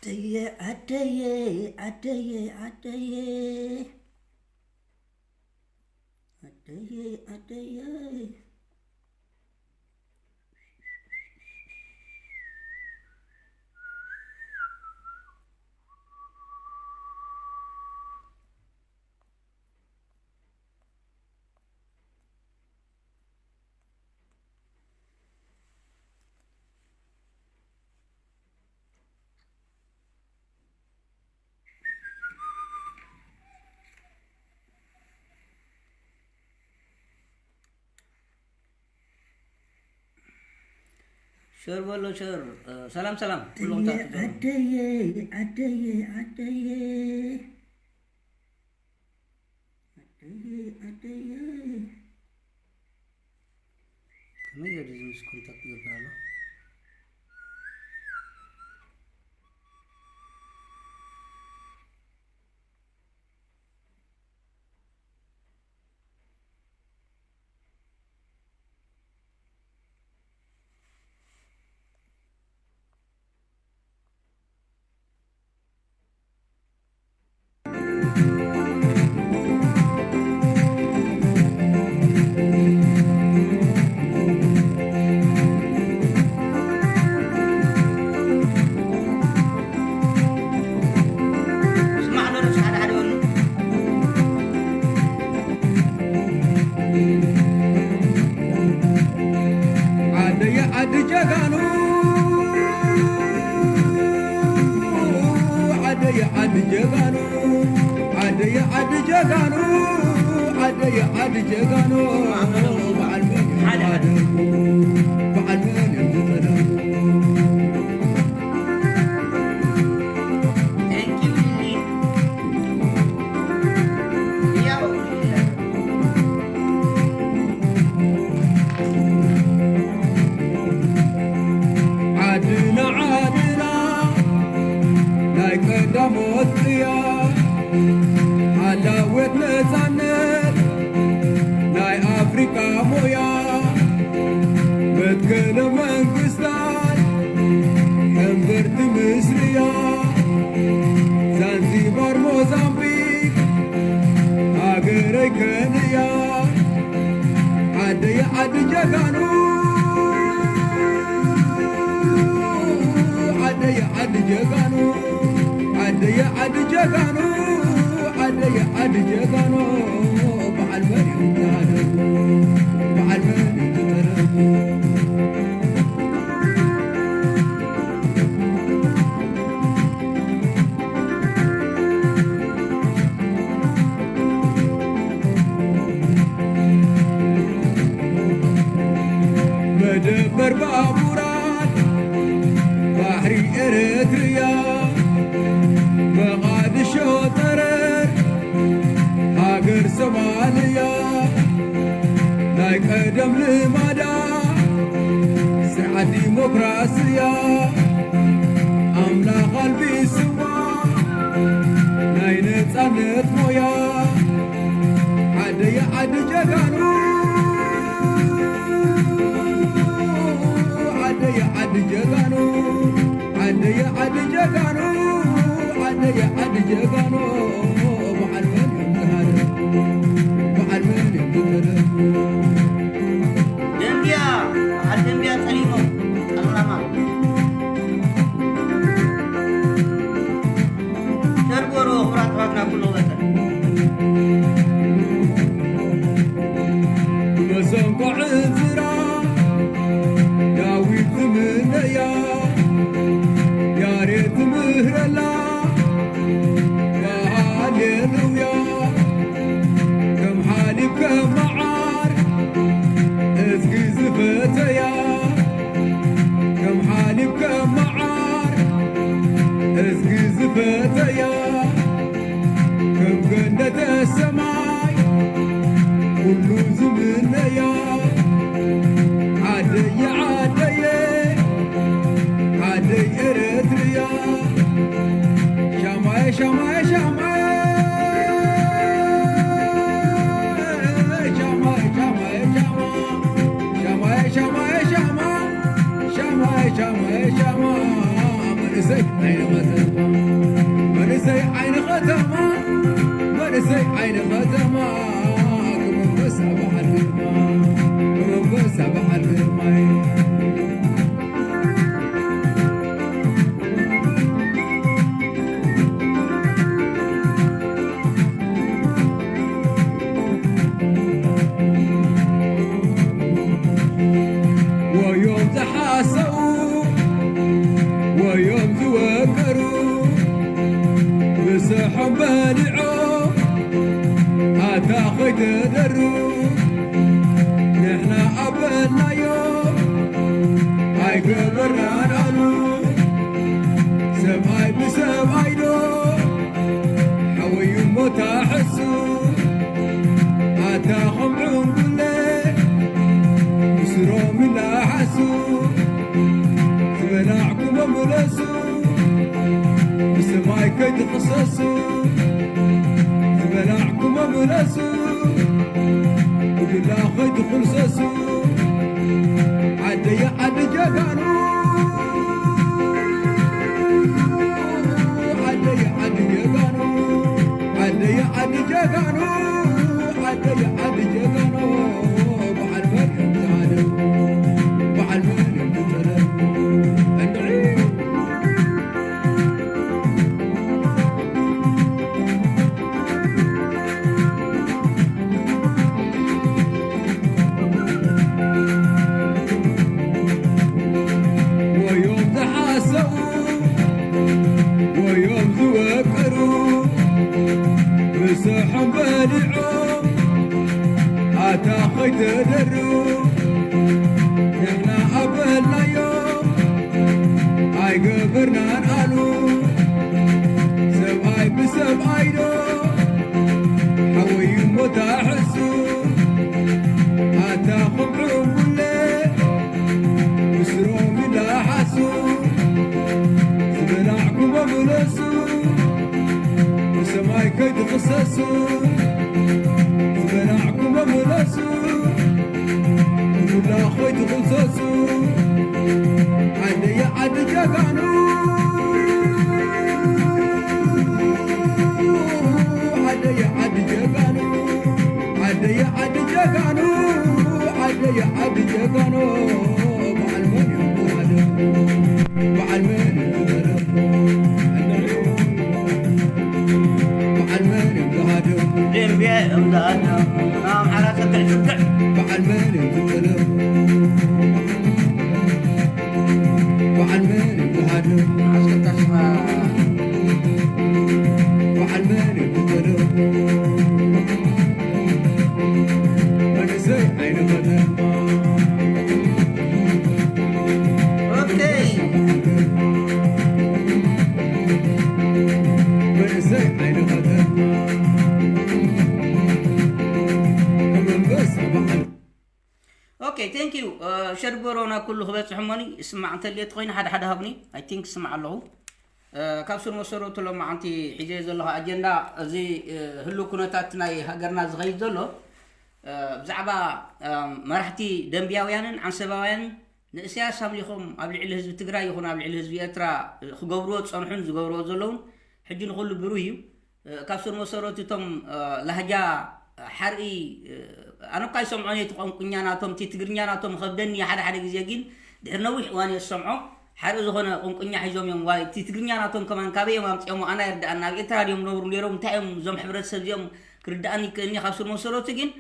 ዓደየ ዓደየ ዓደየ ዓደየ ዓደየ ዓደየ ዓደየ። ሸር በሎ ሸር። ሰላም ሰላም ኩሎም ኣደየ ታቱ ዘለዉ። ኣደየ ኣደየ ኣደየ ኣደየ ኣደየ። ከመይ ገይሩ እዚ ምስ ኮንታክት ይገብር ኣሎ? ስማዕ ዶ ርእሲ ሓደ ሓደ በሉ። ዓደየ ዓዲ ጀጋኑ፣ ዓደየ ዓዲ ጀጋኑ፣ ዓደየ ዓዲ ጀጋኑ፣ ዓደየ ዓዲ ጀጋኑ። በዓል መን ሓደ ሓደ። በዓል መን Thank you, Lily. ያው ዓድና ዓድና ናይ ቀዳሞት እያ፣ ሓላዌት ነጻነት ናይ ኣፍሪቃ ሞያ፣ መትከለ መንግስታት እምብርቲ ምስርያ፣ ዛንዚባር ሞዛምቢክ ሃገረይ ከንያ። ዓደየ ዓዲ ጀጋኑ፣ ዓደየ ዓዲ ጀጋኑ፣ ዓደየ ዓዲ ጀጋኑ፣ ዓደየ ዓዲ ጀጋኑ። በዓል መን እዩ ዝሃደም? በዓል መን እዩ ዝመረም? መደበር ባቡራት ባሕሪ ኤረትርያ፣ መቓድሾ ጠረር ሃገር ሶማልያ፣ ናይ ቀደም ልማዳ ስርዓት ዲሞክራስያ፣ ኣምላኽ ኣልቢስዋ ናይ ነጻነት ሞያ። ዓደየ ዓዲ ጀጋኑ፣ ዓደየ ዓዲ ጀጋኑ፣ ዓደየ ዓዲ ጀጋኑ፣ ዓደየ ዓዲ ጀጋኑ። በዓል መን እዩ ዝሃደም? በዓል መን እዩ ዝመረም? ደንቢያ፣ በዓል ደንቢያ ጸሊሞም፣ ጸልማማ። ሸር ግበርዎ ክቡራት ኣሕዋትና ኩሉ መጠን። መሰንቆ ዕዝራ ዳዊት ትምነያ፣ ያሬድ ትምህረላ፣ ሃሌሉያ። ከም ሓሊብ ከም መዓር እዝጊ ዝፈተያ፣ ከም ሓሊብ ከም መዓር እዝጊ ዝፈተያ፣ ከም ገነተ ሰማይ ኩሉ ዝምነያ። ዓደየ ዓደየ ዓደይ ኤረትርያ። ሻማየ ሻማየ ሻማየ ሻማየ ሻማየ ሻማ ሻማየ ሻማየ ሻማ ሻማየ ሻማየ ሻማ መንእሰይ ዓይኒ ከተማ፣ መንእሰይ ዓይኒ ከተማ፣ መንእሰይ ዓይኒ ከተማ፣ ክመንበሳ በዓል ግርማ፣ ክመንበሳ በዓል ግርማይ። ወዮም ዝሓሰቡ፣ ወዮም ዝወቀሩ፣ ብስሖም በሊዖም ኣታ ኸይተደሩ። ንሕና ኣበልናዮም ኣይገበርናን ኣሉ። ሰብኣይ ብሰብኣይ ዶ ሓወዩ እሞ ታሕሱ። ኣታ ኸም ዕንጉለ ብስሮም ይላሓሱ። ዝበላዕኩሞ ምለሱ፣ ብሰማይ ከይትኽሰሱ። ዝበላዕኩሞ ምለሱ፣ ብዱላ ከይትኹልሰሱ። ዓደየ ዓዲ ጀጋኑ፣ ዓደየ ዓዲ ጀጋኑ፣ ዓደየ ዓዲ ጀጋኑ፣ ዓደየ ዓዲ ጀጋኑ። በዓል መን እዩ ዝዓድም? በዓል መን እዩ ዝጥለም? እንድዒ። ወዮም ዝሓሰቡ፣ ወዮም ዝወቀሩ፣ ብስሖም በሊዖም ኣታ ኸይተደሩ። ንሕና ኣበልናዮም ኣይገበርናን ኣሉ። ሰብኣይ ብሰብኣይ ዶ ሓወዩ እሞ ታሕሱ። ኣታ ኸም ዕንጉለ ብስሮም ይላሓሱ። ዝበላዕኩሞ ምለሱ፣ ብሰማይ ከይትኽሰሱ። ዝበላዕኩሞ ምለሱ፣ ብዱላ ከይትኽሰሱ። ዓደየ ዓዲ ጀጋኑ፣ ዓደየ ዓዲ ጀጋኑ፣ ዓደየ ዓዲ ጀጋኑ፣ ዓደየ ዓዲ ጀጋኑ። በዓል መን እዩ ዝሃድም? በዓል መን እዩ ዝሃድም? በዓል መን እዩ ዝሃድም? ደምቤ እዮም ዝሃድም። ኣምሓራ ሰክዕ ስክዕ። በዓል መን እዩ ዝጥልም? በዓል መን እዩ ዝሃድም? ዓስከር ታሽማ። በዓል መን እዩ ዝጥልም? መንእሰይ ዓይኒ ከተማ። ኦኬ። መንእሰይ ዓይኒ ከተማ። ከመንበሳ በዓል። ኦኬ፣ thank you። ሸር ግበሮ ናብ ኩሉ ክበጽሕ እሞኒ፣ ስማዕ እንተልዮ ተኾይኑ ሓደ ሓደ ሃብኒ። I think ስማዕ ኣለኹ። እ፣ ካብ ስር መሰረቱ ሎማዓንቲ ሒዘዮ ዘለኹ ኣጀንዳ፣ እዚ፣ እ፣ ህሉው ኩነታት ናይ ሃገርና ዝኸይድ ዘሎ፣ እ፣ ብዛዕባ፣ እ፣ መራሕቲ ደንብያውያንን ዓንሰባውያንን ንእሰያስ ኣምሊኾም ኣብ ልዕሊ ህዝቢ ትግራይ ይኹን ኣብ ልዕሊ ህዝቢ ኤርትራ፣ እ፣ ክገብርዎ ዝጸንሑን ዝገብርዎ ዘለውን ሕጂ ንኹሉ ብሩህ እዩ። እ፣ ካብ ስር መሰረቱ እቶም፣ እ፣ ላህጃ ሓርኢ፣ እ፣ ኣነ እኳ ይሰምዖን እየ እቲ ቋንቁኛ ናቶም፣ እቲ ትግርኛ ናቶም ይኸብደኒ ሓደ ሓደ ግዜ፣ ግን ድሕሪ ነዊሕ እዋን እየ ዝሰምዖ። ሓርኢ ዝኾነ ቋንቁኛ ሒዞም እዮም። ዋይ፣ እቲ ትግርኛ ናቶም ከማን ካበይ እዮም ኣምጺኦሞ? ኣነ ኣይርድኣና። ኣብ ኤርትራ ድዮም ነብሩ ነይሮም? እንታይ እዮም እዞም ሕብረተሰብ እዚኦም? ክርድኣኒ ይክእልኒ ካብ ስር መሰረቱ። ግን፣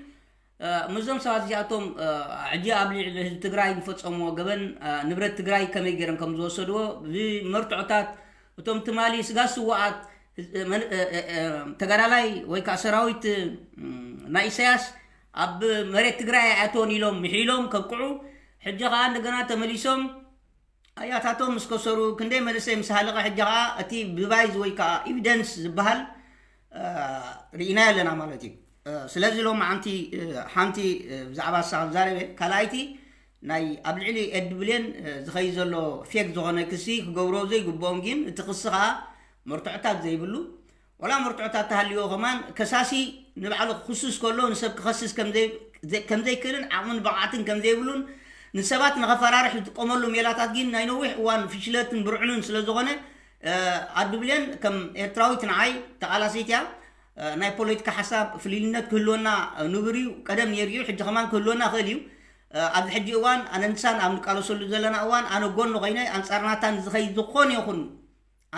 እ፣ ምስዞም ሰባት እዚኣቶም፣ እ፣ ሕጂ ኣብ ልዕሊ ህዝቢ ትግራይ ዝፈጸምዎ ገበን፣ እ፣ ንብረት ትግራይ ከመይ ገይሮም ከም ዝወሰድዎ ብመርትዖታት፣ እቶም ትማሊ ስጋ ስውኣት፣ እ፣ መን-፣ እ፣ እ፣ እ፣ ተጋዳላይ ወይ ከዓ ሰራዊት፣ እ፣ ናይ ኢሳያስ ኣብ መሬት ትግራይ ኣይኣተወን ኢሎም ምሒሎም ከብቅዑ፣ ሕጂ ከዓ እንደገና ተመሊሶም ኣያታቶም ምስ ከሰሩ፣ ክንደይ መንእሰይ ምስ ሃለቐ፣ ሕጂ ከዓ እቲ ብባይዝ ወይ ከዓ ኤቪደንስ ዝበሃል፣ እ፣ ርኢናዮ ኣለና ማለት እዩ። እ፣ ስለዚ ሎማዓንቲ፣ እ፣ ሓንቲ፣ እ፣ ብዛዕባ ንሳ ክዛረብ እየ። ካልኣይቲ፣ ናይ ኣብ ልዕሊ ኤዲ ብሌን፣ እ፣ ዝኸይድ ዘሎ ፌክ ዝኾነ ክሲ ክገብሮ ዘይግብኦም፣ ግን እቲ ክሲ ከዓ መርትዖታት ዘይብሉ፣ ዋላ መርትዖታት ተሃልዮ ከማን ከሳሲ ንባዕሉ ክኽስስ ከሎ ንሰብ ክኸስስ ከም ዘይ-፣ ዘ-፣ ከም ዘይክእልን ዓቕምን ብቕዓትን ከም ዘይብሉን ንሰባት ንኸፈራርሕ ዝጥቀመሉ ሜላታት ግን ናይ ነዊሕ እዋን ፍሽለትን ብርዕኑን ስለ ዝኾነ፣ ኣዱ ብሌን ከም ኤርትራዊት ንዓይ ተቓላሰይቲ እያ። ናይ ፖለቲካ ሓሳብ ፍልልነት ክህልወና ንቡር እዩ፣ ቀደም ነይሩ እዩ፣ ሕጂ ከማን ክህልወና ይኽእል እዩ። ኣብዚ ሕጂ እዋን ኣነ ንሳን ኣብ ንቃለሰሉ ዘለና እዋን ኣነ ጎኑ ኮይነ ኣንጻር ናታ ንዝኸይድ ዝኾነ ይኹን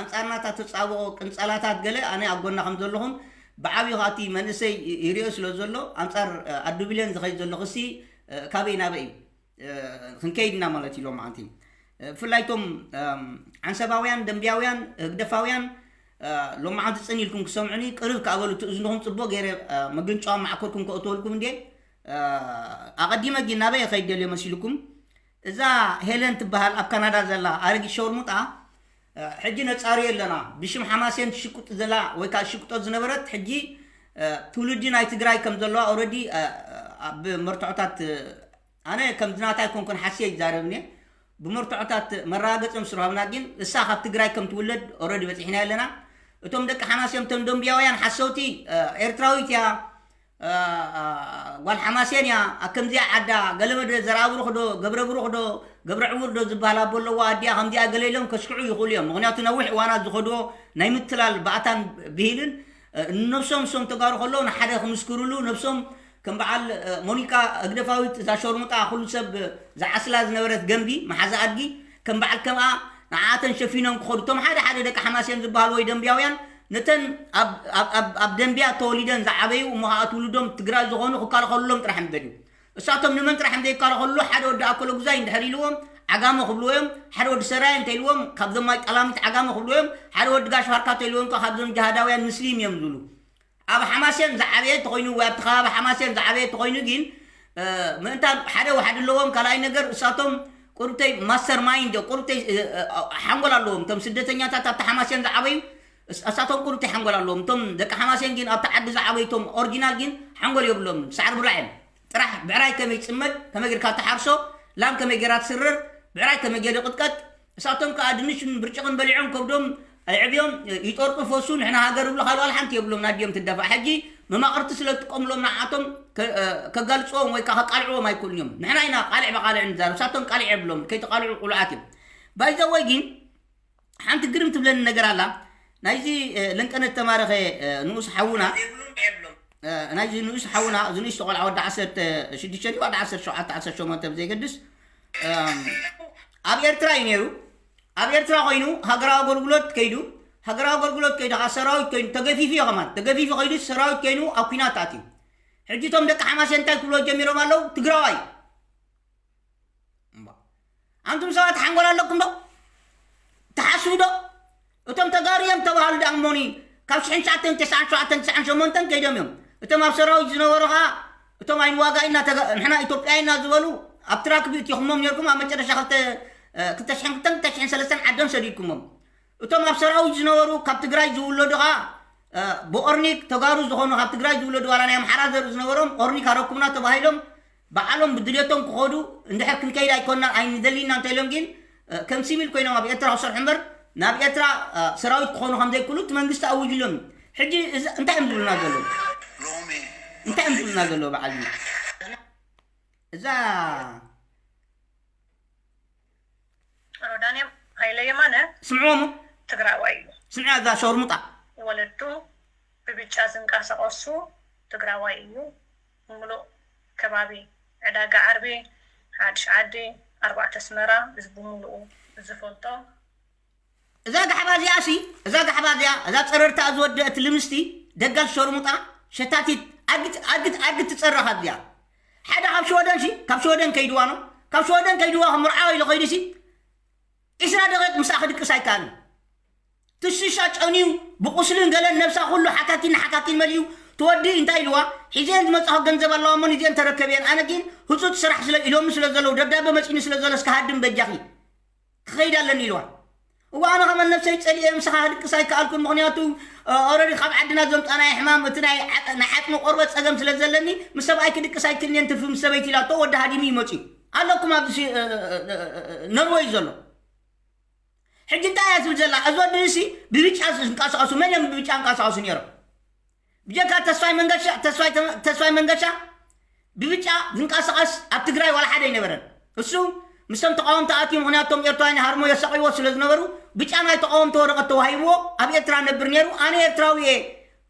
ኣንጻር ናታ ተጻብኦ ቅንጸላታት ገለ ኣነ ኣብ ጎና ከም ዘለኹን ብዓብዩ ከኣ እቲ መንእሰይ ይሪኦ ስለ ዘሎ ኣንጻር ኣዱ ብሌን ዝኸይድ ዘሎ ክሲ ካበይ ናበይ እዩ ክንከይድ ኢና ማለት እዩ ሎማዓንቲ። ብፍላይ እቶም ዓንሰባውያን፣ ደንብያውያን፣ ህግደፋውያን ሎማዓንቲ ጽን ኢልኩም ክሰምዑኒ ቅርብ ከኣበሉ ትእዝንኹም ጽቡቕ ገይረ መግንጫዋ ማዕኮርኩም ከእተወልኩም እንዴ። ኣቐዲመ ግን ናበይ ከይድ ደልዮ መሲልኩም? እዛ ሄለን ትበሃል ኣብ ካናዳ ዘላ ኣረጊት ሸውርሙጣ ሕጂ ነጻርዮ ኣለና። ብሽም ሓማሴን ትሽቁጥ ዘላ ወይ ከዓ ትሽቅጦ ዝነበረት ሕጂ ትውልዲ ናይ ትግራይ ከም ዘለዋ ኦረዲ ኣብ መርትዖታት ኣነ ከም ዝናታ ኣይኮንኩን ሓስየ ይዛረብኒ ብመርትዖታት መረጋገፂ ምስ ረኸብና ግን እሳ ካብ ትግራይ ከም ትውለድ ኦረዲ በፂሕና ኣለና። እቶም ደቂ ሓማሴን እቶም ደንብያውያን ሓሰውቲ ኤርትራዊት እያ ጓል ሓማሴን እያ። ከምዚኣ ዓዳ ገለመደ ዘርኣብሩኽ ዶ ገብረ ብሩኽ ዶ ገብረ ዕውር ዶ ዝበሃል ኣቦ ኣለዋ ኣዲኣ ከምዚኣ ገለ ኢሎም ከስክዑ ይኽእሉ እዮም። ምክንያቱ ነዊሕ እዋናት ዝኸድዎ ናይ ምትላል ባእታን ብሂልን ነብሶም እሶም ተጋሩ ከለዉ ንሓደ ክምስክርሉ ነብሶም ከም በዓል ሞኒካ ህግደፋዊት እዛ ሸርሙጣ ኩሉ ሰብ ዝዓስላ ዝነበረት ገንቢ መሓዛ ኣድጊ ከም በዓል ከምኣ ንዓኣተን ሸፊኖም ክኸዱ እቶም ሓደ ሓደ ደቂ ሓማሴን ዝበሃሉ ወይ ደንብያውያን ነተን ኣብ ደንብያ ተወሊደን ዝዓበዩ እሞ ከዓ ትውልዶም ትግራይ ዝኾኑ ክከላኸሉሎም ጥራሕ እምበር እዩ። እሳቶም ንመን ጥራሕ እንዘይከላኸሉሉ ሓደ ወዲ ኣኮለጉዛይ እንድሕር ኢልዎም ዓጋመ ክብልዎ እዮም። ሓደ ወዲ ሰራየ እንተ ኢልዎም ካብዞም ማይ ጠላሚት ዓጋመ ክብልዎ እዮም። ሓደ ወዲ ጋሽ ባርካ እንተ ኢልዎም ከ ካብዞም ጅሃዳውያን ምስሊም እዮም ዝብሉ። ኣብ ሓማሴን ዝዓበየ እንተኾይኑ ወይ ኣብቲ ከባቢ ሓማሴን ዝዓበየ እንተኾይኑ ግን ምእንታ ሓደ ዋሕዲ ኣለዎም። ካልኣይ ነገር እሳቶም ቁርብተይ ማስተር ማይንድ እዮም። ቁርብተይ ሓንጎል ኣለዎም። እቶም ስደተኛታት ኣብቲ ሓማሴን ዝዓበዩ እሳቶም ቁርብተይ ሓንጎል ኣለዎም። እቶም ደቂ ሓማሴን ግን ኣብቲ ዓዲ ዝዓበዩ እቶም ኦሪጂናል ግን ሓንጎል የብሎምን። ሳዕሪ ብላዕ እዮም። ጥራሕ ብዕራይ ከመይ ይፅመድ፣ ከመይ ጌርካ ትሓርሶ፣ ላም ከመይ ጌራ ትስረር፣ ብዕራይ ከመይ ጌሩ ይቕጥቀጥ፣ እሳቶም ከኣ ድንሽን ብርጭቕን በሊዖም ከብዶም ኣዕብዮም ይጠርጡ ፈሱ ንሕና ሃገር ይብሉ ካልእ ዋላ ሓንቲ የብሎም ናድዮም ትደፋእ ሕጂ መማቕርቲ ስለ ትጥቀምሎም ንዓቶም ከጋልፅዎም ወይ ከዓ ከቃልዕዎም ኣይክእሉን እዮም ንሕና ኢና ቃልዕ ብቃልዕ ንዛረብ እሳቶም ቃልዕ የብሎም ከይተቃልዑ ቁሉዓት እዮም ባይዘወይ ግን ሓንቲ ግርም ትብለኒ ነገር ኣላ ናይዚ ለንቀነት ተማረኸ ንኡስ ሓውና ናይዚ ንኡስ ሓውና እዚ ንእሽቶ ቆልዓ ወዲ ዓሰርተ ሽዱሽተ ድዩ ወዲ ዓሰርተ ሸውዓተ ዓሰርተ ሸሞንተ ብዘይገድስ ኣብ ኤርትራ እዩ ነይሩ ኣብ ኤርትራ ኮይኑ ሃገራዊ ኣገልግሎት ከይዱ ሃገራዊ ኣገልግሎት ከይዱ ከዓ ሰራዊት ኮይኑ ተገፊፉ እዩ ከማን ተገፊፉ ከይዱ ሰራዊት ኮይኑ ኣብ ኩናት ኣትዩ ሕጂ እቶም ደቂ ሓማሴ እንታይ ክብሎ ጀሚሮም ኣለዉ ትግራዋይ ኣንቱም ሰባት ሓንጎል ኣለኩም ዶ ትሓስቡ ዶ እቶም ተጋሩ እዮም ተባሃሉ ዳ እሞኒ ካብ ሽሕን ትሽዓተን ተስዓን ሸውዓተን ተስዓን ሸሞንተን ከይዶም እዮም እቶም ኣብ ሰራዊት ዝነበሩ ከዓ እቶም ኣይንዋጋኢና ንሕና ኢትዮጵያ ኢና ዝበሉ ኣብ ትራክ ብእትኹሞም ነርኩም ኣብ መጨረሻ ክልተ ሽሕን ክልተን ክልተ ሽሕን ሰለስተን ዓዶም ሰዲድኩሞም እቶም ኣብ ሰራዊት ዝነበሩ ካብ ትግራይ ዝውለዱ ከዓ ብኦርኒክ ተጋሩ ዝኾኑ ካብ ትግራይ ዝውለዱ ዋላ ናይ ኣምሓራ ዘርኢ ዝነበሮም ኦርኒክ ኣረኩብና ተባሂሎም ባዕሎም ብድልየቶም ክኸዱ እንድሕር ክንከይድ ኣይኮንና ኣይንደልይና እንተኢሎም ግን ከም ሲቪል ኮይኖም ኣብ ኤርትራ ክሰርሑ እምበር ናብ ኤርትራ ሰራዊት ክኾኑ ከም ዘይክእሉ እቲ መንግስቲ ኣዊጅሎም እዩ። ሕጂ እንታይ እዮም ዝብሉና ዘለዉ? እንታይ እዮም ዝብሉና ዘለዉ በዓል እዛ ሮዳንያ ሃይለ የማነ ስምዕዎ እሞ ትግራዋይ እዩ። ስምዕያ እዛ ሸርሙጣ። ወለዱ ብብጫ ዝንቀሳቐሱ ትግራዋይ እዩ። ሙሉእ ከባቢ ዕዳጋ ዓርቢ፣ ሓድሽ ዓዲ፣ ኣርባዕተ ኣስመራ እዚ ብሙሉኡ ዝፈልጦ። እዛ ጋሕባ እዚኣ ሲ እዛ ጋሕባ እዚኣ እዛ ፀረርታ ዝወደአት ልምስቲ ደጋል ሸርሙጣ ሸታቲት ኣድግት ኣድግት ኣድግት ትፀረኻ እዚኣ ሓደ ካብ ሽወደን ሲ ካብ ሽወደን ከይድዋ ነው ካብ ሽወደን ከይድዋ ምርዓው ኢሉ ከይዱ ሲ ዒስራ ደቂቕ ምስኣ ክድቅስ ኣይከኣልን ትሽሻ ጨንዩ ብቁስልን ገለን ነብሳ ኩሉ ሓካኪን ንሓካኪን መሊኡ ትወዲ እንታይ ኢልዋ ሒዘን ዝመፃኹ ገንዘብ ኣለዋ እሞ ንዚአን ተረከብየን ኣነ ግን ህፁፅ ስራሕ ስለ ኢሎምኒ ስለ ዘለዉ ደብዳበ መፂኒ ስለ ዘሎ እስከ ሃድም በጃኺ ክኸይድ ኣለኒ ኢልዋ እዋ ኣነ ከመን ነብሰይ ፀሊኤ ምሳኻ ክድቅስ ኣይከኣልኩን ምኽንያቱ ኦረዲ ካብ ዓድና ዘምፃናዮ ሕማም እቲ ናይ ዓፅሚ ቆርበት ፀገም ስለ ዘለኒ ምስ ሰብኣይ ክድቅስ ኣይክልንየን ትርፊ ምስ ሰበይቲ ኢላቶ ወዲ ሃዲሙ እዩ መፅዩ ኣለኩም ኣብዚ ኖርወይ ዘሎ ሕጂ እንታይ እያ ትብል ዘላ እዚ ወዲ ንሲ ብብጫ ዝንቀሳቀሱ መን እዮም ብብጫ እንቀሳቀሱ ነይሮም ብጀካ ተስፋይ መንገሻ ተስፋይ መንገሻ ብብጫ ዝንቀሳቀስ ኣብ ትግራይ ዋላ ሓደ ኣይነበረን እሱ ምስቶም ተቃወምቲ ኣትዩ። ምክንያቱ እቶም ኤርትራውያን ይሃርሞ የሳቅይዎ ስለ ዝነበሩ ብጫ ናይ ተቃወምቲ ወረቀት ተዋሂብዎ ኣብ ኤርትራ ነብር ነይሩ። ኣነ ኤርትራዊ እየ፣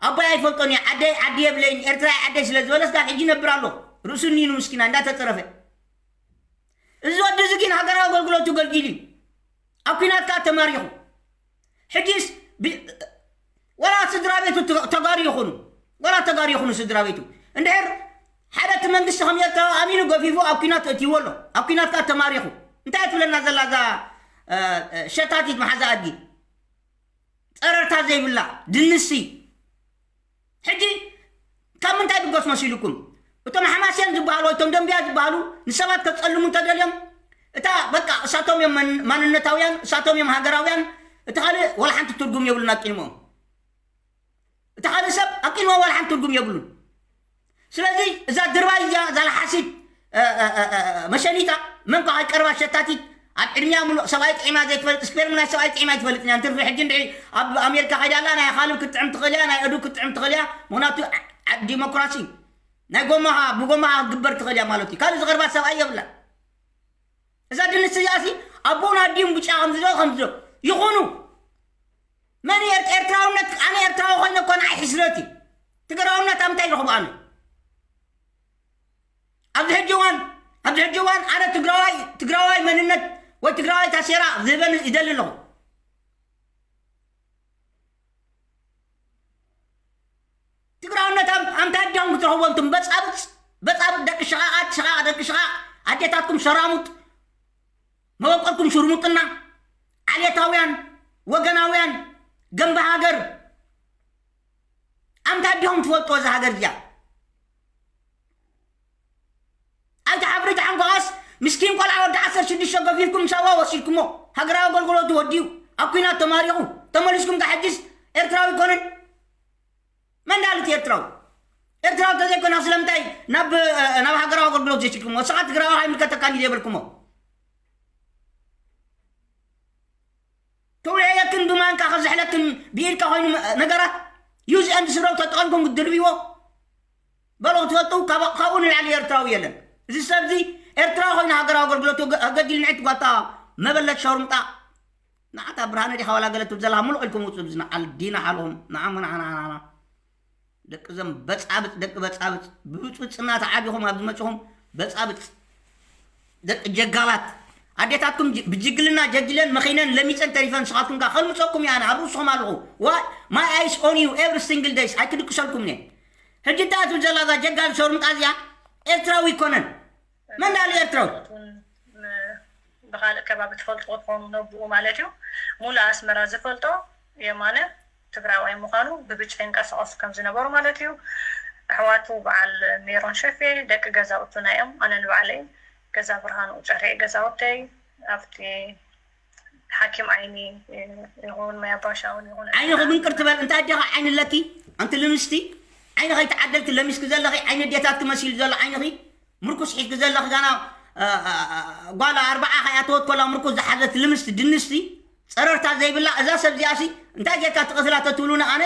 ኣቦይ ኣይፈልጦን እየ፣ ዓደይ ዓዲ የብለይን፣ ኤርትራ ዓደይ ስለ ዝበለስ ጋር ሕጂ ነብር ኣሎ። ርእሱ ኒኑ ምስኪና እንዳተጸረፈ። እዚ ወዲ እዚ ግን ሃገራዊ ኣገልግሎቱ ገልጊሉ እዩ። ኣብ ኲናት ከኣ ተማሪኹ። ሕጂስ ብ- ወላ ስድራ ቤቱ ተ- ተጋሩ ይኹኑ፣ ወላ ተጋሩ ይኹኑ ስድራ ቤቱ፣ እንድሕር ሓደ እቲ መንግስቲ ከም ኤርትራዊ ኣሚኑ ገፊፉ ኣብ ኲናት እትይዎ ኣሎ። ኣብ ኲናት ከኣ ተማሪኹ። እንታይ ትብለና ዘላ እዛ እ፣ እ፣ ሸታቲት መሓዛ ኣድጊ? ጸረርታ ዘይብላ ድንሲ። ሕጂ ካብ ምንታይ ብገስ መሲልኩም? እቶም ሓማስያን ዝበሃሉ ወይ እቶም ደንብያ ዝበሃሉ ንሰባት ከጸልሙ እንተደልዮም፣ እታ በቃ እሳቶም እዮም መን- ማንነታውያን፣ እሳቶም እዮም ሃገራውያን፣ እቲ ካልእ ወላ ሓንቲ ትርጉም የብሉን ኣብ ቅድሚኦም። እቲ ካልእ ሰብ ኣብ ቅድሚኦም ወላ ሓንቲ ትርጉም የብሉን። ስለዚ እዛ ድርባይ እዚኣ፣ እዛ ለሓሲት እ፣ እ፣ እ፣ እ፣ መሸኒታ፣ መን ከ ኣይቀርባ ሸታቲት፣ ኣብ ዕድሚያ ምሉእ ሰብኣይ ጥዒማ ዘይትፈልጥ፣ ስፔርም ናይ ሰብኣይ ጥዒማ ኣይትፈልጥን እያ። እንትርፊ ሕጂ እንድዒ ኣብ ኣሜሪካ ከይዳ ኣላ፣ ናይ ኣኻልብ ክትጥዕም ትኽእል እያ፣ ናይ ኣእዱግ ክትጥዕም ትኽእል እያ። ምኽንያቱ ዓ- ዓዲ ዲሞክራሲ ናይ ጎማኻ ብጎማኻ ክትግበር ትኽእል እያ ማለት እዩ። ካልእ ዝቐርባ ሰብኣይ የብላን። እዛ ድንስ እዚኣሲ ኣቦን ኣዲኡን ብጫ ከምዚ ዶ ከምዚ ዶ ይኹኑ። መን ኤር- ኤርትራውነት፣ ኣነ ኤርትራዊ ኮይነ እኮ ንዓይ ሕስረት እዩ። ትግራውነት ኣብ ምንታይ ይረኽቡ ኣነ? ኣብዚ ሕጂ እዋን፣ ኣብዚ ሕጂ እዋን ኣነ ትግራዋይ፣ ትግራዋይ መንነት ወይ ትግራዋይ ታሴራ ዝህበን ይደሊ ኣለኹ። ትግራውነት ኣብ ኣምታ ኣዲኹም ክትረኽቦ እንቱም በጻብጽ፣ በጻብጽ ደቂ ሸቓቓት፣ ሸቓቕ ደቂ ሸቓቕ፣ ኣዴታትኩም ሸራሙጥ፣ መበቆልኩም ሽርሙጥና፣ ዓሌታውያን፣ ወገናውያን፣ ገንቢ ሃገር፣ ኣምታ ኣዲኹም ትፈልጥዎ እዛ ሃገር እዚኣ። ኣይትሓፍሪ ተሓንኳስ ምስኪን ቆልዓ ወዲ ዓሰርተ ሽዱሽተ ገፊፍኩም ሳዋ ወሲድኩሞ። ሃገራዊ ኣገልግሎቱ ወዲኡ ኣብ ኲናት ተማሪኹ ተመሊስኩም ከሕጅስ ኤርትራዊ ኣይኮነን። መን ዳልት ኤርትራዊ? ኤርትራዊ ተዘይኮና ስለምንታይ ናብ ናብ ሃገራዊ ኣገልግሎት ዘይሲድኩሞ? ንስኻ ትግራዊ ኣይምልከተካን እዩ ዘይበልኩሞ። ተውዕየክን ብማንካ ክዝሕለክን ብኢድካ ኮይኑ ነገራት use and throw ተጠቐምኩም ክትድርብይዎ በሎ ክትፈልጡ። ካብ- ካብኡ ንላዕሊ ኤርትራዊ የለን። እዚ ሰብ እዚ ኤርትራዊ ኮይኑ ሃገራዊ ኣገልግሎት ኣገዲል ንዕቲ ጓታ መበለት ሸርሙጣ ንዓታ ብርሃነ ዲኻ ዋላ ገለ ትብል ዘለኻ ምሉእ ኢልኩም ውፁ ብዝና ዓል ዲና ሓልኹም ንዓሞ ንዓና ዓና ደቂ ዘም በጻብጥ ደቂ በጻብጥ ብብጹጽና ተዓቢኹም ኣብ ዝመጽኹም በጻብጥ ደቂ ጀጋላት ኣዴታትኩም ጅ- ብጅግልና ጀጊለን መኺነን ለሚጸን ተሪፈን ንስኻትኩም ጋር ከልምጸኩም እያ ኣነ ኣብ ርእስኹም ኣለኹ። Why my eyes on you every single days ኣይክድቅሰልኩም እየ። ሕጂ እንታይ ትብል ዘላ እዛ ጀጋል ሸርሙጣ እዚኣ ኤርትራዊ ይኮነን። መን ዳሊ ኤርትራዊ? ብኻልእ ከባቢ ትፈልጥዎ ትኾኑ ነብኡ ማለት እዩ። ሙሉእ ኣስመራ ዝፈልጦ የማነ ትግራዋይ ምዃኑ ብብጫ ይንቀሳቐሱ ከም ዝነበሩ ማለት እዩ። ኣሕዋቱ በዓል ሜሮን ሸፌ ደቂ ገዛውቱ ናዮም። ኣነ ንባዕለይ ገዛ ብርሃኑ ጨርሒ ገዛውተይ ኣብቲ ሓኪም ዓይኒ ይኹን መያባሻውን ይኹን ዓይንኺ ምንቅር ትበል እንታይ ኣዴኻ ዓይኒ ኣለኪ ኣንቲ ልምስቲ ዓይንኺ ኣይተዓደልኪ ለሚስኪ ዘለኺ ዓይኒ ኣዴታትኪ መሲሉ ዘሎ ዓይንኺ ምርኩስ ሒዝኪ ዘለኺ ጋና ጓል ኣርባዓ ከይኣተወት ኮላ ምርኩስ ዝሓዘት ልምስቲ ድንስቲ ጸረርታ ዘይብላ እዛ ሰብ እዚኣሲ እንታይ ጌርካ ትቐትላ ተትብሉኒ ኣነ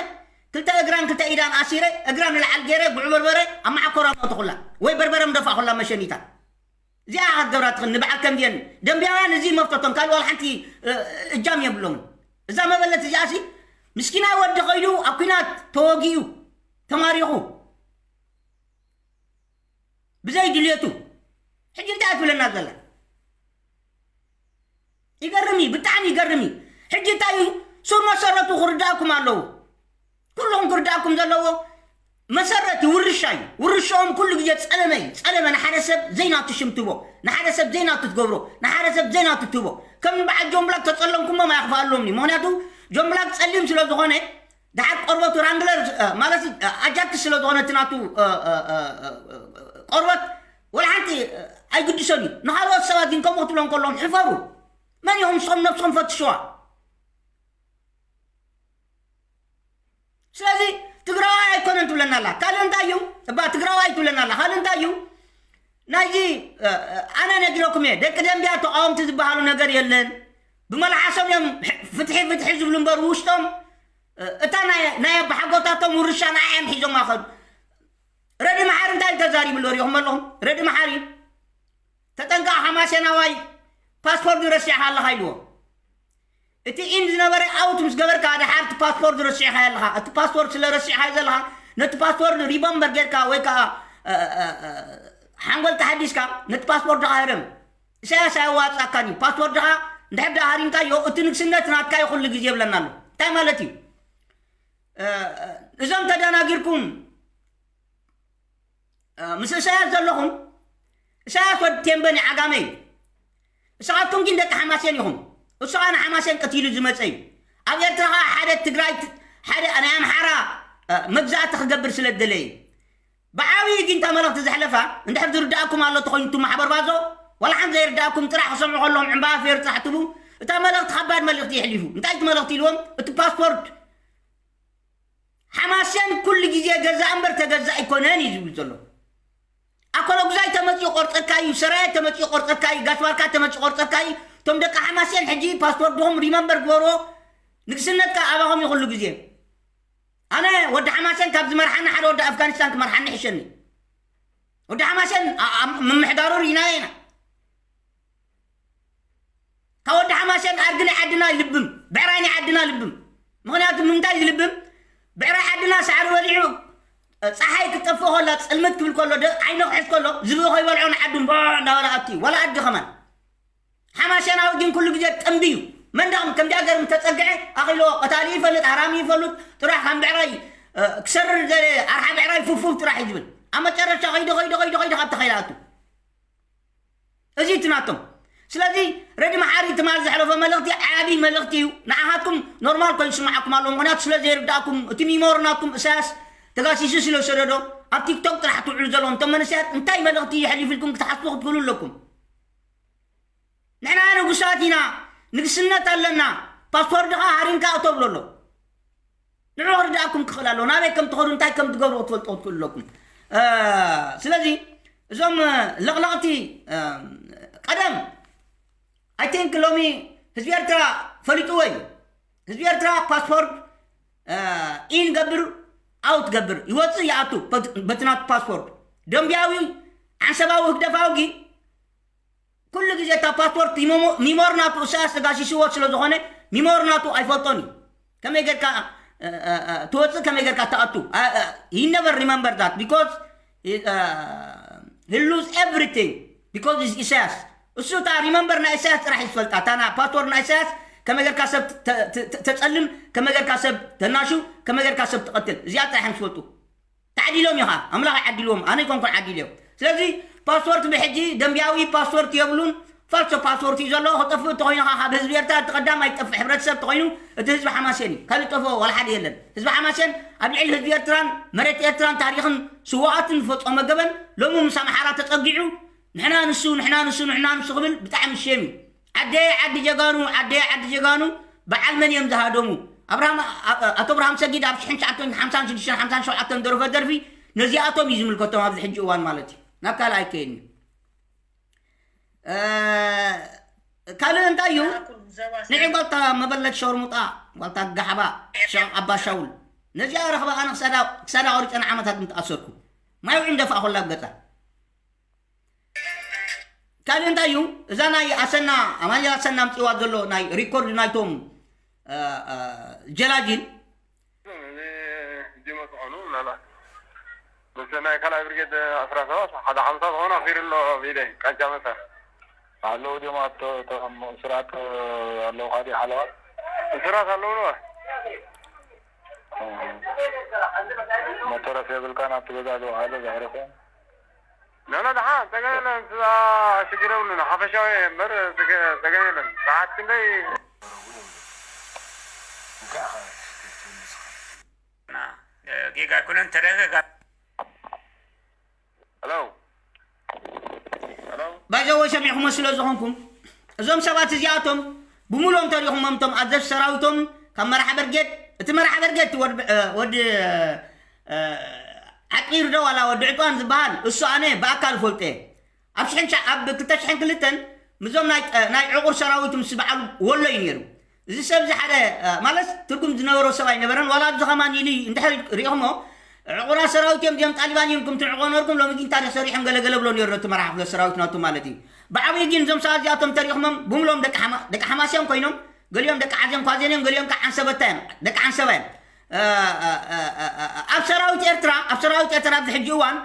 ክልተ እግራን ክልተ ኢዳን ኣሲረ እግራ ንላዕል ገይረ ጉዕ በርበረ ኣብ መዓኮራ ሞተኹላ ወይ በርበረ ምደፋእኹላ መሸኒታ እዚኣ ክትገብራ ትኽእል ንበዓል ከምዚአን ደንብያውያን እዚ መፍተቶም ካልእ ዋላ ሓንቲ እጃም የብሎምን እዛ መበለት እዚኣሲ ምስኪናይ ወዲ ኸይዱ ኣብ ኲናት ተወጊኡ ተማሪኹ ብዘይ ድልየቱ ሕጂ እንታይ ትብለና ዘላ ይገርም እዩ ብጣዕሚ ይገርም እዩ ሕጂ እንታይ እዩ ሱር መሰረቱ ክርዳእኩም ኣለዎ ኩልኹም ክርዳእኩም ዘለዎ መሰረት እዩ ውርሻ እዩ ውርሻኦም ኩሉ ግዜ ጸለመ እዩ ጸለመ ንሓደ ሰብ ዘይናቱ ሽም ትቦ ንሓደ ሰብ ዘይናቱ ትገብሮ ንሓደ ሰብ ዘይናቱ ትቦ ከም በዓል ጆምብላክ ተጸለምኩሞም ኣያኽፍኣሎምኒ ምክንያቱ ጆምብላክ ጸሊም ስለ ዝኾነ ደሓር ቆርበቱ ራንግለር ማለት ኣጃክስ ስለ ዝኾነ እቲ ናቱ ቆርበት ወላ ሓንቲ ኣይግድሶን እዩ ንኻልኦት ሰባት ግን ከምኡ ክትብሎም ከለዎም ሕፈሩ መን ኢኹም ንስኹም ነብስኹም ፈትሽዋ ስለዚ ትግራዋይ ኣይኮነን ትብለና ኣላ ካልእ እንታይ እዩ እባ ትግራዋይ ትብለና ኣላ ካልእ እንታይ እዩ ናይዚ ኣነ ነጊረኩም እየ ደቂ ደንቢያ ተቃወምቲ ዝበሃሉ ነገር የለን ብመልሓሶም እዮም ፍትሒ ፍትሒ ዝብሉ እምበር ውሽጦም እታ ናይ ኣባሓጎታቶም ውርሻ ንዓ እዮም ሒዞም ኣኸዱ ረዲ መሓሪ እንታይ ተዛሪቡ ኣሎ ሪኹም ኣለኹም ረዲ መሓሪ ተጠንቀቕ ሓማሴናዋይ፣ ፓስፖርት ረሲዕኻ ኣለኻ ኢልዎ። እቲ ኢን ዝነበረ ኣውት ምስ ገበርካ፣ ድሓር እቲ ፓስፖርት ረሲዕኻ ኣለኻ። እቲ ፓስፖርት ስለ ረሲዕኻ ዘለኻ፣ ነቲ ፓስፖርት ሪመምበር ጌርካ ወይ ከዓ ሓንጎል ተሓዲስካ ነቲ ፓስፖርት ድኻ ህረም። ኢሳያስ ኣየዋፅኣካን እዩ። ፓስፖርት ድኻ እንድሕር ደኣ ሃሪምካዮ፣ እቲ ንግስነት ናትካ እዩ ኩሉ ግዜ ይብለና ኣሎ። እንታይ ማለት እዩ? እዞም ተደናጊርኩም ምስ እሳያስ ዘለኹም፣ እሳያስ ወዲ ቴምበን ዓጋመ እዩ። እስኻትኩም ግን ደቂ ሓማሴን ኢኹም። እሱ ኸኣ ንሓማሴን ቀቲሉ ዝመጸ እዩ። ኣብ ኤርትራ ኸኣ ሓደ ትግራይ፣ ሓደ ናይ ኣምሓራ መግዛእቲ ክገብር ስለ ዝደለየ እዩ። ብዓብዪ ግን እታ መልእኽቲ ዘሕለፋ እንድሕር ዝርድኣኩም ኣሎ ተኾይኑ፣ እቱ ማሕበር ባዞ ዋላ ሓንቲ ዘይርድኣኩም ጥራሕ ክሰምዑ ከለኹም ዕምባባ ፌር ጥራሕ ትቡ። እታ መልእኽቲ ከባድ መልእኽቲ የሕሊፉ። እንታይ እቲ መልእኽቲ ኢልዎም? እቲ ፓስፖርት ሓማሴን ኩሉ ግዜ ገዛእ እምበር ተገዛእ ኣይኮነን እዩ ዝብል ዘሎ። ኣኮሎጉዛይ ተመፂኡ ቆርፀካ እዩ፣ ሰራየ ተመፂኡ ቆርፀካ እዩ፣ ጋሽ ባርካ ተመፂኡ ቆርፀካ እዩ። እቶም ደቂ ሓማሴን ሕጂ ፓስፖርትኹም ሪመምበር ግበርዎ። ንግስነትካ ኣባኹም እዩ ኩሉ ግዜ። ኣነ ወዲ ሓማሴን ካብ ዝመርሓኒ ሓደ ወዲ ኣፍጋኒስታን ክመርሓኒ ይሕሸኒ። ወዲ ሓማሴን ኣ- ኣ- ምምሕዳሩ ርኢናዮ ኢና። ካብ ወዲ ሓማሴን ኣድጊ ናይ ዓድና ይልብም፣ ብዕራይ ናይ ዓድና ልብም። ምኽንያቱ ንምንታይ ዝልብም? ብዕራይ ዓድና ሳዕሪ በሊዑ፣ እ፣ ፀሓይ ክትጠፍእ ከላ፣ ፅልምት ክብል ከሎ፣ ደ- ዓይኑ ክሕዝ ከሎ፣ ዝብኢ ከይበልዖ ንዓዱ እምባ እንዳበለ ኣትዩ፣ ዋላ ኣድጊ ከማን። ሓማሴናዊ ግን ኩሉ ግዜ ጥምቢ እዩ። መን ደኣ ከም ዲኣ ገርም ተፀግዐ ኣኺልዎ፣ ቀታሊ ይፈልጥ፣ ሃራሚ ይፈልጥ፣ ጥራሕ ከም ብዕራይ፣ እ፣ ክሰርር ዝደለየ ኣርሓ ብዕራይ ፉፍ ፉፍ ጥራሕ እዩ ዝብል። ኣብ መጨረሻ ከይዱ፣ ከይዱ፣ ከይዱ፣ ከይዱ ካብ ተኸይላቱ። እዚ እቲ ናቶም። ስለዚ ረዲ መሓሪ ትማል ዘሕለፎ መልእኽቲ ዓቢ መልእኽቲ እዩ። ንዓኻትኩም ኖርማል ኮይኑ ዝስምዓኩም ኣለዎ። ምኽንያቱ ስለ ዘይርድኣኩም፣ እቲ ሚሞሪ ናትኩም እሳያስ ተጋሲሱ ስለ ዝሰደዶ፣ ኣብ ቲክቶክ ጥራሕ ትውዕሉ ዘለኹም እቶም መንእሰያት እንታይ መልእኽቲ የሕሊፉ ኢልኩም ክትሓስቡ ክትክእሉ ኣለኩም። ንሕና ንጉሳት ኢና፣ ንግስነት ኣለና፣ ፓስፖርትኻ ሃሪምካ እቶ ብሎ ኣሎ። ንዑ ክርድኣኩም ክኽእል ኣለዎ። ናበይ ከም ትኸዱ፣ እንታይ ከም ትገብሩ ክትፈልጡ ክትክእሉ ኣለኩም። እ፣ ስለዚ እዞም፣ እ፣ ለቕለቕቲ፣ እ፣ ቀደም፣ I think ሎሚ ህዝቢ ኤርትራ ፈሊጥዎ እዩ። ህዝቢ ኤርትራ ፓስፖርት፣ እ፣ ኢን ገብር፣ ኣውት ገብር፣ ይወፅእ ይኣቱ፣ በት-፣ በቲ ናቱ ፓስፖርት። ደንቢያዊ፣ ዓንሰባዊ፣ ህግደፋዊ ግን ኩሉ ግዜ እታ ፓስፖርት ሚሞ-፣ ሚሞሪ ናቱ እሳያስ ተጋሲስዎ ስለ ዝኾነ ሚሞሪ ናቱ ኣይፈልጦን እዩ። ከመይ ጌርካ፣ እ፣ እ፣ እ፣ ትወፅእ፣ ከመይ ጌርካ ትኣቱ? እ፣ እ፣ he never remember that because, እ፣ he lose everything because is ኢሳያስ። እሱ እታ ሪመምበር ናይ ኢሳያስ ጥራሕ እዩ ዝፈልጣ። እታ ና ፓስፖርት ናይ ኢሳያስ ከመይ ጌርካ ሰብ ተ-፣ ተ-፣ ተ-፣ ተጸልም፣ ከመይ ጌርካ ሰብ ተናሹ፣ ከመይ ጌርካ ሰብ ትቐትል። እዚኣ ጥራሕ እዮም ዝፈልጡ። ተዓዲሎም እዩ ኸዓ፣ ኣምላኽ ይዓዲልዎም፣ ኣነ ኣይኮንኩን ዓዲልዮም። ስለዚ ፓስፖርት ብሕጂ ደንቢያዊ ፓስፖርት የብሉን፣ ፋልሶ ፓስፖርት እዩ ዘሎ። ክጠፍእ እንተኾይኑ ኸዓ ካብ ህዝቢ ኤርትራ እቲ ቀዳማይ ዝጠፍእ ሕብረተሰብ እንተኾይኑ እቲ ህዝቢ ሓማሴን እዩ። ካልእ ዝጠፍኦ ዋላ ሓደ የለን። ህዝቢ ሓማሴን ኣብ ልዕሊ ህዝቢ ኤርትራን መሬት ኤርትራን ታሪኽን ስውኣትን ዝፈጸሞ ገበን ሎሚ ምስ ኣምሓራ ተጸጊዑ ንሕና ንሱ፣ ንሕና ንሱ፣ ንሕና ንሱ ክብል ብጣዕሚ ሼም እዩ። ዓደየ ዓዲ ጀጋኑ፣ ዓደየ ዓዲ ጀጋኑ፣ በዓል መን እዮም ዝሃደሙ? ኣብርሃም፣ ኣ-፣ ኣቶ ኣብርሃም ሰጊድ ኣብ ሽሕን ትሽዓተ ሓምሳን ሽዱሽተን ሓምሳን ሸውዓተን ደረፈ ደርፊ ነዚኣቶም እዩ ዝምልከቶም ኣብዚ ሕጂ እዋን ማለት እዩ። ናብ ካልእ ኣይከይድን እዩ። እ፣ ካልእ እንታይ እዩ? ንዒ ጓልታ መበለት ሸርሙጣ፣ ጓልታ ጋሕባ፣ ሸቕ ኣባ ሻውል። ነዚኣ ረኽባ ኣነ ክሳዳ፣ ክሳዳ ቆሪፀ ንዓመታት ምተኣሰርኩ። ማይ ውዒ ምደፋእኹላ ኣብ ገፃ። ካልእ እንታይ እዩ? እዛ ናይ ኣሰና፣ ኣማኑኤል ኣሰና ኣምፂዋ ዘሎ ናይ ሪኮርድ ናይቶም፣ እ፣ እ፣ ጀላጅል። እዚ፣ እዚ መስኾኑ ምናልባት ምስ ናይ ካልኣይ ብርጌድ ዓሰርተ ሰባት ሓደ ሓምሳ ዝኾኑ ኣኺሩ ኣሎ ኣብ ኢደይ፣ ቃንጫ መሳር። ኣለዉ ድዮም ኣብቶ-፣ እቶም እሱራት ኣለዉ ካዲ ሓለዋት? እሱራት ኣለዉ ነዋ። እ፣ መተረፍ የብልካን ኣብቲ ገዛ ዝወዓለ ዘዕረፈ? ኖ፣ ኖ፣ ደሓን፣ ጸገም የለን። እዛ ሽግር የብሉን። ሓፈሻዊ እምበር ጸገ-፣ ጸገም የለን። ሰዓት ክንደይ? ጌጋ ኣይኮነን፣ ተደጋጋሚ። ሄሎ? ሄሎ? ባይዘወይ ሰሚዕኹሞ ስለ ዝኾንኩም፣ እዞም ሰባት እዚኣቶም ብምሉኦም ተሪኹሞም፣ እቶም ኣዘዝቲ ሰራዊቶም ካብ መራሒ በርጌድ፣ እቲ መራሒ በርጌድ እቲ ወድ-፣ እ፣ ወዲ፣ እ፣ ዓቂር ዶ ዋላ ወዲ ዕጥዋን ዝበሃል፣ እሱ ኣነ ብኣካል እፈልጦ እየ። ኣብ ሽሕን ሸ-፣ ኣብ ክልተ ሽሕን ክልተን ምስዞም ናይ፣ ናይ ዕቑር ሰራዊት ምስ በዓል ወሎ እዩ ነይሩ። እዚ ሰብ እዚ ሓደ፣ እ፣ ማለት ትርጉም ዝነበሮ ሰብ ኣይነበረን። ዋላ ኣብዚ ኸማን ኢሉ እንድሕር ሪኢኹሞ፣ ዕቑራት ሰራዊት እዮም፣ እዚኦም ጣሊባን እዮም፣ ክም ትዕቆ ነርኩም፣ ሎሚ ግን ታሪኽ ሰሪሖም ገለ ገለ ብሎ ነይሩ ነቲ መራሒ ክፍለ ሰራዊት ናቱ ማለት እዩ። ብዓብዩ ግን እዞም ሰባት እዚኣቶም ተሪኽሞም ብምሎም ደቂ ሓማ- ደቂ ሓማስ እዮም ኮይኖም፣ ገሊኦም ደቂ ዓዜን ኳዜን እዮም፣ ገሊኦም ከዓ ዓንሰበታ እዮም፣ ደቂ ዓንሰባ እዮም። እ፣ እ፣ እ፣ እ፣ እ፣ ኣብ ሰራዊት ኤርትራ ኣብ ሰራዊት ኤርትራ ኣብዚ ሕጂ እዋን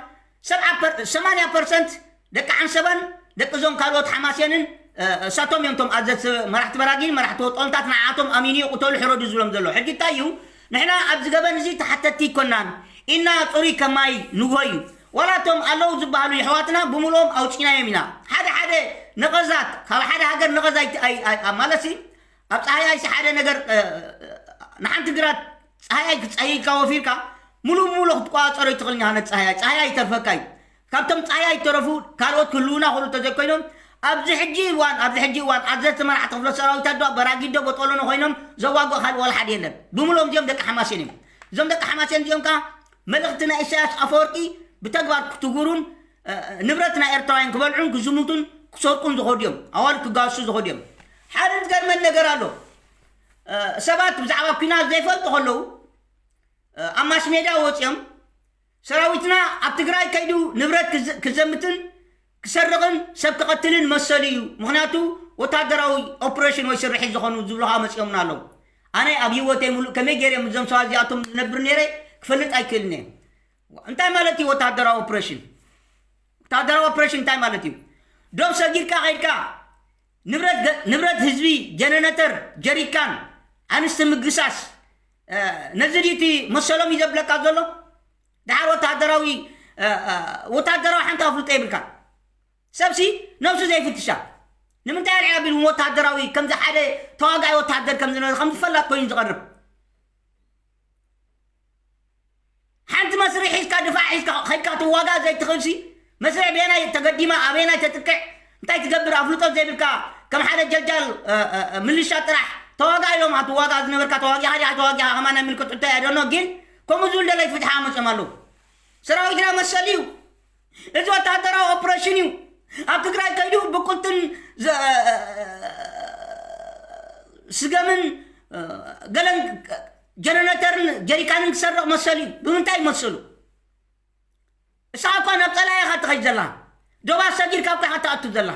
ሰብዓ ፐር- ሰማንያ ፐርሰንት ደቂ ዓንሰባን ደቂ እዞም ካልኦት ሓማሴንን፣ እ፣ እሳቶም እዮም እቶም ኣዘዝቲ መራሕቲ በራጊን መራሕቲ ወጦንታት ንዓቶም ኣሚኑ ይቕተሉ ሕረዱ ዝብሎም ዘሎ። ሕጂ እንታይ እዩ? ንሕና ኣብዚ ገበን እዚ ተሓተትቲ ይኮናን ኢና። ጽሩይ ከማይ ንግሆ እዩ። ዋላ እቶም ኣለዉ ዝበሃሉ የሕዋትና ብምልኦም ኣውጺናዮም ኢና። ሓደ ሓደ ነቐዛት ካብ ሓደ ሃገር ነቐዛ ኣይት- ኣይ- ኣይ- ኣብ ማለት ሲ ኣብ ጸሃያይ ሲ ሓደ ነገር፣ እ፣ ንሓንቲ ግራት ጸሃያይ ክጸይካ ወፊርካ ሙሉ ብሙሉ ክትቆጻጸሮ ይትኽእል። ንሃነት ጸሃያይ ጸሃያይ ይተርፈካ እዩ። ካብቶም ጸሃያይ ይተረፉ ካልኦት ክህልውና ክሉ እንተዘይኮይኖም ኣብዚ ሕጂ እዋን ኣብዚ ሕጂ እዋን ኣዘዝቲ መራሕቲ ክፍለ ሰራዊት ኣዶ በራጊዶ በጦሎኖ ኮይኖም ዘዋግኦ ካልእ ዋላ ሓደ የለን። ብምሎም እዚኦም ደቂ ሓማሴን እዮም። እዞም ደቂ ሓማሴን እዚኦም ከዓ መልእኽቲ ናይ ኢሳያስ ኣፈወርቂ ብተግባር ክትጉሩን፣ እ፣ ንብረት ናይ ኤርትራውያን ክበልዑን ክዝሙቱን ክሰርቁን ዝኸዱ እዮም። ኣዋል ክጋሱ ዝኸዱ እዮም። ሓደ ዝገርመን ነገር ኣሎ። እ፣ ሰባት ብዛዕባ ኲናት ዘይፈልጡ ከለዉ፣ እ፣ ኣብ ማስ ሜድያ ወፂኦም ሰራዊትና ኣብ ትግራይ ከይዱ ንብረት ክዝ- ክዘምትን ክሰርቕን ሰብ ክቐትልን መሰሉ እዩ። ምኽንያቱ ወታደራዊ ኦፕሬሽን ወይ ስርሒት ዝኾኑ ዝብሉኻ መፂኦምና ኣለዉ። ኣነ ኣብ ህይወተይ ሙሉእ ከመይ ገይረ እዞም ሰባት እዚኣቶም ዝነብር ነይረ ክፈልጥ ኣይክእልን እየ። እንታይ ማለት እዩ ወታደራዊ ኦፕሬሽን? ወታደራዊ ኦፕሬሽን እንታይ ማለት እዩ? ዶብ ሰጊርካ ከይድካ ንብረት ገ- ንብረት ህዝቢ ጀነነተር፣ ጀሪካን፣ ኣንስቲ ምግሳስ፣ እ፣ ነዚ ድዩ እቲ መሰሎም እዩ ዘብለካ ዘሎ? ድሓር ወታደራዊ፣ እ፣ እ፣ ወታደራዊ ሓንቲ ኣፍልጦ የብልካ። ሰብሲ ነብሱ ዘይፍትሻ ንምንታይ ኣልዒ ኣቢሉ ወታደራዊ ከምዚ ሓደ ተዋጋኢ ወታደር ከም ዝነበረ ከም ዝፈላጥ ኮይኑ ዝቐርብ? ሓንቲ መስርሕ ሒዝካ ድፋዕ ሒዝካ ከይድካ ትዋጋእ ዘይትኽእልሲ መስርሕ ቤናይ ተገዲማ ኣበናይ ተጥቅዕ እንታይ ትገብር ኣፍልጦ ዘይብልካ ከም ሓደ ጀልጃል፣ እ፣ እ፣ እ፣ ምልሻ ጥራሕ ተዋጋ ኢሎም ትዋጋ ዝነበርካ ተዋጊኻ ዲኻ ተዋጊኻ ከማን ናይ ምልክት ሕቶ እያ ደኖ ግን ከምኡ ዝብል ደላይ ፍትሓ መፅኦም ኣለዉ። ሰራዊትና መሰል እዩ። እዚ ወታደራዊ ኦፕሬሽን እዩ። ኣብ ትግራይ ከይዱ ብቁልትን ዘ- ስገምን ገለን ጀነሬተርን ጀሪካንን ክሰርቕ መሰል እዩ። ብምንታይ መሰሉ? እሳ እኳ ናብ ጸላኢ ኢኻ ትኸይድ ዘላ። ዶባት ሰጊርካ እኳ ኢኻ ትኣቱ ዘላ።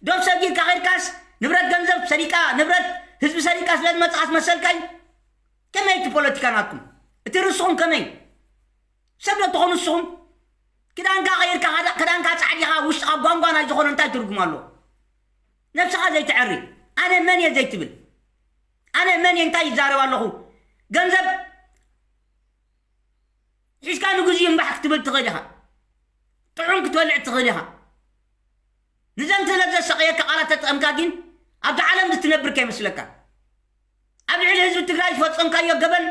ዶብ ሰጊርካ ኸይድካስ ንብረት ገንዘብ ሰሪቃ ንብረት ህዝቢ ሰሪቃ ስለ ዝመጽኣስ መሰልካ እዩ። ከመይ እቲ ፖለቲካ ናትኩም? እቲ ርስኹም ከመይ? ሰብ ዶ ትኾኑ ንስኹም? ክዳንካ ቀይርካ ካዳ- ክዳንካ ጻዕዲኻ ውሽጥኻ ጓንጓ ናይ ዝኾነ እንታይ ትርጉም ኣለዎ? ነብስኻ ዘይትዐሪ ኣነ መን እየ ዘይትብል ኣነ መን እየ እንታይ ይዛረብ ኣለኹ? ገንዘብ ሒዝካ ንግዙ እምባሕ ክትብል ትኽእል ኢኻ። ጥዑም ክትበልዕ ትኽእል ኢኻ። ንዘን ስለ ዘሰቐየካ ቃላት ተጠቐምካ ግን ኣብቲ ዓለም ዝትነብር ከይመስለካ። ኣብ ልዕሊ ህዝቢ ትግራይ ዝፈጸምካዮ ገበን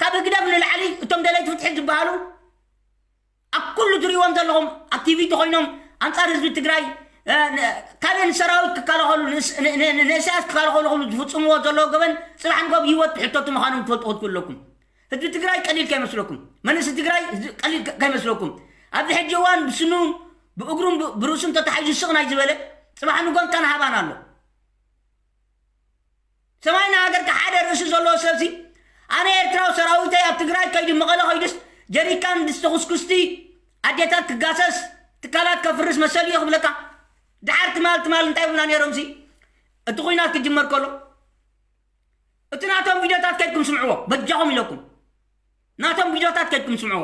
ካብ ህግደፍ ንላዕሊ እቶም ደለይቲ ፍትሒ ዝበሃሉ ኣብ ኩሉ ትሪእዎም ዘለኹም ኣብ ቲቪ ተኾይኖም ኣንጻር ህዝቢ ትግራይ ካልእ ንሰራዊት ክከላኸሉ ንእስያስ ክከላኸሉ ዝፍጽምዎ ዘለዉ ገበን ፅባሕ ንጎብ ህይወት ሕተቱ ምዃኖም ትፈልጡ ክትክእለኩም። ህዝቢ ትግራይ ቀሊል ከይመስለኩም፣ መንእስቲ ትግራይ ቀሊል ከይመስለኩም። ኣብዚ ሕጂ እዋን ብስኑ ብእግሩን ብርእሱን ተታሒዙ ስቕ ናይ ዝበለ ፅባሕ ንጎን ካን ሃባን ኣሎ። ሰማይና ሃገርካ ሓደ ርእሲ ዘለዎ ሰብሲ ኣነ ኤርትራዊ ሰራዊተይ ኣብ ትግራይ ከይዱ መቐለ ከይዱስ ጀሪካን ድስቲ ኩስኩስቲ ኣዴታት ክጋሰስ ትካላት ከፍርስ መሰል እዩ ክብለካ። ድሓር ትማል ትማል እንታይ ብላ ነይሮምሲ እቲ ኩናት ክጅመር ከሎ እቲ ናቶም ቪድዮታት ከድኩም ስምዕዎ በጃኹም ኢለኩም ናቶም ቪድዮታት ከድኩም ስምዕዎ።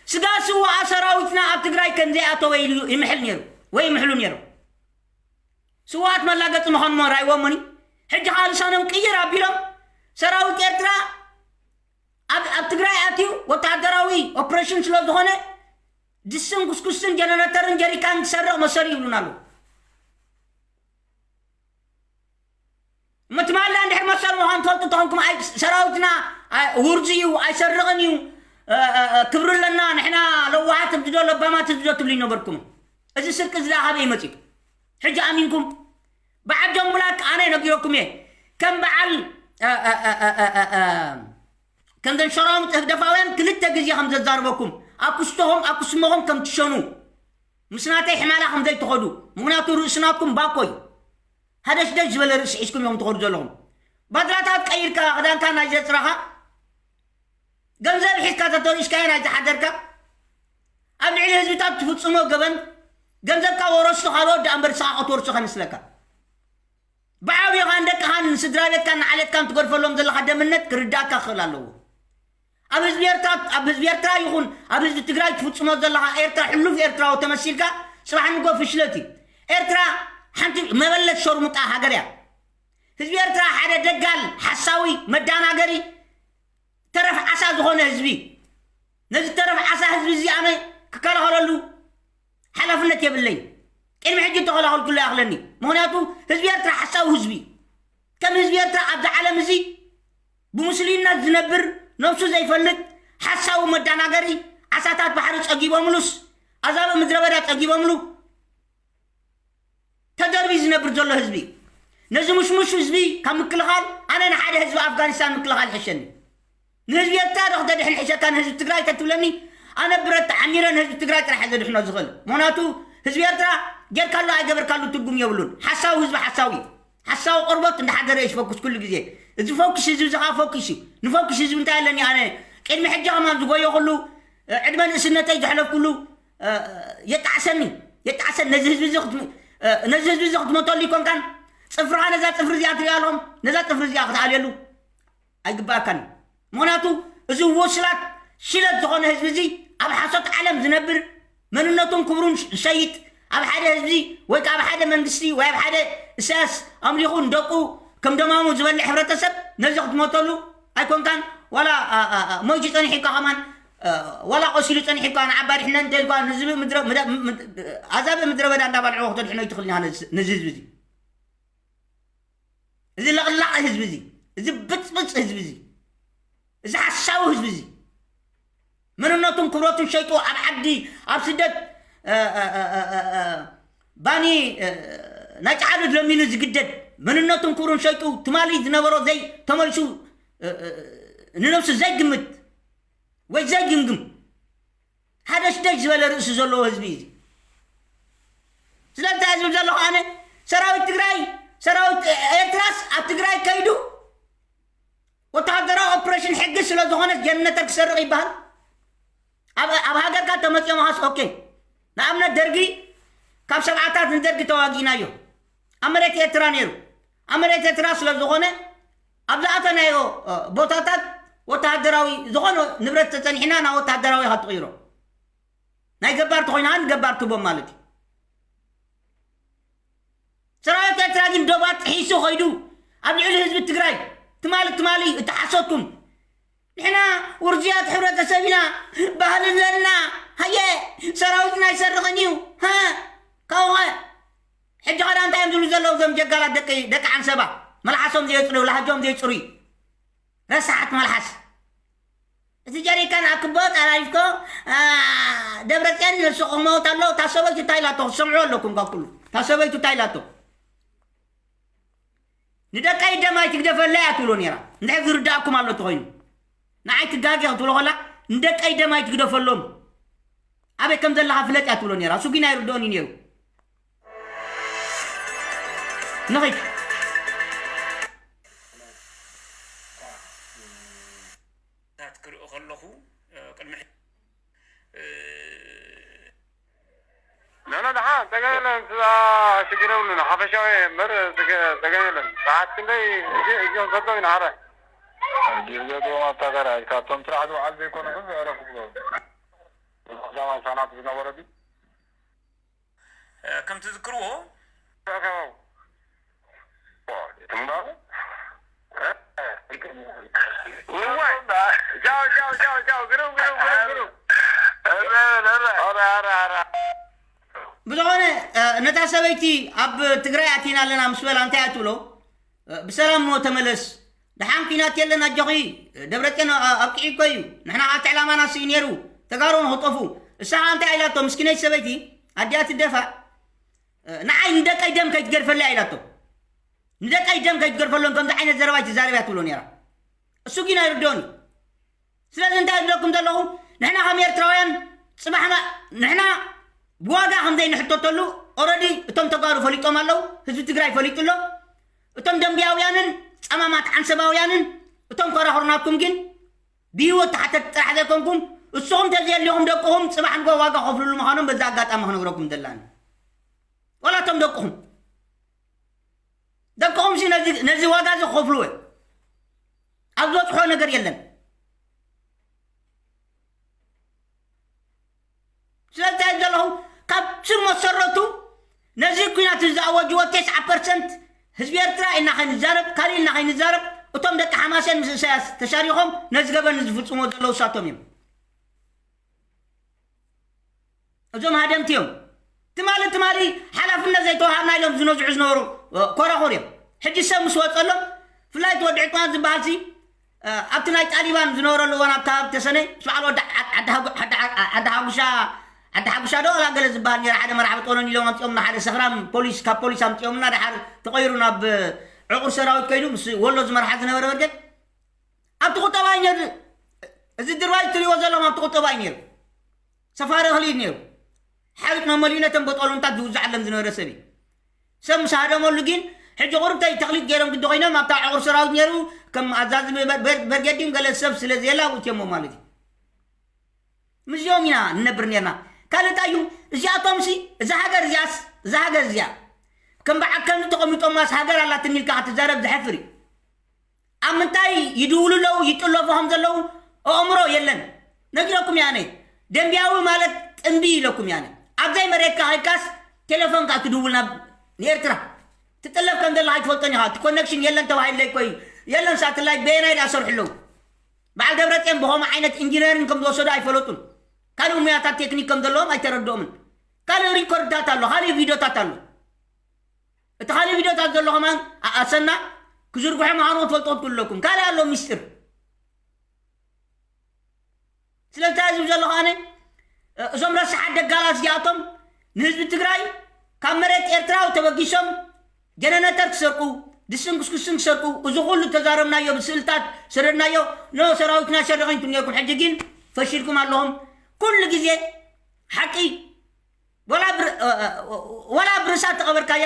ስጋ ስዋኣ ሰራዊትና ኣብ ትግራይ ከምዘይኣተወ ኢሉ ይምሕል ነይሩ ወይ ይምሕሉ ነይሩ። ስዋኣት መላገፂ ምዃኑ ሞ ራይዎም ሞኒ ሕጂ ከዓ ልሳኖም ቅይር ኣቢሎም ሰራዊት ኤርትራ ኣብ ኣብ ትግራይ ኣትዩ ወታደራዊ ኦፕሬሽን ስለ ዝኾነ ድስን ኩስኩስን ጀነረተርን ጀሪካን ክሰርቕ መሰሉ ይብሉና ኣለዉ። ምትማላ እንድሕር መሰል ምዃን ትፈልጡ ተኾንኩም ኣይ ሰራዊትና ውርዚ እዩ ኣይሰርቕን እዩ። ክብሪ ኣለና ንሕና ለዋሃት ህዝቢ ዶ ለባማት ህዝቢ ዶ ትብሉ ይነበርኩም። እዚ ስርቂ እዚ ደኣ ካበይ መፅኡ? ሕጂ ኣሚንኩም በዓል ጀምቡላክ ኣነ ነጊረኩም እየ ከም በዓል ከምዘን ሸራሙጥ ህግደፋውያን ክልተ ግዜ ከም ዘዛርበኩም ኣብ ክስቶኹም ኣብ ክስሞኹም ከም ትሸኑ ምስ ናተይ ሕማላ ከም ዘይትኸዱ ምኽንያቱ ርእስናኩም ባኮ እዩ። ሃደሽደሽ ዝበለ ርእሲ ሒዝኩም ኢኹም ትኸዱ ዘለኹም። ባድራታት ቀይርካ ክዳንካ ናይ ዘፅራኻ ገንዘብ ሒዝካ ተተሪሽካዮ ናይ ዝሓደርካ ኣብ ልዕሊ ህዝብታት ትፍፅሞ ገበን ገንዘብካ ወረስቱ ካልኦት ደኣ እምበር ንስኻ ክትወርሶ ከይመስለካ። ብዓብዮኻን ደቅኻን ንስድራ ቤትካን ንዓሌትካን ትገድፈሎም ዘለኻ ደምነት ክርዳእካ ክኽእል ኣለዎ። ኣብ ህዝቢ ኤርትራ፣ ኣብ ህዝቢ ኤርትራ ይኹን ኣብ ህዝቢ ትግራይ ትፍጽሞ ዘለኻ ኤርትራ ሕሉፍ ኤርትራዊ ተመሲልካ ጽባሕ ንጎ ፍሽለት እዩ። ኤርትራ ሓንቲ መበለት ሸርሙጣ ሃገር እያ። ህዝቢ ኤርትራ ሓደ ደጋል ሓሳዊ መዳናገሪ ተረፍ ዓሳ ዝኾነ ህዝቢ። ነዚ ተረፍ ዓሳ ህዝቢ እዚ ኣነ ክከላኸለሉ ሓላፍነት የብለይ። ቅድሚ ሕጂ እንተኸላኸልኩሉ ይኣኽለኒ። ምኽንያቱ ህዝቢ ኤርትራ ሓሳዊ ህዝቢ። ከም ህዝቢ ኤርትራ ኣብዚ ዓለም እዚ ብሙስሊምነት ዝነብር ነብሱ ዘይፈልጥ ሓሳዊ መዳናገሪ ዓሳታት ባሕሪ ጸጊቦምሉስ ኣዛብእ ምድረ በዳ ጸጊቦምሉ ተደርቢ ዝነብር ዘሎ ህዝቢ። ነዚ ሙሽሙሽ ህዝቢ ካብ ምክልኻል ኣነ ንሓደ ህዝቢ ኣፍጋኒስታን ምክልኻል ይሕሸኒ። ንህዝቢ ኤርትራ ዶ ክተድሕን ሕሸካ ንህዝቢ ትግራይ ተትብለኒ ኣነ ብረት ተዓሚረ ንህዝቢ ትግራይ ጥራሕ እየ ዘድሕኖ ዝኽእል። ምኽንያቱ ህዝቢ ኤርትራ ጌርካሉ ኣይገበርካሉ ትርጉም የብሉን። ሓሳዊ ህዝቢ ሓሳዊ እዩ። ሓሳዊ ቆርቦት እንዳ ሓደረ እዩ ዝፈኩስ ኩሉ ግዜ። እዚ ፈኩስ ህዝቢ እዚ ከዓ ፈኩስ እዩ። ንፈኩስ ህዝቢ እንታይ ኣለኒ ኣነ ቅድሚ ሕጂ ከማን ዝጎየኹሉ ዕድመ ንእስነተይ ዘሕለፍኩሉ የጣዕሰኒ፣ የጣዕሰኒ። ነዚ ህዝቢ እዚ ክትም-፣ ነዚ ህዝቢ እዚ ክትመተሉ ይኮንካን ጽፍርኻ ነዛ ጽፍሪ እዚኣ ትሪኣ ኣለኹም፣ ነዛ ጽፍሪ እዚኣ ክትኣልየሉ ኣይግባእካን። ምኽንያቱ እዚ ወስላት ሽለት ዝኾነ ህዝቢ እዚ ኣብ ሓሶት ዓለም ዝነብር መንነቱን ክብሩን ዝሸይጥ ኣብ ሓደ ህዝቢ ወይ ከዓ ኣብ ሓደ መንግስቲ ወይ ኣብ ሓደ እሳያስ ኣምሊኹ ንደቁ ከም ደማሙ ዝበልዕ ሕብረተሰብ ነዚ ክትመተሉ ኣይኮንካን። ዋላ ሞይቱ ጸኒሑ እኳ ከማን ዋላ ቆሲሉ ጸኒሑ እኳ ንዓባ ድሕነ እንተልኳ ንዝቢ ምድረ ኣዛብእ ምድረ በዳ እንዳባልዕዎ ክተድሕኖ ይትኽእል ኢኻ። ነዚ ህዝቢ እዚ እዚ ለቕላቕ ህዝቢ እዚ፣ እዚ ብፅብፅ ህዝቢ እዚ፣ እዚ ሓሳዊ ህዝቢ እዚ መንነቱን ክብረቱን ሸይጡ ኣብ ዓዲ ኣብ ስደት ባኒ ናይ ፃዕዱ ለሚኑ ዝግደድ መንነቱን ክብሩን ሸይጡ ትማሊ ዝነበሮ ዘይ ተመልሱ ንነብሱ ዘይግምት ወይ ዘይግምግም ሓደሽደሽ ዝበለ ርእሲ ዘለዎ ህዝቢ እዩ። ስለዚ እንታይ ዝብል ዘለኹ ኣነ ሰራዊት ትግራይ ሰራዊት ኤርትራስ ኣብ ትግራይ ከይዱ ወተሃደራዊ ኦፕሬሽን ሕጊ ስለ ዝኾነ ጀነተር ክሰርቕ ይበሃል። ኣብ ሃገርካ ተመፅኦ መሃስ ኦኬ። ንኣብነት ደርጊ ካብ ሰብዓታት ንደርጊ ተዋጊእናዮ ኣብ መሬት ኤርትራ ነይሩ። ኣብ መሬት ኤርትራ ስለ ዝኾነ ኣብ ዝኣተናዮ ቦታታት ወተሃደራዊ ዝኾነ ንብረት ተፀኒሕና ናብ ወተሃደራዊ ኢኻ ትቕይሮ። ናይ ገባር ተኾይና ንገባር ትቦም ማለት እዩ። ሰራዊት ኤርትራ ግን ዶባት ጥሒሱ ኸይዱ ኣብ ልዕሊ ህዝቢ ትግራይ ትማሊ ትማሊ እተሓሰኩም ንሕና ውርዙያት ሕብረተሰብ ኢና ባህሊ ዘለና ሃየ ሰራዊትና ኣይሰርቕን እዩ ካብኸ ሕጂ ኸዳ እንታይ እዮም ዝብሉ ዘለዉ እዞም ጀጋላት ደቂ ደቂ ዓንሰባ መልሓሶም ዘየፅርዩ ላሃጆም ዘየፅርዩ ረሳሓት መልሓስ እቲ ጀሪካን ኣብ ክቦ ጠላሊፍኮ ደብረፅዮን ነብሱ ክመውት ኣሎ ታሰበይቱ እንታይ ኢላቶ ክሰምዑ ኣለኩም ካብ ኩሉ ታሰበይቱ እንታይ ኢላቶ ንደቀይ ደም ኣይትግደፈለይ እያ ትብሎ ነይራ እንድሕር ዝርዳእኩም ኣሎ ተኾይኑ ንዓይ ትጋጌ ክትብሎ ከላ ንደቀይ ደም ኣይትግደፈሎም ኣበይ ከም ዘለኻ ፍለጥ እያ ትብሎ ነይራ እሱ ግን ኣይርድኦን እዩ ነይሩ ንኺድ ታት ክርኢ ከለኹ ቅድሚ لا لا لا ها تقال انت شقرون حفشاوي مر تقال انت ساعات كندي يجون صدقين عرا ዲርገዶ ማታገራ ካብቶም ስራሕ ዝውዓል ዘይኮነ ግን ዘዕረፉ ክበሩ እዛ ማንሳናት ዝነበረ ድዩ ከም ትዝክርዎ ብዝኾነ ነታ ሰበይቲ ነታ ሰበይቲ ኣብ ትግራይ ኣቲና ኣለና ምስ በላ እንታይ ኣትብሎ ብሰላም ሞ ተመለስ ደሓን ኲናት የለን ኣጆኺ ደብረፅዮን ኣብቂዑ እኮ እዩ ንሕና ኣብቲ ዕላማና ስኢ ነይሩ ተጋሩ ንኽጠፉ እሳ ከዓ እንታይ ኢላቶ ምስኪነይቲ ሰበይቲ ኣዲኣ ትደፋእ ንዓይ ንደቀይ ደም ከይትገድፈለይ ኢላቶ ንደቀይ ደም ከይትገድፈሎም ከምዚ ዓይነት ዘረባ ኣይትዛረብ እያ ትብሎ ነይራ እሱ ግን ኣይርድኦን እዩ ስለዚ እንታይ ዝብለኩም ዘለኹ ንሕና ከም ኤርትራውያን ፅባሕና ንሕና ብዋጋ ከም ዘይንሕተተሉ ኦረዲ እቶም ተጋሩ ፈሊጦም ኣለዉ ህዝቢ ትግራይ ፈሊጡ ኣሎ እቶም ደንብያውያንን ፀማማት ዓንሰባውያንን እቶም ኮራኹርናትኩም ግን ብህይወት ተሓተቲ ጥራሕ ዘይኮንኩም እስኹም ተዘየሊኹም ደቅኹም ፅባሕ ንጎ ዋጋ ከፍልሉ ምዃኖም በዛ ኣጋጣሚ ክነግረኩም ደላኒ ዋላ እቶም ደቅኹም ደቅኹም ሲ ነዚ ነዚ ዋጋ እዚ ክኸፍልዎ እዮም። ኣብ ዝበፅሖ ነገር የለን። ስለዚ እንታይ ዘለኹ ካብ ስር መሰረቱ ነዚ ኩናት ዝኣወጅዎ ተስዓ ፐርሰንት ህዝቢ ኤርትራ ኢልና ከይንዛረብ ካልእ ኢልና ከይንዛረብ እቶም ደቂ ሓማሴን ምስ እሳያስ ተሻሪኾም ነዚ ገበን ዝፍፅሞ ዘለዉ እሳቶም እዮም። እዞም ሃደምቲ እዮም። ትማሊ ትማሊ ሓላፍነት ዘይተዋሃብና ኢሎም ዝነዝዑ ዝነበሩ ኮራኹር እዮም። ሕጂ ሰብ ምስ ወፀሎም ብፍላይ እቲ ወዲ ዕጥማን ዝበሃል ሲ ኣብቲ ናይ ጣሊባን ዝነበረሉ እዋን ኣብ ከባቢ ተሰነ ምስ በዓል ወዲ ዓዲ ሓጉሻ ዓዲ ሓጉሻ ዶ ላ ገለ ዝበሃል ነረ ሓደ መራሕቢ ጦሎን ኢሎም ኣምፅኦም ሓደ ሰኽራም ፖሊስ ካብ ፖሊስ ኣምፅኦምና ድሓር ተቐይሩ ናብ ዕቑር ሰራዊት ከይዱ ምስ ወሎ ዝመርሓ ዝነበረ በርገድ ኣብቲ ቁጠባ እዩ ነይሩ። እዚ ድርባይ ትሪእዎ ዘለኹም ኣብቲ ቁጠባ እዩ ነይሩ። ሰፋሪ እኽሊ እዩ ነይሩ። ሓሪጥና መሊእና እተን በጦሎንታት ዝውዛዓለን ዝነበረ ሰብ እዩ። ሰብ ምስ ሃደመሉ ግን ሕጂ ቁርብተይ ተኽሊት ገይሮም ግዲ ኮይኖም ኣብታ ዕቑር ሰራዊት ነይሩ ከም ኣዛዚ በርጌዲን ገለ ሰብ ስለ ዘየላ ውእትዮሞ ማለት እዩ። ምስዚኦም ኢና ንነብር ነርና። ካልእ እንታይ እዩ እዚኣቶም ሲ እዛ ሃገር እዚኣስ እዛ ሃገር እዚኣ ከም በዓል ከምዚ ተቐሚጦማስ ሃገር ኣላትኒ ኢልካ ክትዛረብ ዘሕፍር እዩ። ኣብ ምንታይ ይድውሉ ኣለዉ ይጥለፉ ከም ዘለዉ ኣእምሮ የለን። ነጊረኩም እየ ኣነ። ደንቢያዊ ማለት ጥንቢ ኢለኩም እየ ኣነ። ኣብ ዘይመሬትካ ከይድካስ ቴሌፎንካ ትድውል ናብ ንኤርትራ ትጥለፍ ከም ዘለኻ ኣይትፈልጦን ኢኻ። እቲ ኮነክሽን የለን ተባሂለይ እኮ እዩ። የለን ሳትላይት በየናይ ደኣ ሰርሑ ኣለዉ። በዓል ደብረፅዮን ብኸምኡ ዓይነት ኢንጂነሪንግ ከም ዝወሰዱ ኣይፈለጡን። ካልእ ሙያታት ቴክኒክ ከም ዘለዎም ኣይተረድኦምን። ካልእ ሪኮርድታት ኣሎ፣ ካልእ ቪድዮታት ኣሎ። እቲ ካልእ ቪድዮታት ዘሎ ከማን ኣኣሰና ክዝርግሖ ምዃኑ ክትፈልጡ ክትክእሉ ኣለኩም። ካልእ ኣሎ ሚስጢር። ስለዚ እንታይ ዝብል ዘለኹ ኣነ እዞም ረሳሓት ደጋላት እዚኣቶም ንህዝቢ ትግራይ ካብ መሬት ኤርትራዊ ተበጊሶም ጀነነተር ክሰርቁ ድስን ክስኩስን ክሰርቁ እዚ ኩሉ ተዛረብናዮ ብስእልታት ሰደድናዮ ኖ ሰራዊትና ሸርቕ ኢንቱም ነርኩም ሕጂ ግን ፈሺልኩም ኣለኹም። ኩሉ ግዜ ሓቂ ወላ ብር- እ- እ- ወላ ብርሳ ተቐበርካያ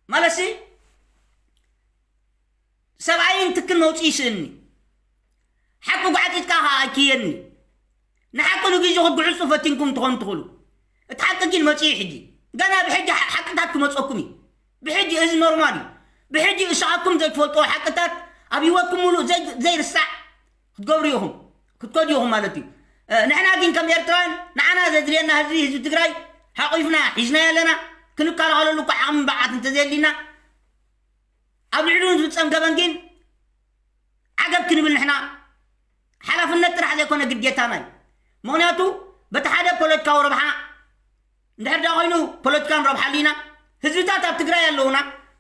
ማለትሲ ሰብኣይን ትክን መውፅኢ ይስእኒ ሓቂ ጓዕጢጥካ ከዓ ኣይክየኒ ንሓቂ ንግዜ ክትግዕፁ ፈቲንኩም ትኾኑ ትኽእሉ እቲ ሓቂ ግን መፅኢ ሕጂ ገና ብሕጂ ሓ- ሓቅታት ክመፀኩም እዩ ብሕጂ እዚ ኖርማል እዩ ብሕጂ እሳኣኩም ዘይትፈልጥዎ ሓቅታት ኣብ ህይወትኩም ሙሉእ ዘይ- ዘይርሳዕ ክትገብሩ ኢኹም ክትከዱ ኢኹም ማለት እዩ እ፣ ንሕና ግን ከም ኤርትራውያን ንዓና ዘድልየና ህዝቢ ህዝቢ ትግራይ ሓቂፍና ሒዝናዮ ኣለና ክንከላኸለሉ እኳ ዓቕሚ ብዓት እንተዘየድልና ኣብ ልዕሊኡ ዝፍፀም ገበን ግን ዓገብ ክንብል ንሕና ሓላፍነት ጥራሕ ዘይኮነ ግዴታና እዩ ምክንያቱ በቲ ሓደ ፖለቲካዊ ረብሓ እንድሕር ዳ ኮይኑ ፖለቲካ ንረብሓሉ ኢና ህዝብታት ኣብ ትግራይ ኣለውና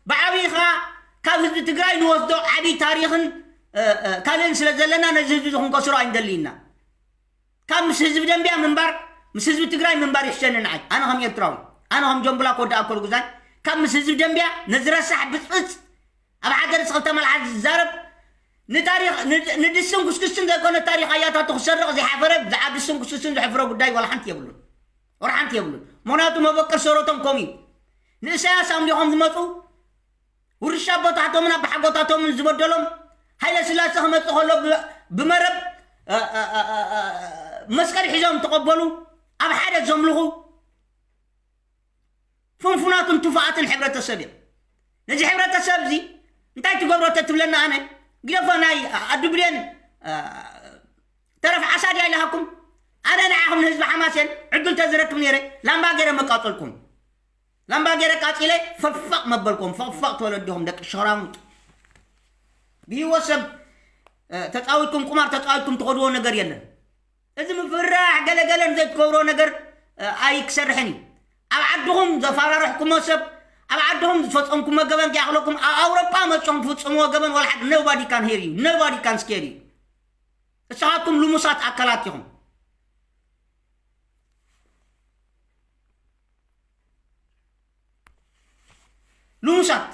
ብዓብዪ ከዓ ካብ ህዝቢ ትግራይ ንወስዶ ዓብዪ ታሪክን ካልእን ስለ ዘለና ነዚ ህዝቢ እዚ ክንከስሮ ኣይንደሊ ኢና ካብ ምስ ህዝቢ ደንቢያ ምንባር ምስ ህዝቢ ትግራይ ምንባር ይሕሸኒ ንዓይ ኣነ ከም ኤርትራዊ ኣነ ከም ጀምቡላ ክወዳእ ከሉ ግዛይ ካብ ምስ ህዝቢ ደንቢያ ነዚ ረሳሕ ብፅብፅ ኣብ ሓደ ርእሲ ክልተ መልሓስ ዝዛረብ ንታሪኽ ንድስን ኩስኩስን ዘይኮነ ታሪኽ ኣያታቱ ክሰርቕ ዝሓፈረ ብዛዕባ ድስን ኩስኩስን ዘሕፍሮ ጉዳይ ዋላ ሓንቲ የብሉን ወላ ሓንቲ የብሉን ምክንያቱ መበቅር ሰረቶም ከምኡ እዩ ንእሳያስ ኣምሊኾም ዝመፁ ውርሻ ኣቦታቶምን ኣባሓጎታቶምን ዝበደሎም ሃይለ ስላሴ ክመፅእ ከሎ ብመረብ መስቀል ሒዞም ተቐበሉ ኣብ ሓደ ዘምልኹ ፍንፉናትን ትፉኣትን ሕብረተሰብ እዮም ነዚ ሕብረተሰብ እዚ እንታይ ትገብሮ ተትብለና ኣነ ግደፎ ናይ ኣዱብልየን ተረፍ ዓሳ ድያ ኢልሃኩም ኣነ ንዓኹም ንህዝቢ ሓማሴን ዕድል ተዝረክብ ነይረ ላምባ ገይረ መቃፀልኩም ላምባ ገይረ ቃፂለ ፈፋቕ መበልኩም ፈፋቕ ተወለዲኹም ደቂ ሸራሙጥ ብህይወት ሰብ ተፃዊትኩም ቁማር ተፃዊትኩም ትኸድዎ ነገር የለን እዚ ምፍራሕ ገለገለን ዘይትገብሮ ነገር ኣይክሰርሕን እዩ ኣብ ዓድኹም ዘፈራርሕኩሞ ሰብ ኣብ ዓድኹም ዝፈፀምኩሞ ገበን ከይኣኽለኩም ኣብ ኣውሮጳ መፅኹም ትፍፅምዎ ገበን ዋላ ሓደ nobody can hear you nobody can scare you እስኻትኩም ልሙሳት ኣካላት ኢኹም ልሙሳት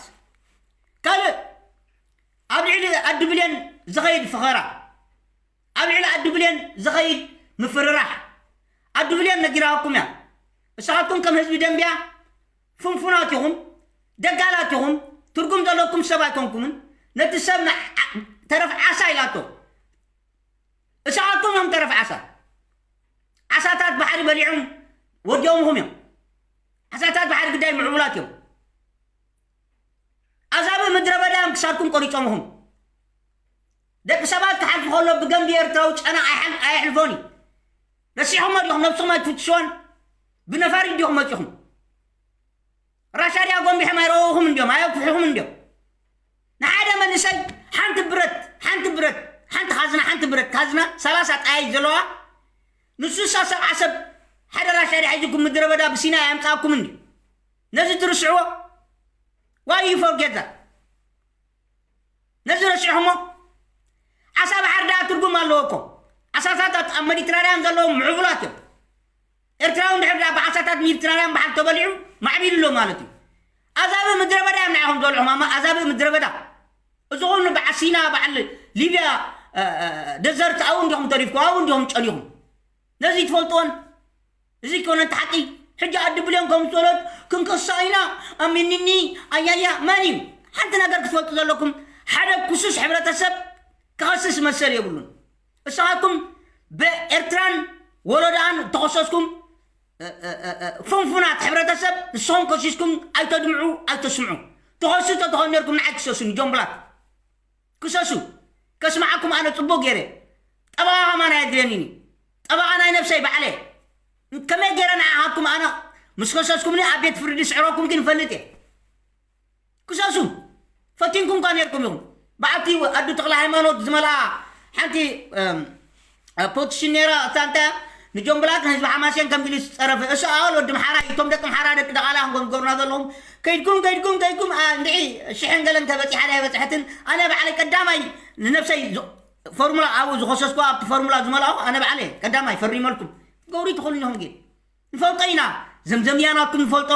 ካልእ ኣብ ልዕሊ ኣዲ ብሌን ዝኸይድ ፈኸራ ኣብ ልዕሊ ኣዲ ብሌን ዝኸይድ ምፍርራሕ ኣዲ ብሌን ነጊራኩም እያ እሳኻትኩም ከም ህዝቢ ደንብያ ፍንፉናት ኢኹም ደጋላት ኢኹም ትርጉም ዘለኩም ሰብ ኣይኮንኩምን ነቲ ሰብ ተረፍ ዓሳ ኢላቶ እሳኻትኩም እዮም ተረፍ ዓሳ ዓሳታት ባሕሪ በሊዖም ወዲኦምኹም እዮም ዓሳታት ባሕሪ ግዳይ ምዕቡላት ጸምኹም። ደቂ ሰባት ክሓልፉ ከሎ ብገምቢ ኤርትራዊ ጨና ኣይሓል-፣ ኣየሕልፎን እዩ። ረሲዕኹሞ ዲኹም? ነብስኹም ኣይትፍትሽዎን? ብነፋሪት ዲኹም መጺኹም? ራሻ ድያ ጎንቢሖም ኣይረወኹም እንዲዮም፣ ኣየፍሕኹም እንዲዮም። ንሓደ መንእሰይ ሓንቲ ብረት፣ ሓንቲ ብረት፣ ሓንቲ ካዝና፣ ሓንቲ ብረት፣ ካዝና ሰላሳ ጣያይ ዘለዋ፣ ንሱ ስሳ ሰብዓ ሰብ ሓደ ራሻ ድያ ሒዙኩም ምድረ በዳ ብሲናይ ኣየምጻእኩም እንዲ። ነዚ ትርስዕዎ? Why you forget that? ነዚ ረሲዕኹሞ? ዓሳ ባሕሪ ደኣ ትርጉም ኣለዎ እኮ። ዓሳታት ኣብ ሜዲትራንያን ዘለዉ ምዕቡላት እዮም። ኤርትራዊ እንድሕር ደኣ ብዓሳታት ሜዲትራንያን ባሕሪ ተበሊዑ ማዕቢሉ ኣሎ ማለት እዩ። ኣዛብእ ምድረ በዳ እዮም ንዓኹም ዝበልዑኹም፣ ኣማ ኣዛብእ ምድረ በዳ። እዚ ኹሉ በዓል ሲና፣ በዓል ሊብያ፣ እ፣ እ፣ ደዘርት ኣብኡ እንዲኹም ተሪፍኩም፣ ኣብኡ እንዲኹም ጨኒኹም። ነዚ ትፈልጥዎን? እዚ ኮነ እቲ ሓቂ። ሕጂ ኣዲ ብልዮን ከም ዝጸሎት ክንከሳ ኢና፣ ኣሚኒኒ፣ ኣያያ፣ መን እዩ? ሓንቲ ነገር ክትፈልጡ ዘለኩም፣ ሓደ ኩሱስ ሕብረተሰብ ክኸስስ መሰል የብሉን። እሳኻትኩም ብኤርትራን ወለዶኣን እተኸሰስኩም፣ እ፣ እ፣ እ፣ እ፣ ፍንፉናት ሕብረተሰብ ንስኹም ከሲስኩም ኣይተድምዑ፣ ኣይተስምዑ። ትኸሱ ተተኾን ነርኩም ንዓይ ክሰሱኒ፣ ጆምብላት። ክሰሱ። ከስምዓኩም ኣነ ጽቡቕ ገይረ። ጠበቓ ከማን ኣየድልየንን እዩ። ጠበቓ ናይ ነብሰይ ባዕለ። ከመይ ገይረ ንዓኻትኩም ኣነ ምስ ከሰስኩምኒ ኣብ ቤት ፍርዲ ስዕረኩም ግን እፈልጥ እየ። ክሰሱ። ፈቲንኩም እኳ ነርኩም ኢኹም። በዓልቲ ኣዱ ተኽለ ሃይማኖት ዝመልኣ ሓንቲ፣ እም፣ ፖቲሽን ነይራ፣ እታ እንታይ እያ? ንጆን ብላክ ንህዝቢ ሓማሴን ከም ኢሉ ዝጸረፈ። እሱ ኣወል ወዲ ምሓራ እዩ። እቶም ደቂ ምሓራ ደቂ ደቓላ ከም ዝገብሩና ዘለኹም። ከይድኩም፣ ከይድኩም፣ ከይድኩም፣ ኣ፣ እንድዒ ሽሕን ገለን ተበጺሓ ዳይ በጽሐትን። ኣነ ባዕለይ ቀዳማይ ንነብሰይ ዝ-፣ ፎርሙላ ኣብኡ ዝኸሰስኩ፣ ኣብቲ ፎርሙላ ዝመልኣኹ ኣነ ባዕለይ ቀዳማይ ፈሪመልኩም። ትገብሩ ትኽእሉ ኢኹም ግን። ንፈልጦ ኢና። ዘምዘምያ ናትኩም ንፈልጦ፣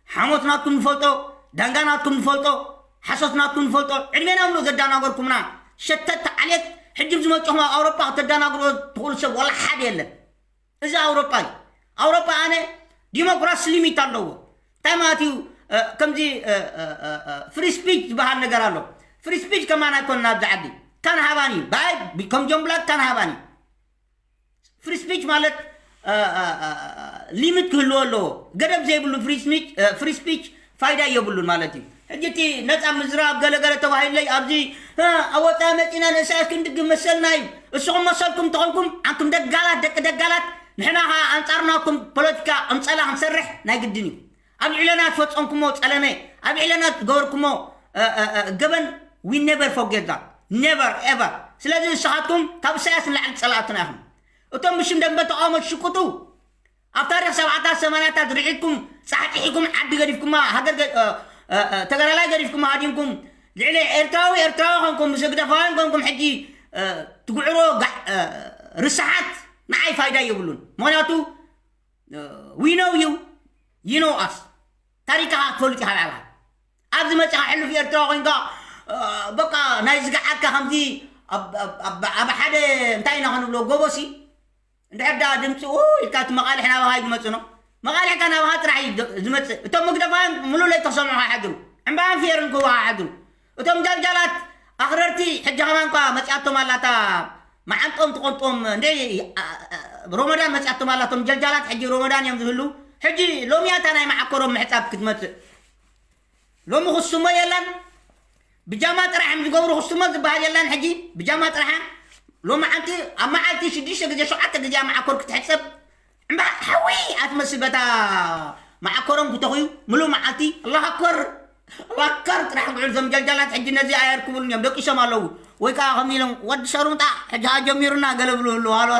ሓሞት ናትኩም ንፈልጦ፣ ዳንጋ ናትኩም ንፈልጦ፣ ሓሶት ናትኩም ንፈልጦ። ዕድሜና ምሉእ ዘዳናገርኩምና ሸተት ዓሌት፣ ሕጂ ዝመጽኹም ኣብ ኣውሮጳ ከተዳናግርዎ ትኽእሉ ሰብ ዋላ ሓደ የለን። እዚ ኣውሮጳ እዩ። ኣውሮጳ ኣነ ዲሞክራሲ ሊሚት ኣለዎ። እንታይ ማለት እዩ? እ፣ ከምዚ፣ እ፣ እ፣ እ፣ እ፣ ፍሪ ስፒች ዝበሃል ነገር ኣሎ። ፍሪ ስፒች ከማን ኣይኮነን ኣብዚ ዓዲ። ካን ሃባን እዩ። ባይ፣ ከም ጆን ብላክ ካን ሃባን እዩ። ፍሪ ስፒች ማለት፣ እ፣ እ፣ እ፣ እ፣ ሊሚት ክህልዎ ኣለዎ። ገደብ ዘይብሉ ፍሪ ስፒች፣ እ፣ ፍሪ ስፒች ፋይዳ የብሉን ማለት እዩ። ሕጂ እቲ ነጻ ምዝራብ ገለገለ ተባሂለይ ኣብዚ፣ እ፣ ኣብ ወጻኢ መጺና ንእሳያስ ክንድግፍ መሰልና እዩ። እስኹም መሰልኩም ተኾንኩም፣ ኣንቱም ደጋላት፣ ደቂ ደጋላት፣ ንሕና ኸኣ ኣንጻር ናትኩም ፖለቲካ ቅንጸላ ክንሰርሕ ናይ ግድን እዩ። ኣብ ልዕለና ዝፈጸምኩሞ ጸለመ፣ ኣብ ልዕለና ዝገበርኩሞ፣ እ፣ እ፣ እ፣ ገበን፣ we never forget that. Never, ever. ስለዚ ንስኻትኩም ካብ ኢሳያስ ንላዕሊ ጸላእትና ኢኹም። እቶም ብሽም ደንበ ተቃውሞ ትሽቅጡ፣ ኣብ ታሪኽ ሰብዓታት ሰማንያታት ርሒቅኩም፣ ጻሕጺሒኩም፣ ዓዲ ገዲፍኩማ፣ ሃገር ገ-፣ እ፣ እ፣ እ፣ ተጋዳላይ ገዲፍኩማ ሃዲምኩም፣ ልዕሊ ኤርትራዊ፣ ኤርትራዊ ኮንኩም፣ ምስ ህግደፋውያን ኮንኩም፣ ሕጂ፣ እ፣ ትጉዕሮ ጋዕ-፣ እ፣ ርስሓት ንዓይ ፋይዳ የብሉን። ምኽንያቱ፣ እ፣ we know you, you know us. ታሪክካ ክትፈልጥ ኢኻ ባዕልኻ። ኣብዚ መጺኻ ሕሉፍ ኤርትራዊ ኮንካ፣ እ፣ በቃ ናይ ዝገዓካ ከምዚ ኣብ፣ ኣብ፣ ኣብ፣ ኣብ ሓደ እንታይ ኢና ክንብሎ፣ ጎቦሲ እንድሕር ደኣ ድምፂ ኡ ኢልካ እቲ መቓልሕ ናባኻ እዩ ዝመፅእ ነው። መቓልሕካ ናባኻ ጥራሕ እዩ ዝ-፣ ዝመፅእ። እቶም ምግደፋውያን ሙሉእ ለይት ተሰምዑኻ ይሓድሩ። ዕምባባን ፊየርን ክህቡኻ ይሓድሩ። እቶም ጃልጃላት ኣኽረርቲ ሕጂ ከማን እኳ መፂኣቶም ኣላ እታ መዓንጦም ትቖንጦም እንደ ሮመዳን መፂኣቶም ኣላ። እቶም ጃልጃላት ሕጂ ሮመዳን እዮም ዝህሉ። ሕጂ ሎሚ እያ እታ ናይ መዓኮሮም ምሕፃብ ክትመፅእ። ሎሚ ክስሞ የለን። ብጃማ ጥራሕ እዮም ዝገብሩ፣ ክስሞ ዝበሃል የለን። ሕጂ ብጃማ ጥራሕ ሎሚ ዓንቲ ኣብ መዓልቲ ሽዱሽተ ግዜ ሸውዓተ ግዜ ኣብ መዓኮር ክትሕጸብ እምባ ሓዊ ኣትመስል። በታ መዓኮሮም ክተኽዩ ምሉእ መዓልቲ ኣላሁ ኣክበር፣ ኣላሁ ኣክበር ጥራሕ ክውዕሉ። እዞም ጃልጃላት ሕጂ ነዚ ኣየርክቡሉን እዮም፣ ደቂሶም ኣለዉ። ወይ ከዓ ከምዚ ኢሎም፣ "ወዲ ሸርሙጣ ሕጂ ኸኣ ጀሚሩና" ገለ ብሉ ህልው ኣሎ።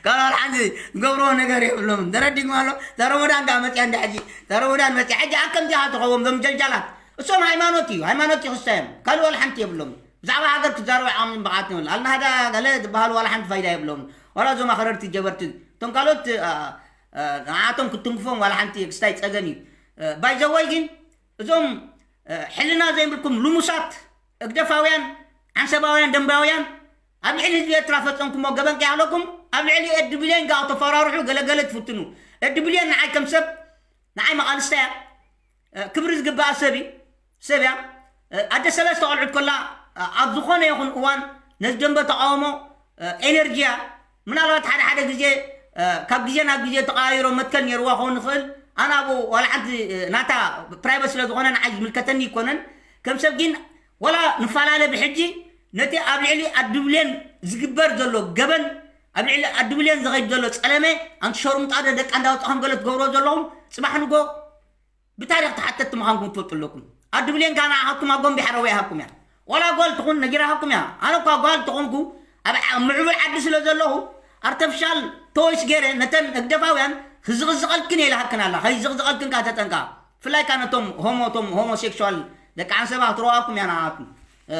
ካልእ ሓንቲ ዝገብርዎ ነገር የብሎምን። ተረዲእኩም ኣሎ? እዛ ረመዳን ከኣ መጽያ እንዳ ሕጂ፣ እዛ ረመዳን መጽያ። ሕጂ ኣብ ከምዚ ኢኻ ትኸውን፣ እዞም ጀልጃላት። እሶም ሃይማኖት እዩ፣ ሃይማኖት ይኽስታ እዮም። ካልእ ዋላ ሓንቲ የብሎምን። ብዛዕባ ሃገር ክዛረቡ ዓቕምን ብቕዓትን የብሎም። ኣልናህዳ ገለ ዝበሃሉ ዋላ ሓንቲ ፋይዳ የብሎምን። ዋላ እዞም ኣኽረርቲ ጀበርቲ፣ እቶም ካልኦት፣ ኣ፣ ኣ፣ ንዓቶም ክትትንክፎም ዋላ ሓንቲ ክስታይ ጸገም እዩ። እ፣ ባይ ዘ ወይ ግን፣ እዞም፣ እ፣ ሕልና ዘይብልኩም ልሙሳት ህግደፋውያን፣ ዓንሰባውያን፣ ደንባውያን፣ ኣብ ልዕሊ ህዝቢ ኤርትራ ፈጸምኩሞ ገበን ከይሃለኩም፣ ኣብ ልዕሊ ኤዲ ብሌን ከኣ ተፈራርሑ ገለገለ ትፍትኑ። ኤዲ ብሌን ንዓይ ከም ሰብ፣ ንዓይ መቓልስታ እያ። እ፣ ክብሪ ዝግባኣ ሰብ እዩ፣ ሰብ እያ። እ፣ ኣደ ሰለስተ ቆልዑት ከላ፣ እ፣ ኣብ ዝኾነ ይኹን እዋን ነዚ ደንበ ተቃውሞ፣ እ፣ ኤነርጂ እያ። ምናልባት ሓደ ሓደ ግዜ፣ እ፣ ካብ ግዜ ናብ ግዜ ተቀያይሮ መትከል ነይርዋ ክኸውን ይኽእል። ኣነ ኣብኡ ዋላ ሓንቲ፣ እ፣ ናታ ፕራይቨት ስለ ዝኾነ ንዓይ ዝምልከተኒ ኣይኮነን። ከም ሰብ ግን ወላ ንፈላለ ብሕጂ ነቲ ኣብ ልዕሊ ኣዲ ብሌን ዝግበር ዘሎ ገበን፣ ኣብ ልዕሊ ኣዲ ብሌን ዝኸይድ ዘሎ ጸለመ፣ ኣንቲ ሸርሙጣ ዶ ደቃ እንዳወጻኹም ገለ ትገብርዎ ዘለኹም፣ ጽባሕ ንጎ ብታሪኽ ተሓተትቲ ምዃንኩም ትፈልጡ ኣለኩም። ኣዲ ብሌን ካኣ ንዓኻትኩም ኣጎንቢሓ ረዊያሃኩም እያ። ዋላ ጓል ትኹን ነጊራሃኩም እያ። ኣነ እኳ ጓል ተኾንኩ ኣብ ዓ-፣ ምዕቡል ዓዲ ስለ ዘለኹ ኣርተፍሻል ቶይስ ገይረ ነተን ህግደፋውያን ክዝቕዝቐልክን እየ ኢላሃክን ኣላ። ከይዝቕዝቐልክን ካኣ ተጠንቀቓ። ብፍላይ ካኣ ነቶም ሆሞ፣ እቶም ሆሞሴክሹዋል ደቂ ኣንሰባ ክትረዋኩም እያ ንዓኻትኩም። እ፣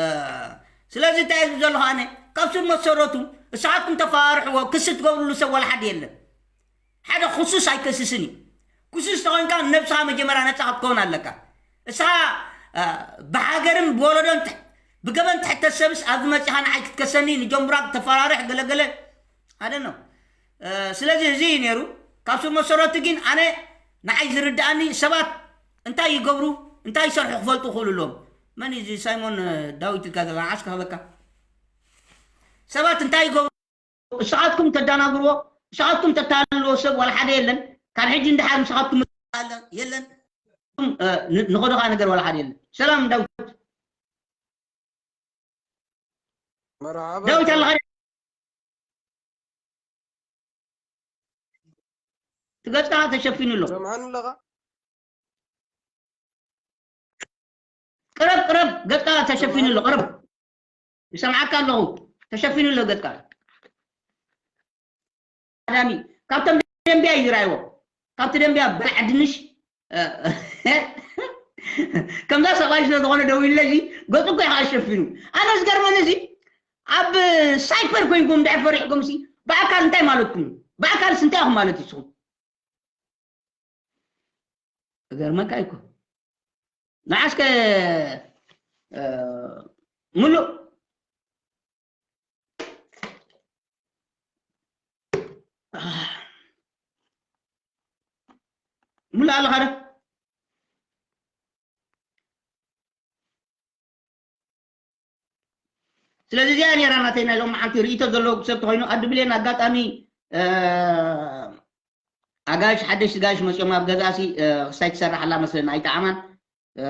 ስለዚ እንታይ እየ ዝብል ዘለኹ ኣነ? ካብ ስር መሰረቱ ንስኻትኩም ተፈራርሕዎ፣ ክሲ ትገብርሉ ሰብ ዋላ ሓደ የለን። ሓደ ክሱስ ኣይከስስን እዩ። ክሱስ ተኾይንካ ነብስኻ መጀመርያ ነጻ ክትከውን ኣለካ። እስኻ፣ እ፣ ብሃገርን ብወለዶን ትሕ-፣ ብገበን ትሕተት ሰብስ ኣብዚ መጺኻ ንዓይ ክትከሰኒ ንጀምቡራ ክተፈራርሕ ገለገለ ኣደኖ። እ፣ ስለዚ እዚ እዩ ነይሩ። ካብ ስር መሰረቱ ግን ኣነ ንዓይ ዝርድኣኒ ሰባት እንታይ ይገብሩ እንታይ ይሰርሑ ክፈልጡ ክኽእሉ ኣለዎም። መን እዩ እዚ ሳይሞን፣ እ፣ ዳዊት ኢልካ ዘለኻ ንዓስ ክህበካ። ሰባት እንታይ ይገብሩ ንስኻትኩም ተዳናግርዎ ንስኻትኩም ተታልልዎ ሰብ ዋላ ሓደ የለን። ካብ ሕጂ እንድሓር ንስኻትኩም የለን። እ፣ ን-፣ ንኸዶ ከኣ ነገር ዋላ ሓደ የለን። ሰላም ዳዊት። መርሓባ ዳዊት ኣለኻ? እቲ ገጽካ ተሸፊኑ ኣሎ። ሰምዓኒ ኣለኻ? ቅረብ፣ ቅረብ፣ ገጽካ ተሸፊኑ ኣሎ። ቅረብ። ይሰምዓካ ኣለኹ። ተሸፊኑ ኣሎ ገጽካ። ቀዳሚ ካብቶም ደንቢያ እዩ ዝረኣይዎ። ካብቲ ደንቢያ በላዕ ድንሽ፣ እ፣ ከምዛ ሰብኣይ ስለ ዝኾነ ደው ኢለ እዚ ገጹ እኮ እዩ ከዓ ሸፊኑ። ኣነ ዝገርመኒ እዚ ኣብ ሳይበር ኮይንኩም እንድሕር ፈሪሕኩም ሲ ብኣካል እንታይ ማለትኩም እዩ? ብኣካልስ እንታይ ኢኹም ማለት እዩ ንስኹም? እገርመካ እኮ። ንዓስከ፣ እ፣ ሙሉእ፣ ሙሉእ ኣለኻ ዶ? ስለዚ እዚኣ ነይራ ናተይ ናይ ሎማዓንቲ ርእይቶ ዘለዎ ሰብ ተኾይኑ፣ ኣዲ ብሌን ኣጋጣሚ፣ እ፣ ኣጋይሽ ሓደሽቲ ጋይሽ መፅኦም ኣብ ገዛሲ፣ እ፣ ክስታይ ትሰርሕ ኣላ መስለኒ ኣይጠዓማን። እ፣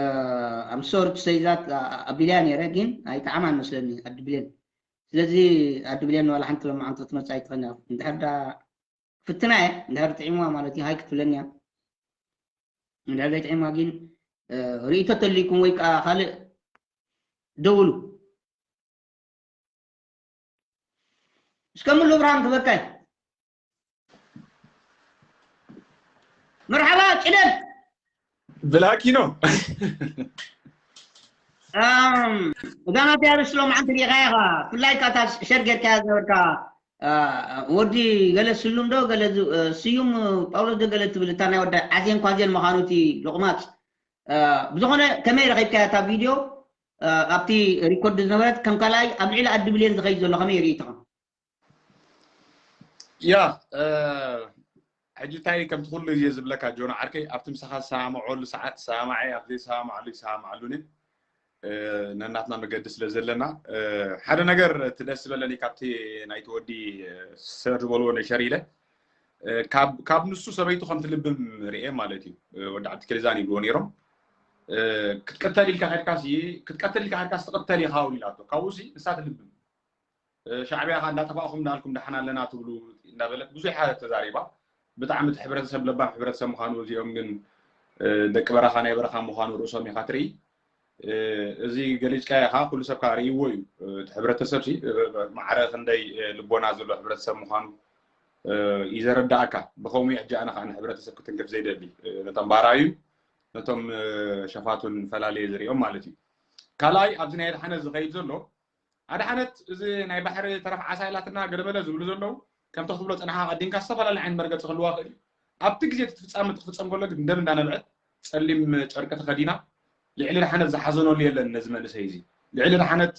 I'm sorry to say that፣ እ፣ ኣቢለያ ነይረ ግን ኣይጠዓማን መስለኒ ኣዲ ብሌን። ስለዚ ኣዲ ብሌን ዋላ ሓንቲ ሎማዓንቲ ክትመፅእ ኣይትኽእልን እያ። እንድሕር ዳ ክፍትና እየ፣ እንድሕር ጥዒምዋ ማለት እዩ ሃይ ክትብለኒ እያ። እንድሕር ዘይጥዒምዋ ግን፣ እ፣ ርእይቶ ተልይኩም ወይ ከዓ ካልእ ደውሉ። እስከ ሙሉ ብርሃን ክበካይ። መርሓባ ጭደድ። ብላኪኖ። እም፣ እዛ ናተይ ኣርእስቲ ሎማዓንቲ ሪኢኻያ ኢኻ። ብፍላይ ካታ ሸር ጌርካያ ዝነበርካ፣ እ፣ ወዲ ገለ ስሉም ዶ ገለ ዝ-፣ እ፣ ስዩም ጳውሎስ ዶ ገለ ትብል እታ ናይ ወዲ ዓዜን ኳዜን ምዃኑ እቲ ሎቕማጽ። እ፣ ብዝኾነ ከመይ ረኺብካያ እታ ቪድዮ? እ፣ ኣብቲ ሪኮርድ ዝነበረት ከም ካልኣይ ኣብ ልዕሊ ኣዲ ብሌን ዝኸይድ ዘሎ ከመይ ርኢትኻ? ያ፣ እ፣ ሕጂ እንታይ ከምቲ ኩሉ ግዜ ዝብለካ ጆኖ ዓርከይ፣ ኣብቲ ምሳኻ ዝሰማምዐሉ ሰዓት ሰማማዐ፣ ኣብ ዘይሰማማዐሉ ይሰማማዓሉን እየ። እ፣ ነናትና መገዲ ስለ ዘለና፣ እ፣ ሓደ ነገር እቲ ደስ ዝበለኒ ካብቲ ናይቲ ወዲ፣ እ፣ ሰር ዝበልዎ ነሸር ኢለ፣ እ፣ ካብ፣ ካብ ንሱ ሰበይቱ ከም ትልብም ርኤ ማለት እዩ። እ፣ ወዲ ዓዲ ክሪዛን ይብልዎ ነይሮም። እ፣ ክትቅተል ኢልካ ከድካ ሲ፣ ክትቀትል ኢልካ ከድካ ሲ ትቕተል ኢኻ እውን ኢላቶ። ካብኡ ሲ ንሳ ትልብም። እ፣ ሻዕቢያ ኸኣ እንዳጠፋእኹም እንዳልኩም ደሓን ኣለና ትብሉ እንዳበለት ብዙሕ እያ ተዛሪባ። ብጣዕሚ እቲ ሕብረተሰብ ለባም ሕብረተሰብ ምዃኑ እዚኦም ግን፣ እ፣ ደቂ በረኻ ናይ በረኻ ምዃኑ ርእሶም ኢኻ ትርኢ። እ፣ እዚ ገሊጽካዮ ኸኣ ኩሉ ሰብ ከኣ ርእይዎ እዩ። እ፣ እቲ ሕብረተሰብ ሲ፣ እ፣ ማዕረ ክንደይ፣ እ፣ ልቦና ዘሎ ሕብረተሰብ ምዃኑ፣ እ፣ እዩ ዘረዳእካ። ብኸምኡ እዩ ሕጂ ኣነ ኸኣ ንሕብረተሰብ ክትንክፍ ዘይደሊ። እ፣ ነቶም ባራዩን ነቶም፣ እ፣ ሸፋቱን ፈላልየ ዝርእዮም ማለት እዩ። ካልኣይ ኣብዚ ናይ ኣድሓነት ዝኸይድ ዘሎ ኣድሓነት እዚ ናይ ባሕሪ ተረፍ ዓሳ ኢላትና ገለመለ ዝብሉ ዘለዉ ከምቲ ክትብሎ ጸናሕካ ቀዲምካ ዝተፈላለየ ዓይነት መርገጺ ክህልዋ ይኽእል እዩ። ኣብቲ ግዜ እቲ ፍጻመ እቲ ክፍጸም ከሎ ግን ደም እንዳነብዐት ጸሊም ጨርቂ ተኸዲና ልዕሊ ኣድሓነት ዝሓዘነሉ የለን ነዚ መንእሰይ እዚ። ልዕሊ ኣድሓነት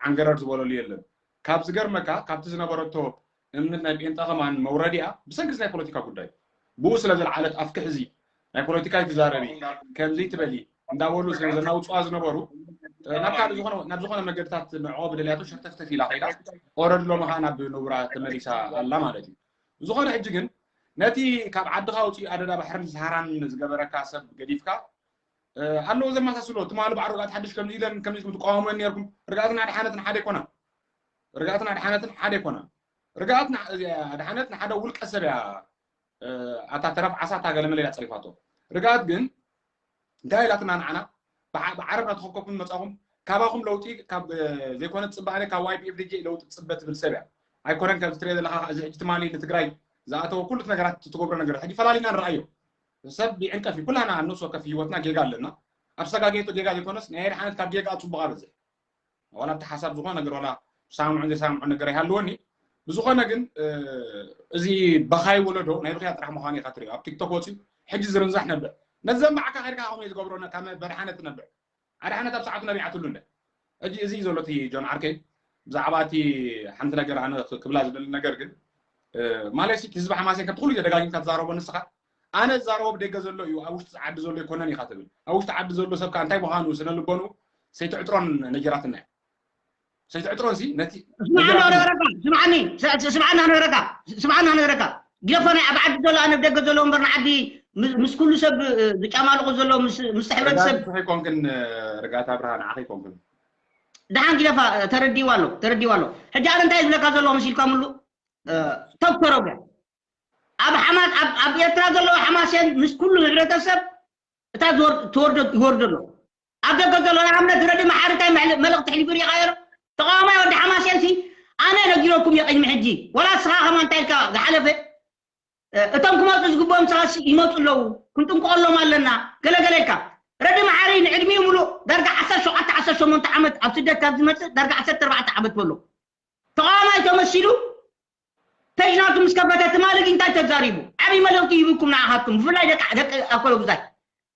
ዓንገረር ዝበለሉ የለን። ካብ ዝገርመካ ካብቲ ዝነበረቶ እምነት ናይ ጴንጠ ከማን መውረዲኣ ብሰንኪ እዚ ናይ ፖለቲካ ጉዳይ ብኡ ስለ ዝለዓለት ኣፍክሕ እዚ ናይ ፖለቲካ ኣይትዛረቢ ከምዚ ትበሊ እንዳበሉ ዘናውፅዋ ዝነበሩ ናብ ካልእ ዝኾነ ናብ ዝኾነ መገድታት ንዕኦ ብደልያቶ ሸርተፍተፍ ኢላ ከይዳ ኦረድ ሎሚ ከዓ ናብ ነብራ ተመሊሳ ኣላ ማለት እዩ። ዝኾነ ሕጂ ግን ነቲ ካብ ዓድኻ ኣውፅኡ ኣደዳ ባሕርን ሰሃራን ዝገበረካ ሰብ ገዲፍካ ኣለዉ ዘመሳስሎ ትማሊ ባዕሉ ርግኣት ሓድሽ ከምዚ ኢለን ከምዚ ኢልኩም ትቃወሙ ነርኩም። ርግኣትን ኣድሓነትን ሓደ ኣይኮና። ርግኣትን ኣድሓነትን ሓደ ኣይኮና። ርግኣት ኣድሓነት ንሓደ ውልቀ ሰብ እያ። ኣታ ተረፍ ዓሳ እታ ገለመለ ኢላ ፀሪፋቶ። ርግኣት ግን እንታይ ኢላትና ንዓና ብዓረብ ናተኸብከብኩም መፃኹም ካባኹም ለውጢ ካብ ዘይኮነ ፅባኔ ካብ ዋይፒኤፍ ድጄ ለውጢ ፅበ ትብል ሰብ እያ። ኣይኮነን ከምዚ ትሪኦ ዘለካ እዚ ሕጂ ትማሊ ንትግራይ ዝኣተወ ኩሉ ነገራት ትገብሮ ነገር ሕጂ ፈላሊና ንረኣዮ። ሰብ ይዕንቀፍ እዩ። ኩላና ኣብ ነፍሲ ወከፍ ህይወትና ጌጋ ኣለና። ኣብ ሰጋጌቶ ጌጋ ዘይኮነስ ናይ ኣድሓነት ካብ ጌጋ ፅቡቕ ኣብዝሕ ዋላ ኣብቲ ሓሳብ ዝኾነ ነገር ዋላ ዝሰማምዑን ዘይሰማምዑን ነገር ኣይሃልወኒ። ብዝኾነ ግን እዚ በኻይ ወለዶ ናይ ብኽያ ጥራሕ ምዃኑ ኢኻ ትሪኦ። ኣብ ቲክቶክ ወፂኡ ሕጂ ዝርንዛሕ ነብዕ ነዘን ባዕካ ከድካ ከምኡ ዝገብሮ ካብ በድሓነት ነብዕ ኣድሓነት ኣብ ሰዓቱ ነቢዓትሉ እንደ ሕጂ እዚ ዘሎ እቲ ጆን ዓርከይ ብዛዕባ እቲ ሓንቲ ነገር ኣነ ክብላ ዝደሊ ነገር ግን ማለት ህዝቢ ሓማሴን ከምቲ ኩሉ ግዜ ደጋጊምካ ትዛረቦ ንስኻ ኣነ ዝዛረቦ ብደገ ዘሎ እዩ ኣብ ውሽጢ ዓዲ ዘሎ ኣይኮነን ኢኻ ትብል ኣብ ውሽጢ ዓዲ ዘሎ ሰብካ እንታይ ምዃኑ ስነ ልቦኑ ሰይትዕጥሮን ነጊራትና እያ ሰይትዕጥሮን ሲ ነቲ ስምዓና ነግረካ ስምዓኒ ስምዓና ነግረካ ስምዓና ነግረካ ግደፎ ናይ ኣብ ዓዲ ዘሎ ኣነ ብደገ ዘሎ እምበር ንዓዲ ምስ ኩሉ ሰብ ዝጫማልቑ ዘሎ ምስ ሕብረተሰብ ኣይኮንክን ርጋታ ብርሃን ዓኸ ኣይኮንክን ደሓን ግደፋ ተረዲዋ ኣሎ ተረዲዋ ኣሎ ሕጂ ኣነ እንታይ ዝብለካ ዘለኹ መሲልካምሉ ተብተረጉ ኣብ ሓማስ ኣብ ኤርትራ ዘለዉ ሓማስያን ምስ ኩሉ ህብረተሰብ እታ ትወርዶ ይወርዶ ኣሎ ኣብ ደገ ዘሎ ንኣብነት ረዲ መሓሪ እንታይ መልእኽቲ ሕሊፉ ሪኢኻዮ ተቃዋማይ ወዲ ሓማስያን ሲ ኣነ ነጊረኩም እየ ቅድሚ ሕጂ ወላ ስኻ ከማ እንታይ ኢልካ ዝሓለፈ እቶም ክመፁ ዝግብኦም ሰባት ይመፁ ኣለዉ ክንጥንቀቀሎም ኣለና ገለገለ ኢልካ ረዲ መሓሪ ንዕድሚኡ ሙሉእ ዳርጋ ዓሰርተ ሸውዓተ ዓሰርተ ሸሞንተ ዓመት ኣብ ስደት ካብ ዝመፅእ ዳርጋ ዓሰርተ ኣርባዕተ ዓመት በሎ ተቃዋማይ ተመሲሉ ፔጅ ናቱ ምስ ከፈተ ትማሊ ግን እንታይ ተዛሪቡ ዓብዪ መልእኽቲ ይህብኩም ንዓኻትኩም ብፍላይ ደቂ ደቂ ኣኮሎ ግዛይ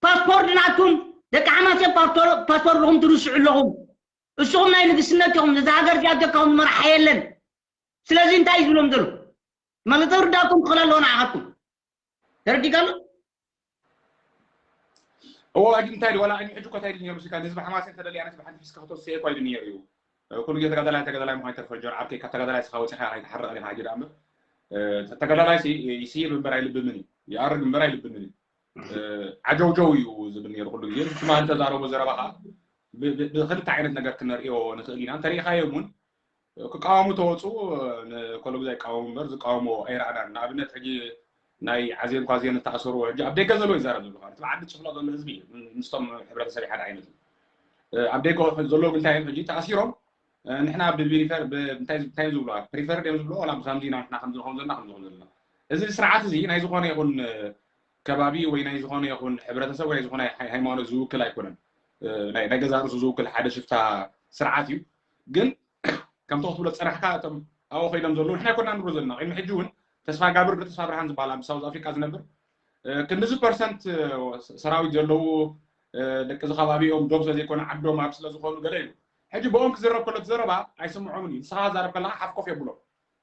ፓስፖርት ናትኩም ደቂ ሓማሴን ፓስፖርት ኹም ትርስዑ ኣለኹም እስኹም ናይ ንግስነት ኢኹም ነዚ ሃገር እዚኣ ደካኹም ዝመርሓ የለን ስለዚ እንታይ እዩ ዝብሎም ዘሎ ማለት ርዳኩም ክኽእል ኣለዎ ንዓኻትኩም ተረዲካ ኣሎ እዎ ኣጅ እንታይ ዋላ ኣጅ ሕጂ ኮታይ ድኛ ሙዚቃ ንህዝቢ ሓማሴን ተደልያ ነቲ ብሓንቲ ሒዝካ ከተወስየ እኳ ኢሉ ነይሩ እዩ ኩሉ ግዜ ተጋዳላይ ተጋዳላይ ምዃን ተርፈ ጆን ዓርከይ ካብ ተጋዳላይ ስኻ ወፂኻ ኣይትሓረቕ ኢኻ ሕጂ ደኣ እምበር ተጋዳላይ ይስይር እምበር ኣይልብምን እዩ ይኣርግ እምበር ኣይልብምን እዩ ዓጀውጀው እዩ ዝብል ነይሩ ኩሉ ግዜ ትማሊ ተዛረቦ ዘረባ ከዓ ብክልተ ዓይነት ነገር ክንርእዮ ንኽእል ኢና እንተሪኢኻዮ እውን ክቃወሙ ተወፁ ንኮሎግዛ ይቃወሙ እምበር ዝቃወሞ ኣይረኣናን ንኣብነት ሕጂ ናይ ዓዜን ኳዜን ዝተኣሰሩ ሕጂ ኣብ ደገ ዘሎ ይዛረብ ዘሎ እቲ ዓዲ ጭፍሎ ዘሎ ህዝቢ ምስቶም ሕብረተሰብ ሓደ ዓይነት ኣብ ደገ ዘለዉ እንታይ እዮም ሕጂ ተኣሲሮም ንሕና ብብሪፈር እንታይ ዝብሉ ፕሪፈር ድዮም ዝብሉ ዋላ ብሳምዚ ኢና ንሕና ከምዚ ንኸውን ዘለና ከምዚ ንኸውን ዘለና እዚ ስርዓት እዚ ናይ ዝኾነ ይኹን ከባቢ ወይ ናይ ዝኾነ ይኹን ሕብረተሰብ ወይ ናይ ዝኾነ ሃይማኖት ዝውክል ኣይኮነን ናይ ገዛ ርእሱ ዝውክል ሓደ ሽፍታ ስርዓት እዩ ግን ከምቲ ክትብሎ ዝፀናሕካ እቶም ኣብኡ ኮይኖም ዘለዉ ንሕና ይኮና ንብሎ ዘለና ቅድሚ ሕጂ እውን ተስፋ ጋብር ተስፋ ብርሃን ዝበሃል ኣብ ሳውዝ ኣፍሪካ ዝነብር ክንድዚ ፐርሰንት ሰራዊት ዘለዉ ደቂ እዚ ከባቢ እዮም ዶብ ስለዘይኮነ ዓዶም ኣብ ስለዝኾኑ ገለ ኢሉ ሕጂ ብኦም ክዝረብ ከሎ እቲ ዘረባ ኣይስምዖምን እዩ ንስኻ ዛረብ ከለካ ሓፍ ኮፍ የብሎም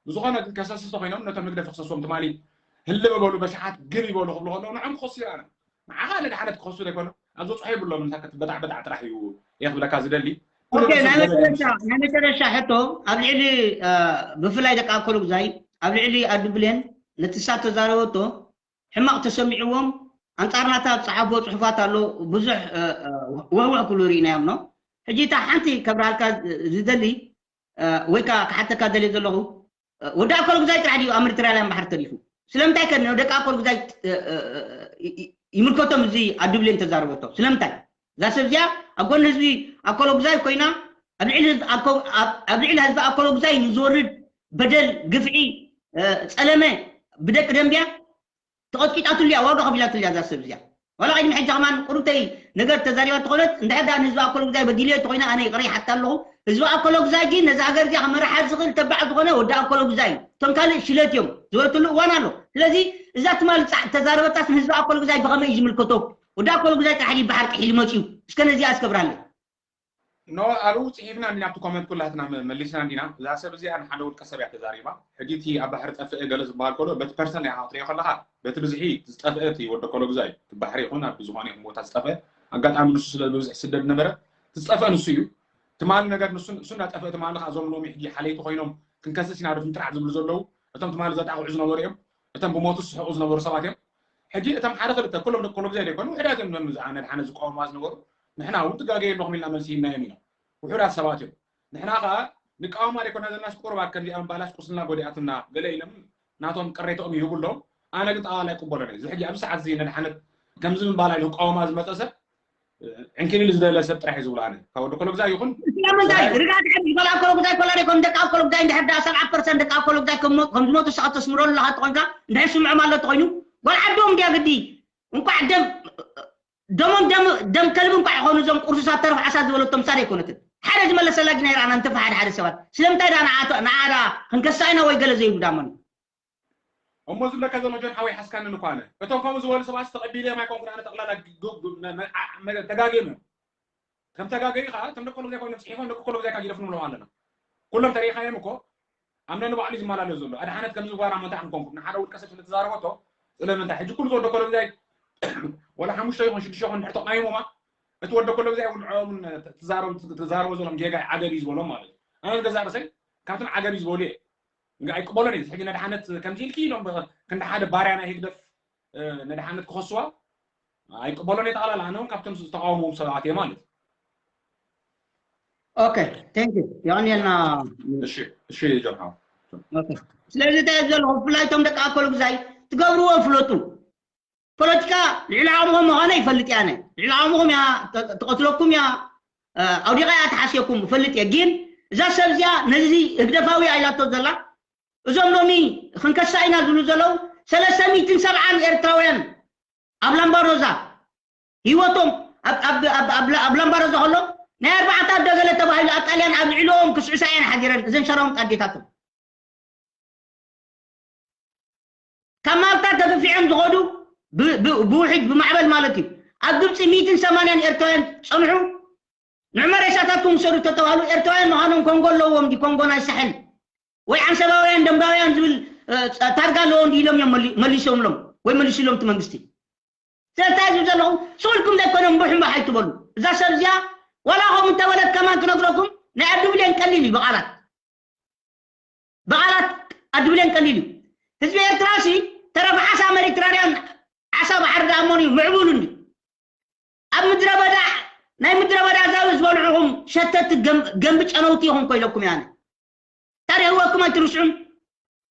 ብዝኾነ ግን ከሰስቲ ኮይኖም ነቶም ህግደፍ ክሰስዎም ትማሊ ህልም በሉ በሽሓት ግብ ይበሉ ክብሉ ከለዉ ንዖም ክኸሱ ይረኣና ንዓኻ ንድሓነት ክኸሱ ዘይኮነ ኣብ ዘፅሑ የብሎም እንታ ክትበጣዕ በጣዕ ጥራሕ እዩ እየ ክብለካ ዝደሊ ናይ መጨረሻ ናይ መጨረሻ ሕቶ ኣብ ልዕሊ ብፍላይ ደቂ ኣኮሎ ግዛይ ኣብ ልዕሊ ኣዲ ብሌን ነቲ ሳብ ተዛረበቶ ሕማቕ ተሰሚዕዎም ኣንጻር ናታ ዝጸሓፍዎ ጽሑፋት ኣሎ ብዙሕ ወህወህ ክብሉ ርኢናዮም ነው ሕጂ እታ ሓንቲ ከብርሃልካ ዝደሊ ወይ ከዓ ክሓተካ ደልየ ዘለኹ ወዲ ኣኮል ግዛይ ጥራሕ ድዩ ኣብ ምድትራልያን ባሕሪ ተሪፉ ስለምንታይ ከ ንደቂ ኣኮል ግዛይ ይምልከቶም እዚ ኣድብሌን ተዛረበቶ ስለምንታይ እዛ ሰብ እዚኣ ኣብ ጎኒ ህዝቢ ኣኮሎ ግዛይ ኮይና ኣብ ልዕሊ ህዝቢ ኣኮሎ ግዛይ ንዝወርድ በደል ግፍዒ ፀለመ ብደቂ ደንብያ ተቐጥቂጣትሉ እያ ዋጋ ከፊላትሉ እያ እዛ ሰብ እዚኣ ዋላ ቅድሚ ሕጂ ከማን ቁሩብተይ ነገር ተዛሪባ ተኾነት እንድሕር ደኣ ንህዝቢ ኣኮሎ ግዛይ በዲልዮ ተኾይነ ኣነ ይቕረ ይሓታ ኣለኹ ህዝቢ ኣኮሎ ግዛይ ግን ነዛ ሃገር እዚኣ ክመርሓ ዝኽእል ተባዕ ዝኾነ ወዲ ኣኮሎ ግዛይ እዩ እቶም ካልእ ሽለት እዮም ዝበለትሉ እዋን ኣሎ ስለዚ እዛ ትማል ተዛረበታስ ንህዝቢ ኣኮሎ ግዛይ ብኸመይ እዩ ዝምልከቶ ወዲ ኣኮሎ ግዛይ ጥራሕ ድዩ ብሓርቂ ሒሉ መፅዩ እስከ ነዚኣ እስከብራለይ ኖ ኣብኡ ፅሒፍና እንዲና ኣብቲ ኮመንት ኩላትና መሊስና እንዲና እዛ ሰብ እዚኣ ንሓደ ውልቀ ሰብ እያ ተዛሪባ ሕጂ እቲ ኣብ ባሕሪ ጠፍአ ገለ ዝበሃል ከሎ በቲ ፐርሰን ኢኻ ክትሪኦ ከለካ በቲ ብዝሒ ዝጠፍአ እቲ ወደ ኮሎ ግዛ እዩ እቲ ባሕሪ ይኹን ኣብ ዝኾነ ይኹን ቦታ ዝጠፍአ ኣጋጣሚ ንሱ ስለ ብብዝሒ ስደድ ነበረ ዝጠፍአ ንሱ እዩ ትማሊ ነገር ንሱ ንሱ እናጠፍአ ትማሊ ከዓ እዞም ሎሚ ሕጂ ሓለይቲ ኮይኖም ክንከስስ ኢና ዶ ፍንጥራሕ ዝብሉ ዘለዉ እቶም ትማሊ ዘጣቕዑ ዝነበሩ እዮም እቶም ብሞቱ ዝስሕቑ ዝነበሩ ሰባት እዮም ሕጂ እቶም ሓደ ክልተ ኩሎም ደቂ ኮሎግዛይ ዘይኮኑ ውሕዳት እዮም። ነዚ ነድሓነት ዝቃወሙዋ ዝነበሩ ንሕና እውን ትጋገዩ ኣለኹም ኢልና መልሲ ሂብናዮም ኢና። ውሑዳት ሰባት እዮም። ንሕና ከዓ ንቃወማ ዘይኮና ዘለናስ ቁሩባት ከምዚኣም ባላስ ቁስልና ጎዲኣትና ገለ ኢሎም ናቶም ቅሬታኦም ይህቡ ኣለዉ። ኣነ ግን ጠቕላላ ኣይቅበሎን እየ። እዚ ሕጂ ኣብዚ ሰዓት እዚ ነድሓነት ከምዚ ምባላ ኢሉ ክቃወማ ዝመፀ ሰብ ዕንኪሊል ዝደለ ሰብ ጥራሕ እዩ ዝብሎ። ኣነ ካብ ወዲ ኮሎግዛይ ይኹን ስለምንታይ ርጋት ሕድ ዝበላ ኮሎግዛይ ኮላ ደይኮም ደቂ ኣብ ኮሎግዛይ እንድሕር ዳ ሰብዓ ፐርሰንት ደቂ ኣብ ኮሎግዛይ ከም ዝሞቱ ሰኸ ተስምረሉ ኣለኻ ተኾንካ እንድሕር ስምዖም ኣሎ ተኾይኑ ጓል ዓዶም እንድያ ግዲ እንኳዕ ደም ደሞም ደም ደም ከልቢ እንኳዕ ይኾኑ እዞም ቁርሱሳት ተረፍ ዓሳ ዝበለቶም ሳደ ኣይኮነትን ሓደ ዝመለሰላ ግን ኣይረኣና እንተፈ ሓደ ሓደ ሰባት ስለምንታይ ዳ ንዓቶ- ንዓ ዳ ክንከሳ ኢና ወይ ገለ ዘይብሉ ዳሞኒ እሞ ዝብለካ ዘሎ ጆን ሓወይ ሓስካንን እኳ ኣነ እቶም ከምኡ ዝበሉ ሰባት ተቐቢለ ማይ ኮንኩን ኣነ ጠቕላላ ተጋግዮም እዮም ከም ተጋገዩ ከዓ እቶም ደቂ ኮሎምዛይ ኮይኖም ፅሒፎም ደቂ ኮሎምዛይ ካብ ይደፍኑ ኣለና ኩሎም ተሪኢኻዮም እኮ ኣምነ ንባዕሉ ዝመላለስ ዘሎ ኣድሓነት ከም ዝግባራ መንታ ክንኮንኩም ንሓደ ውልቀ ሰብ ስለተዛረበቶ ስለምንታይ ሕጂ ኩሉ ዝወደ ኮሎምዛይ ወላ ሓሙሽተ ይኹን ሽዱሽተ ይኹን ድሕር ተቃይሞማ እቲ ወደ ኮሎምዛይ እውን ንዕኦም ተዛረቦ ዘሎም ጌጋ ዓገብ እዩ ዝበሎም ማለት እዩ ኣነ ገዛ ርሰይ ካብቶም ዓገብ እዩ ዝበሉ እየ ኣይቅበሎን እየ ሕጂ ነድሓነት ከምዚ ኢልኪ ኢሎም ክንዲ ሓደ ባርያ ናይ ህግደፍ ነድሓነት ክኸስዋ ኣይቅበሎን እየ ጠቕላላ ኣነ እውን ካብቶም ዝተቃወምዎም ሰባት እየ ማለት Okay, thank you. የቐንየልና እሺ እሺ ጀምሓው ስለዚ እንታይ ዘለኹ ብፍላይ እቶም ደቂ ኣኮሉ ግዛይ ትገብርዎ ፍለጡ ፖለቲካ ልዕሊ ዓቕምኹም ምዃነ ይፈልጥ እያ ኣነ ልዕሊ ዓቕምኹም እያ ትቐትለኩም እያ ኣውዲቓ እያ ተሓስየኩም እፈልጥ እየ ግን እዛ ሰብ እዚኣ ነዚ ህግደፋዊ እያ ኢላቶ ዘላ እዞም ሎሚ ክንከሳ ኢና ዝብሉ ዘለዉ ሰለስተ ሚእትን ሰብዓን ኤርትራውያን ኣብ ላምባሮዛ ህይወቶም ኣብ ላምባሮዛ ከሎ ናይ ኣርባዕተ ኣደ ገለ ተባሂሉ ኣብ ጣልያን ኣብ ልዕሊኦም ክስዕሳ እየን ሓዲረን እዘን ሸራሙጥ ኣዴታቶም ካብ ማልታ ተገፊዖም ዝኸዱ ብውሕጅ ብማዕበል ማለት እዩ ኣብ ግብፂ ሚእትን ሰማንያን ኤርትራውያን ፀንሑ ንዕመ ሬሳታትኩም ውሰዱ ተተባህሉ ኤርትራውያን ምዃኖም ኮንጎ ኣለዎም ዲ ኮንጎ ናይ ሳሕል ወይ ዓንሰባውያን ደንባውያን ዝብል ታርጋ ኣለዎም ኢሎም እዮም መሊሶምሎም ወይ መሊሱሎም እቲ መንግስቲ ስለታይ ዝብ ዘለኹም ስቕ ኢልኩም ዘይኮነ እምቡሕ እምባሕ ኣይትበሉ እዛ ሰብ እዚኣ ዋላ ከምኡ እንተበለት ከማን ክነግረኩም ናይ ኣዱ ብሌን ቀሊል እዩ ብቓላት ብቓላት ኣዱ ብሌን ቀሊል እዩ ህዝቢ ኤርትራ ሲ ተረፈ ሓሳ መሬትራርያን ዓሳ ባሕሪ ዳኣሞን እዩ ምዕቡል እንዲ ኣብ ምድረ በዳ ናይ ምድረ በዳ ዛዊ ዝበልዑኹም ሸተቲ ገንቢ ጨነውቲ ይኹም ኮይለኩም ያነ ታሪኽወኩም ኣይትርስዑን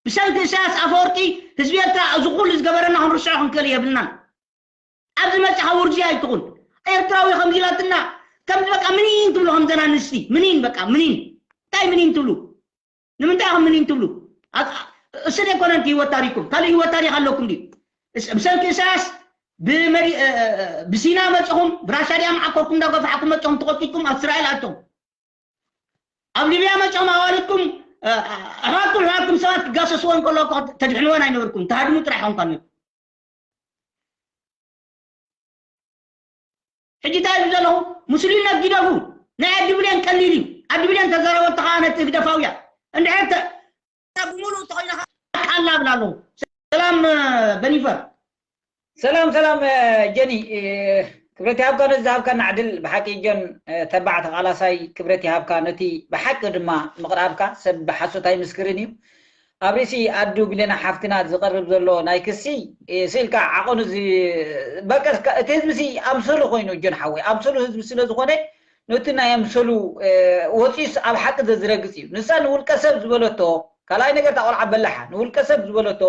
ብሰንኪ ኢሳያስ ኣፈወርቂ ህዝቢ ኤርትራ እዚ ኩሉ ዝገበረና ክንርስዖ ክንክእል የብልናን ኣብዚ መፅኻ ውርጂ ኣይትኹን ኤርትራዊ ከምዚ ኢላትና ከምዚ በቃ ምኒን ትብሉ ከምዘን ኣንስቲ ምኒን በቃ ምኒን እንታይ ምኒን ትብሉ ንምንታይ ኢኹም ምኒን ትብሉ እሱ ዘይኮነ ህይወት ታሪኩም ካልእ ህይወት ታሪክ ኣለኩም ድዩ ብሰንኪ ኢሳያስ ብሲና መፅኹም ብራሻ ድያ መዓኮርኩም እንዳገፋዕኩም መፅኹም ተቆጢጥኩም ኣብ እስራኤል ኣቶም ኣብ ሊብያ መፅኦም ኣዋልድኩም ኣሕዋትኩም ኣሕዋትኩም ሰባት ክጋሰስዎ እንከሎ ተድሕንወን ኣይነበርኩም ተሃድሙ ጥራሕ ኾንኳ ሕጂ እንታይ ኢሉ ዘለኹ ሙስሊም ነጊደጉ ናይ ኣዲ ብሌን ቀሊል እዩ ኣዲ ብሌን ተዘረበ ተኸዓ ነቲ ህግደፋውያ እንድሕር ብሙሉእ ተኾይንኻ ኣላ ብላ ኣለኹ ሰላም በኒፈር ሰላም ሰላም ጀኒ ክብረት ይሃብካ ነዚ ዝሃብካና ዕድል ብሓቂ ጆን ተባዕ ተቓላሳይ ክብረት ይሃብካ ነቲ ብሓቂ ድማ ምቕራብካ ሰብ ብሓሶት ኣይምስክርን እዩ ኣብ ርእሲ ኣዱ ብሌና ሓፍትና ዝቐርብ ዘሎ ናይ ክሲ ስኢልካ ዓቐኑ በቀስካ እቲ ህዝቢ ሲ ኣምሰሉ ኮይኑ ጆን ሓወይ ኣምሰሉ ህዝቢ ስለ ዝኾነ ነቲ ናይ ኣምሰሉ ወፂኡስ ኣብ ሓቂ ዘዝረግፅ እዩ ንሳ ንውልቀ ሰብ ዝበለቶ ካልኣይ ነገር እታ ቆልዓ በላሓ ንውልቀ ሰብ ዝበለቶ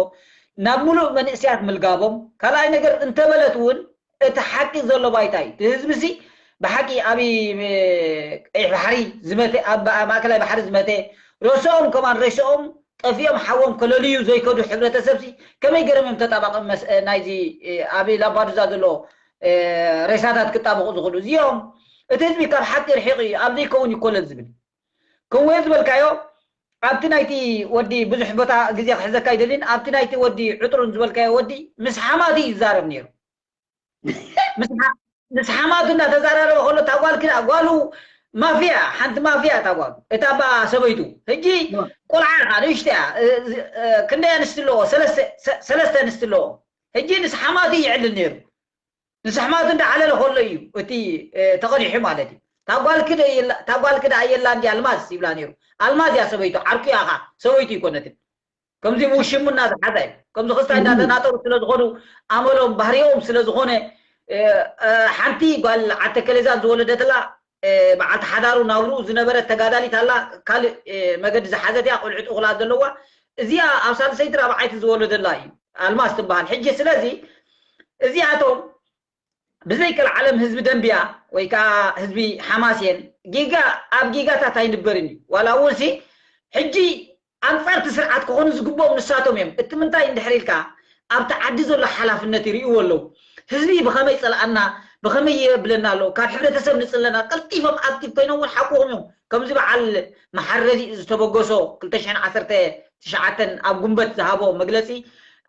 ናብ ሙሉእ መንእስያት ምልጋቦም ካልኣይ ነገር እንተበለት እውን እቲ ሓቂ ዘሎ ባይታ እዩ እቲ ህዝቢ ሲ ብሓቂ ኣብ ቀይሕ ባሕሪ ዝመተ ኣብ ማእከላይ ባሕሪ ዝመተ ረስኦም ከማን ረስኦም ጠፊኦም ሓዎም ከለልዩ ዘይከዱ ሕብረተሰብ ሲ ከመይ ገይሮም እዮም ተጣባቂ ናይዚ ኣብ ላምፓዱዛ ዘሎ ሬሳታት ክጣበቑ ዝኽእሉ እዚኦም እቲ ህዝቢ ካብ ሓቂ ርሒቑ እዩ ኣብ ዘይከውን ይኮለል ዝብል ከምኡ ዝበልካዮ ኣብቲ ናይቲ ወዲ ብዙሕ ቦታ ግዜ ክሕዘካ ይደልን ኣብቲ ናይቲ ወዲ ዕጥሩን ዝበልካዮ ወዲ ምስ ሓማቱ ይዛረብ ነይሩ ምስ ሓማቱ እናተዛራረበ ከሎ እታ ጓል ክዳ ጓሉ ማፍያ ሓንቲ ማፍያ እታ ጓሉ እታ ባ ሰበይቱ ሕጂ ቆልዓ ኢኻ ንእሽቶ እያ ክንደይ ኣንስቲ ኣለዎ ሰለስተ ኣንስቲ ኣለዎ ሕጂ ምስ ሓማቱ ይዕልል ነይሩ ንስሕማቱ እንዳዓለለ ከሎ እዩ እቲ ተቐዲሑ ማለት እዩ ታጓልኪ ደኣ የላ እንዲ ኣልማዝ ይብላ ነይሩ ኣልማዝ እያ ሰበይቱ ዓርኩ እያ ኻ ሰበይቱ ይኮነትን ከምዚ ውሽምና ዝሓዛ እዩ። ከምዚ ክስታይ እንዳተናጠሩ ስለ ዝኾኑ ኣመሎም ባህሪኦም ስለ ዝኾነ ሓንቲ ጓል ዓተከሌዛን ዝወለደትላ በዓልቲ ሓዳሩ ናብርኡ ዝነበረት ተጋዳሊት ኣላ። ካልእ መገዲ ዝሓዘት እያ። ቆልዑ ጥቑላት ዘለዋ እዚኣ ኣብ ሳልሰይቲ ራብዓይቲ ዝወለደላ እዩ ኣልማዝ ትበሃል። ሕጂ ስለዚ እዚኣቶም ብዘይ ቀልዓለም ህዝቢ ደንብያ ወይ ከዓ ህዝቢ ሓማሴን ጌጋ ኣብ ጌጋታት ኣይንበርን እዩ። ዋላ እውን ሲ ሕጂ ኣንፃር እቲ ስርዓት ክኾኑ ዝግብኦም ንሳቶም እዮም። እቲ ምንታይ እንድሕር ኢልካ ኣብቲ ዓዲ ዘሎ ሓላፍነት ይርእይዎ ኣለዉ። ህዝቢ ብኸመይ ፀልኣና፣ ብኸመይ የብለና ኣሎ፣ ካብ ሕብረተሰብ ንፅለና፣ ቀልጢፎም ኣክቲቭ ኮይኖም እውን ሓቅኹም እዮም። ከምዚ በዓል መሓረዚ ዝተበገሶ ክልተ ሽሕን ዓሰርተ ትሽዓተን ኣብ ጉንበት ዝሃቦ መግለፂ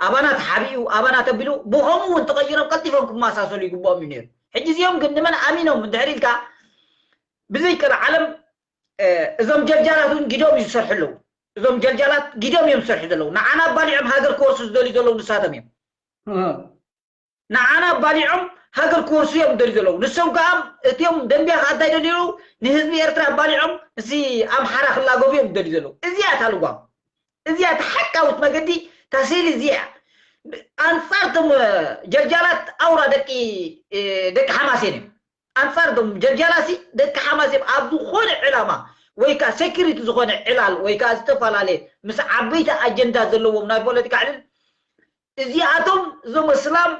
ኣባና ተሓቢኡ ኣባና ተቢሉ ብኸምኡ እውን ተቐይሮም ቀልጢፎም ክመሳሰሉ ይግብኦም እዩ ነይሩ። ሕጂ እዚኦም ግን ንመን ኣሚኖም እንድሕር ኢልካ ብዘይ ቀልዓለም እዞም ጀልጃላት እውን ጊዶም እዩ ዝሰርሑ ኣለዉ። እዞም ጀልጃላት ጊዶም እዮም ዝሰርሑ ዘለዉ። ንዓና ኣባሊዖም ሃገር ክወርሱ ዝደልዩ ዘለዉ ንሳቶም እዮም። ንዓና ኣባሊዖም ሃገር ክወርሱ እዮም ዝደልዩ ዘለዉ። ንሶም ከዓ እቲኦም ደንቢያ ከዓ እንታይ ደልዩ ኣለዉ? ንህዝቢ ኤርትራ ኣባሊዖም እዚ ኣምሓራ ክላገቡ እዮም ዝደልዩ ዘለዉ። እዚኣ እታ ልጓም፣ እዚኣ እታ ሓቃዊት መገዲ እታ ስእሊ እዚኣ። ኣንጻር እቶም ጀልጃላት ኣውራ ደቂ ደቂ ሓማሴን እዮም። ኣንጻር እቶም ጀልጃላሲ ደቂ ሓማሴን ኣብ ዝኾነ ዕላማ ወይ ከዓ ሴኩሪቲ ዝኾነ ዕላል ወይ ከዓ ዝተፈላለየ ምስ ዓበይቲ ኣጀንዳ ዘለዎም ናይ ፖለቲካ ዕልል እዚኣቶም እዞም እስላም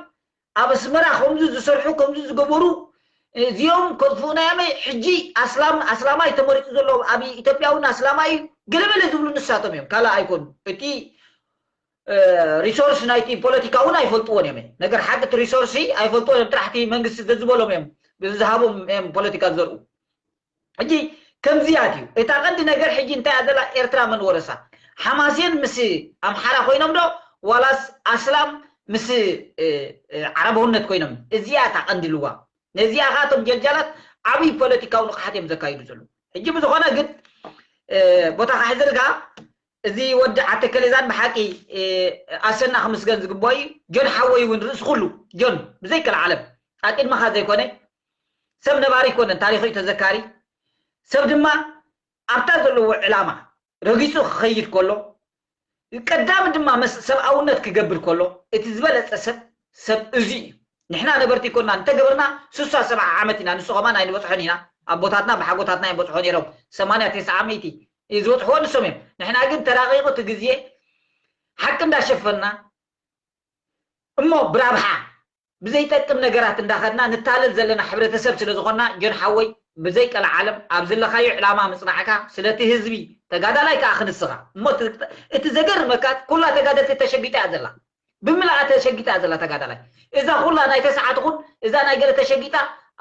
ኣብ ኣስመራ ከምዚ ዝሰርሑ ከምዚ ዝገበሩ እዚኦም ከጥፍኡና እዮም። ሕጂ ኣስላም ኣስላማይ ተመሪፁ ዘሎ ኣብ ኢትዮጵያ እውን ኣስላማይ እዩ ገለመለ ዝብሉ ንሳቶም እዮም፣ ካልእ ኣይኮኑ። እቲ ሪሶርስ ናይቲ ፖለቲካ እውን ኣይፈልጥዎን እዮም። ነገር ሓቂ እቲ ሪሶርሲ ኣይፈልጥዎን እዮም። ጥራሕ እቲ መንግስቲ ዘዝበሎም እዮም ብዝሃቦም እዮም ፖለቲካ ዘርኡ። ሕጂ ከምዚያት እዩ እታ ቀንዲ ነገር። ሕጂ እንታይ እያ ዘላ ኤርትራ መን ወረሳ? ሓማሴን ምስ ኣምሓራ ኮይኖም ዶ ዋላስ ኣስላም ምስ ዓረባውነት ኮይኖም? እዚኣ እታ ቀንዲ ልዋ። ነዚኣ ከዓ እቶም ጀልጃላት ዓብዪ ፖለቲካዊ ንቕሓት እዮም ዘካይዱ ዘለዉ። ሕጂ ብዝኾነ ግን ቦታ ካሕዘልካ እዚ ወዲ ዓተከሌዛን ብሓቂ ኣሰና ክምስገን ዝግባኦ እዩ። ጆን ሓወይ እውን ርእሲ ኩሉ ጆን ብዘይ ቀልዓለም ኣቅድመኻ ዘይኮነ ሰብ ነባሪ ኣይኮነን፣ ታሪኹ እዩ ተዘካሪ። ሰብ ድማ ኣብታ ዘለዎ ዕላማ ረጊጹ ክኸይድ ከሎ ቀዳሚ ድማ መስ ሰብኣውነት ክገብር ከሎ እቲ ዝበለጸ ሰብ ሰብ እዚ እዩ። ንሕና ነበርቲ ይኮና እንተገበርና ስሳ ሰብዓ ዓመት ኢና፣ ንሱ ከማን ኣይንበጽሖን ኢና። ኣቦታትና ብሓጎታትና እዮም በጽሖ ነይሮም። ሰማንያ ተስዓ ሚእቲ እዩ ዝበጽሕዎ ንሶም እዮም። ንሕና ግን ተራቂቑ እቲ ግዜ ሓቂ እንዳሸፈንና እሞ ብራብሓ ብዘይጠቅም ነገራት እንዳኸድና ንታለል ዘለና ሕብረተሰብ ስለ ዝኾንና ጆን ሓወይ ብዘይ ቀልዓለም ኣብ ዘለኻዮ ዕላማ ምጽናዕካ ስለቲ ህዝቢ ተጋዳላይ ከኣ ክንስኻ እሞ እቲ ዘገርመካ ኩላ ተጋደልቲ ተሸጊጣ እያ ዘላ። ብምላኣ ተሸጊጣ እያ ዘላ ተጋዳላይ። እዛ ኩላ ናይ ተስዓ ትኹን እዛ ናይ ገለ ተሸጊጣ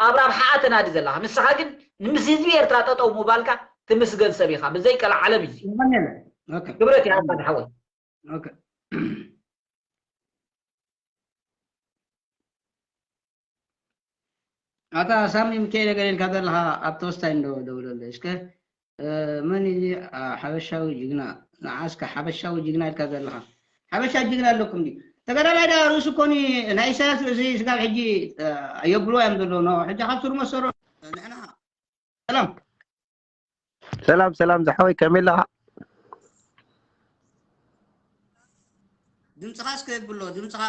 ኣብ ራብሓኣ ተናዲ ዘላ። ንስኻ ግን ምስ ህዝቢ ኤርትራ ጠጠው ምባልካ ትምስገን ሰብ ኢኻ። ብዘይ ቀልዓለም እዩ። ክብረት ይሃብካ ዝሓወይ። ኣታ ሳሚ ምከይ ነገር ኢልካ ዘለኻ ኣብ ተወስታይ እንዶ ደውለለ እስከ መን እዚ ሓበሻዊ ጅግና ንዓስከ ሓበሻዊ ጅግና ኢልካ ዘለኻ ሓበሻ ጅግና ኣለኩም ዲ ተጋዳላይ ዳ ርእሱ ኮኒ ናይ ኢሳያስ ርእሲ ስጋብ ሕጂ ኣየብልዋ እዮም ዘለዉ ኖ ሕጂ ካብ ስሩ መሰሮ ንሕና ሰላም ሰላም ሰላም ዝሓወይ ከመይ ኣለኻ? ድምፅኻ እስከ የብሎ ድምፅኻ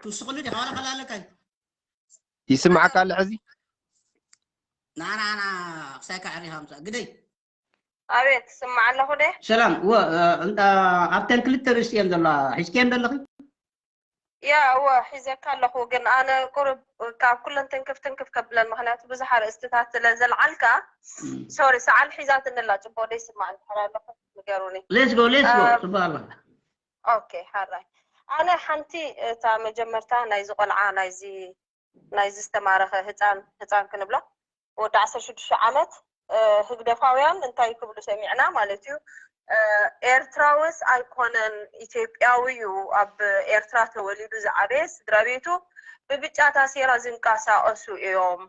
ትውስኽሉ ዲኻ ዋላ ካልእ ኣለካ ይስማዓካ ኣሎ ሕዚ? ንዓና ዓና ክሳይካ ዕሪኻ ምፃእ ግደይ ኣቤት ትስማዕ ኣለኹ ደ ሰላም ወ ኣብተን ክልተ ርእስቲ እየን ዘለዋ ሒዝክየን ዘለኺ ያ እወ ሒዘካ ኣለኹ ግን ኣነ ቁሩብ ካብ ኩለን ትንክፍ ትንክፍ ከብለን ምክንያቱ ብዙሕ ኣርእስትታት ስለ ዘልዓልካ ሶሪ ሰዓል ሒዛትኒ ኣላ ፅቡቅ ደይስማዕ እንድሕር ኣለኹ ንገሩኒ let's go let's go ፅቡቅ ኣሎ okay ሓራይ ኣነ ሓንቲ እታ መጀመርታ ናይዚ ቆልዓ ናይዚ ናይዚ ዝተማረኸ ህፃን ህፃን ክንብሎ ወዲ ዓሰርተ ሽዱሽተ ዓመት ህግደፋውያን እንታይ ክብሉ ሰሚዕና ማለት እዩ ኤርትራውስ ኣይኮነን ኢትዮጵያዊ እዩ ኣብ ኤርትራ ተወሊዱ ዝዓበየ ስድራ ቤቱ ብብጫ ታሴራ ዝንቀሳቀሱ እዮም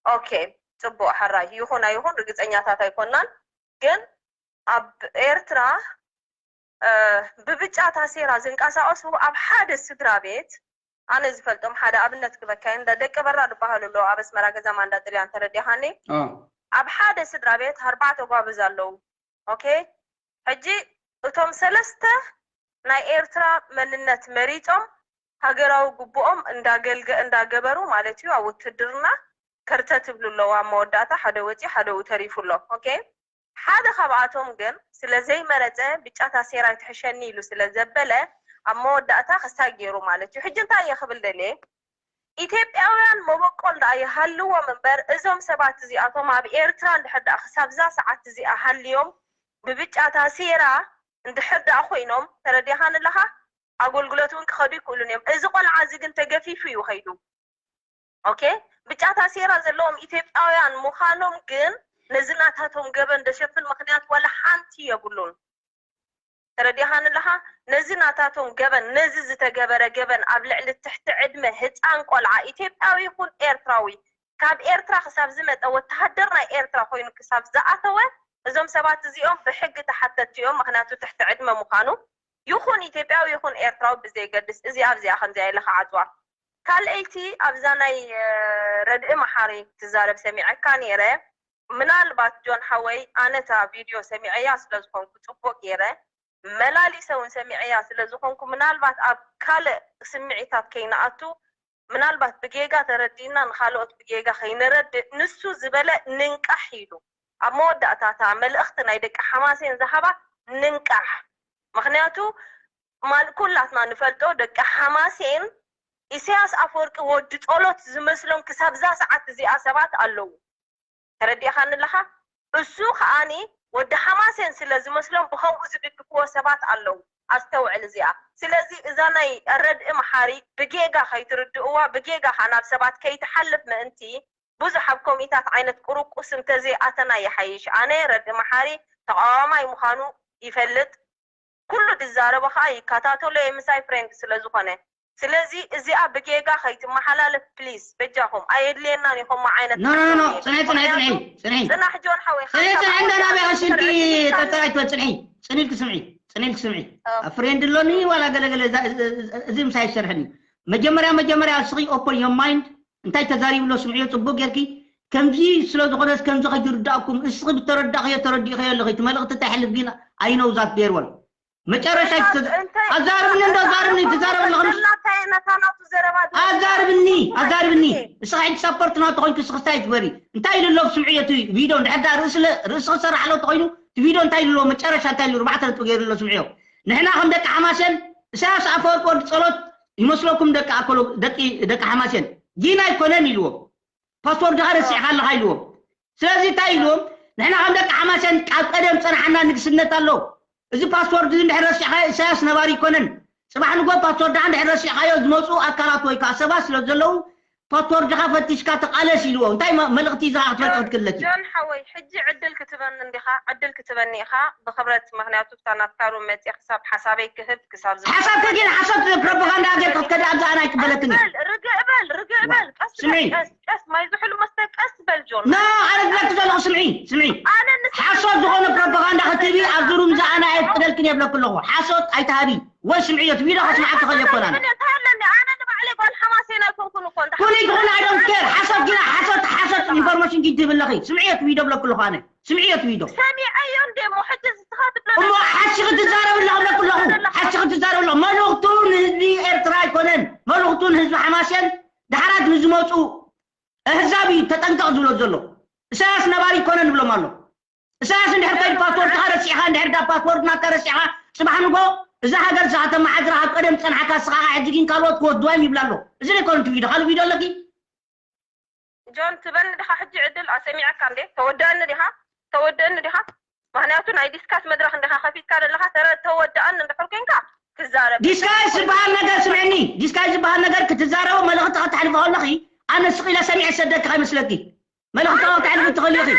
okay ፅቡቅ ሕራይ ይኹን ኣይኹን ርግፀኛታት ኣይኮናን ግን ኣብ ኤርትራ ብብጫ ታሴራ ዝንቀሳቀሱ ኣብ ሓደ ስድራ ቤት ኣነ ዝፈልጦም ሓደ ኣብነት ክበካየ እንዳ ደቂ በራ ዝበሃሉ ኣለዉ ኣብ ኣስመራ ገዛ ማንዳ ጥልያን ተረዲኻኒ ኣብ ሓደ ስድራ ቤት ኣርባዕተ ጓብዝ ኣለዉ okay ሕጂ እቶም ሰለስተ ናይ ኤርትራ መንነት መሪጾም ሃገራዊ ግቡኦም እንዳገልገ እንዳገበሩ ማለት እዩ ኣብ ውትድርና ከርተት ይብሉ ኣለዉ። ኣብ መወዳእታ ሓደ ወፂኡ ሓደ ኡ ተሪፉ ኣሎ። ኦኬ ሓደ ካብኣቶም ግን ስለ ዘይመረፀ ብጫ ታሴራ ይትሕሸኒ ኢሉ ስለ ዘበለ ኣብ መወዳእታ ክሳይ ገይሩ ማለት እዩ። ሕጂ እንታይ እየ ክብል ደልየ ኢትዮጵያውያን መበቆል ደኣ ይሃልዎም እምበር እዞም ሰባት እዚኣቶም ኣብ ኤርትራ እንድሕር ደኣ ክሳብ እዛ ሰዓት እዚኣ ሃልዮም ብብጫ ታሴራ እንድሕር ደኣ ኮይኖም ተረዲኻኒ ኣለኻ ኣገልግሎት እውን ክኸዱ ይክእሉን እዮም። እዚ ቆልዓ እዚ ግን ተገፊፉ እዩ ከይዱ። ኦኬ ብጫ ታሴራ ዘለዎም ኢትዮጵያውያን ምዃኖም ግን ነዚ ናታቶም ገበን ደሸፍን ምክንያት ዋላ ሓንቲ የብሉን። ተረዲኻኒ ኣለኻ? ነዚ ናታቶም ገበን ነዚ ዝተገበረ ገበን ኣብ ልዕሊ ትሕቲ ዕድመ ህፃን ቆልዓ ኢትዮጵያዊ ይኹን ኤርትራዊ ካብ ኤርትራ ክሳብ ዝመፀ ወተሃደር ናይ ኤርትራ ኮይኑ ክሳብ ዝኣተወ እዞም ሰባት እዚኦም ብሕጊ ተሓተቲ እዮም። ምክንያቱ ትሕቲ ዕድመ ምዃኑ ይኹን ኢትዮጵያዊ ይኹን ኤርትራዊ ብዘይገድስ እዚኣ ኣብዚኣ ከምዚኣ ኢለ ክዓፅዋ። ካልኣይቲ ኣብዛ ናይ ረድኢ መሓሪ ትዛረብ ሰሚዐካ ነይረ። ምናልባት ጆን ሓወይ ኣነታ ቪድዮ ሰሚዐያ ስለዝኾንኩ ፅቡቅ ገይረ መላሊሰ እውን ሰሚዐያ ስለዝኾንኩ ምናልባት ኣብ ካልእ ስምዒታት ከይንኣቱ ምናልባት ብጌጋ ተረዲእና ንኻልኦት ብጌጋ ከይንረድእ ንሱ ዝበለ ንንቃሕ ኢሉ ኣብ መወዳእታታ መልእኽቲ ናይ ደቂ ሓማሴን ዝሃባ ንንቃሕ ምኽንያቱ ማል ኩላትና ንፈልጦ ደቂ ሓማሴን ኢሳያስ ኣፈወርቂ ወዲ ጸሎት ዝመስሎም ክሳብ እዛ ሰዓት እዚኣ ሰባት ኣለዉ ተረዲእኻኒ ኣለኻ እሱ ከዓኒ ወዲ ሓማሴን ስለ ዝመስሎም ብኸምኡ ዝድግፍዎ ሰባት ኣለዉ ኣስተውዕል እዚኣ ስለዚ እዛ ናይ ረድኢ መሓሪ ብጌጋ ከይትርድእዋ ብጌጋ ከዓ ናብ ሰባት ከይትሓልፍ ምእንቲ ብዙሕ ኣብ ኮሚታት ዓይነት ቁርቁስ እንተዘይኣተና ይሓይሽ ኣነ ረድኢ መሓሪ ተቃዋማይ ምዃኑ ይፈልጥ ኩሉ ድዛረቦ ከዓ ይከታተሎ እየ ምሳይ ፍሬንድ ስለዝኾነ ስለዚ እዚኣ ብጌጋ ከይትመሓላለፍ ፕሊስ በጃኹም ኣየድልየናን እዩ ከምኡ ዓይነት no no no ፅንሒ ፅንሒ ፅንሒ ፅንሒ ፅናሕ ጆን ሓወይ ፅንሒ ፅንሒ እንደ ናበይ ኣሽልኪ ጠጠራይ ትበል ፅንሒ ፅንልክ ስምዒ ፅንልክ ስምዒ ኣብ ፍሬንድ ኣሎኒ ዋላ ገለገለ እዚ ምሳይ ይሰርሐኒ መጀመርያ መጀመርያ እስኺ open your mind እንታይ ተዛሪቡ ኣሎ ስምዕዮ ፅቡቅ ጌርኪ ከምዚ ስለ ዝኾነስ ከምዚ ከይትርዳእኩም እስኺ ብተረዳእኽዮ ተረዲእኽዮ ኣለኺ እቲ መልእኽቲ እንታይ ይሕልፍ ግን I know that very well መጨረሻ ኣዛርብኒ እንዶ ኣዛርብኒ ትዛረብ ኣለኹ ኣዛርብኒ ኣዛርብኒ እስኻ ሕጂ ሳፖርት ናቱ ኮይንኪ እስኽስታይ ትበሪ እንታይ ኢሉ ኣሎ ስምዕዮ እቲ ቪድዮ እንድሕር ዳ ርእሲ ክሰርሕ ኣሎ ተኮይኑ እቲ ቪድዮ እንታይ ኢሉ መጨረሻ እንታይ ኢሉ ርባዕተ ነጥቢ ገይሩ ኣሎ ስምዕዮ ንሕና ከም ደቂ ሓማሴን ኢሳያስ ኣፈወርቂ ወዲ ጸሎት ይመስለኩም ደቂ ኣኮሎ ደቂ ደቂ ሓማሴን ጊን ኣይኮነን ኢልዎ ፓስፖርት ድኻ ረሲዕካ ኣለኻ ኢልዎ ስለዚ እንታይ ኢልዎም ንሕና ከም ደቂ ሓማሴን ካብ ቀደም ጸናሓና ንግስነት ኣሎ እዚ ፓስፖርት እዚ እንድሕር ረሲዕካ ኢሳያስ ነባሪ ይኮነን ጽባሕ ንጎ ፓስፖርት ድኣ እንድሕር ረሲዕካዮ ዝመፁ ኣካላት ወይ ከዓ ሰባት ስለ ዘለዉ ፓስፖርትካ ፈቲሽካ ተቃለስ ኢልዎ እንታይ መልእክቲ ይዛ ክትፈልጥ ክትክለኪ ጆን ሓወይ ሕጂ ዕድል ክትበኒ እንዲኻ ዕድል ክትበኒ ኢኻ ብክብረት ምክንያቱ ብታ ናትካ ሩም መፅእ ክሳብ ሓሳበይ ክህብ ክሳብ ሓሳብ ከጊን ሓሳብ ፕሮፓጋንዳ ገር ክትከዳ ኣብዛ ኣና ኣይቅበለክን ርግእ በል ርግእ በል ቀስ ቀስ ቀስ ማይ ዝሕሉ መስተ ቀስ በል ጆን ና ኣነ ዝብለክ ዘለኹ ስምዒ ስምዒ ሓሶት ዝኾነ ፕሮፓጋንዳ ክትህቢ ኣብዚ ሩም ዝኣና ኣይቅበለክን የብለክ ኣለኹ ሓሶት ኣይትሃቢ ወይ ስምዕዮ እቲ ቪድዮ ከስምዓኪ ክእል የኮናን። እንታይ ኣለኒ ኣነ ንባዕለይ ጓል ሓማሴን ኣይኮንኩን እኮ እንተ ፍሉይ ዝኾነ I don't care ሓሶት ግና ሓሶት ሓሶት ኢንፎርሜሽን ጊድ ትህብ ኣለኺ ስምዕዮ እቲ ቪድዮ ብለኩ ኣለኹ ኣነ ስምዕዮ እቲ ቪድዮ ሰሚዐዮ እንደ እሞ ሕጂ ንስኻ ትብሎ እሞ ሓሽኺ ትዛረብ ኣለኹ ብለኩ ኣለኹ ሓሽኺ ትዛረብ ኣለኹ መልእኽቱ ንህዝቢ ኤርትራ ኣይኮነን መልእኽቱ ንህዝቢ ሓማሴን ዳሕራት ንዝመፁ ኣህዛብ እዩ ተጠንቀቕ ዝብሎ ዘሎ። ኢሳያስ ነባሪ ይኮነን ይብሎም ኣሎ። ኢሳያስ እንድሕር ከይዱ ፓስፖርትካ ረሲዕኻ እንድሕር ዳ ፓስፖርት ናትካ ረሲዕኻ ፅባሕ ንጎ እዛ ሃገር እዛ ከተመሓድራ ካብ ቀደም ዝፀንሓካ እስኻ ኸዓ ሕጂ ግን ካልኦት ክወስድዋ እዮም ይብላ ኣሎ። እዚ ዶ ይኮን እቲ ቪድዮ ካልእ ቪድዮ ኣለኪ? ጆን ትበኒ ዲኻ ሕጂ ዕድል ኣሰሚዐካ እንዴ ተወደአኒ ዲኻ ተወደአኒ ዲኻ ምኽንያቱ ናይ ዲስካስ መድረኽ እንዲኻ ከፊትካ ዘለኻ ተረ ተወደኣኒ እንድሕር ኮንካ ትዛረብ ዲስካስ ዝበሃል ነገር ስምዕኒ ዲስካስ ዝበሃል ነገር ክትዛረቦ መልእኽቲ ከተሕልፎ ከለኺ ኣነ ስቕ ኢለ ሰሚዐ ዝሰደኪ ከይመስለኪ መልእኽቲ ከተሕልፊ ትኽእሊ ኢኺ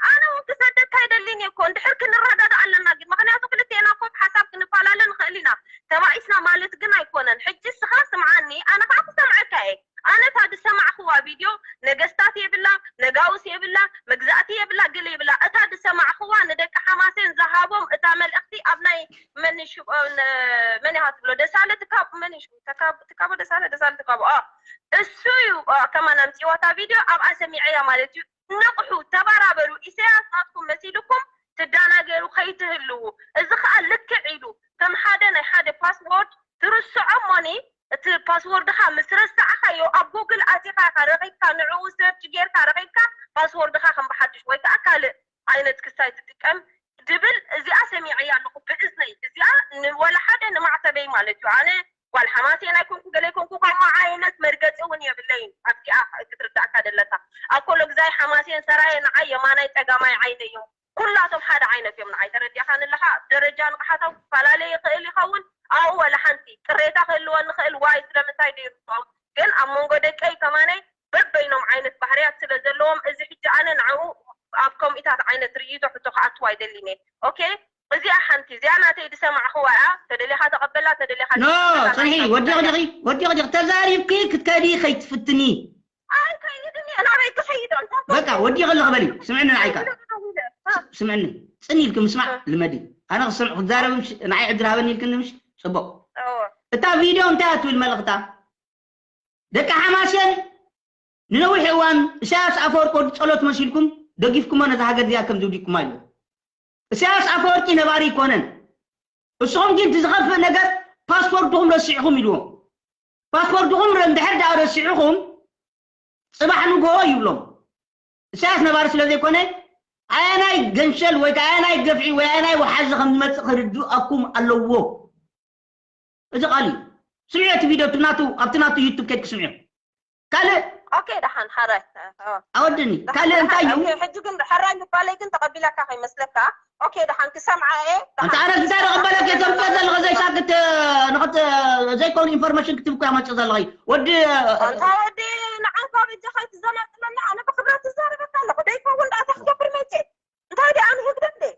ኣነ እውን ክሰደካ ኣይደልን እየ እኮ እንድሕር ክንረዳዳእ ኣለና ግን ምኽንያቱ ክልቴና እኮ ብሓሳብ ክንፈላለ ንኽእል ኢና ተባኢስና ማለት ግን ኣይኮነን ሕጂ እስኻ ስምዓኒ ኣነ ከዓ ክሰምዐካ እየ ኣነ እታ ዝሰማዕኽዋ ቪድዮ ነገስታት የብላ ነጋውስ የብላ መግዛእቲ የብላ ገለ የብላ እታ ዝሰማዕኽዋ ንደቂ ሓማሴን ዝሃቦም እታ መልእኽቲ ኣብ ናይ መን ሽም መን ኢኻ ትብሎ ደሳለ ትካቦ መን ሽም ትካቦ ደሳለ ደሳለ ትካቦ እሱ እዩ ከማን ኣምፂዋ እታ ቪድዮ ኣብኣ ሰሚዐያ ማለት እዩ ንቕሑ ተባራበሩ ኢሰያስ ናትኩም መሲልኩም ትዳናገሩ ከይትህልዉ እዚ ከዓ ልክዕ ኢሉ ከም ሓደ ናይ ሓደ ፓስፖርት ፓስወርድኻ ምስ ረሳዕኻዮ ኣብ ጉግል ኣቲኻ ኢኻ ረኺብካ፣ ንዕኡ ሰርች ጌርካ ረኺብካ፣ ፓስወርድኻ ከም ብሓድሽ ወይ ከዓ ካልእ ዓይነት ክሳይ ትጥቀም ድብል እዚኣ ሰሚዐያ ኣለኹ ብእዝነይ። እዚኣ ንወላ ሓደ ንማዕተበይ ማለት እዩ። ኣነ ጓል ሓማሴን ኣይኮንኩ ገለ ኣይኮንኩ፣ ከምኡ ዓይነት መርገፂ እውን የብለይን። ኣብዚኣ ክትርዳእካ ደለካ። ኣኮሎ ግዛይ ሓማሴን ሰራየ ንዓይ የማናይ ፀጋማይ ዓይነ እዮም። ኩላቶም ሓደ ዓይነት እዮም ንዓይ። ተረዲእካኒ ኣለኻ? ደረጃ ንቕሓቶም ክፈላለ ይኽእል ይኸውን። ኣብኡ ወላ ሓንቲ ቅሬታ ክህልወኒ ይኽእል። ዋይ ስለምንታይ ደይርድኦም? ግን ኣብ መንጎ ደቀይ ከማነይ በበይኖም ዓይነት ባህርያት ስለ ዘለዎም፣ እዚ ሕጂ ኣነ ንዕኡ ኣብ ከምኢታት ዓይነት ርእይቶ ሕቶ ክኣትው ኣይደልን እየ። ኦኬ፣ እዚኣ ሓንቲ፣ እዚኣ ናተይ ዝሰማዕኽዋ እያ። ተደሊኻ ተቐበላ፣ ተደሊኻ ኖ፣ ዘይትቀበላ ጽንሒ፣ ናትካ ወዲቕ ጉዳይ እያ። ዲኺ፣ ወዲቕ ዲኺ፣ ተዛሪብኪ ክትከዲ ከይትፍትኒ። ኣይከይድን እየ፣ ናበይ ክኸይድ? እንታይ በቃ፣ ወዲቕ ኣለኹ በሊ። ስምዕኒ ንዓይካ። ከይድን እየ፣ ናበይ ኢለ? እ፣ ስምዕኒ፣ ጽን ኢልኪ ምስማዕ እ። ልመዲ። ኣነ ክሰምዕ፣ ክዛረብ ምሽ፣ ንዓይ ዕድል ሃበኒ ኢልክኒ ምሽ? ጽቡቕ። እወ። እታ ቪድዮ እንታይ እያ ትብል መልእኽታ? ደቂ ሓማሴን ንነዊሕ እዋን ኢሳያስ ኣፈወርቂ ወዲ ጸሎት መሲልኩም ደጊፍኩሞ ነዛ ሃገር እዚኣ ከም ዝውዲቅኩማ እዩ። ኢሳያስ ኣፈወርቂ ነባሪ ኣይኮነን። እስኹም ግን እቲ ዝኸፍእ ነገር ፓስፖርትኹም ረሲዕኹም ኢልዎም። ፓስፖርትኹም ረ-፣ እንድሕር ደኣ ረሲዕኹም ጽባሕ ንግሆ ይብሎም። ኢሳያስ ነባሪ ስለ ዘይኮነ ኣየናይ ገንሸል ወይ ከዓ ኣየናይ ገፍዒ ወይ ኣየናይ ወሓዚ ከም ዝመጽእ ክርድኣኩም ኣለዎ። እዚ ቃል እዩ። ስምዒ እቲ ቪድዮ እቲ ናቱ፣ ኣብቲ ናቱ ዩቱብ ከይድኪ ስምዒ። ካልእ ኦኬ፣ ደሓን ሓራይ። ኦ። ኣወድኒ። ደሓን፣ ካልእ እንታይ እዩ? ኦኬ፣ ሕጂ ግን ሓራይ ምባለይ ግን ተቐቢላካ ከይመስለካ። ኦኬ፣ ደሓን ክሰምዓ እየ። ኣንታ ደሓን ኣነ እንታይ ክሰምዓ ደቕበለክ እየ እየ። ተምፅኦ ዘለኸ ዘይሳክት፣ ንኽት-፣ ዘይኮኑ ኢንፎርሜሽን ክትብኩ ያመፅእ ዘለኸ። ወዲ ኣንታ ወዲ ንዓኻ በጃኻ ኣይትዘናጥለኒ። ኣነ ብክብረት ትዛረበካ ኣለኹ። ደይከውን ደኣ እንታይ ክገብር መፅእ? እንታይ ደኣ ኣነ ህግደፍ ደይ?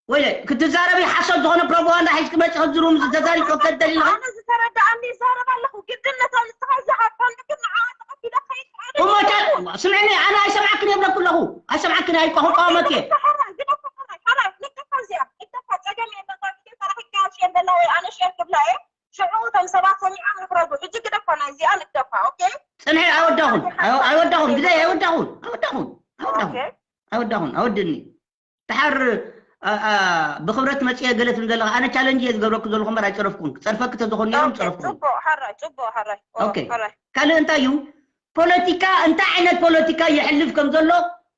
ወይ ክትዛረቢ ሓሶት ዝኾነ ፕሮፓጋንዳ ሒዝኪ መፂ ከዝሩም ዝተዛሪብ ኮከብ ደሊልኻ? ኣነ ዝተረዳኣኒ ይዛረብ ኣለኹ። ግድነት ንስኻ ዝሃብካኒ ግን ንዓ ተቐቢለ ከይድ ሓደ እሞ ታ-፣ ስምዕኒ፣ ኣነ ኣይሰምዓክን የብለኩ ኣለኹ። ኣይሰምዓክን፣ ኣይቆ-፣ ክቃወመክ እየ። ግደፎ፣ ሕራይ፣ ግደፎ፣ ሕራይ፣ ሕራይ፣ ንግደፋ እዚኣ፣ ንግደፋ፣ ጸገም የለን። እዛ ቪድዮ ተራኺብካያ ሼር በላ ወይ ኣነ ሼር ክብላ እየ። ሽዑ እቶም ሰባት ሰሚዖም ይፍረዱ። ሕጂ ግደፋ፣ ናይ እዚኣ ንግደፋ፣ ኦኬ? ጽንሒ፣ ኣይወዳኹን፣ ኣይ-፣ ኣይወዳኹን፣ ግደይ፣ ኣይወዳኹን፣ ኣይወዳኹን፣ ኣይወዳኹን፣ ኦኬ። ኣይወዳኹን፣ ኣወድኒ። ድሓር፣ ኣ-፣ ኣ-፣ ብኽብረት መጽየ ገለ ትብል ዘለኻ፣ ኣነ ቻለንጅ እየ ዝገብረኩ ዘለኹ እምበር ኣይጸረፍኩን። ክጸርፈኪ ተዝኾን ነይሩ ኦኬ፣ ምጸረፍኩን። ጽቡቕ፣ ሓራይ፣ ጽቡቕ፣ ሓራይ። ኦ፣ ኦኬ። ሓራይ። ካልእ እንታይ እዩ? ፖለቲካ፣ እንታይ ዓይነት ፖለቲካ የሕልፍ ከም ዘሎ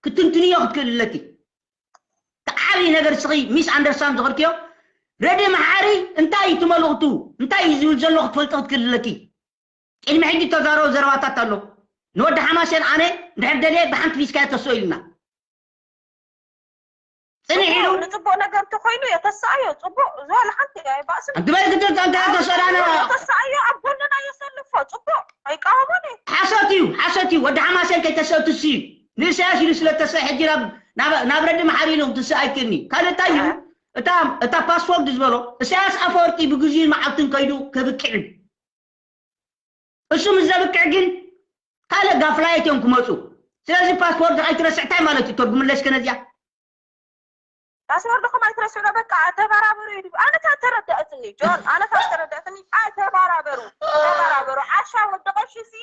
ክትንትንዮ ክትክእል ኣለኪ። እቲ ዓብዪ ነገር እስኺ ሚስ ኣንደርስታንድ ዝኸድክዮ፣ ረዲ መሓሪ እንታይ እዩ እቲ መልእኽቱ? እንታይ እዩ ዝብል ዘሎ ክትፈልጦ ክትክእል ኣለኪ። ቅድሚ ሕጂ እተዛረቦ ዘረባታት ኣሎ። ንወዲ ሓማሴን ኣነ እንድሕር ደልየ ብሓንቲ ሒዝካዮ ተስኦ ኢልና። ጽንሕ ኢሉ ጽቡቕ፣ ንጽቡቕ ነገር እንተኾይኑ የተስኣዮ፣ ጽቡቕ፣ ዝወለ ሓንቲ ኣይባእስን። ኣንቲ በል ክትብል እንታይ ተስኦ ዳነ? የተስኣዮ፣ ኣብ ጎንና የሰልፎ፣ ጽቡቕ፣ ኣይቃወሞን እየ። ሓሶት እዩ፣ ሓሶት እዩ። ወዲ ሓማሴን ከይተስኦ ትስእ እዩ። ንእሰያስ ኢሉ ስለ ተስአ ሕጂ ናብ፣ ናብ፣ ናብ ረዲ መሓሪ ኢሉ ክትስእ ኣይክእልኒ። ካልእ እንታይ እዩ? እታ፣ እታ ፓስፖርት ዝበሎ እሰያስ ኣፈወርቂ ብግዜን መዓልትን ከይዱ ከብቅዕ እዩ። እሱ ምስ ዘብቅዕ ግን ካልእ ጋፍላየት እዮም ክመፁ። ስለዚ ፓስፖርት ኣይትረስዕ እንታይ ማለት እዩ? ተርጉምለይ እስከ ነዚኣ። ፓስወርድኹም ኣይትረስዑ፣ በቃ ተበራበሩ እዩ። ኣነ ካብ ተረዳእትኒ ጆን፣ ኣነ ካብ ተረዳእትኒ፣ ኣይ ተበራበሩ፣ ተበራበሩ። ዓሻ ወዲ ቀሺ ሲ፣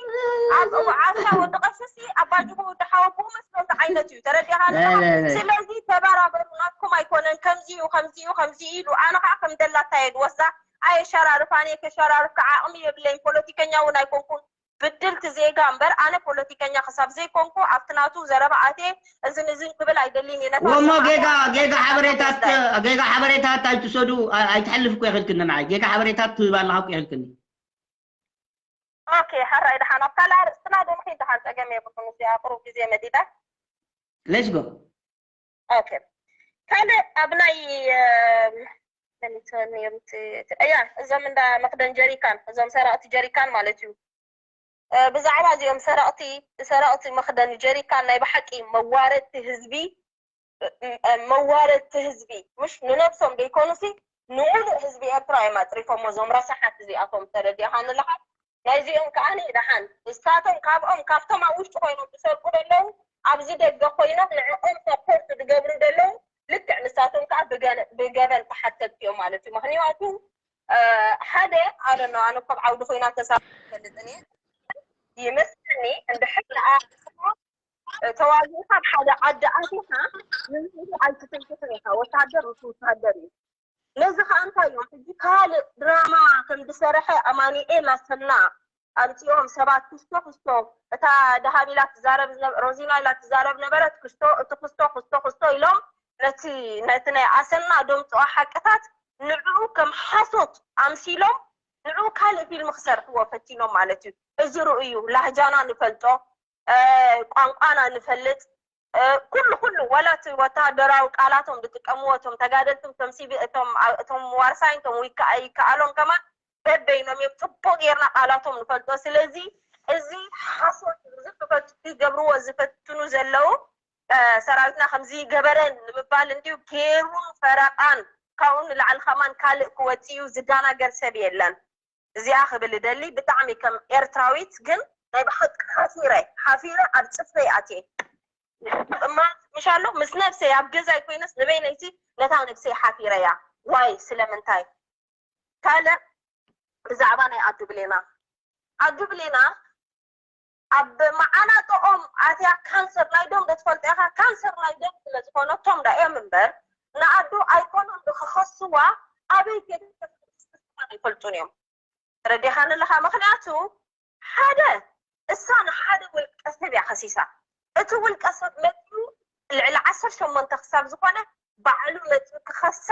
ኣብ፣ ዓሻ ወዲ ቀሺ ሲ፣ ኣባጅኹ ወዲ ሓወቦ መስሎ ዓይነት እዩ። ተረዲኻ ኣለኻ? ናይ፣ ናይ፣ ናይ። ስለዚ ተበራበሩ፣ ናትኩም ኣይኮነን። ከምዚ እዩ፣ ከምዚ እዩ፣ ከምዚ እዩ ኢሉ፣ ኣነ ከዓ ከም ደላታ እየ ዝወስዳ። ኣየሸራርፋን እየ፣ ከሸራርፍ ከዓ ዓቕሚ የብለይን። ፖለቲከኛ እውን ኣይኮንኩን። ብድልቲ ዜጋ እምበር፣ ኣነ ፖለቲከኛ ክሳብ ዘይኮንኩ፣ ኣብቲ ናቱ ዘረባ ኣትየ እዝን እዝን ክብል ኣይደልን እየ። ነታ ወሞ ዘረባ ጌጋ፣ ኣትያ ጌጋ ሓበሬታት፣ ኣትያ ጌጋ ሓበሬታት ኣይትውሰዱ፣ ኣ-፣ ኣይትሐልፍ እኮ ይኽልክኒ ንዓይ። ጌጋ ሓበሬታት ትህብ ኣለኻ እኮ ይኽልክኒ። ኦኬ፣ ሓራይ ደሓን። ኣብ ካልእ ኣርእስትና ዶ ንኺድ ደሓን፣ ጸገም የብሉን። እዚኣ ቁሩብ ግዜ መዲዳ። ሌትስ ጎ። ኦኬ። ካልእ ኣብ ናይ፣ እ፣ መን እዩ ነይሩ እቲ፣ እቲ፣ እያ፣ እዞም እንዳ መኽደን ጀሪካን፣ እዞም ሰረቕቲ ጀሪካን ማለት እዩ። እ፣ ብዛዕባ እዚኦም ሰረቕቲ፣ ሰረቕቲ መኽደኒ ጀሪካን ናይ ብሓቂ መዋረድቲ ህዝቢ፣ እ፣ እ፣ መዋረድቲ ህዝቢ፣ ምሽ ንነብሶም ደይኮኑሲ፣ ንምሉእ ህዝቢ ኤርትራ እዮም ኣጽሪፎሞ፣ እዞም ረሳሓት እዚኣቶም፣ ተረዲእኻኒ ኣለኻ? ናይዚኦም ከኣ ደሓን፣ ንሳቶም ካብኦም፣ ካብቶም ኣብ ውሽጢ ኮይኖም ዝሰርቁ ዘለዉ፣ ኣብዚ ደገ ኮይኖም ንዕኦም ሰፖርት ዝገብሩ ዘለዉ፣ ልክዕ ንሳቶም ከኣ ብገ-፣ ብገበን ተሓተትቲ እዮም ማለት እዩ። ምኽንያቱ፣ እ፣ ሓደ፣ I don't know፣ ኣነ እኮ ኣብ ዓውዲ ኮይና ተሳቲፈ ኣይፈልጥን እየ። ይመስለኒ፣ እንድሕር ደኣ ተዋጊእካ ኣብ ሓደ ዓዲ ኣቲኻ፣ ንህዝቢ ኣይትትንክፍን ኢኻ። ወተሃደር ምስ ወተሃደር እዩ። ነዚ ከዓ እንታይ እዮም ሕጂ ካልእ ድራማ ከም ዝሰረሐ ኣማኑኤል ኣሰና ኣምፂኦም ሰባት ክስቶ ክስቶ እታ ደሃብ ኢላ ትዛረብ ዝነበ- ሮዚና ኢላ ትዛረብ ነበረት ክስቶ እቲ ክስቶ ክስቶ ክስቶ ኢሎም ነቲ ነቲ ናይ ኣሰና ደምፅኦ ሓቅታት ንዕኡ ከም ሓሶት ኣምሲሎም ንዕኡ ካልእ ፊልም ክሰርሕዎ ፈቲኖም ማለት እዩ። እዚ ርእዩ ላህጃና ንፈልጦ ቋንቋና ንፈልጥ ኩሉ ኩሉ ዋላ እቲ ወተሃደራዊ ቃላቶም ዝጥቀምዎ እቶም ተጋደልቲ እቶም ሲቪ እቶም እቶም ዋርሳይን እቶም ይከኣሎም ከማን በበይኖም እዮም ፅቡቅ ጌርና ቃላቶም ንፈልጦ ስለዚ እዚ ሓሶት ዝፈቱ ይገብርዎ ዝፈትኑ ዘለዉ ሰራዊትና ከምዚ ገበረን ንምባል እንዲዩ ጌሩን ፈረቃን ካብኡ ንላዕሊ ከማን ካልእ ክወፅእ እዩ ዝዳናገር ሰብ የለን እዚኣ ክብል እደሊ ብጣዕሚ ከም ኤርትራዊት ግን ናይ ብሓቂ ሓፊረ ሓፊረ ኣብ ፅፍረይ ኣትየ እማ ምሻሎ ምስ ነብሰይ ኣብ ገዛይ ኮይነስ ንበይነይቲ ነታ ነብሰይ ሓፊረያ ዋይ ስለምንታይ ካልእ ብዛዕባ ናይ ኣዱ ብሌና ኣዱ ብሌና ኣብ መዓናጥኦም ኣትያ ካንሰር ናይ ደም ዶ ትፈልጦ ኢኻ ካንሰር ናይ ደም ስለ ዝኾነቶም ዳ እዮም እምበር ንኣዱ ኣይኮኑን ዶ ክኸስዋ ኣበይ ከይዶም ኣይፈልጡን እዮም ተረዲኻኒ ኣለኻ ምኽንያቱ ሓደ እሳ ንሓደ ውልቀ ሰብ እያ ከሲሳ እቲ ውልቀ ሰብ መፂኡ ልዕሊ ዓሰርተ ሸሞንተ ክሳብ ዝኾነ ባዕሉ መፂኡ ክኸሳ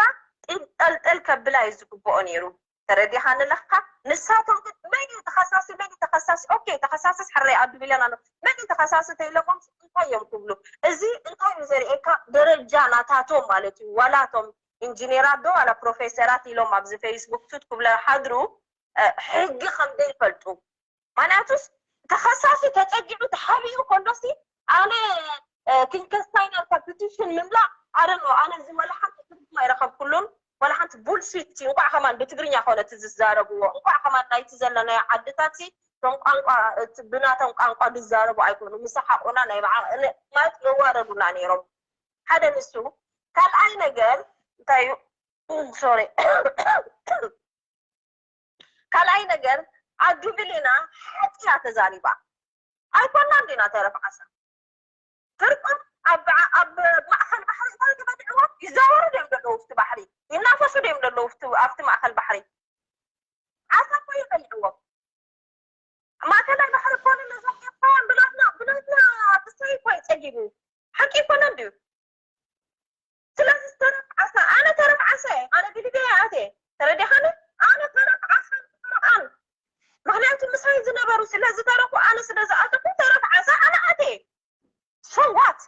ጢንጠልጠል ከብላ እዩ ዝግብኦ ነይሩ ተረዲኻኒ ኣለኻ ንሳቶም ግን መን እዩ ተኸሳሲ መን እዩ ተኸሳሲ ኦኬ ተኸሳስስ ሕራይ ኣዱ ቢለና ኣሎ መን እዩ ተኸሳሲ ተይለሞም እንታይ እዮም ክብሉ እዚ እንታይ እዩ ዘርእየካ ደረጃ ናታቶም ማለት እዩ ዋላቶም ኢንጂነራት ዶ ዋላ ፕሮፌሰራት ኢሎም ኣብዚ ፌስቡክ ቱት ክብለ ሓድሩ ሕጊ ከም ዘይፈልጡ ምክንያቱስ ተኸሳሲ ተፀጊዑ ተሓቢኡ ከሎሲ ኣነ ክንከስታ ኢና ኢልካ ፒቲሽን ምምላእ ኣረኖ ኣነ እዚ ወላ ሓንቲ ትርጉም ኣይረኸብኩሉን ወላ ሓንቲ ቡልሲት እንኳዕ ከማን ብትግርኛ ኮነ እቲ ዝዛረብዎ እንኳዕ ከማን ናይቲ ዘለናዮ ዓድታት ቶም ቋንቋ ብናቶም ቋንቋ ዝዛረቡ ኣይኮኑ ምሳሓቁና ናይ ማለት መዋረዱና ነይሮም ሓደ ንሱ ካልኣይ ነገር እንታይ እዩ ሶሪ ካልኣይ ነገር ኣዱ ብሌና ሓቂ እያ ተዛሪባ ኣይኮናን ዲና ተረፍ ዓሳ ፍርቆም ኣብ ኣብ ማእከል ባሕሪ እንታይ ተበሊዕዎ ይዛወሩ ድዮም ዘለዉ ኣብቲ ባሕሪ ይናፈሱ ድዮም ዘለዉ ኣብቲ ማእከል ባሕሪ ዓሳ እኮ ይበልዕዎም ማእከላይ ባሕሪ ኮነ ነዞም ኤርትራውያን ብሎትና ብሎትና ክሳይ እኮ ይፀጊቡ ሓቂ ይኮነን ድዩ ስለዚ ተረፍ ዓሳ ኣነ ተረፍ ዓሳ እየ ኣነ ግድደ እየ ኣትየ ተረዲኻኒ ኣነ ተረፍ ዓሳ ተረፍ ኣነ ምክንያቱ ምሳይ ዝነበሩ ስለ ዝተረፉ ኣነ ስለ ዝኣተኩ ተረፍ ዓሳ ኣነ ኣትየ so what